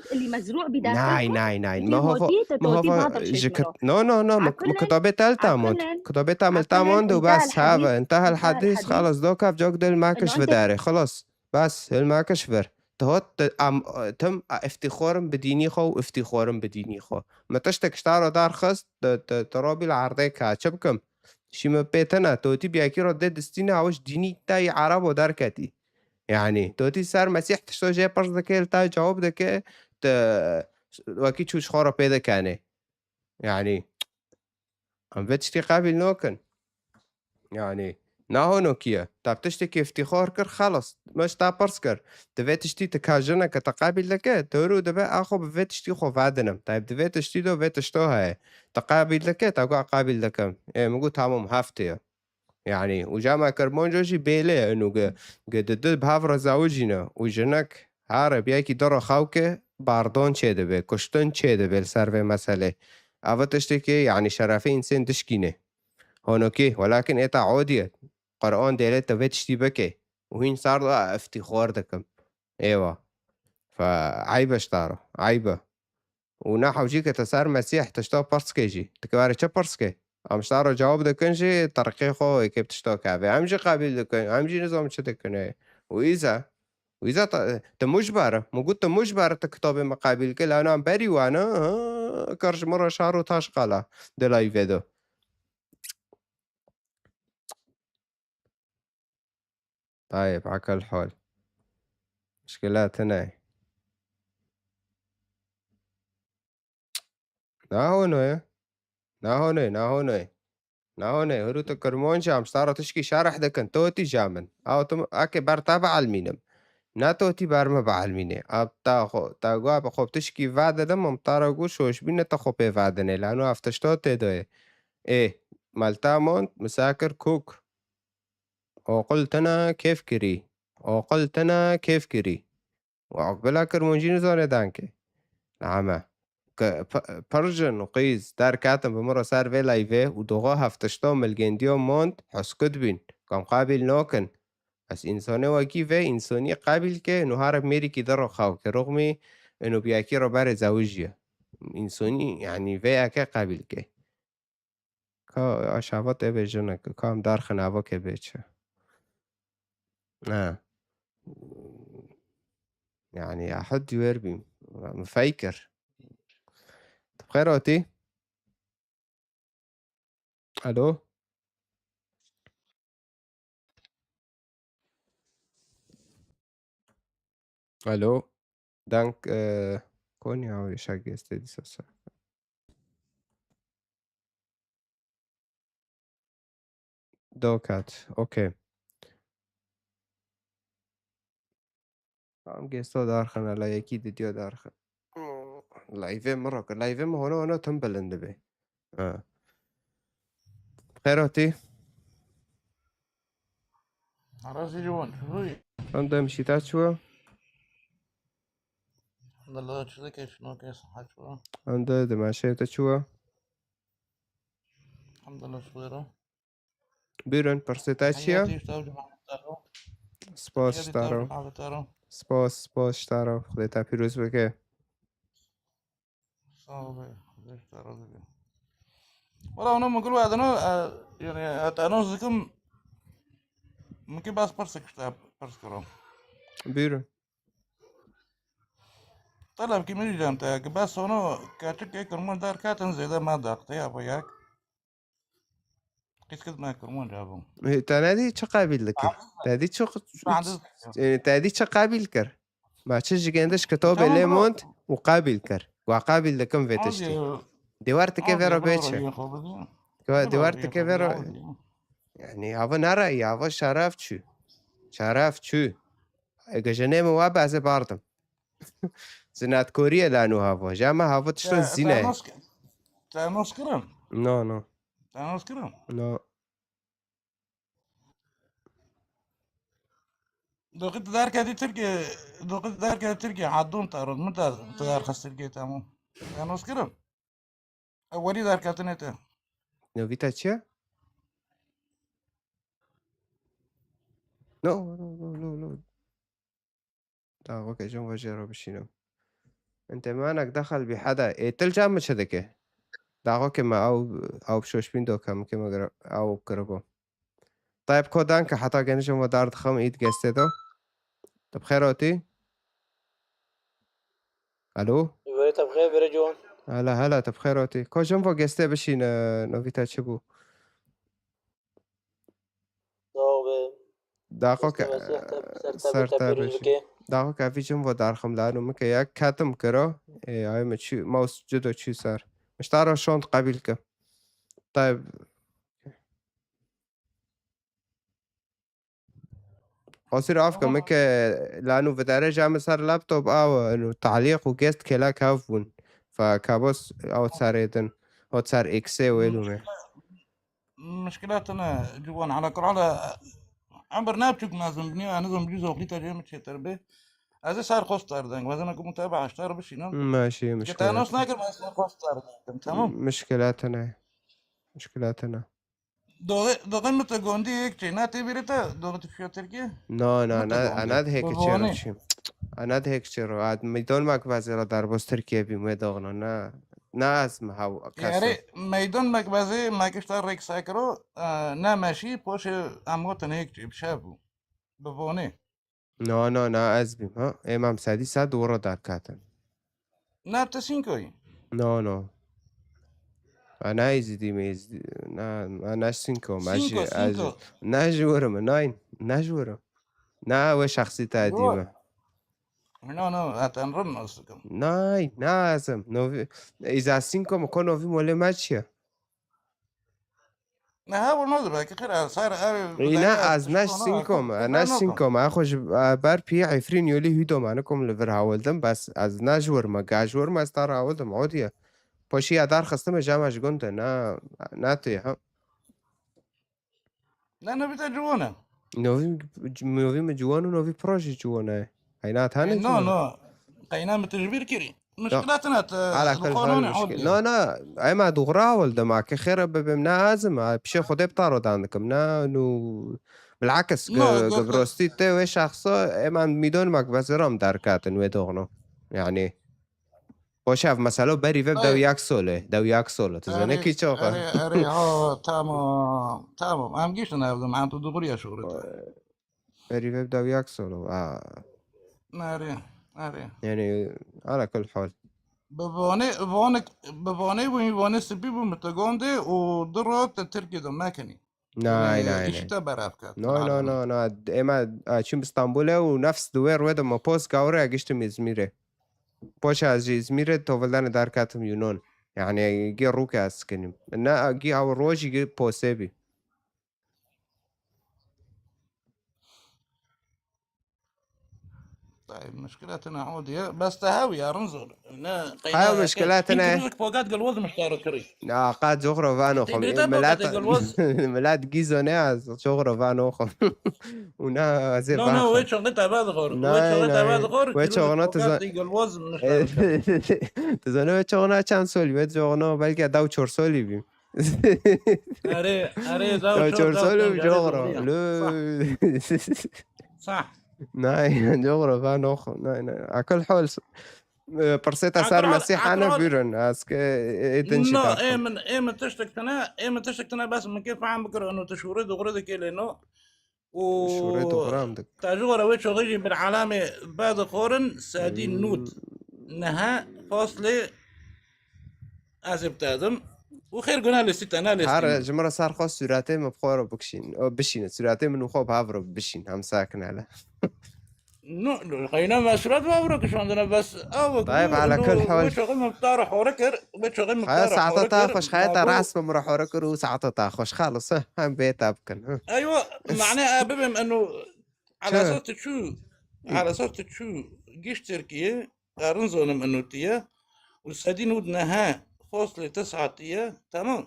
Nay, nay, nay. Me hava, me hava ji kit-, no, no, no, me, me kitabê te li te mond. Kitabê te me li te mond û bes, have. انتهى الحديث, xelas, doka ev cok dil me kiş vidarê. Xelas. Bes, hilma kiş vir. Te hot, te, am, tim, a, îftîxorim bi dînî xwe û îftîxorim bi dînî xwe. Me tiştek ji te re derxist, te, te, te robî li erdê ka. Çi bikim? Şî me pê tine, te wetî bi yekî re dê distîne, ew ji dînî te yî Erebo derketî. Yanî, te wetî ser Mesîh tişto jê pirs dike, li te cewab dike, te wekî çû ji xwe re pê dikenê. Yanî, em vê tiştî qebîl nakin. Yanî, naho nokî ye. Te bi tiştekî îftîxor kir, xelas. Me ji te pirs kir. Tu vê tiştî tu ka jineke te qebîl dike, tu hûrû dibe, a xwe bi vê tiştî xwe vedinim. Te bi vê tiştî de vê tişto heye. Te qebîl dike, te got qebîl dikim. Ê, min got, tamam, heftê ye. Yani, û cama Kirmanco jî bêlê ye, inu gi, gi di du bi hev re zawicîne û jinek here biyekî du re xew ke, bardon çêdibe, kuştin çêdibe li ser vê meselê. Ava tiştekî, yani, şerefê însên dişkîne. Honokî, welakin êta odî ye. Qur'an dêlê te vê tiştî bike. Û hîn sar da eftîxor dikim. Êwa. Fe eyb e ji te re. Eyb e. Û na hewcî ke te ser Mesîh tişta pirs ke jî. Dike were çi pirs ke? Em ji te re cewab dikin jî, terqê xwe êkê bi tişta keve. Em jî qebîl dikin. Em jî nizam çi dikin ê. Û îza. Û îza te, te mujber e. Min got te mujber e, te kitabê me qebîl ke. Lewna em berî wane. Ha, kar ji min re şar û taş qala. Di layvê de. Tayeb, akel hol. Mişkila tune ye. Nahono ye. Nahono ye, nahono ye. Nahono ye. Huru tu Kirmanc e, em ji te re tişkî şerh dikin. Tu tî ja min. Ew tu ake ber te bielmînim. Ne tu tî ber me bielmînê. Ab ta xwe, ta gua bi xwe tişkî vedidim, em te re got şoşbîne te xwe pê vedinê. Lano ev tişto tê de ye. Ê, Malta mond, misakir kok. Oqil tena kêf kirî. Oqil tena kêf kirî. Û Oqbila Kirmancî nizane dankê. Name. Ke-, pe-, Perjin û qîz derketin bi min re ser vê layvê û doxa heftişta milgêndiya mond heskud bîn. Kam qabîl nakin. Ez însanê wekî vê însanî qabîl ke, û hare mêrikî de re xew ke, roxmî û biyakî re berê zewijiye. Însanî, yanî vê eke qabîl ke. Ka aşavat eve jinek, ka em darxin ava ke bê çi. Ha. Yani, ya hud diwer bîm. Min fey kir. Tu bi xêr hatî? Alo? Alo? Dank, e, konî ew êşa gestê dîsa ser. Dokat, okey. Tamam, gesta darxin, la yekî didiya darxin. Layvê min rakir. Layvê min hona hona tim bilind dibe. Ha. Xêr hatî? Razî ji wan, çi bûyî? Em de mişîta çi we? Alhamdulillah, çi dike, şino ke, sihet çi we? Em de dimeşê te çi we? Alhamdulillah, ji xêr e. Buyurun, pirsê te çi ye? Heyatî ji te û cemaeta ro. Spas ji te ro. Spas, spas ji te ro. Xwedê te pîroz bike. Sağ ol, Xwedê ji te razî be. Wala hûn min gul wedino, e, yani, e, te anons dikim, min ki bas pirsek ji te pirs kiro. Buyurun. Talebkî min jî dem te, ki bes hûn keçikê kirmin derketin zêde me daqtê ya bo yek. Qîskit me kirmin cabû. Ê, te nedî çi qebîl dikir? Te dî çi, ê, te dî çi qebîl kir? Ma çi ji gendiş kitobê lê mond û qebîl kir. Wa qebîl dikim vê tiştî. Dêwar tike vê re bêçe. Dêwar tike vê re. Yani hava nara ya, hava şeref çû. Şeref çû. Ege jinê min wa be, ez ê bardim. Zinatkorî ye lano hava. Ja me hava tişta zîne ye. Te nos kirin? No, no. Te nos kirin? No. Doqî tu derketî Tirkiye, doqî tu derketî Tirkiye, hedûn te rût, min te, tu derxist Tirkiye, temam. Te nos kirin? Ewwelî derketinê te. Novîta çi ye? No, no, no, no, no. Daxo ke jin ve jê re bişînim. Min temanek dexel bî heda. Ê, til cam mi çi dike? Daxo ke me ew, ew şoşbîn doke, min ke me gire-, ew kiribû. Tayeb, ko danke, heta genî jin ve dar dixim, îd gestê de. Tu bi xêr hatî? Alo? Were te bi xêr, were ciwan. Hela, hela, tu bi xêr hatî. Ko jin ve gestê bişîne, novîta çi bû? Sağ ol be. Daxo ke, Mesih te, ser te ser bê, te te pîroz bêşî. Bike. Daxo ke vî jin ve darxim lano min ke yek ketim kiro. Ê, ay min çû, mouse cudo çû ser. Min ji te re şond qebîl ke. Tayeb. Qasir af ke, min ke lano videre ja min ser laptop aw, eno, talîq û gest kela kav bûn. Fa kabos aw serê din. O ser X-ê wê lume. Mişkila tune ciwan, ala kul hal, emir ne biçûk mezin biniya, ez nizam cî zoxlî te cê min çêtir bê. Ez ê ser xwe star deng, mezin ku muteba eştar bişînim. Maşî, Ke te mişkila nas tune. Nakim, ez ser xwe star deng, tamam? Mişkila tune. Mişkila tune. Doxê, doxê min te gondî yek çê, ne tê bîrê te, doxê tu şiyo Tirkiye? Na, na, Min te na, gondî. Ana de hek Bi çê ro vanê. çîm. Ana de hek çê ro. Ad, meydon mak vazê ra derbos Tirkiye bîm wê doxno, na. Na ez mi haw, kasa. Yarê, meydon mek bezê, mek işte rêk sekiro, e, ne meşî, poşê em gotin yek çê, bi şev bû. Bi vonê. No, no, na ez bîm, ha? Ê, em sedî sed û re derketin. Na, tu Sinkoyî? No, no. Ma na Êzidî me, Êzidî, na, ma na Sinko, ma Sinko, jî, ez, Sinko. Na ji wir im, nein, na ji wir im. Na, we şexsî te dî Yo. me. No, no, ez em rin nas dikim. Nein, na ez im. Novî, îza Sinko me, ko novî molê me çi ye? Ne, ha, bu ne demek? Xêr, ez her, her Îna, ez ne Sinko me, ne Sinko me. Xwe ji, e, ber pî Efrîn yolî hûdo me, nikom li vir hewildim, bes ez ne ji wir me, ga ji wir me, ez te re hewildim, odiye. Poşî ya dar xistime, jama ji gund e, na, na tu ye, ha. Ne, ne, bite ciwan e. Novî, novî mi ciwan û novî pro jî ciwan e. Eyna tane E, no, ciwan. No. Qeyna mi tu ji bîr kirî. Ya. Mişkila tine te, Ala bi kul qanûnê hal mişkil. Odê. Na, na, ema dûxra hewildim, a ke xêre bibim, ne azim, a pişê Xwedê bi taro dan dikim, ne, nû, bilakis, No, ge-, do-, ge-, bi rostî te wê şexso, ema mîdon mak beziram derketin wê doxno. Yani, Boş ev, mesela berî ve Ay. Dew yak sole, dew yak sole. Tu zane Erê, kî çok? Erê, erê, ha, tamam, tamam. Em giştin evdim, em tu dûxriya şuxrî te. Berî ve dew yak sole, ha. Erê, erê. Yani, ala kul hal. Bi vanê, vanê, bi vanê bû, vanê spî bû, mi te gondê û du rot te Tirkiyê de mekinî. Nay, Yani, nay, işî nay. Te berhev ket, No, no, malum. No, no. Ema, a, çim Îstanbulê û nefs di wê rûyê de me post gawre ya giştim Îzmîrê. Poşa ez ji Îzmîrê tovildanê derketim Yunan. Yani, gê rûke ez sikinim. Ne, gî ew rojî gî posê bî. Tay, mişkila tine o diye. Bes te hew ya, rin zor. Ne, Haya qeyna mişkila tine. Pogat gilwaz miştara kirî. Na, qat coxro vano xwe. Tê bîrê te Milat, pogatê gilwaz. Milat gîzo ne az, coxro vano xwe. Û na, ez ê No, no, vano. Wê çoxne te va dixor. Wê Na, çoxne te na. va dixor, Wê kilo çoxne te pogatê za- gilwaz miştara kirî. Tu zane wê çoxne çend solî, wê çoxne belki dew çor solî bî. Erê, erê, da Ya, çor, çor da sol çor, û erê, coxro. doğru ya. Lo. Sah. Sah. Nay, coxro, va noxo. Nay, nay. Akil hol. E, pirsê te ser Akil hol, Mesîh hane akil hol. Bûrin. Ez ke, e, din No, şikar ê kim. Min, ê min tiştek tine, ê min tiştek tine bes min kê fehm bikir, eno tu şûrê dixurê dikê lê no. Û Şûrê dixuram dik. Te ji xwe re wê çoxê jî bil elamê be dixorin, sedî Hmm. nût. Nehe faslê Ez ê bi te dim. Û xêr guna lê sî te ne lê Her sî. Ji min re ser xwe sûretê min bi xwe re bikişîn. O bişîne. Sûretê min û xwe bi hev re bişîn. Hem sakin hele. No, no, xeyna me sûret bi hev re kişandine bes. Ew Dayê, ala kul hol. Wê çoxê min bi te re hore kir. Wê çoxê min bi Xaya te re saeta hore ta kir. Xweş, xaya te Bago. Rast min re hore kir û saeta ta xweş. Xalis, he. Hem bê te bikin, he. Eywa, mane e bibim eno. Çi? Ala esas tu çû. Ala esas tu çû. Giş Tirkiye. Rin zonim ino tiye. Û sedî nûd nehe faslê te saetiye. Tamam.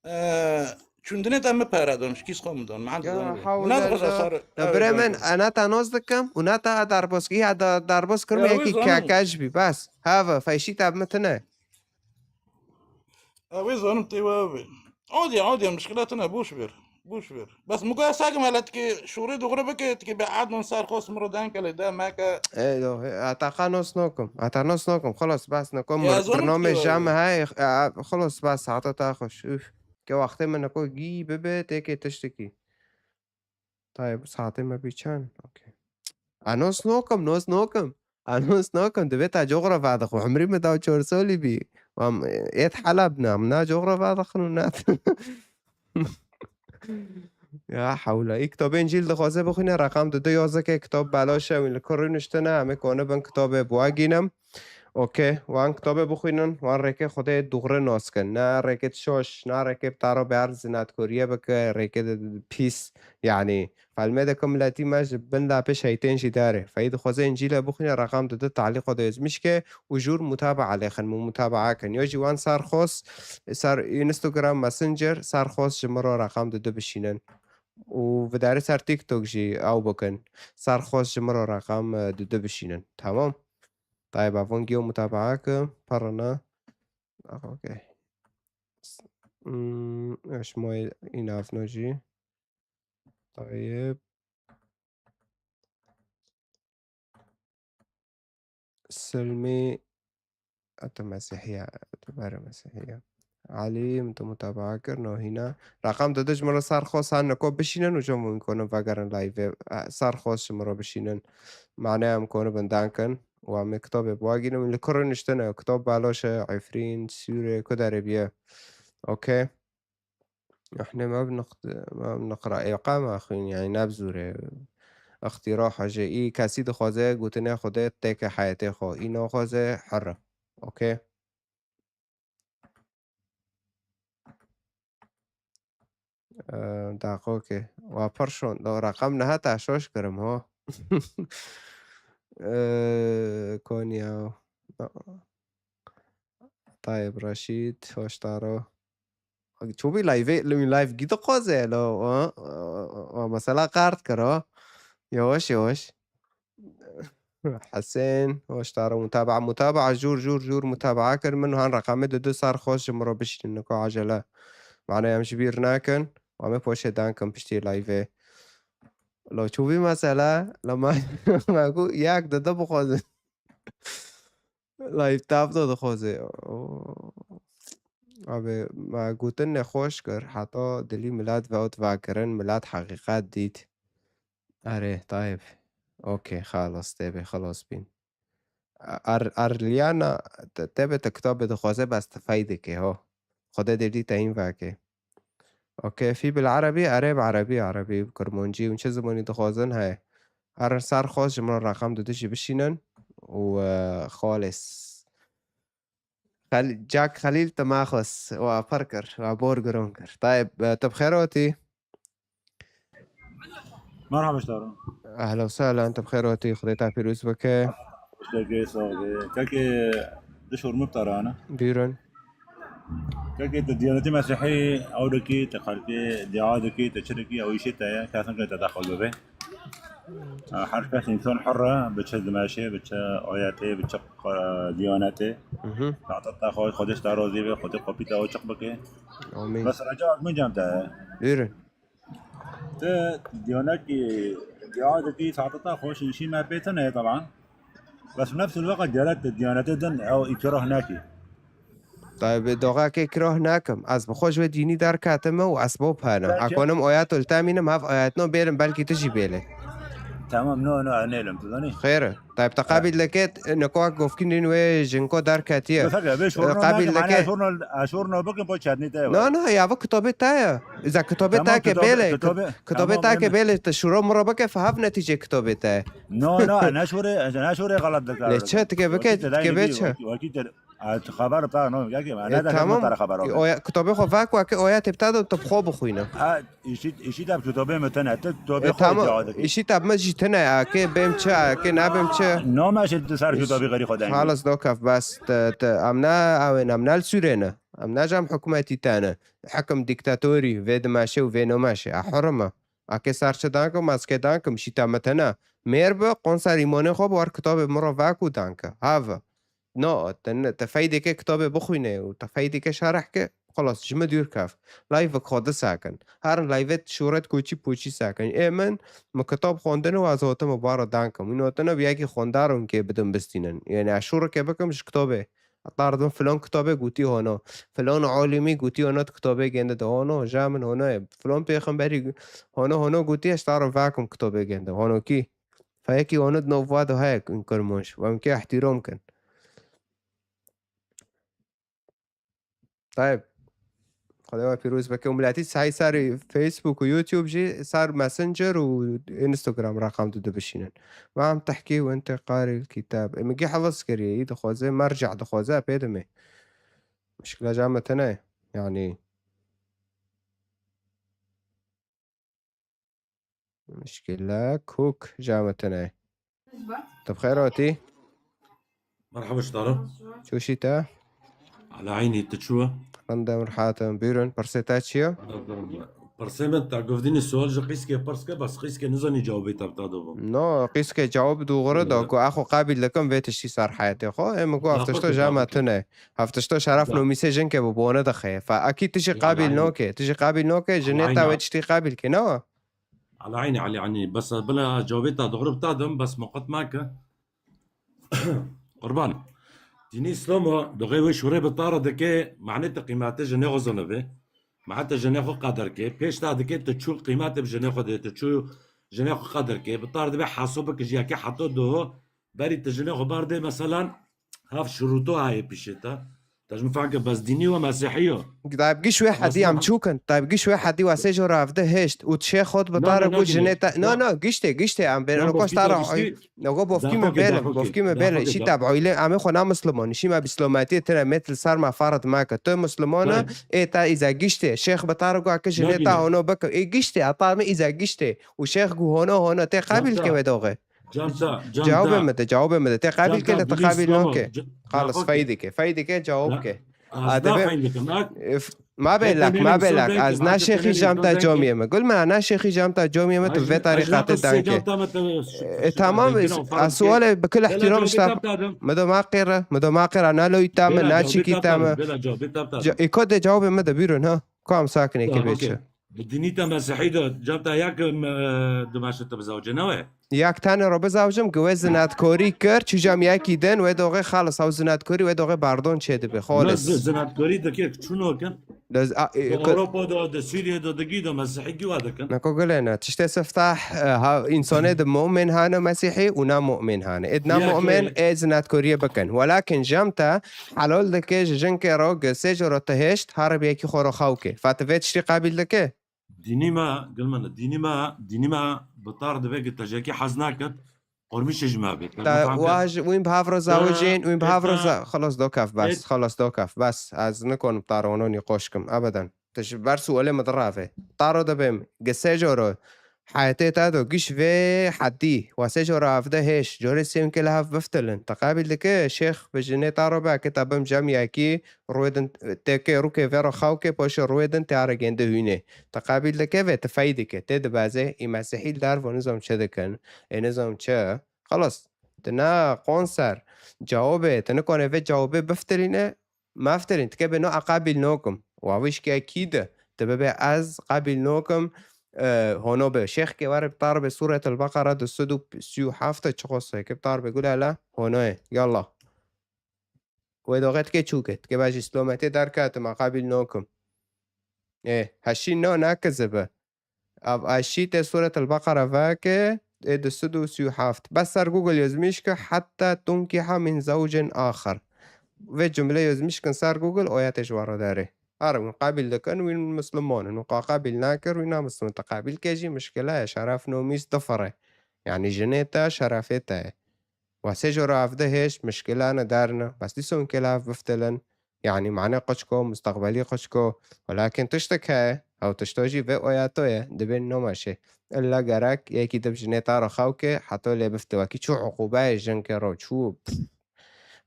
Ee, çundinê te mi pere don, şikîs xwe min don. Man Ya, don. Hewlda Nas xwe da. Sar. Ya, birê min, ana te nas dikim û na te derbas, ya da, derbas kirme Ya, wê yekî zonim. Kekej bî, bas. Hava, feyşî te bi min tine. Ew ê zanim tê we ev ê. Odî, odî, mişkila tune, boş ver. Boş ver. Bes min got, ez sakim hele tikê şûrê dixure bike, tikê bê Adnan ser xwe min re deng kele de meke. Ê, do, ê, ata xa nos nokim. Ata nos nokim. Xelas, bas nokim. Ya, zonim Bername tikê jam we. Hay, a, xelas, bas, saeta ta xweş. Üf. Ke wextê min neko gî bibe, têkê tiştekî. Tayê, saetê me bî çend? Okey. A nos nokim, nos nokim. A nos nokim, divê ta coxrafa dixwe. Umrî min da çor solî bî. Wan, êt Heleb ne, min na coxrafa dixin û ne. Ya hewla. Î kitobên cîl dixwaze bixwîne, reqam du du yazde ke kitab belaş e, wî li kur rûniştine, em ê kone bin kitabê bi we gînim. Okey, wan kitobê bixwînin, wan rêkê Xwedê dûxre nas kin. Ne rêkê şoş, ne rêkê bi taro bihar zinatkoriye bike, rêkê de pîs. Yanî, felmê de ke miletî me ji bin lapê şeytên jî dare. Feyî dixwaze Încîle bixwîne, reqam dide talîqo de ezmiş ke û jûr mutabaa lê xin, min mutabaa kin. Yo jî wan sarxos, sar Instagram Messenger, sarxos ji min re reqam dide bişînin. Û vidarî ser TikTok jî ew bikin. Sarxos ji min re reqam, e, dide bişînin. Tamam. Tayê bavon giyo mutabaa ke, parana. Ah, okey. Hmm, eş moy inavno jî. Tayê. Silmî, tu Mesîhiya, tu berê Mesîhiya. Elî, min tu mutabaa kir, no hîna. Reqam dide ji min re sarxos han neko bişînin û ji min konin vegerin live. E, sarxos ji min re bişînin. Maneya em konibin dankin. Û em ê kitobê biwagînin. Li kur niştine, kitob baloş e, Efrîn, Sûrê, ku derê biye. Okey. Ehne me bi niqt-, me bi niqra êqa me xwîn, yanî ne bi zûrê. Îxtîra hejê. Î kesî dixwaze gotinê Xwedê têke heyetê xwe. Î naxwaze, her e. Okey. Eee, daqokê. Wa pir şon. Do reqam nehata şoş kirim, ho. Eee, Konya. Tayeb Reşîd, hoşdaro. Çobî live, li live gî dixwaze, lo, wa, wa, wa mesela qard kir, ha. Yavaş yavaş. Hesên, hoşdaro, mutabaa, mutabaa, jûr, jûr, jûr mutabaa kir min, han reqamê dide sarxos ji min re bişînin, niko acele. Mane em ji bîr nakin, wa me poşê dan kim piştî live. Lo çûbî mesela, lo ma, ma ku yak dide bixwazin. Live tab da dixwaze. Oo. Abi, ma gotin nexweş kir, heta dilî milet ve ot vakirin, milet heqîqet dît. Erê, Tayeb. Okey, xalas, tê bê, xalas bîn. Ar-, Arliyana, te-, tê bê te kitabê dixwaze, bes te feydê ke, ho. Xwedê dêrî te hîn vake. Okey, fî bil erebî, erê bi erebî, erebî bi kurmancî, hûn çi zimanî dixwazin heye. Her sar xwest ji min re reqam dide jî bişînin û, e, xalis. Xel-, Jack Xelîl te ma xwest, wa pir kir, wa bor giron kir. Tayeb, e, tu bi xêr hatî? Merhaba ji te re. Ehlen û sehlen, tu bi xêr hatî, Xwedê te pîroz bike. Tiştekê sax be. Kekê, du şor min bi te re hene. Buyurun. Kekê, tu diyanetî mesîhî ew dikî, tu xelkê dua dikî, tu çi dikî, ew îşê te ye, kes nike te dexil bibe. Her kes însan hur e, bi çi dimeşe, bi çi ayetê, bi çi, e, diyanetê. Mhm. Saeta te xwe, Xwedê ji te razî be, Xwedê qopî te açiq bike. Amîn. Bes rica ez min cem te ye. Buyurun. Ti diyanekî dua dikî, saeta te xweş nişî me pê tune ye, teban. Bes nefs ul-weqt gerek tu diyanetê din ew îkrah nekî. Taybê doxakê kirah nakim. Ez bi xwe ji wê dînî derketime û esbab hene. Belkî. Ekonim oya tu li te mînim, hev oyatno bêlim, belkî tu jî bêlê. Tamam, no, no, ez nêlim, tu zanî. Xêr e. Tayyip, te qabil dike, nikoa govkînên wê jinko derketiye. Qabil dike. Şorno, şorno bikin, bo çetnî te. No, no, ya bu kitobê te ye. Za kitobê te ke bêle, kitobê te ke bêle, te şuro muro bike, fe hev netîcê kitobê te. No, no, ne şorê, ne şorê xelat dike. Lê çi, tike bike, tike bê çi? Wekî te, ez xeber te, no, ya ki, ne de tamam. Xeber. Oya, kitobê xwe vak wake, oya tepta da te xwe bixwîne. Îşî, îşî te bi kitobê min tune, tu kitobê xwe dua dikî. Îşî te bi min jî tune, ake bêm çi, ake nabêm çi. Name jî tu ser kitobê xerî xwe dengî. Xalas do kef, bes, te, te, em ne, ew ên, em ne li Sûrê ne. Em ne ji em hikûmetî te ne. Hekim dîktatorî, vê dimeşe û vê nomeşe. A hurme. Ake ser çi dankim, ez kê dankim, îşî te min tune. Mêr bi, qon ser îmanê xwe bi, wer kitobê min re vak û danke. Have. No, te ne, te feydêke kitabê bixwîne û te feydêke şerh ke, xelas, ji min dûr kev. Live xwe di sekin. Herin live şûret koçî poçî sekin. Ê min, min kitab xwendin û ez hotime bara dankim. Wî notine bi yekî xwendar û kê bidin bistînin. Yanî ez şûreke bikim ji kitabê. Heta dibin filan kitabê gotî hono. Filan alimî gotî hono di kitabê gende de hono. Ja min hono ye. Filan pêxemberî gu-, hono hono gotî ez ta re vakim kitabê gende. Hono kî? Feyekî wan di nav wa de heye, kurmanc. Wa min kê ihtîram kin. Tayeb. Xwedê we pîroz bike. Û miletî sehî ser Facebook û YouTube jî, ser Messenger û Instagram reqam tu dibişînin. Ve em tehkî û intîqarî kitab. Ê, min gî hevis kiriye, î dixwaze, merceh dixwaze, pê dimê. Muşkila ca me tune ye. Yanî, muşkila kok ca me tune ye. Tu bi xêr hatî? Merhaba ji te re. Çûşî te? Ala eynî, tu çû? Rindem, rihatim. Bîrun, pirsê te çi ye? Pirsê min, te govdînî sual ji qîskê pirs ke, bes qîskê nizanî cewabê te bi te de bû. No, qîskê cewab dûgure da Ee, ku axo qabil dikim vê tiştî ser heyetê xwe. Ê, min got, ev tişto ja me tune. Ev tişto şeref nomîsê jinkê bi bone dixe. Fe akî tu jî qabil noke. Tu jî qabil noke, jinê te wê tiştî qabil ke, ne? Ala eynî, ala eynî. Bes bila cewabê te dixwir bi te dim, bes min qet make. Qurban. Dînî Îslam o, doxê wê şûrê bi te re dike, manê te qîmetê jinê xwe zanibe. Manê te jinê xwe qedir ke. Pêş te dike, tu çû qîmetê bi jinê xwe de, tu çû jinê xwe qedir ke. Bi te re dibe hesab bike ji yekê heta du. Berî tu jinê xwe berdê, meselan, hev şurûto heye pîşê te. Te ji min fehm kir, bes dînî we mesîhî yo. Tayyib giş wê hedî em çûkin. Tayyib giş wê hedî we sê jor hevdeh hêşt û tu şêx xwe bi te re got jinê te. No, no, giştê, giştê em bê. No, no, koş te re. No, go bofkî me bêle, bofkî me bêle. Şî te bi oyle, em ê xwe ne Musliman. Şî me bi Îslametiyê tine, mêt li ser me ferz make. Tu Musliman e, ê te îza giştê. Şêx bi te re got ki jinê te hono bike. Ê giştê, heta me îza giştê. Û şêx gu hono, hono. Tê qabil ke wê doxê. Cam ta, cam ta. Cewabê min de, cewabê min de. Tê qabil ke, te qabil noke. Xalis, fey dike, fey dike, cewab ke. Adebe. Ma belak, ma belak. Ez na şêxî cam ta comiyê me. Gul me, na şêxî cam ta comiyê me, tu vê tarîqatê danke. E, tamam, ez sualê bi kul ihtiram ji te. Me do ma qêre, me do ma qêre, na loyî ta me, na çîkî ta me. Îko de cewabê me de, bîrun, ha. Ku em sakinê ke bê çi. Bi dinî te mesihî de, cem te ya ki, e, dimeşe te bizewce, ne we? Yak tane ro bizewcim, ki we zinatkorî kir, çû cem yekî din, we doxê xalis, ew zinatkorî, we doxê bardon çê dibe, xolis. Zinatkorî dike, çûno kin? Di Ewropa de, di Sûriye de, di gî de mesihî gî wa dikin. Nako gule ne, tiştê siftah, e, ha, însanê di mu'min hane mesihî û na mu'min hane. Êd na mu'min, ê zinatkoriyê bikin. Welakin cem te, Helal dike ji jinkê re gi sê jor û te hêşt, her bi yekî xwe re xew ke. Fa tu vê tiştî qabil dike? Dînî me, gil min, dînî me, dînî me bi tar dibe gi te ji yekî hez nakir, qurmîşê ji me bê. Te wa ji, wîn bi hev re zawicên, wîn bi hev re za-, xelas dokef, bes, xelas dokef, bes. Ez nikonim tar ono nîqoş kim, ebeden. Tu ji ber sualê min dirave. Taro dibêm, gi sê jor û heyetê te do giş vê hedî, wa sê jor û hevdeh hêş, jorê sê win ke li hev biftilin. Te qabil dike, şêx bi jinê taro be, ke te bim cem yekî, rûyê din, têkê rûkê vê re xew ke, paşê rûyê din tê are gêndi hûnê. Te qabil dike vê, tu fey dike, tê dibeze, î mesihî li derve nizam çi dikin, ê nizam çi. Xelas, tu ne konser, cewabê, tu nikone vê cewabê biftilîne, Meftirîn, ti ke bê no, a qabil nokim. Wa wî şikê kî de, ti bibê ez qabil nokim, e, hono be. Şêx ke were tar be Sûretul Beqara du sed û sî û heft çiqo se ke tar be gulala, hono ye. Yallah. Wê doxê ti ke çûke, ti ke bajî slometê derketim, a qabil nokim. Ê, heşî no, ne kizibe. Av aşî tê Sûretul Beqara veke, ê du sed û sî û heft. Bes ser Google yazmış ki hatta tunkiha min zawcin axar. Vê cumle yazmış kin ser Google, oya tê ji we re derê. Her win qabil dikin, win Müslüman in. Win qabil nakir, win na Müslüman. Te qabil ke jî muşkila ye, şeref nomîs difire. Yani jinê te, şerefê te ye. Wa sê jor û hevdeh hêşt muşkila ne derine. Bes dîsa win ke li hev biftilin. Yanî mane qeçko, mustaqbelî qeçko, welakin tiştek heye, ew tişto jî vê oya to ye, dibên nomeşê. Illa gerek yekî dib jinê ta re xew ke, heto lê bifte wekî çû uqûbeyê jinkê ro çû, pf.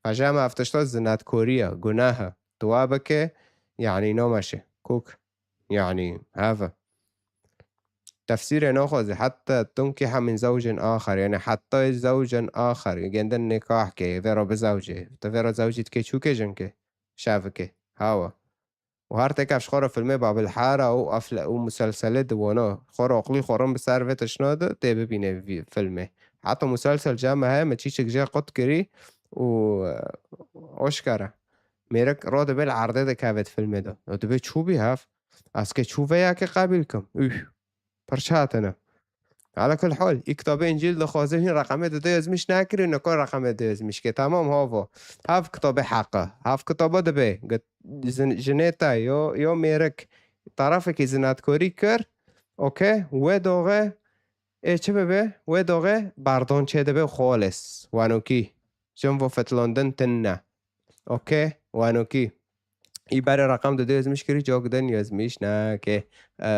Qeja me ev tişto zinatkorî ye, gunah e. Tu wa bike, yanî nomeşe. Kok. Yanî, heve. Tefsîrê naxwazî, hatta tunkiha min zawcin axar, yani hatta zawcin axar, gendin nikah ke, vê re bizawcê. Tu vê re zawcî dike çûke jinkê, şevike, hawa. Û her têk ev ji xwe re filmê Babil Hara û afle-, û muselselê diwana. Xwe re aqlî xwe rin bi ser vê tişna de tê bibîne vî filmê. Heta muselsel ca me heye, me çîçik jê qut kirî û, e, oşkere. Mêrik ro dibe li erdê dikeve di filmê de. Û dibe çû bî hev? Ez ke çû veya ke qabil kim. Üf. Pirç hatine. Ala kul hal, î kitabê Încîl dixwaze hîn reqemê dide yazmiş nakirî, ne ku reqemê dide yazmiş ke. Tamam havo. Hev kitabê heqe. Hev kitaba dibe. Git-, zin-, jinê te yo, yo mêrik. tarafekî zinatkorî kir, okey, wê doxê, ê çi bibe? Wê doxê bardon çêdibe xolis, wanokî. Jin vo fitlandin tune. Okey, wanokî. Î berê reqem didu yazmiş kirî, cok din yazmiş nake. E,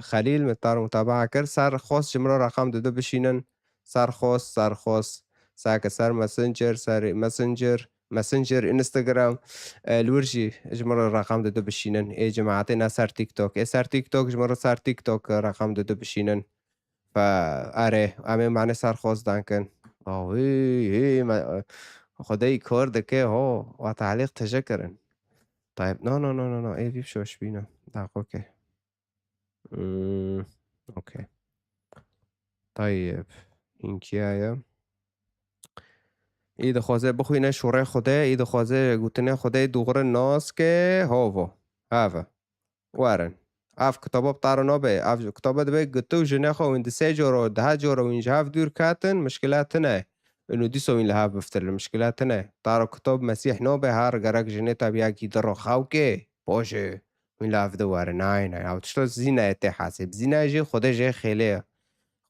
Xelîl min tar mutabaa kir. Ser xwest ji min re reqem didu bişînin. Ser xwest, ser xwest. Sake ser Messenger, ser Messenger, Messenger, Instagram. E, li wir jî ji min re reqem didu bişînin. Ê cemaetê ne ser TikTok. Ê ser TikTok ji min re ser TikTok reqem didu bişînin. Fe erê, em ê mane ser xwest dan kin. Awî, hê, me, Xwedê kor dike ho, wa tehlîq tije kirin. Tayyip, no, no, no, no, no, ê vî şoş bîne. Daqoke. Hmm, okey. Tayyip, hînkiya ye. Î dixwaze bixwîne şûrê Xwedê, î dixwaze gotinê Xwedê dûxire nas ke, hov o. Have. Werin. Ev kitaba bi taro nabe. Ev kitaba dibe, tu û jinê xwe wîn di sê coro, deha coro wîn ji hev dûr ketin, mişkile tune. Û dîsa wîn li hev biftirin, mişkile tune. Taro kitab Mesîh nabe, her gerek jinê te bi yekî di ro xew ke, poşê. Wîn li hev de werin. Nay, nay. Ew tişta zînayê tê hesê. Bi zînayê jî Xwedê jê xêlê ye.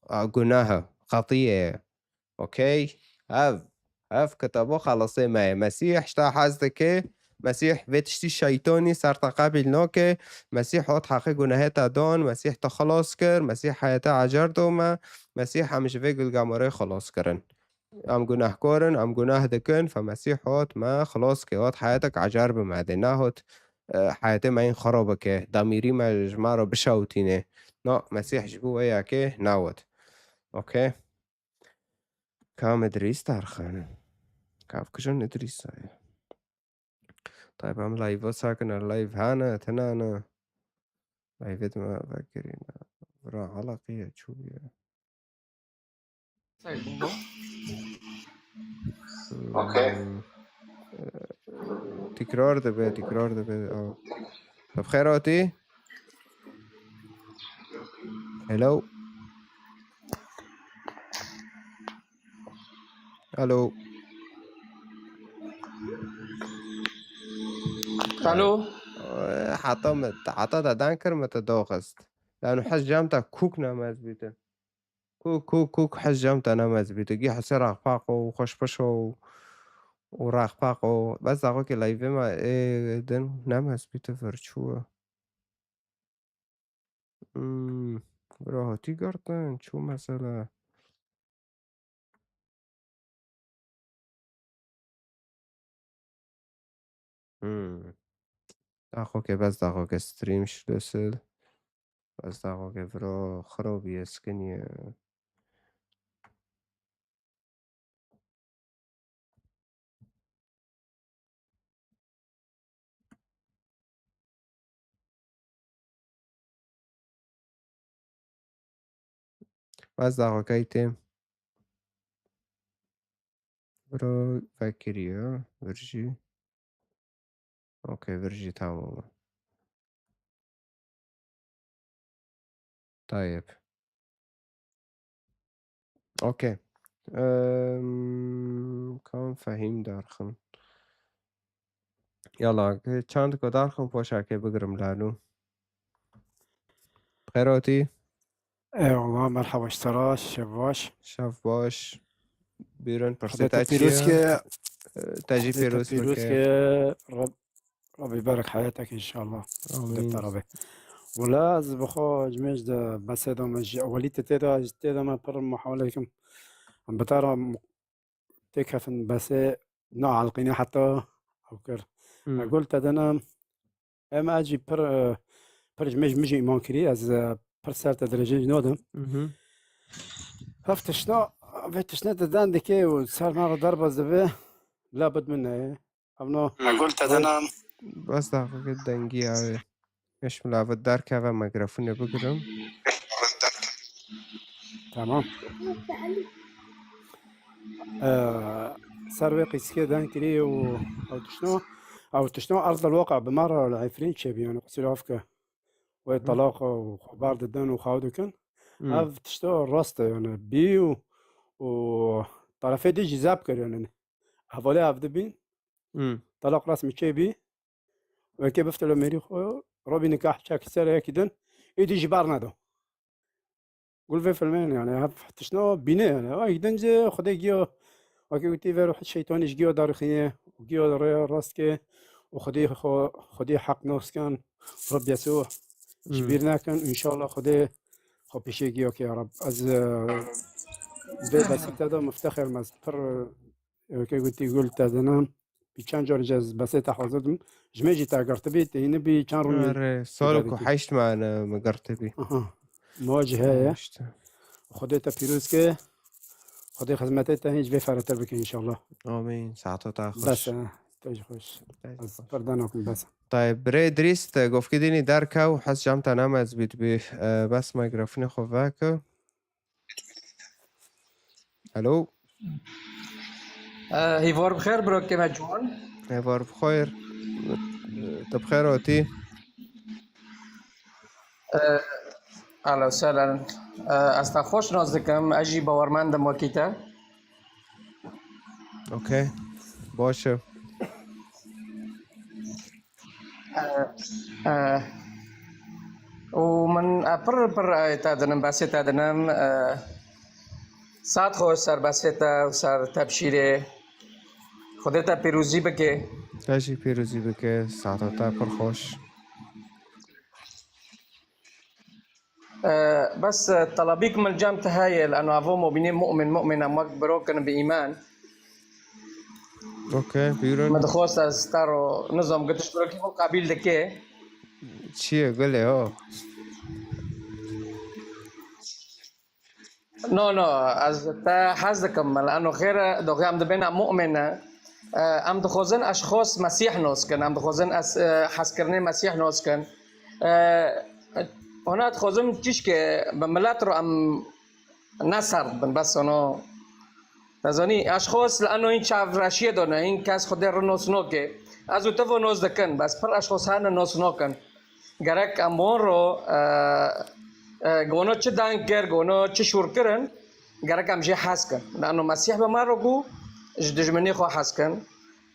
A, gunah e. Xetiyê ye. Okey? Ev, ev kitabo xelasê me ye. Mesîh ji te hez dike. Mesîh vê tiştî şeytanî ser te qebîl nake. Mesîh hat heqê gunehê te dan. Mesîh te xelas kir. Mesîh heyetê ecer da me. Mesîh em ji vê gilgemarê xelas kirin. Em gunehkar in, em guneh dikin. Fe Mesîh hat me xelas kir. Hat heyetek ecer bi me dê. Nehot, e, heyetê me yên xera bike. Demîrî me ji me re bişewitîne. Na, Mesîh ji bo wê yekê newt. Okey? Kam Idrîs Tarxan. Kavkijan Idrîsa ye. Tayyip em live sakin, live hene, tine ne. Live dime vekirîne. Vira alaqiye çûye. Okey. Hmm. Tikrar dibe, tikrar dibe. Ew. Bi xêr hatî. Hello. Alo. Alo. Heta me, heta te dan kir, me te doxist. Lano hez cem te kûk namez bîte. Kûk, kûk, kûk, hez cem te namez bîte. Gî hesê raqpaq û xweşpeş û, û raqpaq û bes daxo ke live me, ê, din namez bîte vir çû. Hmm, bira hatî girtin, çû mesele. Hmm. Daxoke, bes daxoke stream schlüssel. Bes daxoke vira xirabî eskiniye. Ez daxikey têm. Biro vekiriye, vir jî. Okey, vir jî tamam e. Tayyip. Okey. Em, kam Fehîm derxin. Yala, çand ku derxin poşakê bigirim lalo. Xêr hatî. Eyvallah, merhaba ji te re, şev baş. Şev baş. Bîrin pirsê te çi ye? Te jî pîroz ke. Reb-, Rebî berek heyetek inşallah. Amîn. Dikta Rebî. Wela ez bi xwe ji mêj de besê de me ji ewelî te tê de, ji tê de me pir muhawele dikim. Em bi te re mu-, têkefin besê neelqîne heta ew kir. Hmm. Gul te dene, em ez jî pir, e, pir ji mêj min jî îman kirî, ez, e, pir ser te dirêjin jî nadim. Mhm. Ev tişna, vê tişne te den dike û ser me re derbas dibe, labid min neye. Evno. Gul te dena. Bas daxikê dengî ya wê. Eş min lavê derkeve, mikrofone bigirim. Tamam. Ee, ser wê qîskê deng kirî û ew tişno, ew tişno erd el waqi bi me re li Efrîn çêbî, yani qisî laf ke. Wê Hı. talaq û xeber didin û xew dikin. Hı. Ev tişto rast e, yani bî û, û tarafê dî jî zeb kir, yani. Hevalê ev dibîn. Hmm. Talaq resmî çêbî. Wekê bifte li mêrî xwe, Robî nikah çek ser yekî din, êdî ji ber nedo. Gul vê filmên yani hep tişna bîne yani. Ay din jî Xwedê giyo, wekî gotî vê ruh şeytanî ji giyo derxîne, û giyo rê rast ke, û Xwedê xwe, Xwedê heq nos kin, Reb Yesû ji bîr nekin, înşallah Xwedê xwe pêşê giyo ke ya Reb. Ez, e, vê besî te de miftexir me, ez pir, e, wekî gotî gul te dinim. Bi çend car ez besê te hazir dim. Ji me jî te girtibî, te yî nebî çend rûnî. Erê, sal ku heşt mane me girtibî. Aha. Moj heye. Xwedê te pîroz ke. Xwedê xizmetê te hîn ji vê ferehtir bike înşallah. Amîn. Saeta te xweş. Bes e. Te jî xweş. Ez pir danakim bes. Tayê birê Idrîs te govkî dînî derkew, hez cem te name ez bît bî. E, bes mîkrofonê xwe veke. Hello. Eh, hîvar bi xêr, birokê me ciwan. Hêvar bi xêr. Tu bi xêr hatî. Eh, Alo, selen. Eh, ez te xweş nas dikim, ez jî bawermend im wekî te. Okey. Baş e. Eh, eh, û min, eh, pir, pir, eh, te dinim, besê te dinim, eh, saet xweş ser besê te û ser tebşîrê. Xwedê te pîrozî bike. Te jî pîrozî bike, saeta te pir xweş. Eh, bes, eh, telebîk min cem te heye, li eno evo mobînê mu'min, mu'min em wek biro kin bi îman. Okey, buyurun. Me dixwest ez te ro nizam gitiş birokî xwe qabîl dike. Çi ye gulê ho? No, no, ez te hez dikim, me li eno xêr e, doxê em dibêne mu'min e. Eh, em dixwazin eşxos Mesîh nos kin, em dixwazin ez, eh, hezkirinê Mesîh nos kin. Eh, hona dixwazim tişkê bi milet ro em ne serd bin, bes ono. Te zanî, eşxos li eno hîn çavreşiyê de ne, hîn kes Xwedê re nos noke. Ez û te vo nos dikin, bes pir eşxos hene nos nokin. Gerek em wan ro, e, e, gono çi deng kir, gono çi şûr kirin, gerek em jê hez kin. Li eno Mesîh bi me re got, ji dijminê xwe hez kin.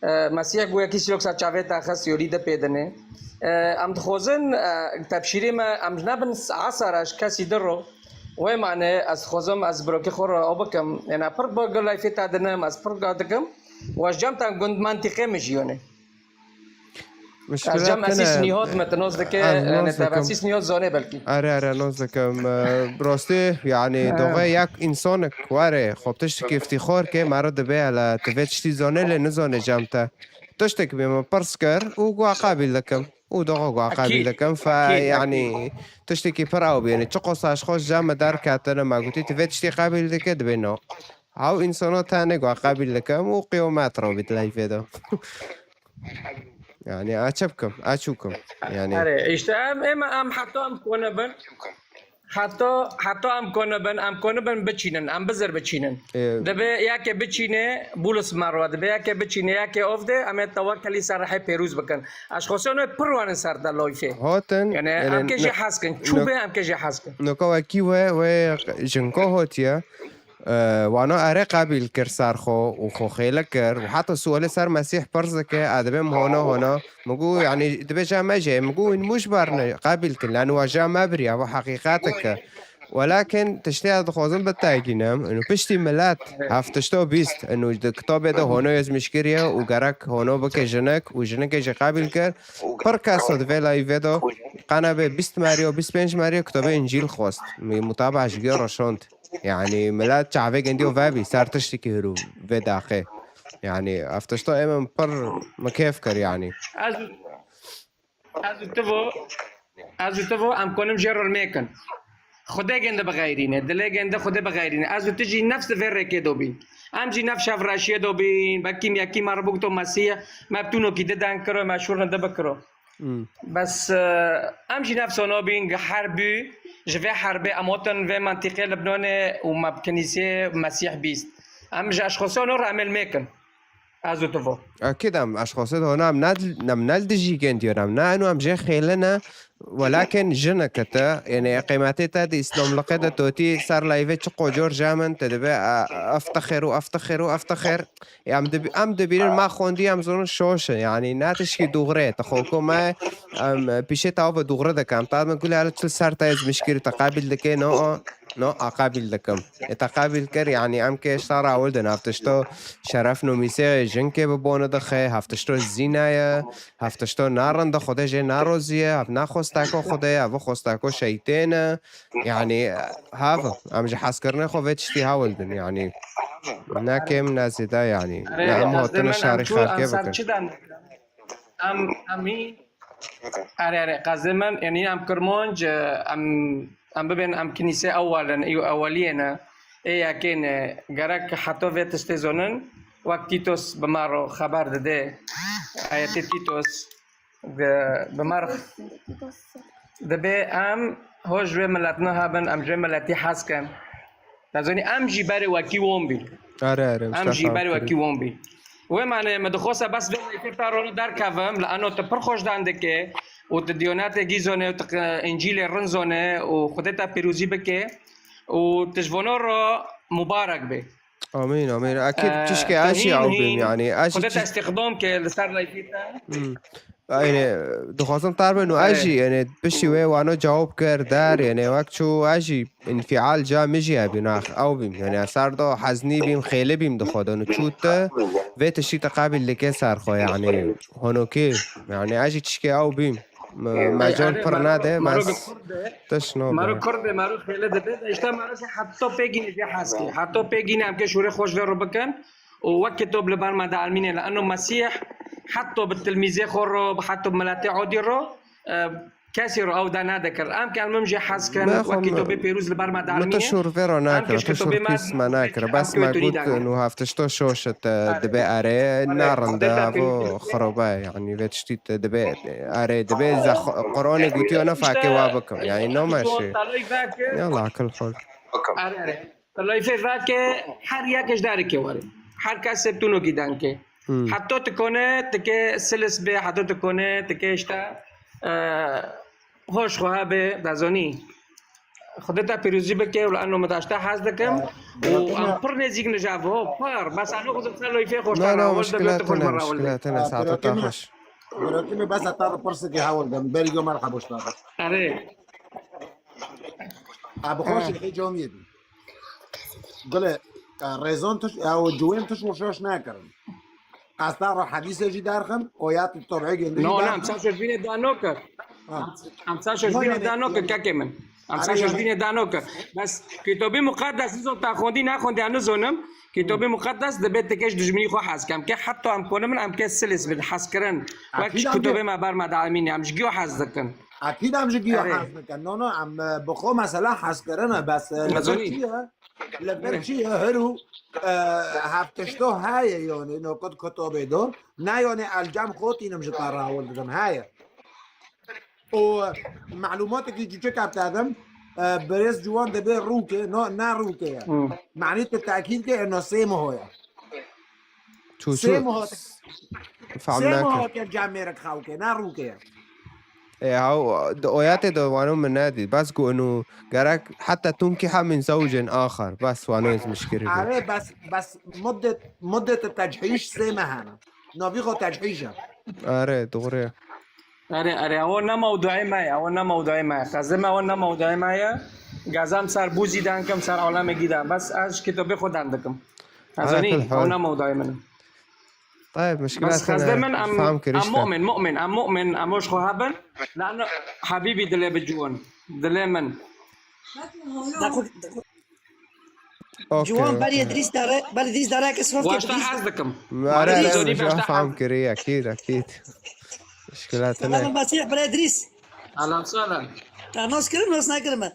E, Mesîh got, yekî sîrok ser çavê te xist, yolî de pê dinê. E, em dixwazin, e, tebşîrê me, em nebin asara ji kesî di ro. Wê mane, ez dixwazim, ez birokê xwe re ew bikim. Ena pir bi layfê te dinim, ez pir ga dikim. Û ez cem te gund mantîqê min jî yone. Muşkila ez cem tine, Esîs Nîhat me, tu nos dike, ez yani nos te dikim. Esîs Nîhat zane belkî. Are, are, nos dikim. E, bi rastî, yani, ha, doxê yek însanek were, xwe tiştekî îftîxar ke, meriv dibe, hele, tu vê tiştî zane, lê nizane cem te. Tiştek bê min pirs kir û gwa qabîl dikim. Û doxa gwa qabîl dikim. Fe, yani, tiştekî pir ew bî. Yani, çiqas ez xwe ji cem me derketine, me gotî, tu vê tiştî qabîl dike, dibê no. Ew însana tenê gwa qabîl dikim û qiyomet re bît leyvê de. Yani, a çi bikim, a çûkim. Yani. Erê, işte em, em, em heta em kone bin. Heta, heta em kone bin, em kone bin biçînin, em bizir biçînin. Ee, Dibe yeke biçîne, Bulus Merwa, dibe yeke biçîne, yeke ov de, em ê tewekkelî ser rehê pêrûz bikin. Eşxosê wê pir wanin ser de loyfê. Hatin, yani, yani, em kê jê hez kin, çû be em kê jê hez kin. Noka wekî we, we jinko hotiye. E, wana erê qabîl kir ser xwe û xwe xêle kir û heta sualê ser Mesîh pirs dike, e, dibê min hona hona. Min got, yani, dibê ja me jê, min got, wîn mû ji ber ne qabîl kin, lano wa ja me birî, ev heqîqeteke. Welakin tiştê ez dixwazim bitegînim, ino piştî milet heft tişto bîst, ino di kitabê de hono yazmiş kiriye û gerek hono bike jinik û jinikê jî qabîl kir. Pir kes di vê layîvê de qene bê bîst meriyo, bîst pênc meriyo kitabê Încîl xwest. Mutaba ji giyo reşand. Yani, milet çavê gendiyo vebî, ser tiştekî hiro vê daqê. Yani, ev tişta ê min pir min kêf kir, yani. Ez, ez û tu vo, ez û tu vo, em konim jê rol mêkin. Xwedê gende bixeyrîne, dilê gende Xwedê bixeyrîne. Ez û tu jî nefs vê rêkê dobîn. Em jî nefs şevreşiyê dobîn, belkî yekî me re bigto Mesîh, me bi tûnokî di deng kiro, me şûrne di bikiro. Hmm. Bes, e, em jî nefs ono bîn, gi herb bû, ji vê herbê em hatin vê mentîqê Libnanê û me bi kinîsê Mesîh bîst. Em ji eşxosê ono re em ê li mêkin. Ez û tu vo. Ekîd em eşxosê de hona em ne, em ne li dijî gêndî ne, em ne eno em jê xêlin e, welakin jinik e te, yanî qîmetê te di îslamliqê de totî ser layvê çi qocor ja min, te dibe, e, eftixêr û eftixêr û eftixêr. Em dib-, em dibînin me xwendî, em zonin şoş in, yanî ne tişkî dûxrê, te xwe ku me, em pîşê te ava dûxre dike, em ta min gule hele çil ser te ez mişkîrî te qebîl dike, no, no, a qebîl dikim. Ê te qebîl kir, yanî em kê ji te re ewil din, ev tişto şeref nomîsê jinkê bi bone dixe, hev tişto zîna ye, hev tişto narinde, Xwedê jê naroziye, hev ne xwesteko Xwedê ye, ev xwesteko şeytên e. Yanî, hev, em ji hezkirinê xwe vê tiştî hewil din, yanî. Ne kêm, ne zêde, yanî. Erê, Ne em qezdê hatine min, em şerî çû, em xelkê ser bikin. Çi den? Em, em î Erê, erê, qezdê min, yanî em Kirmanc, e, em, em bibên, em kinîsê ewel in, î eweliyê ne, ê yekê ne, gerek heta vê tiştê zonin, wek Tîtos bi me re xeber dide, ayetê Tîtos, bi, bi me re dibê em hoj ji vê miletine hebin, em ji vê miletî hez kin. Te zanî, em jî berê wekî wan bîn. Are, are, Em jî berê wekî wan bîn. Wê mane, min dixwest bes vê zeyfê te rone derkevim, li eno tu pir xweş dan dike û tu diyonetê gî zone û tu qi-, Încîlê rin zone û Xwedê te pîrozî bike û tu ji vano re mubarek bê. Amîn, amîn. Ekîd Ee, tişkê tu ez jî hîn, ew bîm, hîn yanî. Ez jî Xwedê te tişt- îstîxdam ke li ser zeyfê te. Hmm. Yanî, dixwazim te re bênim, ez Erê. jî, yanî, piştî wê wano cewab kir der, yanî, wek çû ez jî înfial ca min jî hebî, nax, ew bîm, yanî, ez ser do heznî bîm, xêli bîm dixwe de, çû te vê tiştî te qebîl dike ser xwe, yanî, honokê, yanî, ez jî tişkê ew bîm, me, Erê, mecal erê, pir mero, nade, mero bes bi Kurd e. Tiş nabe. Mero Kurd e, mero xêli dibe, de işte mero jî heta pê gînê jê hez kê. Heta pê gînê em kê şûrê xweş vê ro bikin. û wek kitob li ber me dielmîne, li eno Mesîh heta bi tilmîzê xwe re, heta bi miletê odî re, e, kesî re ew de nedikir. Em ke em jê hez kin, wek kitobê pêrûz li ber me dielmîne. Min te şûr vê re nekir, te şûr pîs me nekir. Bes me got nû hev tişto şoş e, te dibê erê, ne rind e, evo xirobe, yanî vê tiştî te dibê erê, dibê Quranê gotiyo ne fekê wa bikim. Yanî no meşê. Yallah, kil xol. Erê, erê. Layfê veke her yek ji derikê were. Her kes tûnokî denke. Hmm. Heta tu kone, tu ke silis be, heta tu kone, tu ke işte, e, hoş xwe hebe, dezanî. Xwedê te pîrozî bike û li eno min daşte hez dikim. Û em pir nêzîk ne ji ev, ho, pir. Bes eno xwezim ser layfê xweş. Na, na, muşkile tune, muşkile tune, saeta te xweş. Birokî min bes heta pirsikê hewil dem, berî go merheba şta. Erê. Abi xweş, hê camiyê bî. Gule, e, rêzan tuş, ew ciwên tuş û şaş nekirin. Qesta re hedîsê jî derxin, oyat tabî gêndî jî No, no, derxin. Em ser şeş bînê da nokir. Ha. Em ser şeş bînê da nokir, kekê min. Em ser şeş bînê da nokir. Bes Kitabê Muqeddes nizon ta xwendî nexwendî, em nizonim. Kitabê Muqeddes dibê tike ji dijminî xwe hez kem. Ke heta em konin, em ke silis bin hez kirin. Wek ji kitabê me ber me dielmîne, em ji giyo hez dikin. Ekîd em ji giyo hez dikin. No, no, em, e, bi xwe mesela hez kirine, bes, e, li vir çi ye? Li vir çi ye? Hiru, e, hev tişto heye, yanî, nokot kitobê do. Ne, yanî, elcem xwe tînim ji te re hewil didim. Heye. Û melumatekî cûçik ev te dim, e, birêz ciwan dibê rûke, no, ne rûke ye. Hmm. Manî tu tekîd ke, no, sê miho ye. Çû, Sê çû. Miho te-, Fam sê miho nakir. Te cem mêrik xewke, ne rûke ye. E, haw, di oyatê de wano min nedî. Bes ku inu gerek heta tunkiha min zewcin axar. Bes wano ez mişkiri. Are, bes, bes muddet, muddet tecihîş sê mehana. Navî xwe tecihîş e. Are, doğru. Erê, erê, ew ne mewduê me ye, ew ne mewduê me ye. Xezê me ew ne mewduê me ye. Gazam ser bûzî denkim, ser alemê gî de. Bes ez ji kitabê xwe den dikim. Ez Ala anî, kul hal. Ew ne mewduê min e. Tayyip, muşkila Bes xezê min em, fam kiriş em mu'min, mu'min, em mu'min, em hoş xwe hebin. Lan Habîbî dilê bi ciwan. Dilê min. Okey, Ciwan berî okey. Idrîs dere, berî Idrîs dere ke sifte Waşta Idrîs. Hez dikim. Are, Marî are, zorî beşte fam kiri, ekîd, ekîd. Muşkila te ne. Selam Mesîh, berî Idrîs. Selam, selam. Te nas kirin, nas nekirin me.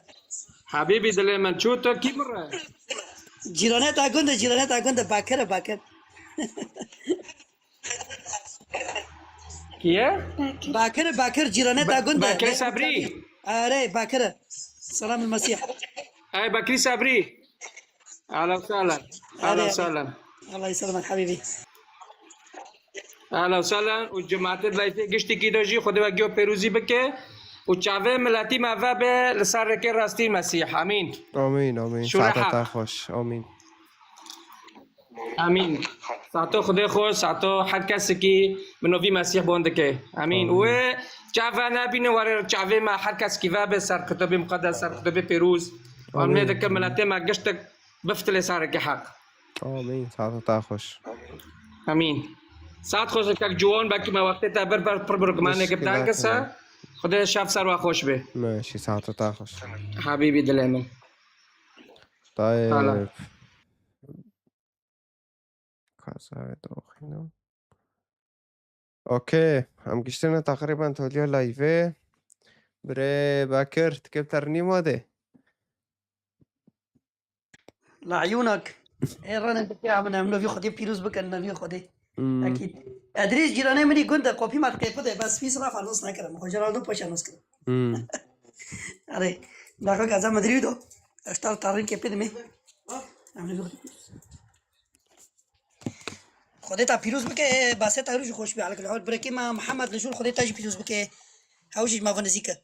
Habîbî dilê min, çû tu kî min re? Cîraneta gund e, cîraneta gund e, Bakir e, Bakir. Kî ye? Bakir, Bakir, cîraneta Ba-, gund e. Bakir Sabrî. Are, Bakir. Selam Mesîh. Ay, Bakir Sabrî. Ahlan sahlan. Ahlan sahlan. Allah yeselamek habibi. Ehlen û sehlen û cemaetê di layfê giştî kî de jî Xwedê we giyo pêrûzî bike û çavê miletî me vebe li ser rêkê rastî Mesîh. Amîn. Amîn, amîn. Şûre Saeta haq. Te xweş. Amîn. Amîn. Saeto Xwedê xweş, saeto her kesekî bi novî Mesîh bon dike. Amîn. Amîn. Wê çava nebîne were çavê me her kesekî vebe ser kitobê muqedes, ser kitobê pêrûz. Amîn. Amîn dike miletê me giştek biftilê ser rêkê heq. Amîn. Saeta te xweş. Amîn. Saet xweş kek Ciwan, belkî me wextê te bir ber pir bir gumanê Teşekkür gidan kisa. ederim. Xwedê şev ser we xweş be. Meşî, saeta te xweş. Habîbî dilê min. Hala. Tayyip. Kazayê doxîno. Okey. Em giştine teqrîben toliya layvê. Birê Bekir, tu kê ternî ma de? La eyûnak. Ê rene dike, em, em novî Xwedê pîroz bikin, novî Xwedê. Hmm. Ekîd. Edrîs cîranê min î gund e, kopî me dike xwe de, bes fîs ra fanos nekirim. Xwe jê re do paşa nos kirim. Hmm. Erê, daxil gaza medrî do. Eştar tarîn kê pê dimê. Em novî Xwedê pîroz. Xwedê te pîroz bike, e, basê te rû jî xweş be. Alekul hol. Birekê me Mihemed li jûr Xwedê te jî pîroz bike. Hew jî me ve nizîk e.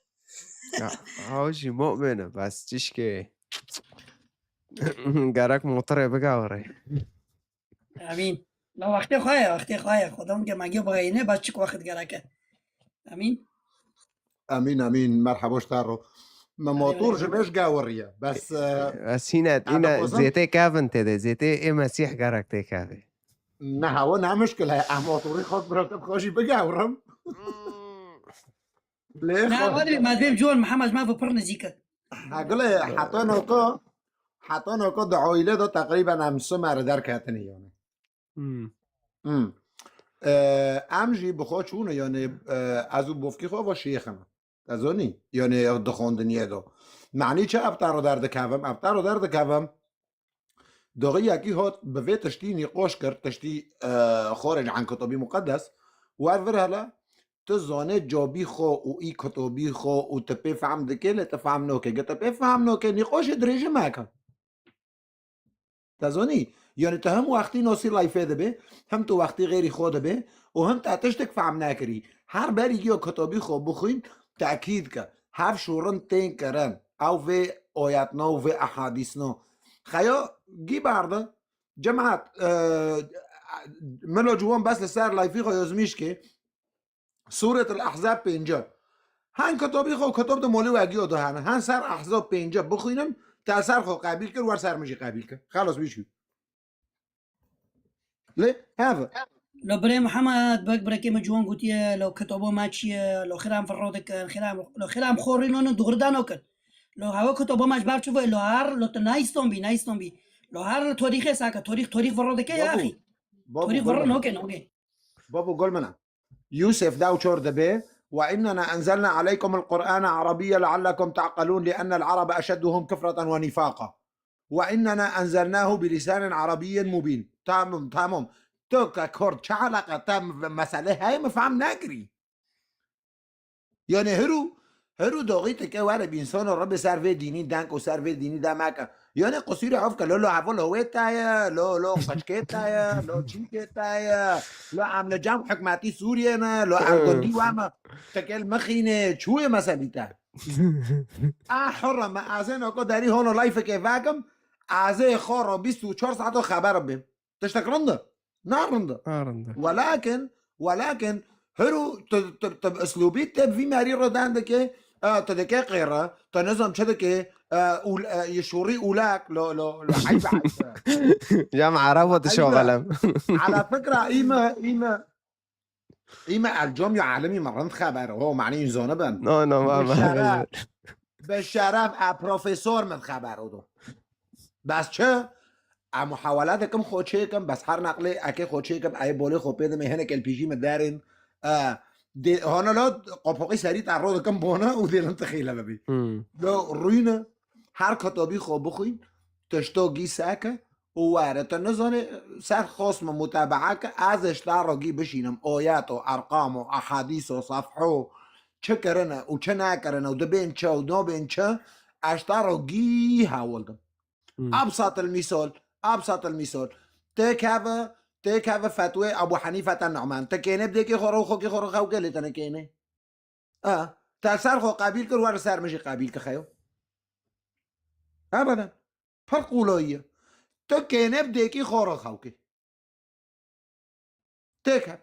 Ya, hew jî mu'min e, bes çişkê. Gerek motorê bigawire. Amîn. La wextê xwe ye, wextê xwe ye. Xwedê min ke me giyo bixeyîne, bes çik wext gerek e. Amîn. Amîn, amîn. Merhaba, ji te re. Me Amîn, motor amîn. ji me ji gawiriye. Bes, e, Ez hîne, hîne dixwazim zêtê kevin tê de, zêtê ê Mesîh gerek tê kevê. Ne, hewa ne mişkil e. Em motorî xwe birakim xwe jî bigewirim. Lê Ne, xwe- vadî, me dibêm Ciwan Mihemed ji me ve pir nizîk e. Ha, gulê, heta noka, heta noka di aîle de teqrîben em sima re derketine yani. Hmm. Hmm. E, em jî bi xwe çûne, yani, e, ez û bovkî xwe ve şêxin. Te zanî? Yani, di xwendiniyê de. Manî çi ev taro derdikevim? Ev taro derdikevim. Doxî yekî hat bi vê tiştî nîqaş kir, tiştî, e, xorê ji en kitobî muqedes. Wer vir hele, tu zanê cabî xwe û î kitobî xwe û tu pê fehm dikê, lê tu fehm nokê. Ge tu pê fehm nokê, nîqaşê dirêjî meke. Te zanî? Yani tu hem wextî nasî layfê dibê, hem tu wextî xêrî xwe dibê û hem te tiştek fehm nekirî. Her berî giyo kitobî xwe bixwîn, tekîd ke. Hev şûrin tên kirin. Ew vê ayetna û vê ehadîsna. Xeya gî berde. Cemaet, e, Melo Ciwan bes li ser layfî xwe yazmîş ke. Sûretul Ahzab pênce. Hen kitobî xwe û kitob de molî we giyo de hene. Hen ser Ahzab pênce bixwînin, te ser xwe qebîl kir, wer ser min jî qebîl kir. Xelas wî çû. Lê, hev. Lo birê Mihemed, bek birekê min ciwan gotiye, lo kitobo me çi ye, lo xêra em virro dikin, xêra em, lo xêra em xorînin û dûrî danokin. Lo hewe kitobo me ji ber çi ve, lo her, lo tu nayîston bî, nayîston bî. Lo her torîxê sake, torîx, torîx virro dike ya Babo, axî. Babo, Torîx gol virro mene. noke, noke. Babo, gol mene. Yusuf da û çor dibe, "Ve innena enzelna aleykumul Qur'ane arabiyye leallekum ta'qilun, li ennel arabe eşedduhum kufreten ve nifaqa. Ve innena enzelnahu bi lisanin arabiyyin mubin." Tamam, tamam. Tu ke Kurd, çi alaka? Te m-, mesele heye, min fehm nekirî. Yani hiru, hiru doxî tike were bi insano Rebê ser vê dînî deng û ser vê dînî demeke. Yani qusûrê ev ke lo, lo hevo lo wê te ye, lo, lo qeçkê te ye, lo çîkê te ye, lo em li cem hikmetî Sûriyê ne, lo Ergundî we me, tekel mixînê, çûyê meselî te. Ah, hurre me azê noko derî hono layfekê vekim, azê xoro bîst û çar saeto xeber bim. Tiştek rind e? Ne rind e. Ne rind e. Welakin, welakin, hiru tu, tu, tu bi islûbî te bi vî merî re dan dike, e, tu dike qêre, tu nizam çi dike, e, ûl-, e, yê şûrî ûlak, lo, lo, lo, eyb, eyb. Cem Arabo Eyb. dişovelem. Ala fikra, îme, îme, îme el cam ya alemî me rind xeber, ho, mani înzane ben. No, no, ma, Bi ma, şeref, bi şeref, e, profesor min xeber odo. Bes çi? Ez muhawele dikim xwe çêkim, bes her neqlê ekê xwe çêkim, eyê bolê xwe pê dimê, hinek el pîjî min derên. E, dê, hana la qopoqî serî te ro dikim bona û dêlin tu xêle bibî. Hmm. Lo rûyne, her kitabî xwe bixwîn, tişto gî seke û were. Tu nizanê ser xas min mutabaa ke, ez ji te re gî bişînim, oyeto, erqamo, ehadîso, sefho, çi kirine û çi nekirine û dibên çi û nabên çi, ez ji te re gî hewil dim. Hmm. Absat el misal, absat el misal. Tê keve, Têkeve fetwê Ebû Henîfe te Nu'man. Te kêne bi dêkê xwe re û xokê xwe re xew ke lê te nekêne. A, te ser xwe qebîl kir, were ser min jî qebîl ki xeyo. Ebeden. Pir qûlayî ye. Tu kêne bi dêkî xwe re xew ke. Têke.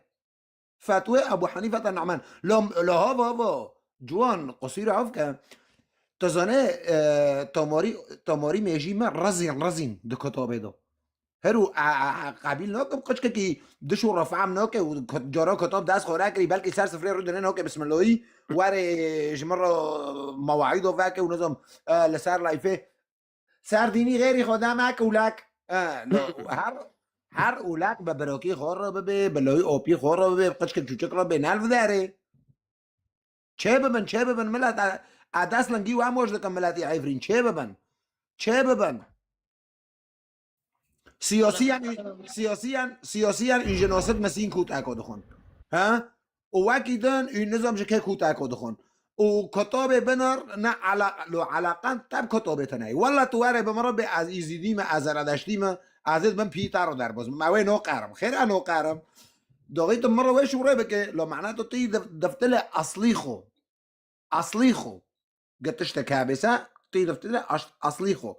Fetwê Ebû Henîfe te Nu'man. La, la hava, hava. Ciwan, qusîra ev ke. Tu zanê, e, tomarî, tomarî mêjî me rezîn, rezîn di kitabê de. Her û, a, a, a, qebîl nake, qeçkekî diş û re fehm nake û kut-, cara kitab dest xwe re kirî, belkî ser sifrê rûdine nake, bismillahî, were ji min re mewaîdo veke û nizam, e, li ser layfê. Ser dînî xêrî xwe de me kulak. E, no, her, her ulak bi birokî xwe re bibe, bi loyî opî xwe re bibe, bi qeçke çûçik re bê, nelviderê. Çê bibin, çê bibin, milet, e, e, dest lingî we moj dikin miletî Efrîn. Çê bibin. Çê bibin. Siyasiyen, siyasiyen, siyasiyen û jenosid mesîn kût eko dixwin. Ha? Û wekî din û nizam ji kê kût eko dixwin. Û kitabê binar ne ala-, lo alaqan te bi kitabê te neyê. Walla tu were bi min re bê ez îzîdî me, ez zeredeştî me, ez ê di bin pî te re derbas bim. Ew ê noqerim. Xêr e noqerim. Doxî tu min re wê şûrê bike. Lo mena tu tî def-, deftilê eslî xwe. Eslî xwe. Gi tiştek hebê se, tî deftilê aş-, eslî xwe.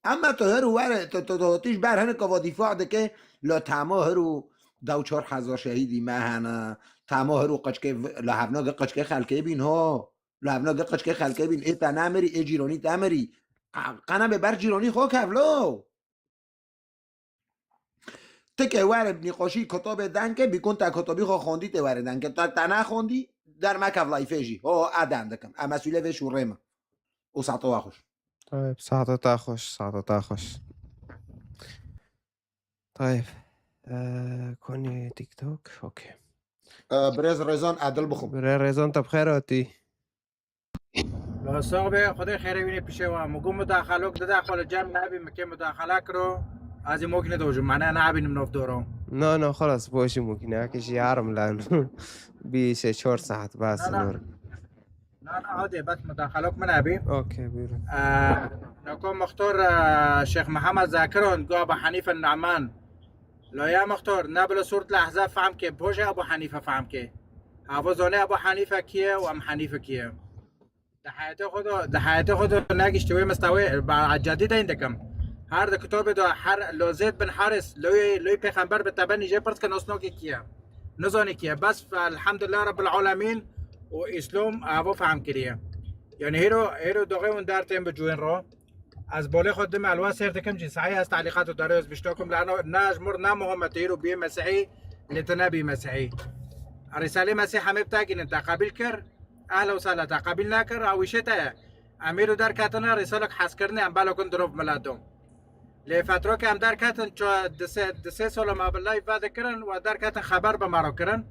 Ema tu her û were, tu, tu, tu, tu ji ber hinek ava dîfa dike, lo temo her û dew çar hezar şehîdî me hene, temo her û qeçkê v-, lo hevna gi qeçkê xelkê bîn ho. Li hevna gi qeçkê xelkê bîn, ê te nemirî, ê cîronî te mirî. Qe-, qene bê ber cîronî xwe kevlo. Ti ke were nîqoşî kotobê denke, bîkon te kotobî xwe xwendî tê were denke. Te, te nexwendî, dermekev layfê jî. Ho, ho, e den dikim. E mesûlê vê şûrê min. Û sato we xweş. Tayeb, sato te xweş, sato te xweş. Tayeb. Eee, konî TikTok, okey. Eee, birêz Rêzan, edil bixwim. Birê Rêzan, te bi xêr hatî. Sax be, Xwedê xêrê wînê pişê we. Min got mudaxalok dide xwe li cem nebî, min kê mudaxala kiro. Ez ê mokî nedojim, mane nabînim nov doro. Na, na, xelas, boşî mokî ne, ke jî yarım lan. Bî sê çar saet bas Na, na. Nur. Na, na, hadi, bes mudaxalok min hebî. Okey, buyurun. Ee, Nako Muxtor, ee, Şêx Mihemed Zakir û Gu Ebu Henife Neman. Lo ya Muxtor, ne bila sûret li Ehzab fehm ke, poje Ebu Henife fehm ke. Havo zone Ebu Henife kiye û em Henife kiye. Di heyetê xwe de, di heyetê xwe de negişti wê mistewê, ba cedî deyn dikim. Her di kitobê de her lo Zeyd bin Haris, loyê, loyê pêxember bi tebenî jê pirs ke nosnokê kiye. Nizanî kiye. Bes elhamdulillah Rabbil Alemin û Îslam evo fehm kiriye. Yani hêro, hêro doxê hûn der tên bi cûên ro. Ez bolê xwe dime elwa sêr dikim cî, sahî ez talîqat û darê ez biştokim, lano ne ji mir ne Muhammed hêro biyê Mesihî, lê tu nebî Mesihî. Rîsalê Mesîh hemê bi te gînin, te qebîl kir, ehla û sehla, te qebîl nekir, ew îşê te ye. Em îro derketine, rîsalek hezkirinê, em belokin dirov mileto. Lê fetrokê em derketin, ço-, di sê, di sê sala me bi live vedikirin, we derketin xeber bi me re kirin.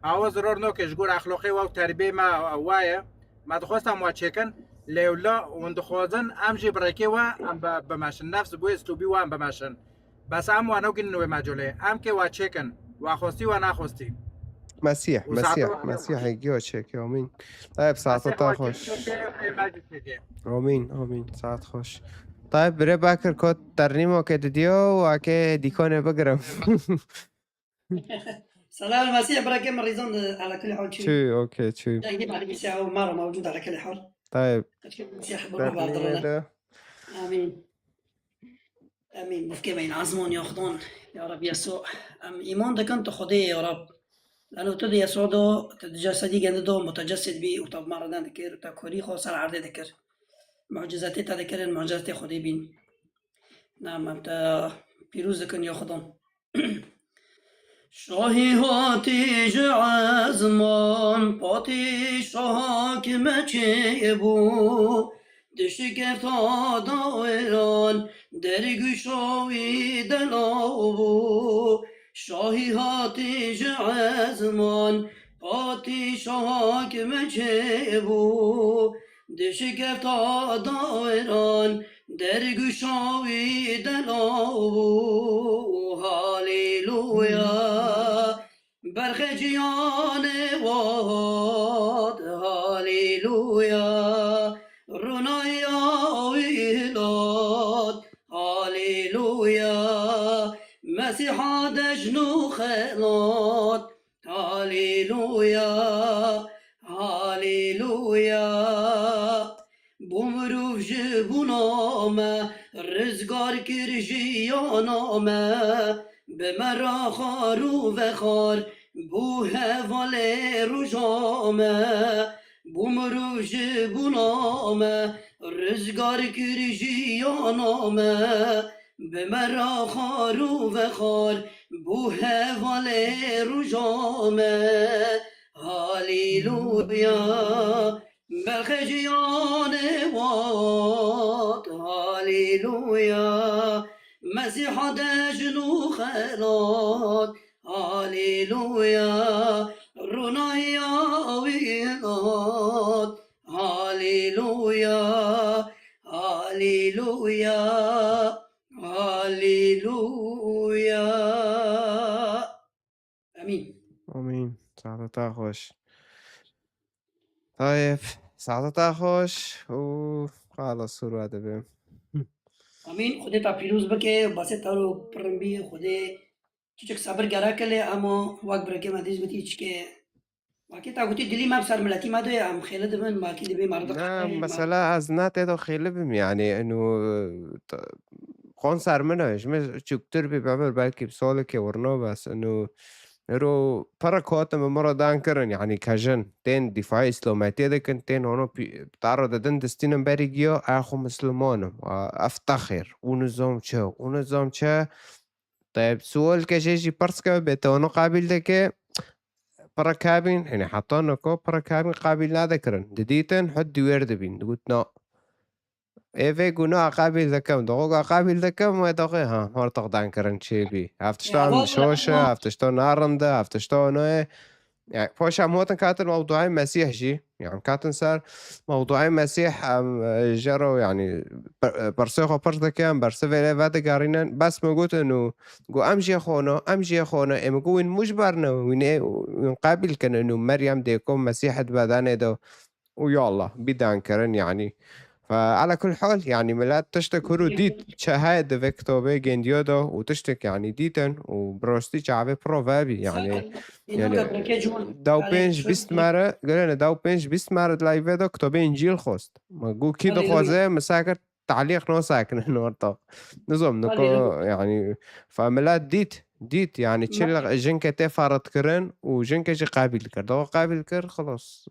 Awa ziror noke ji gor exloqê we û terbiyê me we ye. Me dixwest em we çêkin, lê wila hûn dixwazin em jî bi rêkê we em bi-, bimeşin. Nefs bûye stûbî we em bimeşin. Bes em we nagînin wê mecolê. Em kê we çêkin. We xwestî we naxwestî. Mesîh, Û saet Mesîh, we Mesîhê giyo çêke, amîn. Tayeb, saeta Mesîh te we xweş. Çêke, me jî çêke. Amîn, amîn. Saet xweş. Tayeb, birê Bekir kot ternîmo ke didiyo, wake dîkonê bigirim. Selam Mesîh, birekê min Rîzan, ala kulli hal çû. Çû, okey, çû. Dengê me dibîse ew me re mewcûd ala kulli hal. Tayeb. Qeçkê Mesîh bi ruh berdire. Amîn. Amîn. Bifkê me yîn ezman ya Xudan. Ya Reb Yesû. Em îman dikin tu Xwedê yê ya Reb. Lano tu di Yesû do, tu di cesedî gendi do, mutecessid bî û te bi me re den dikir û te korî xwe ser erdê dikir. Mucizetê te dikirin, mucizetê Xwedê bîn. Na, em te pîroz dikin ya Xudan. Şahî hatî ji ezman, padîşahak me çêbû. Dişikefta dawiran, dergûşa wî delav bû. Şahî hatî ji ezman, padîşahak me çêbû. Dişikefta dawiran, dergûşa wî delav bû. Haleluya. Berxê ciyanê wat. Haleluya. Rûnaya wî hilat. Haleluya. Mesîha de jin û xelat. Haleluya, haleluya. Bû mirov ji bûna me, rizgar kir jiyana me. Bi me ra xar û vexar, bû hevalê roja me. Bû mirov ji bûna me, rizgar kir jiyana me. Bi me ra xar û vexar, bû hevalê roja me. Haleluya. Berxê jiyanê wat. Haleluya. Mesîha de jin û xelat. Haleluya. Ronahiya wî hat. Haleluya. Haleluya. Haleluya. Amîn. Amîn. Saeta te xweş. Tayeb, saeta te xweş û xalas hûr we dibim. Amîn. Xwedê te pîroz bike, basê te ro pirin bî, Xwedê çiçik sabir gerek e lê ema wek bireke me dîz gotî çike. Wekî te gotî dilî me bi ser miletî me de ye, em xêli dibin, wekî dibê me re Ne, diqetin, me mesela ez ne tê de xêli bim, yani, inu, t-, kon ser min e, ji min çûktir bî, bimir belkî bi solekê wurno bes, inu, ero pere kotim min re dan kirin, yani, kejin, tên dîfayê îslometiyê dikin, tên hono pî-, taro didin distînin berî giyo, a xwe misliman im, a, eftexir, û nizam çi, û nizam çi, Tayeb, sual ke jê jî pirs ke, bê te onu qabîl dike, pira kabîn, yani heta niko pira kabîn qabîl nadikirin. Didîtin, hut diwêr dibîn. Digot, na. Ê vê guna qabîl dikim. Doxo ga qabîl dikim, wê doxê, ha, hortoq dan kirin çê bî. Ev tişta Ya, em valla, şoş e, ama ev tişta narinde, ev tişta ono ye. Yani, poşa em hotin katin mewduayê Mesîh jî. Yani, katin ser mewduayê Mesîh, em, e, jero, yani, per-, e, persê xwe pirs dikin, bersivê lê vedigerînin. Bes min got, inu, got, em jê xwe ne, em jê xwe ne. Ê min got, wîn mû ji ber ne, wîn ê, wîn qabîl kin, inu, Meryem dê ku Mesîh di bedenê de. Û ya Allah, bî dan kirin, yani. Fe, ala kul hal, yani, milet tiştek hûr û dît, çi heye di vê kitobê gendiyo de û tiştek, yani, dîtin û bi rastî çavê piro vebî, yani, Zaten yani, inanka bireke ciwan dew pênc bîst mere, gelene dew pênc bîst mere di layvê de kitobê Încîl xwest. Ma gu kî Haleluya. Dixwaze, misakir talîq nosakin ortak. Nizom, niko, Haleluya. Yani, fe milet dît, dît, yani, çi Ma- li jinkê tê farit kirin û jinkê jî qabîl kir. Dawa qabîl kir, xilos.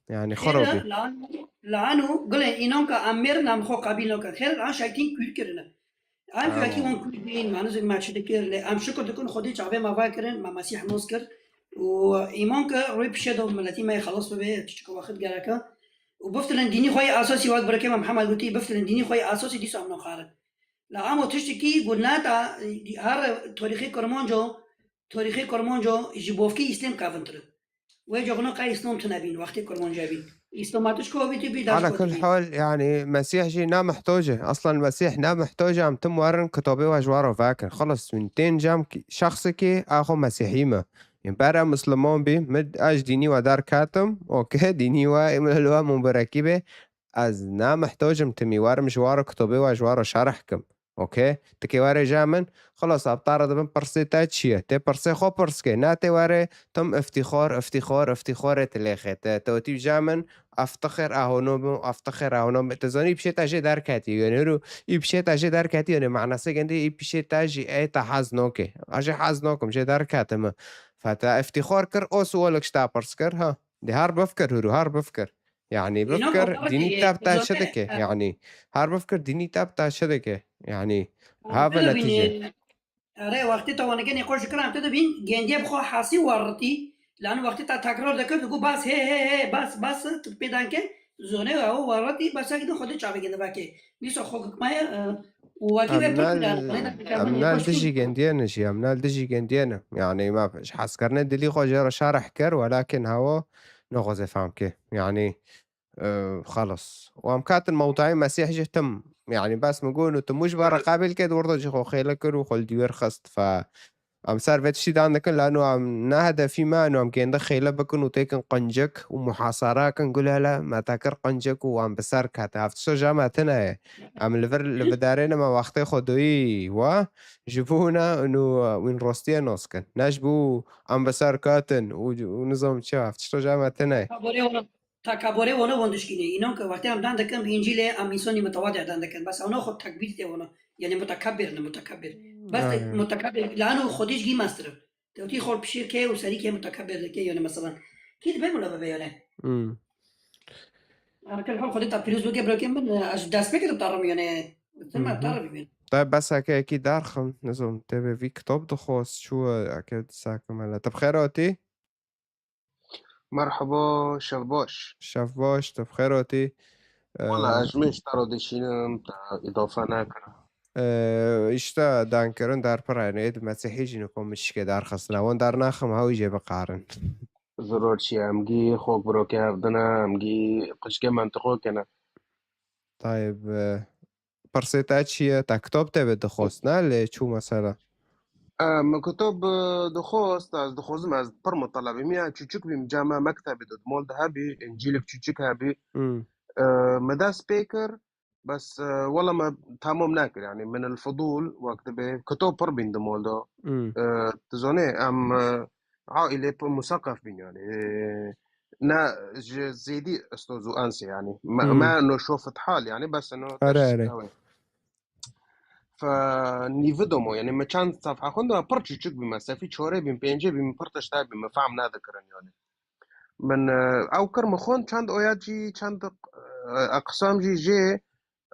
Yani, Xêr e, xirobî. Lan, lan û gulê înanka em mêr nam xwe qabîl nakin. Xêr e, lan şaytîn kûr kirine. Em Tamam. Şaytî wan kûr bîn, me nizin me çi dikir, lê em şikir dikin Xwedê çavê me va kirin, me Mesîh nas kir. Û îman ke rûyê pişê de miletî me yê xelas bibe, çiçika wexit gereke. Û biftilin dînî xwe yê esasî, wek bireke me Mihemed gotî, biftilin dînî xwe yê esasî dîsa em naxarin. La amo tiştekî got neta, her torîxê Kurmanco, torîxê Kurmanco ji bovkê Îslêm kevintir e. Wê coxno qey Îslom tune bîn, wextê Kurmanca bîn. Îsloma tu ji ku bî tu bî, daş Ala ku tu kul bî. Hal, yani, Mesîh jî namihtoc e. Aslan Mesîh namihtoc e, em tim werin kitobê we ji we re vekin. Xelas, min tên cam ki-, şexsekê a xwe Mesîhî me. Ên bera Misliman bî, min ez dînî we derketim, okey, dînî we, min li we mubarekî bê. Ez namihtoc im timî werim ji we re kitobê we ji we re şerh kim. Okey? Tikê were ja min, xilas, abtara dibin pirsê te çi ye? Tê pirsê xwe pirs ke. Na tê were tim iftîxar, iftîxar, iftîxarê tilêxê te. Te wetî ja min, eftixêr ahono bim, eftixêr ahono bim. Te zanî pişê te jê derketî. Yani huru, î pişê te jê derketî, yani manasê gendî î pişê te jî ê te hez noke. A jê hez nokim, jê derketime. Fete iftîxar kir, o sualek ji te pirs kir, ha. Dê har bifkir huru, har bifkir. Yani Înan bifkir, kaparatî dînî ye, te bi te çi zane, dike? e, Yani, har bifkir, dînî te bi te çi dike? Yani, Û have tu dibînî, netîce. Erê, wextê te waneke nêxweş dikir, em tu dibîn, gendiye bi xwe hesî weritî, lan wextê te tekrar dikir, digo, bas, he, he, he, bas, bas, tu pê danke, zone ew weritî, bes, ek din xwe dê çavê gende veke. Dîsa xwe kikmaye, e, û wekî Em ve pir nal, kudar, em nal dijî gendiyene jî, em nal dijî gendiyene. Yani, ma ji hezkirine dilî xwe jê re şerh kir, welakin hewa nexwaze fehm ke. Yani, e, xelas. Û em katin mewdayê Mesîh jî tim. Yani, bes min got, tu mû ji ber re qabil ke, di wir de jî xwe xêle kir û xwe li dîwêr xist. Fe, Em ser vê tiştî dan dikin, lano em ne hedefî me, eno em gênde xêle bikin û têkin qincik û muhasara kin, gul hele me te kir qincik û em bi ser ketin. Ev tişto ja me tune ye. Em li vir, li vidarê ne me wextê xwe doyî we ji bo ne û wîn rostiye nos kin. Ne ji bo em bi ser ketin û, û nizam çi, ev tişto ja me tune ye. Kaborê wana, ta kaborê wana wan dişkîne. Înan ke wextê em dan dikin, bi Încîlê em însanî mutewadi dan dikin. Bes ewna xwe tekbîr tê wana. Yani mutekebir ne, mutekebir. Bes Ha. mutekebir, lano xwe dij gî mestir. Tewtî xwe pişîr ke û serî ke mutekebir dike, yani mesela. Kî dibe mula bibe yani? Hmm. Her kel hal xwe ta pîroz bike, bırakın ben, e, ez dest pê kitab tarim yani. Hı hı. Tarim yani. Te bes heke yekî derxim, nizam, te bi vî kitab dixwast, çû eke sakim hele. Te bi xêr hatî? Merhaba, şev baş. Şev baş, tu bi xêr hatî. Wala, Ee, ez ji min ji te re dişînim, te îdafe nekir. Ee, îşte dankirin der pir e, ê di Mesîhî jî niko min çişkê derxistine. Wan dernaxim, hewî jê bikarin. Ziror çi ye, em gî xok birokê hev dine, em gî qişkê mentiqo kene. Tayeb, e, pirsê te çi ye? Te kitab tê bi dixwest, ne? Lê çû mesela? E, min kitab, e, dixwest, ez dixwazim, ez pir mutelebîm. Ya çûçik bîm, cem me mektebê de, di mol de hebî, Încîlek çûçik hebî. Hmm. E, me dest pê kir, bes, e, wela me temam nekir. Yani min el fidûl, wek dibe, kitab pir bîn di mol de. Hmm. E, tu zanê, em, e, aîlê pir museqef bîn yani. E, ne ji zêdî ustaz û ens e yani. Me, Hmm. me no şofet hal yani, bes no Are, tişt are. ew e. Fe nîvi domo yani, me çend sefha xwend, pir çûçik bî, me sefî çorê bîm, pêncê bîm, pir tişt hebî, me fehm nedikirin yani. Min, e, ew kir, min xwend çend oyat jî, çend, e, eqsam jî jê,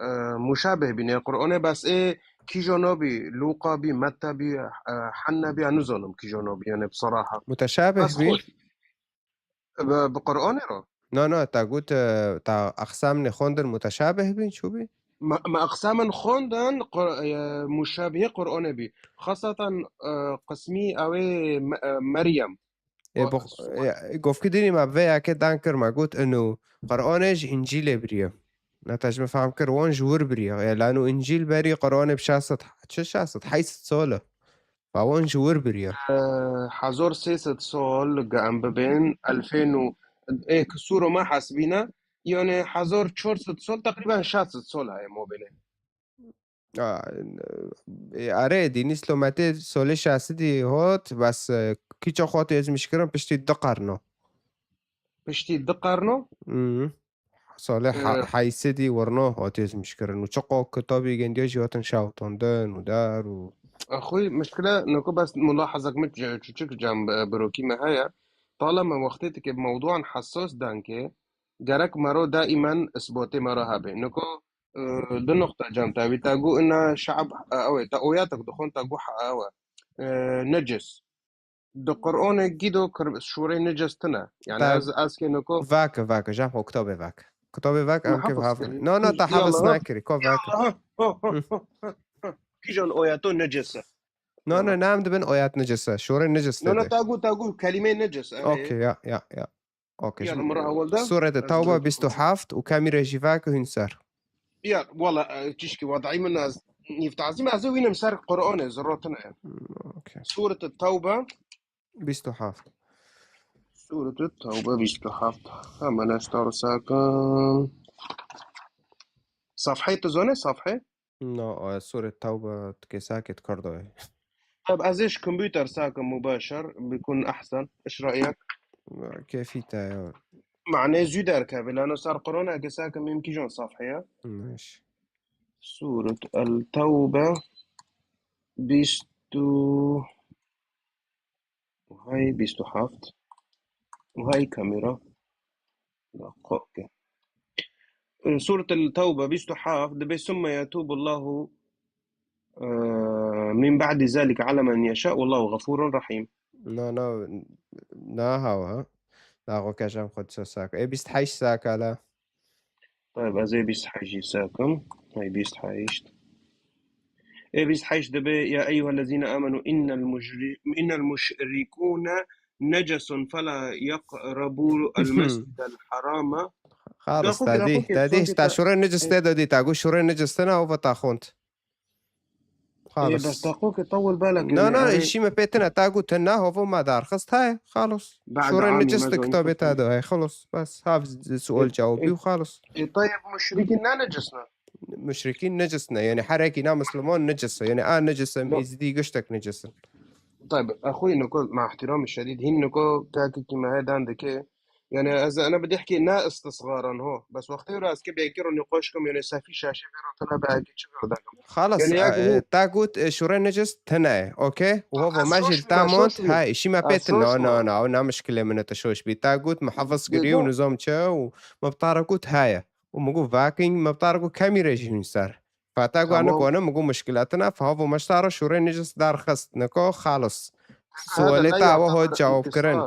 e, muşabih bîne Qur'anê, bes ê kîjo nabî, Lûqa bî, Metta bî, e, Henna bî, ez nizanim kîjo nabî, yani bi seraha. Muteşabih Bes bî? xwend. Bi, bi Qur'anê re? No, no, te got, e, te eqsam nê xwendin muteşabih bîn, çû bî? Me, me eqsamin xwendin, Qur-, e, muşabihê Qur'anê bî. Xasatan, e, qismî ew ê Me-, e, Meryem. Ê, O, bi, sure. e, govkî dînî me vê yekê dan kir, me got, ino Qur'anê ji Încîlê biriye. Ne te ji min fehm kir, wan ji wir biriye. Ê, lano Încîl berî Qur'anê bi şeş sed, çi şeş sed, heyt sed sal e. Fa wan ji wir biriye. E, hezar sê sed sal ge em bibên, elfên û, ê, ki suro me hesbîne, yani hezar çar sed sal, teqrîben şeş sed sal heye mabênê. A, e, erê, dînî slometê solê şeş sedî hot, bes, e, kîça xwe têzmîş kirin piştî du qerno. Piştî du qerno? Hmm. Salê he-, Ee, heysedî werno hatiye zimîşkirin û çiqo kitabî gendiya jî hatin şewitandin û der û Axuy, mişkile niko bes mulahazek min çi-, çiçik cem bi-, birokî me heye. Tala me wextê tike bi mewduan hesas denke, gerek mero daimen isbatê mero hebe. Niko, e, du nuqta cem te wî, te gu ina şe'b, e, ew e, te oyatek dixwin, te gu he-, ew e, e, necis. Di Qur'anê gîdo kir-, şûrê necis tine. Yani Te ez, ez kê niko vake, vake, jam xwe kitabê vake. Kitabê vake, em kê hafız hafiz kir. No, no, te hafız Yallah. Nakirî, ko vake. Yallah. Hı. Kijan oyato necis e. No, no, Yallah. Ne em dibin oyat necis e. Şûrê necis No, no, tede. Tagu, tagu, kelîmê necis e. Okey, ya, ya, ya. Okey, Ya, şimdi numara hawalda? Sûrete Ez Tewbe de bîst û heft û kemî re jî vake hûn ser. Ya, wala, e, çişkî wadayî min ez, nîv tazîm ez ê wînim ser Qur'anê, zirotine. Hmm, okey. Sûrete Tewbe. Bîst û heft. Sûrete Tewbe bîst û heft. Hemen ez te sakin. Safheyê tu zane safheyê? No, e, Sûrê Tewbe tu kêsakê tu kar dayê. Tab ez ê ji kompûter sakim mubaşer bikun ehsen. Iş ra'yek? Kêfî te ya. Mane zû derkeve, lano ser Qur'an eke sakim mimkî jon safheya. Niş. Sûret El Tewbe bîst û Hay bîst û heft. Hay kamera. Okey. Sûret El Tewbe bîst û heft dibe, "Summe yetubu Allahu, e, min ba'di zalike ala men yeşâ, wallahu gafurun rahîm." Na, na, na hawa. Na, xwe keşem xwe disa saka. E, bîst heşt saka la. Tayeb, ez ê bîst heşt jî sakim. Hey, bîst heşt. Ê bîst heşt dibe, "Ya eyyuhellezîne amenu innel mujri-, innel muşrikûne necesun fela yeqrebû el mescid el harame." Xalis, Naxwe te kira dî, xwe te dî, kira ta xwe şûrê necis te dî, ta gu şûrê necis te na, ova ta xwend. Xalos. Bes daqûkê tewil belek. Na, na, îşî me pê tine, ta got tine, hovo me darxist, hay, xalos. Şûrê nicist di kitabê te de hay, xalos. Bes, hav sual cewabî û xalos. Ê, tayeb muşrikîn ne nicis ne? Muşrikîn nicis ne, yani herekî na Müslüman nicis e, yani a nicis e, Êzidî giştek nicis in. Tayeb, exwî niko, ma ihtiramî şedîd, hîn niko, kakikî me he dan dike, Yani ez ene bi dehkê ne istisgaran ho. Bes wextê ra ez ke bêkiro nîqoş kim, yani sefî şaşê vê rotine be eke çi vê dekim. Xalas, Yani ya e, ku ta got, e, şûrê nicis tine, okey? Û hova me jî ta mont, ha, îşî me pê tine, na, na, na, na mişkilê min e, tu şoş bî. Ta got, muhafiz kirî û nizam çi û me bi ta re got, heye. Û min got, vakin, me bi ta re got, kemî re jî hûn ser. Fata guhane Tamam. Kone, min got, muşkila tine, fa havo me ji ta re şûrê nicis derxist, niko xalis. Sualê te awe ho cewab kirin.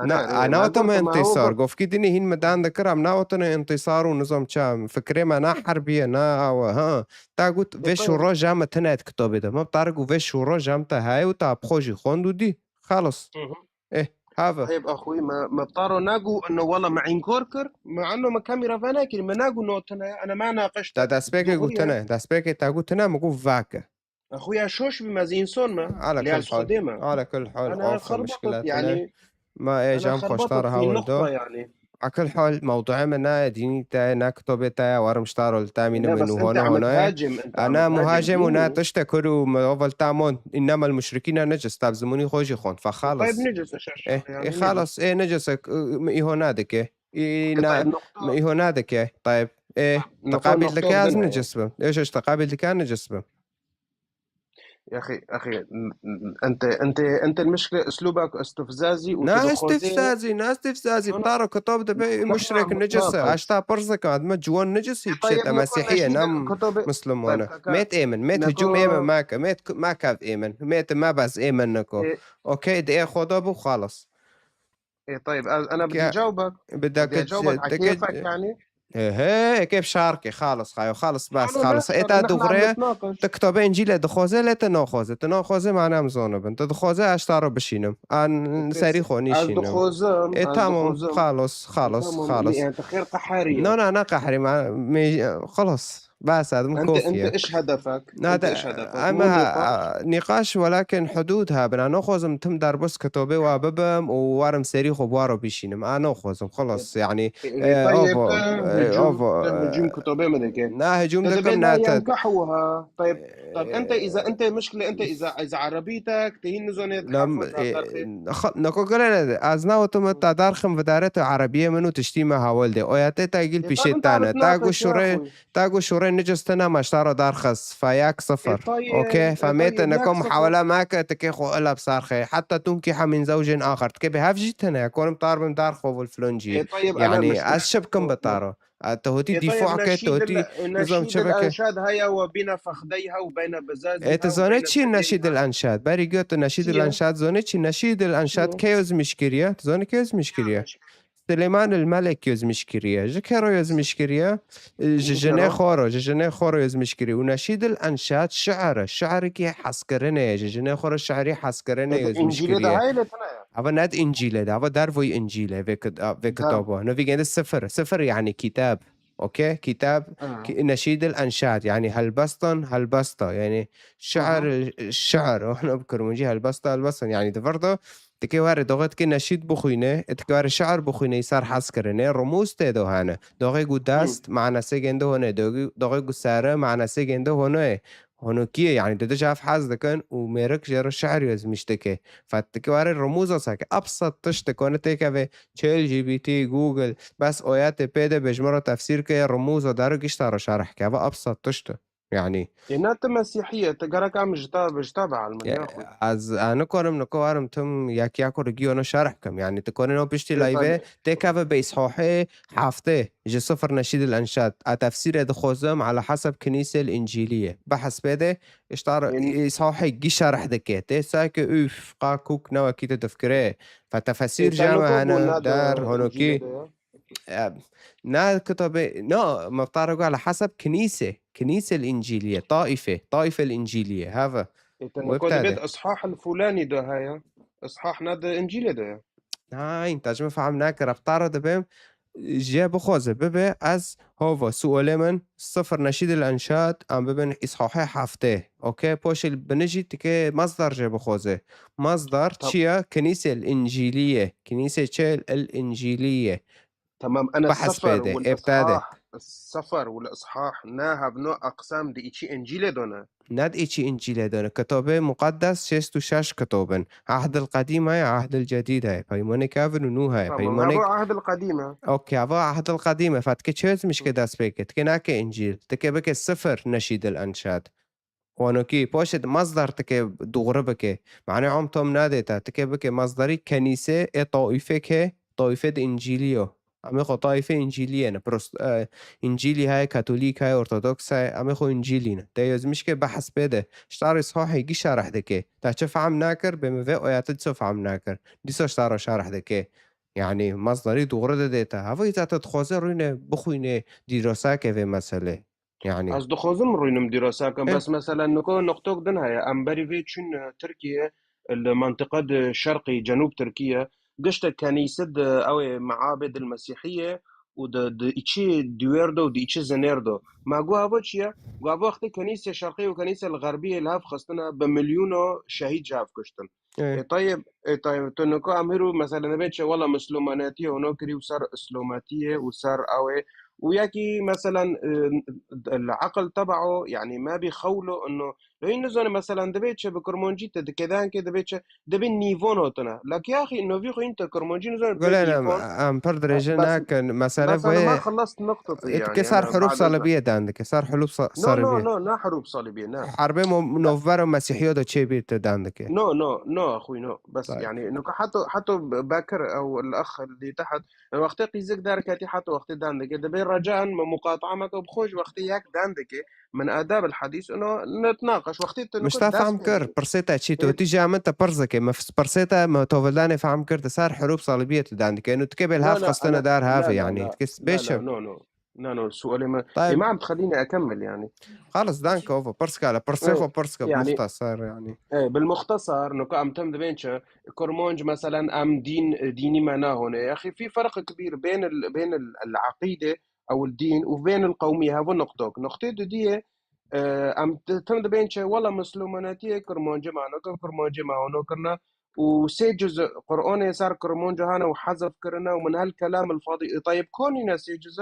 Na, ana wata me intîsar. Govkî dinî hîn me dan dikir, em na wata ne intîsar û nizam çi. Fikrê me na herbî ye, na awe, ha. Ta got, vê şûro ja me tine di kitabê de. Me bi ta re got, vê şûro ja me te heye û ta bi xwe jî xwend û dî. Xalis. Hı hı. Eh, have. Heyb axwî me, me bi ta re nagot, ino wela me înkar kir. Me eno me kemî re venekir. Me nagot no tine, ene me naqeş te. Destpêkê got tine, destpêkê te got tine, me got vake. Axwî ya şoş bî, me zî însan me. Ala kul hal. Xwedê me. Ala kul hal, afa muşkila tine. Yani, ma e jam xweştar hawil do. Ala kul hal, mewduê me ne dînî te, ne kitobê te, warim ji ta re li te mînim û hona hona ye. Ana muhacim û ne tişte kur û me oval tamon. Innema l-muşrikîne necis, tab zimunî xwe jî xwend. Fa xalas. Tayb necis e şaş. E, xalas, e necis e, me îho nadike. Î na, me îho nadike. Tayb. E, teqabil dike ez necis bim. E, şaş teqabil dike necis bim. يا أخي، أخي، ن-، ن-، أنت، أنت، أنت المشكلة أسلوبك استفزازي. Na istifzazî, na istifzazî. Bi ta re kitab dibe muşrik necis e. Aşta pirsika, me ciwan necis e, pişê te mesîhî ye, ne mislimane. Mêt êmin, mêt hicûm êmin make, mêt k-, make êmin, mêt me bes êmin niko. Okey, di ê xwe de bû xalis. Ê, tayib, ez, ana bidî cewbek. Bidî cewbek, a kêfek yani. He, he, kêf şarkê, xalis, xayo, xalis, bas, xalis. Ê, ta dixwire, tu kitobê Încîlê dixwaze, lê tu naxwaze. Tu naxwaze, ma nem zone bin. Tu dixwaze, ez ta re bişînim. An serî xwe nîşînim. Ê, tamam, xalis, xalis, xalis. Yani, tu xêr qeherî. Na, na, na qeherî, ma, me, xalis. Bas, ez min kofiye. Ente iş hedefek. Na, ente iş hedefek. Ama nîqaş, welakin hudud ha, bina naxwazim tim derbas kitobê wa bibim û warim serî xwe bi wa re bişînim. A naxwazim, xelas, yani, e, ovo, e, ovo. Hicûm kitobê min dike. Na, hicûm dikim, na, te. Tayeb, ente iza, ente muşkile, ente iza, iza erebîtek, te hîn nizane. Nako gele ne, ez nawetim ta darxim vidarete erebiyê min û tiştî me hawil de. Oya te ta gil pişê tane. Ta gu şûrê Ta got şûrê nicis tine, me ji ta re darxist. Fa yek sifir. Okey? Fa mête neko muhawele make, tikê xwe ila bi sarxê. Heta tunkiha min zewcên axir. Tikê bi hev jî tine. Konim tar bim darxo vil filon cî. Yani, ez çi bikim bi ta re? Tu hotî dîfa ke, tu hotî nizam çi bike? Ê, tu zane çi neşîd el enşad? Berî got tu neşîd el enşad. Zane çi neşîd el enşad? Kê yozmîş kiriye? Tu zane kê yozmîş kiriye? Silêman el Melek yozmîş kiriye. Ji kê re yozmîş kiriye? Ji jinê xwe re, ji jinê xwe re yozmîş kiriye. Û neşîd el enşad şi'er e. Şi'erekî hezkirinê ye. Ji jinê xwe re şi'erî hezkirinê yozmîş kiriye. Eva ne di Încîlê de, eva dervoyî Încîlê vê kit-, vê kitaba. Nivî gende sifir. Sifir yani kitab. Okey? Kitab, ki-, neşîd el enşad. Yani helbestan, helbesta. Yani şi'er, şi'er. Ona bi kirmancî helbesta, helbestan. Yani di vir de Tikê were doxê tikê neşîd bixwîne, e, tikê were şi'er bixwîne, îsar hez kirine, rumûz tê de hene. Doxê ku dest, manasê gende hone, doxê, doxê ku sere, manasê gende hone. Hono kiye, yani dide ji hev hez dikin û mêrik jê re şi'er yozmîş dike. Fet tikê were rumûza sake, ebsat tişt dikone têkeve, ChatGPT, Google, bes oya tê pê de be ji min re tefsîr ke, rumûza dere gişta re şerh ke. Eva ebsat tişt e. Yani. Ê, ne tu mesîhî ye, tu gerek em ji te, ji te bielmin, ya xwe. Ez, ez nikarim, nikarim tim yek yek re giyo ne şerh kim. Yani, tu konê no piştî layve, têkeve be îshahê heftê, ji sifir neşîd el enşad. A tefsîre dixwazim, ala heseb kinîse el încîlî ye. Behs pê de, îştar îshahê gî şerh dike. Tê sake üf, qa kuk ne wekî te difikire. Fe tefesîr jame hene der, honokî. E, na kitabê, na, me bi te re got, ala heseb kinîse, kinîse el încîlî ye, taîfe, taîfe el încîlî ye, heve. Ê, te niko dibêt ishah el fulanî de heye. Ishah ne di încîlê de ye. Nein, te ji min fehm nekir, bi te re dibêm, Jê bixwaze bibe, ez hova sualê min sifir neşîd el enşad, em bibin îshahê heftê. Okey, poşê li binijî tike masdar jê bixwaze. Masdar Tam- çi ye? Kenîse el încîlî ye. Kenîse çi el încîlî ye. Tamam, ana Behs sifir pê de, wal ê bide de. Îshah, sifir wal îshah, na hevno aqsam di îçî încîlê done. Ne di îçî încîlê done. Kitabê muqeddes şêst û şeş kitab in. Ahdil qedîm heye, ahdil cedîd heye. Peymanê kevin û nû heye. Tamam, Peymanê heva ahdil qedîm e. Okey, heva ahdil qedîm e. Fetkê çi ezmişke dest pê ke? Tike nake încîl. Tike bike sifir neşîd el enşad. Wanokî, poşê di masdar tike dûğri bike. Mane am tom nadê te. Tike bike masdarî kenîse ê taîfek he, taîfe di încîlî yo. Em ê xwe taîfe încîlî ye, ne prost-, e, încîlî heye, katolîk heye, ortodoks heye, em ê xwe încîlî ne. Te yozmişke behs pê de. Ştarê sahê gî şerh dike. Te çi fehm nakir, bê min vê oyatê çi fehm nakir. Dîsa ştara şerh dike. Yani masdarî dûğri de dê te. Hevî te dixwaze rûne bixwîne dîrosake vê meselê. Yani. Ez dixwazim rûnim dîrosakim, Eh. bes mesela niko noqtok din heye. Em berî vê çûn, e, Tirkiye, li mantiqa di şerqî, cenûb Tirkiye, giştek kenîse di ew ê meabêd el mesîhiye û di, di içi duwêr do û di içi zinêr do. Ma gu hava çi ye? Gu hava wextê kenîse şerqî û kenîse el xerbiyê li hev xistine, bi milyûno şehîd ji hev kuştin. Evet. E, tayeb, e, tayeb, tu niko em hîrû mesela nebê çi, wela Mislimanetiyê hûno kirî û ser Îslometiyê û ser ew ê. Û yekî, meselen, e, el-aql tebaû, yani, ma bî xewlo, ino, lo hîn nizane, meselen, dibê çi bi Kurmancî te dike, dengê dibê çi, dibê nîvon hotine. Laki axî, novî xwe hîn te Kurmancî nizane, Gule, nîvon. Em pir dirêje Bes, nakin. Mesele mesela vê ma xelast nokta tu, e, yani, dike ser yani, huruf bade- salibiyê dan dike. Ser huruf sa-, No, no, salibiyê. no, na huruf salibiyê, na. Herbê mo-, novbero Mesîhiyo de çê bîr te dan dike. No, no, no, axûy, no. Bes, Tayyip. yani, nuka hato, hato Bakir ew el-ax li teht, wextê qîzik derketî, hato wextê dan dike. Dibê recan me muqataa me ke bi xwe ji wextê yek dan dike. Min adab el-hadîs, ino netnaqeş. Wextê tu Mişta nuka fehm dest kir, pê. pirsê te çî, tu Ê- tîja min te pirs dike. Me fis-, pirsê te me tovildanê fehm kir, te ser huruf salibiyê tu dan dike. Ino tu ke bê li Na, hev na, xistine ana, dar na, have, na, yani. na, Tu ke na, bêşe. na, no, no. Na, no, sualê me. Tayyip. Ê, ma em dixelîne ekemil, yani. Xalis, danke, ova, pirs kale, pirsê Ê, xwe pirs ke, yani, muxtasar, yani. Ê, bil muxtasar, nuka em tim dibên çi, Kurmanc, meselen, em dîn, dînî me nahone. Yaxî, fî ferq kbîr bên el, bên el, el aqîde, ew el dîn, û bên el qewmî, hevo noqtok. Noqtê dudiyê, e, em t-, tim dibên çi, wela Mislimanetiyê Kurmancê me nahone, Kurmancê me hone kirine, û sê cüz Qur'anê ser Kurmanca hane û hezf kirine û min hel kelam el fadî, e, tayeb konîne sê cüz.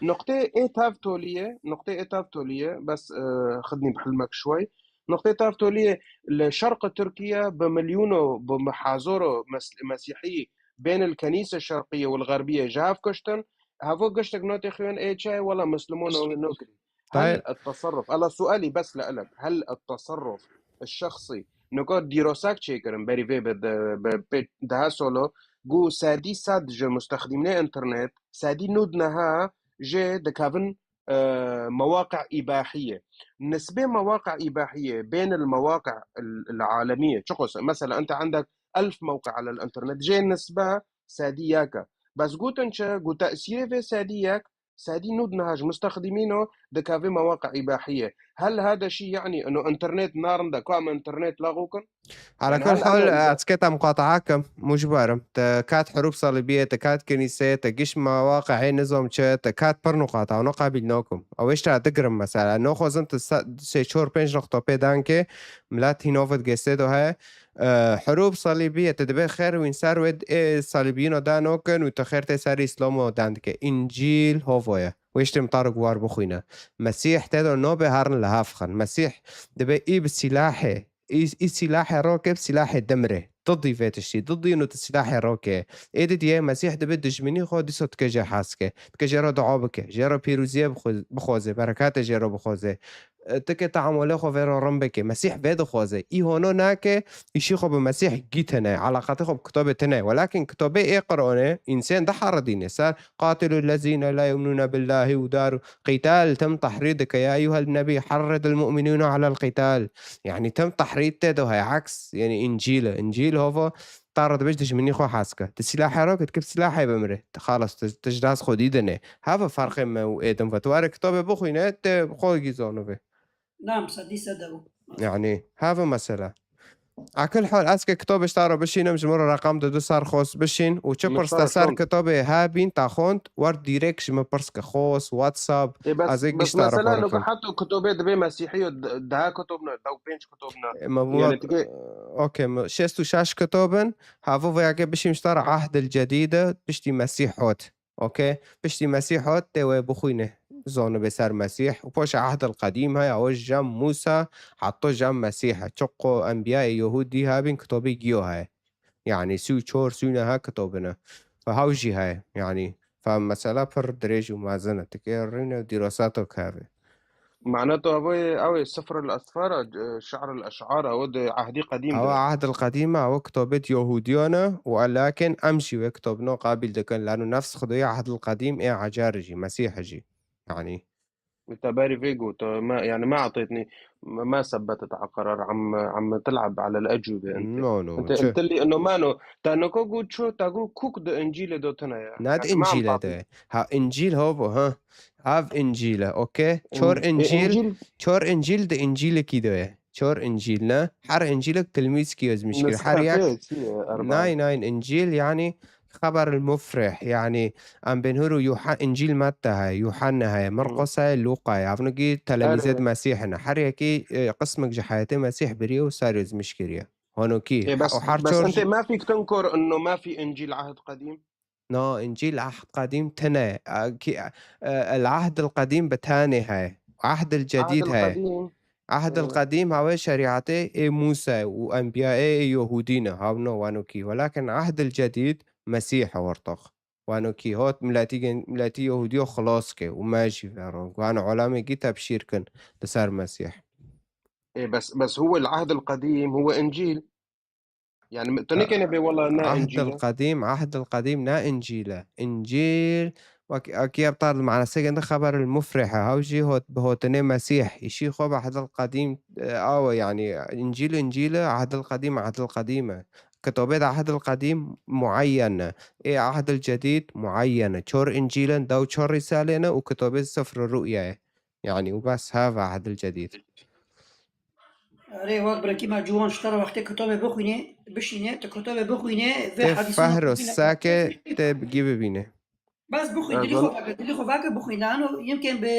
Noqtê ê tev tolî ye, noqtê ê tev tolî ye, bes, e, xidnî bi hilmek şwey. Noqtê tev tolî ye, li şerq Tirkiye bi milyûno, bi hazoro mes-, mesîhî bên el kenîse şerqiye û el xerbiye ji hev kuştin. Hevo giştek notê xwên ê çi ye, wela Misliman nokirî. هل Tay- التصرف، هلا سؤالي بس لإلك، هل التصرف الشخصي، نقاط ديروساك تشيكرن بري في بد، ب-، ب-، دها سولو، قو سادي ساد جي مستخدمين انترنت، سادي نود نها جي دكافن، آه، مواقع إباحية. نسبة مواقع إباحية بين المواقع ال-، العالمية. شو قصة؟ مثلًا أنت عندك ألف موقع على الإنترنت، جي نسبة سادي ياكا. بس قوت انت، قو تأثيري في سادي ياك، سادي نود نهاج مستخدمينه دكافي مواقع إباحية. هل هذا شيء يعني إنه إنترنت نار دا كام إنترنت لاغوكن؟ على يعني كل هل حال، أنا أتسكت مقاطعاكم، مجبرم. تكات حروب صليبية، تكات كنيسة، تجيش مواقع هي نظام تشا، تكات برنو قاطع، ونو قابل نوكم. أو إيش تعتقرم مثلًا؟ نو خوزن تس-، سي شور بينج نقطة بي دانكي، ملات هي نوفت جيستيدو هاي. E, herûb salîbiyê, tu dibê xêr wîn ser wê, ê salîbiyîno da nokin û tu xêr tê ser îslam û dan dike. Încîl hovo ye. Wê ji têm tarok war bixwîne. Mesîh tê de nobe herin li hev xin. Mesîh dibê î bi sîlahê, î, î sîlahê roke bi sîlahê dimrê. Didî vê tiştî, didî û tu sîlahê roke. Ê didiyê Mesîh dibê dijminî xwe dîsa dike jê hez ke. Dike jê re dua bike. Jê re pîroziyê bixwe-, bixwaze, berekatê jê re bixwaze. E, tu ke teamulê xwe vê re rin bike. Mesîh vê dixwaze. Î hono nake, îşî xwe bi Mesîh gî tine, eleqatê xwe bi kitabê tine. Welakin kitabê ê Qur'anê, însên diheridîne ser, "قاتلوا الذين لا يؤمنون بالله" û dar û qital tim tehrîd dike. "يا أيها النبي حرض المؤمنين على القتال." Yani tim tehrîd tê de heye, aks, yani Încîl e. Încîl hova, ta re dibêj dijminî xwe hez ke. Tu sîlahê re ke, tu kip sîlahê bimire. Tu xalas, tu, tu ji dest xwe dî dinê. Heve ferqê me û ê din ve. Tu were kitabê bixwîne, tê xwe gî zano vê. Nam, sedî sed ew. Yani, heve mesela. Akil hal, ez ke kitobê ji te re bişînim, ji min re reqam de du ser xwest bişîn û çi pirs te ser kitobê hebîn, te xwend, wer dirêk ji min pirs ke, xwest, WhatsApp, ez ê giş te re xwe bikim. Heta kitobê dibê Mesîhî yo, daha kitobna, dew pênc kitobna. E, me bû, yani, okey, me şêst û şeş kitobin, havo veyake bişîm ji te re Ahdil Cedîde, piştî Mesîh hot. Okey? Piştî Mesîh hat, tê wê bixwîne. Zonibê ser Mesîh. Û poşa Ehdil Qedîm heye, ew jam Mûsa, heta jam Mesîh e. Çiqo enbiyayê Yehûdî hebîn, kitobê giyo heye. Yani sî û çar, sî û neh kitobine. Ve haw jî heye. Yani, fe mesela pir dirêj û mezin e. Tikê rîne û dîrosato keve. Mane tu ew ê, ew ê Sifr el Esfar, e, Şe'r el Eş'ar, ew di Ehdî Qedîm de. Ew Ahdil Qedîm e, ew kitobêt Yehûdiyan e û elakin em jî wê kitobno qabîl dikin. Lano nefs Xwedayê Ahdil Qedîm ê Ecar jî, Mesîh jî. Yani. Te berî vê got, e, me, yani, ma etêtnî, ma, ma sebetet a qerar, em, em til'eb alel ecûbe ente. No, no, ente, çi? Ente lî, no, mano, te niko got ço, te got kuk di Încîlê de tune ye. Ne di Yani, ma Încîlê de. Ha, Încîl havo, ha. Ev Încîl e, okey? Çor Încîl, çor Încîl di Încîlekî de ye. Çor Încîl ne? Her Încîlek tilmîzkî yazmiş kir. Her yek. Nein, nein, Încîl yani xeber mufrih, yani em bên huru Yuha-, Încîl Metta heye, Yuhanna heye, Mirqos heye, Luqa heye. Evnugî telemîzet Mesîh ne. Her yekî, e, qismek ji heyetê Mesîh biriye û ser yazmiş kiriye. Honokî. Ê, bes, û her bes çor ente jî ma fî kitin kor inno ma fî Încîl Ahd Qedîm? Na, Încîl Ahd Qedîm tine. A, kî, e, El Ahd el Qedîm bi tenê heye. Ahd el Cedîd heye. Ahd el Qedîm hawê şerîatê ê Mûsa û enbiyayê ê Yehûdî ne. Hawno wanokî. Welakin Ahd el Cedîd Mesîh e wertaq. Wanokî hot miletî gen-, miletî Yehûdiyo xilas ke û me jî vero. Wan olamê gî tebşîr kin li ser Mesîh. Ê, bes, bes huwe el Ahd el Qedîm, huwe Încîl. Yani, tu nekene bê wela ne Încîl e. Ahdil Qedîm, Ahdil Qedîm ne Încîl e. Încîl, wek, wek ya btar manasê gende xeber el mufrih e. Haw jî hot, bi hotinê Mesîh. Îşî xwe bi Ahdil Qedîm, e, awe, yani, Încîl, Încîl e, Ahdil Qedîm, Ahdil Qedîm e. Kitobê de Ahdil Qedîm muayyen e. Ê Ahdil Cedîd muayyen e. Çor Încîl in, dew çor Rîsalê ne û kitobê Sifr Ru'ye ye. Yani, û bes, hava Ahdil Cedîd. Erê, wek birekî me ciwan ji te re wextê kitobê bixwînê, bişînê, tu kitobê bixwînê, vê Tê hedîsê fehro bixwîne. Sake tê gî bibîne. Bes bixwîn, dilî xwe veke, dilî xwe veke bixwîn. Lano yimkên bi,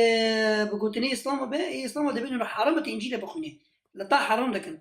bi gotinê Îslamê be, ê Îslamê dibin û heram e tu Încîlê bixwînê. Li te heram dikin.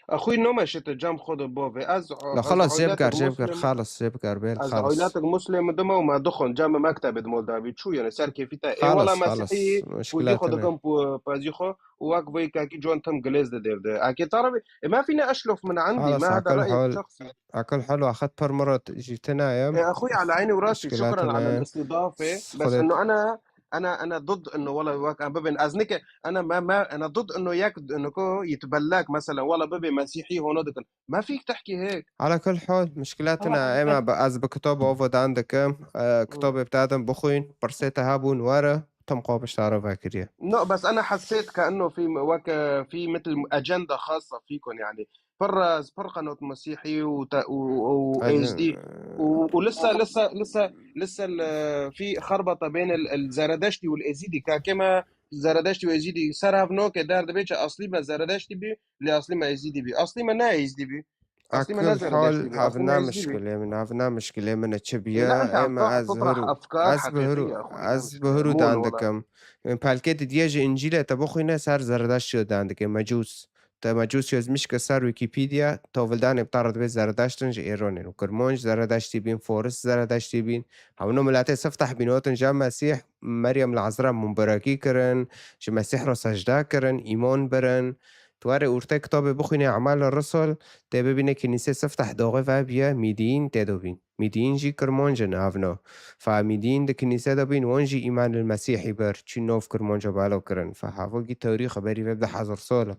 Axuy nome şite cem xwe de bove. Ez, La ez xalas, jê bikar, jê bikar, Muslim, xalas, jê bikar, bêl ez xalas. Oylatek Muslim dime û me dixwin cem mektebê di Moldavî çû, yani ser kêfî te. Ê Xalas, wela xalas, Mesîhî, muşkila pûzî xwe tine. Dikim pû-, pezî xwe û wek vê kakî John tim gilêz de dêv de. Eke tarabî, ê me fîne eşlof min endî, Xalas, me hada akil reyê hol, şexsî. Akil hol waxet pir mirot jî tine ye. Ê, axuy ala eyni û rastî, Muşkila şukran tine. Ala l-istîdafê. Bes Xwedê ino ana, ana, ana dıd ino wela wek em bibin. Ez nike, ana me, me, ana dıd ino yek, ino ko yitbellek, mesela, wela bibê Mesîhî hono dikin. Ma fîk tehkî hêk. Ala kul hol, muşkila tine, Ama ema ez bi kitabo ovo dan dikim, e, Hı. Kitobê bi dadim bixwîn, pirsê te hebûn were, tim xwe bi şara vekiriye. No, bes ana hesêt ke inno fî, wek, e, fî mitl ecenda xasa fîkon, yani. Pir, pir qenot Mesîhî û te, û, û Ez- Êzdî. Û, û lisa, lisa, lisa, lisa l-, fî xerbata bêne l-, el Zeredeştî û l Êzîdî. Kakê me Zeredeştî û Êzîdî ser hev noke derdibê çi aslî me Zeredeştî bî, lê aslî me Êzîdî bî. Aslî me ne Êzdî bî. Aslî me ne Akil hol, Zeredeştî bî. Aslî me hevna Êzdî bî. Muşkilê min, hevna muşkilê min e çi biye, Ne, ne, ema ta-, ez tutrah hiru, efkar ez bi hiru, heqîqî ya xwe, ez bi hiru mûn dan wala. Dikim. Pelkê didiye ji Încîlê te bixwîne ser Zeredeştî dan dike, mecûs. Te mecûs yazmiş ke ser Wikipedia, tovildanê bi te re dibê Zeredeştin ji Êronê û Kirmanc Zeredeştî bîn, Foris Zeredeştî bîn. Hewno miletê sifteh bîn, otin ja Mesîh, Meryem li Ezra mumberekî kirin, ji Mesîh re secde kirin, îman birin. Tu were ûrtê kitabê bixwînê Emal Rusul, tê bibîne kinîsê sifteh doxê ve biye Mîdiyîn tê de bîn. Mîdiyîn jî Kirmanc in hevno. Fa Mîdiyîn di kinîse de bîn, wan jî îman li Mesîhî bir, çî nov Kirmanca balo kirin. Fa havo gî tewrî xeberî ve bi hezar sal e.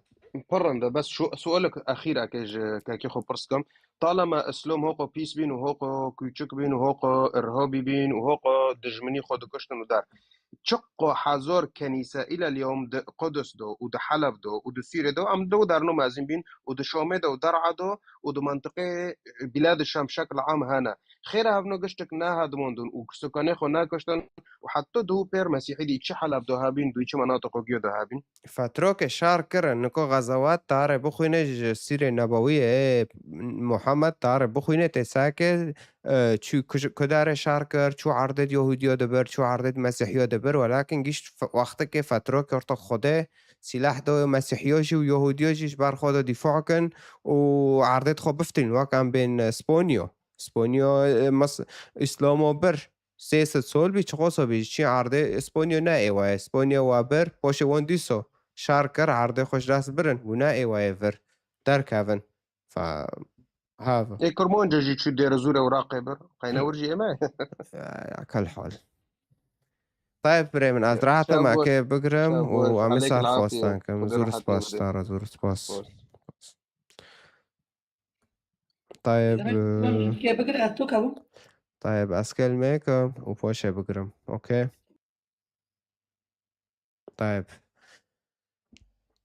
Pir rind e, bes şu, sualek exîr eke ji kekê xwe pirs kim. Talema Îslam hoko pîs bîn û hoko kûçik bîn û hoko irhabî bîn û hoko dijminî xwe dikuştin û der. Çiqo hezar kenîse île liyom di Qudus do û di Heleb do û di Sûriyê do, em li derno mezin bîn û di Şamê do û Der'a do û di mentiqê Bilad Şam şekl am hene. Xêre hevno giştik nehedimandin û sukanê xwe nekiştin û heta duhû pêr Mesîhî dî çi Heleb do hebîn, dû çi menatiqo giyo do hebîn. Fetrokê şar kirin, niko xezewat tarê bixwîne ji Sîrê Nebewiyê, ê Muhammed tarê bixwîne tê sake, e, çû kuj-, kudarê şar kir, çû erdê Yahûdiya dibir, çû erdê Mesîhiya dibir, welakin gişt f-, wextekê fetrokê orta Xwedê sîlah do Mesîhiya jî û Yahûdiya jî ji ber xwe de dîfa kin û erdê xwe biftilin, wek em bên, e, Spanya. Spanya, e, mes-, Îslamo bir. Sê sed sol bî, çiqoso bî, ji çi erdê Spanya ne êwa ye. Spanya wa bir, poşê wan dîso şar kir, erdê xwe ji dest birin û ne êwa ye vir derkevin. Fa-, ha. Ê Kurmanca jî çû Dêrezûrê û Raqê bir. Qeyne wir jî ême. Ya, ya, kal hal. Tayeb birê min, ez rahat em eke bigirim û em ê ser xwestan kim. Zor spas ji te re, zor spas. Tayeb, e, Ke bigire, ez tu kewim. Tayeb, ez kelmeyek û poşê bigirim. Okey. Tayeb.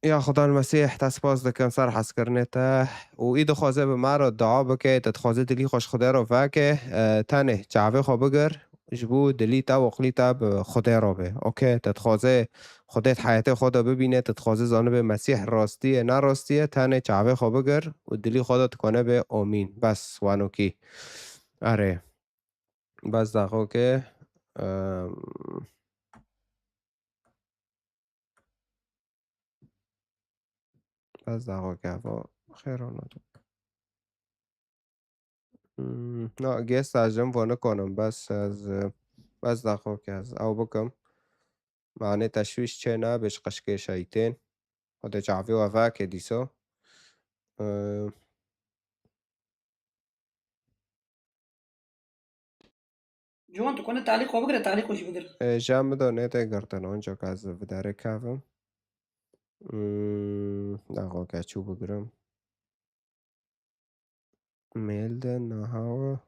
Ya Xudan Mesîh, te spas dikim ser hezkirinê te û î dixwaze bi me re dua bike, te dixwaze dilî xwe ji Xwedê re veke, e, tenê çavê xwe bigir, ji bo dilî te û aqilî te bi Xwedê re be. Okey, te dixwaze Xwedê di heyatê xwe de bibîne, te dixwaze zanibe Mesîh rastî ye, ne rastî ye, tenê çavê xwe bigir û dilî xwe de dikane be omîn. Bes, wanokî. Erê. Bes daxokê. Em, bes daxokê, ava xêr ona. Hmm, na, gêsta jim vo nikonim, bes ez, bes daxokê ez ew bikim. Mane teşwîş çê nabe ji qeşkê şeytên. Xwedê çavê we veke dîso. Ee, Ciwan, tu kone talîq xwe bigire, talîq xwe jî bigire. Ee, ja min do nê tê girtin, onca ka ez vidarê kevim. Hmm, daxoke çû bigirim. Mêl de nahawa.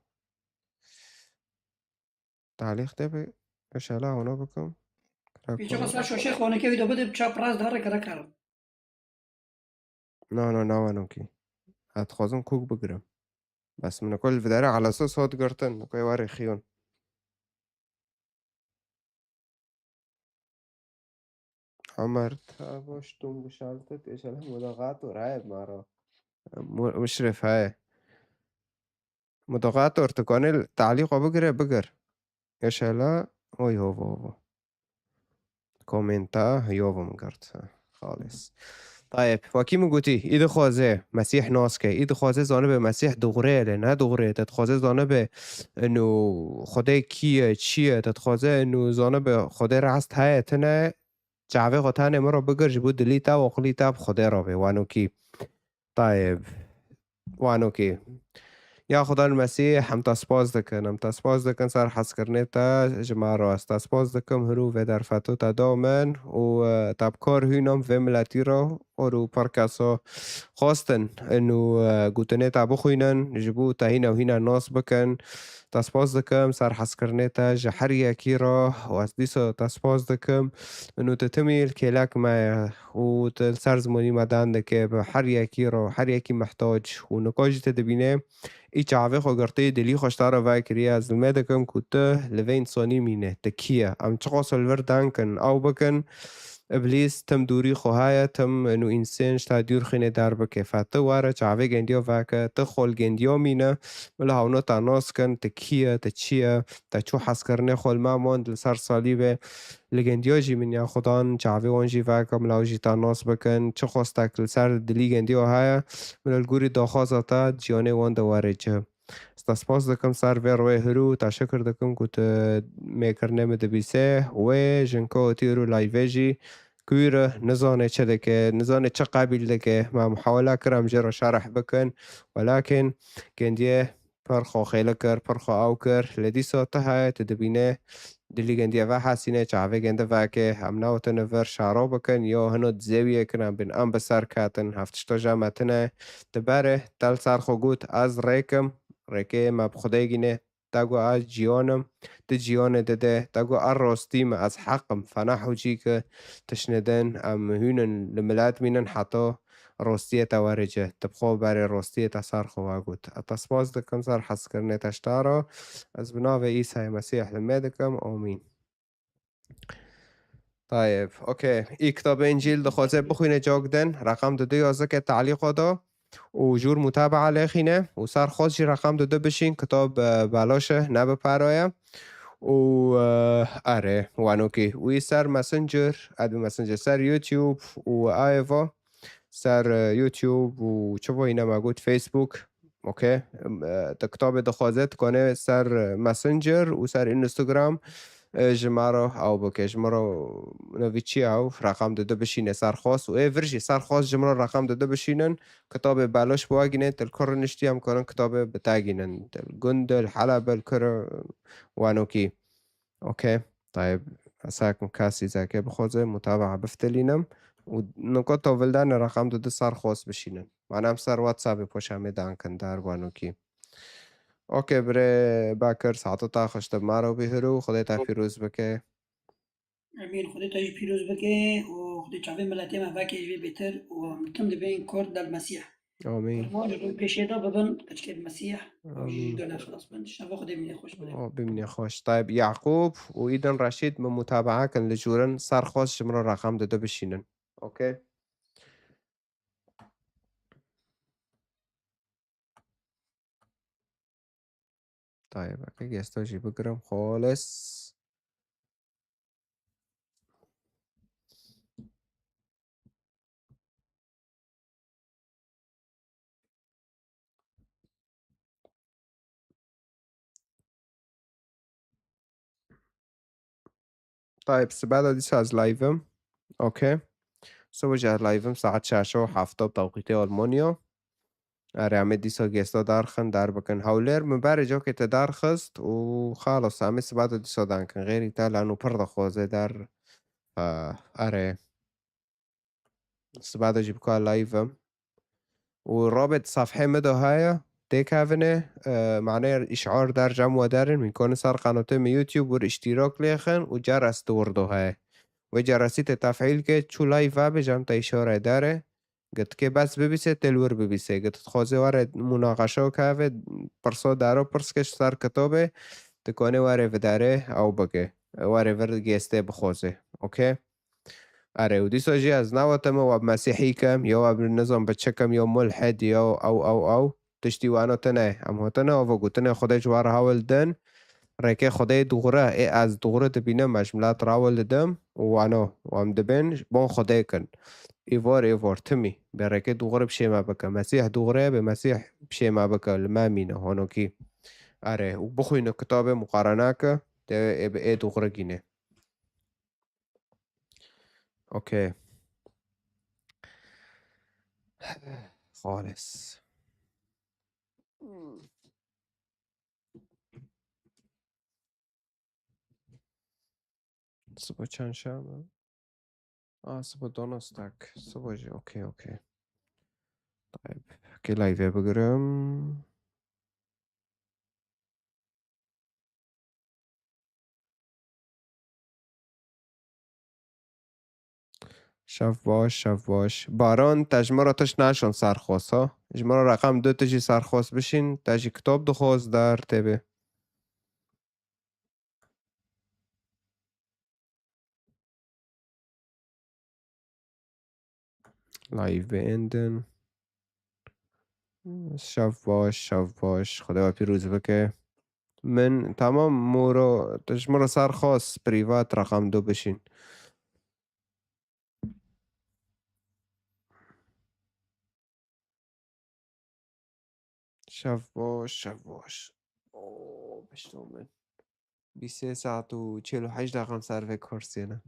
Talîq de bi, inşallah ona bikim. Pîçe xwe ser şoşê xoneke wî de bide, çap rast dare kere karim. Na, na, na, wano ki. Ez dixwazim kok bigirim. Bes min kol videre ala sos hot girtin. Koy warê xiyon. Ömer, ta boş dum geschaltet. İnşallah moderator heye mara. Mu-, Muşrif heye. Moderator, tu kanê talîqa bigire, bigir. Inşallah, oy hova hova. Komenta, hiyo bim girt. Xalis. Tayeb, wekî min gotî, î dixwaze Mesîh nas ke, î dixwaze zanibe Mesîh dixwire lê ne dixwire, te dixwaze zanibe inu Xwedê kî ye, çi ye, te dixwaze inu zanibe Xwedê rast heye, tine, çavê xwe tenê min re bigir, ji bo dilî te û aqilî te bi Xwedê re be, wano kî. Tayeb. Wan okê. Ya Xudan Mesîh, em te spas dikin, em te spas dikin ser hezkirinê te ji me re. Ez te spas dikim, hiro vê derfeto te da min û, e, te bi kar hînim vê miletî re, û pir keso xwestin û, e, gotinê te bixwînin, ji bo te hîne û hîne nas bikin. Te spas dikim ser hezkirinê te ji her yekî re û ez dîsa te spas dikim. Û tu timî li kêlek me ye û tu li ser zimanî me deng dike bi her yekî re, her yekî mihtac û nika jî tu dibîne. Î çavê xwe girtî, dilî xwe ji te re vekiriye. Ez dilmê dikim ku tu li vê însanî mîne. Tu kî ye? Em çiqas li vir deng kin, ew bikin. Îblîs tim dûrî xwe heye, tim û însên ji te dûr xînê derbike. Fe tu were çavê gendiya veke, tu xwe li gendiya mîne. Bila hewna te nas kin, tu kî ye, tu çi ye, te çû hezkirinê xwe li me mand li ser salîbê. Li gendiya jî min ya Xudan çavê wan jî veke, bila ew jî te nas bikin. Çi xwestek li ser dilî gendiya heye, bila li gorî daxwaza te ciyanê wan de were cih. Ez te spas dikim ser vê rûyê hirû, te şikir dikim ku tu mêkirinê min dibîsê. Wê jinka û tîr û layvê jî kûr e, nizane çi dike, nizane çi qebîl dike. Me muhawela kir em jê re şerh bikin. Welakin gendiyê pir xwe xêli kir, pir xwe ew kir. Lê dîsa tu heye, tu dibîne dilî gendiye vehesîne, çavê gende veke, em newtine vir şaro bikin, yo hino dizêwiyê kin em bin, em bi ser ketin, hev tişto je me tine. Dibere, te li ser xwe got, ez rêkim, rêkê me bi Xwedê gîne, Te got ez ciyan im, tu ciyanê dide. Te got ez rostî me, ez heq im. Fena hewcî ki tiştine din, em hûn in li milet mînin heta rostiyê te were cih. Tu bi xwe berê rostiyê te ser xwe vegot. Ez te spas dikim ser hezkirinê te ji te re. Ez bi navê Îsayê Mesîh li me dikim. Amîn. Tayeb, okey. Î kitabê Încîl dixwaze bixwîne cak din, reqem dudu yazike te'lîqa da û jûr mutabaa lêxîne û ser xwest jî reqem dudu bişîn, kitab, e, belaş e, ne bi para ye. Û, e, erê, wanokî. Wî ser Messenger, ez bi Messenger, ser YouTube û ayê va. Ser, e, YouTube û çi bo yîne me got Facebook. Okey. Em, e, te kitabê dixwaze, tu kanê ser, e, Messenger û ser Instagram, e, ji me re ew bike. Ji me re navî çi ye ew, reqem dudu bişîne ser xwest. Û ê vir jî ser xwest ji me re reqem dudu bişînin. Kitabê belaş bi we gîne, tu li kur niştî em karin kitabê bi te gînin. Tu li gund, li Heleb, li kur, wanokî. Okey. Tayeb, ez hekim kesî zeke bixwaze, mutabaa biftilînim. Û nika tovildanê reqem dudu ser xwest bişînin. Mane em ser WhatsAppê poşamê dankin dar wanokî. Okey, birê Bakir, saeta te xweş, te bi me re bî hiro, Xwedê te pîroz bike. Emîn, Xwedê te jî pîroz bike û Xwedê çavê miletê me veke jî bêtir û em tim dibên Kurd del Mesîh. Amîn. Kurban ji rû pêşê de bibin, keçikê Mesîh, ew jî Amîn. Gele xilas bin. Şeva Xwedê mînê xweş bide. O, bimînê xweş. Tayeb, Yaqûb û Îdin Reşîd min mutabaa kin li jûrin, ser xwest ji min re reqem dudu bişînin. Okey. Tayeb, eke gesta jî bigirim, xolis. Tayeb, sibe de dîsa ez live im. Okey. Sibe jî ez live im, saet şeş û heft bi tewqîtê Almanya. Erê, em ê dîsa gesta darxin, dar bikin. Hewlêr, min berê cokê te darxist û xalas, em ê sibe de dîsa dankin. Xêrî te lano pir dixwaze dar. Ah, erê. Sibe de jî bika live im. Û rabet sefhê min de heye, têkevine, e, mane îşar der cem we derin, min koni ser qenatê min YouTube wir îştîrak lêxin û ceres di wir de heye. Wê ceresî tê tefîl ke çû live vebê cem te îşare dere. Gitkê bes bibîse, tê li wir bibîse. Git dixwaze were munaqeşa keve, pirsa dero pirs ke ji ser kitabê, dikane were videre, ew bike. Were vir gestê bixwaze. Okey? Erê, û dîsa jî ez newetime we bi mesîhî kim, ya we bi nizam bi çi kim, ya mulhid, ya ew, ew, ew. Tiştî wano tune. Em hatine ava gotine Xwedê ji we re hewl din. Rêkê Xwedê dûxure, ê ez dûxure dibînim, ez ji milet re hewl didim û wano, û em dibên ji bo Xwedê kin. Êvar, êvar, timî. Bê rêkê dûxure bi şê me bike. Mesîh dûxure ye, bê Mesîh bi şê me bike, li me mîne, honokî. Erê, û bixwîne kitabê muqarene ke, tê ê bi ê dûxure gîne. Okey. Xalis. Sibo çend şev e? Aa, sibo Donnerstag. Sibo jî, okey, okey. Tayeb. Okey, live bigirim. Şev baş, şev baş. Baran, te ji min re tişt neşand serxwest, ha? Ji min re reqem du tu jî serxwest bişîn, te jî kitab dixwest der tê bê. Live beenden. Şev baş, şev baş. Xwedê we pîroz bike. Min, tamam, moro, tu ji min re serxwest, privat reqem du bişîn. Şev baş, şev baş. Oo, pişto min. Bîst sê saet û çil û heşt deqan ser vê kursiyê ne.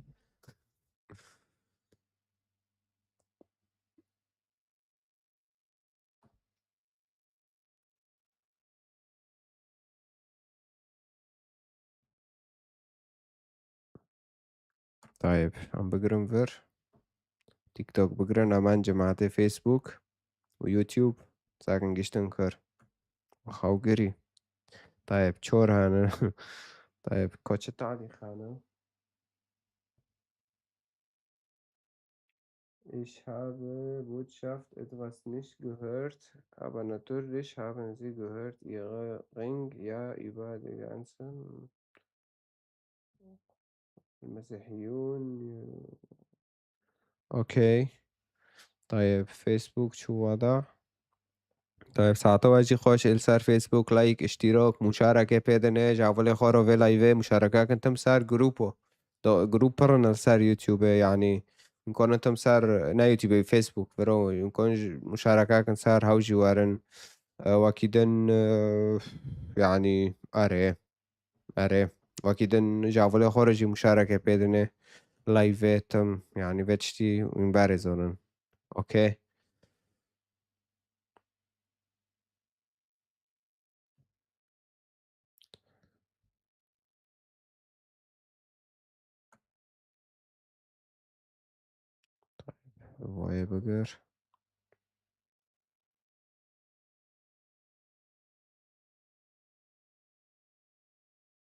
Tayeb, em bigirin vir. TikTok bigirin, em en cemaetê Facebook û YouTube sakin giştin kir. Xew girî. Tayyip, çor hene. Tayyip, koçi talî xane. Ich habe Botschaft etwas nicht gehört, aber natürlich haben Sie gehört, Ihre Ring ja über die ganzen Mesihiyun. Okay. Tayyip, Facebook çû wada. Tayyip, saeta we jî xweş, li ser Facebook, like, iştîrak, muşareke pê dine, ji hevalê xwe re vê live muşareke kin tim ser grupo. Do, grup pir in li ser YouTube, yani, hûn konin tim ser, ne YouTube, Facebook, viro, hûn konin ji muşareke kin ser, hew jî werin. E, wekî din, e, yani, erê, erê. Wekî din ji hevalê xwe re jî muşareke pê dine. Live tim, yani, vê tiştî hûn berê zonin. Okay. Vayê bigir.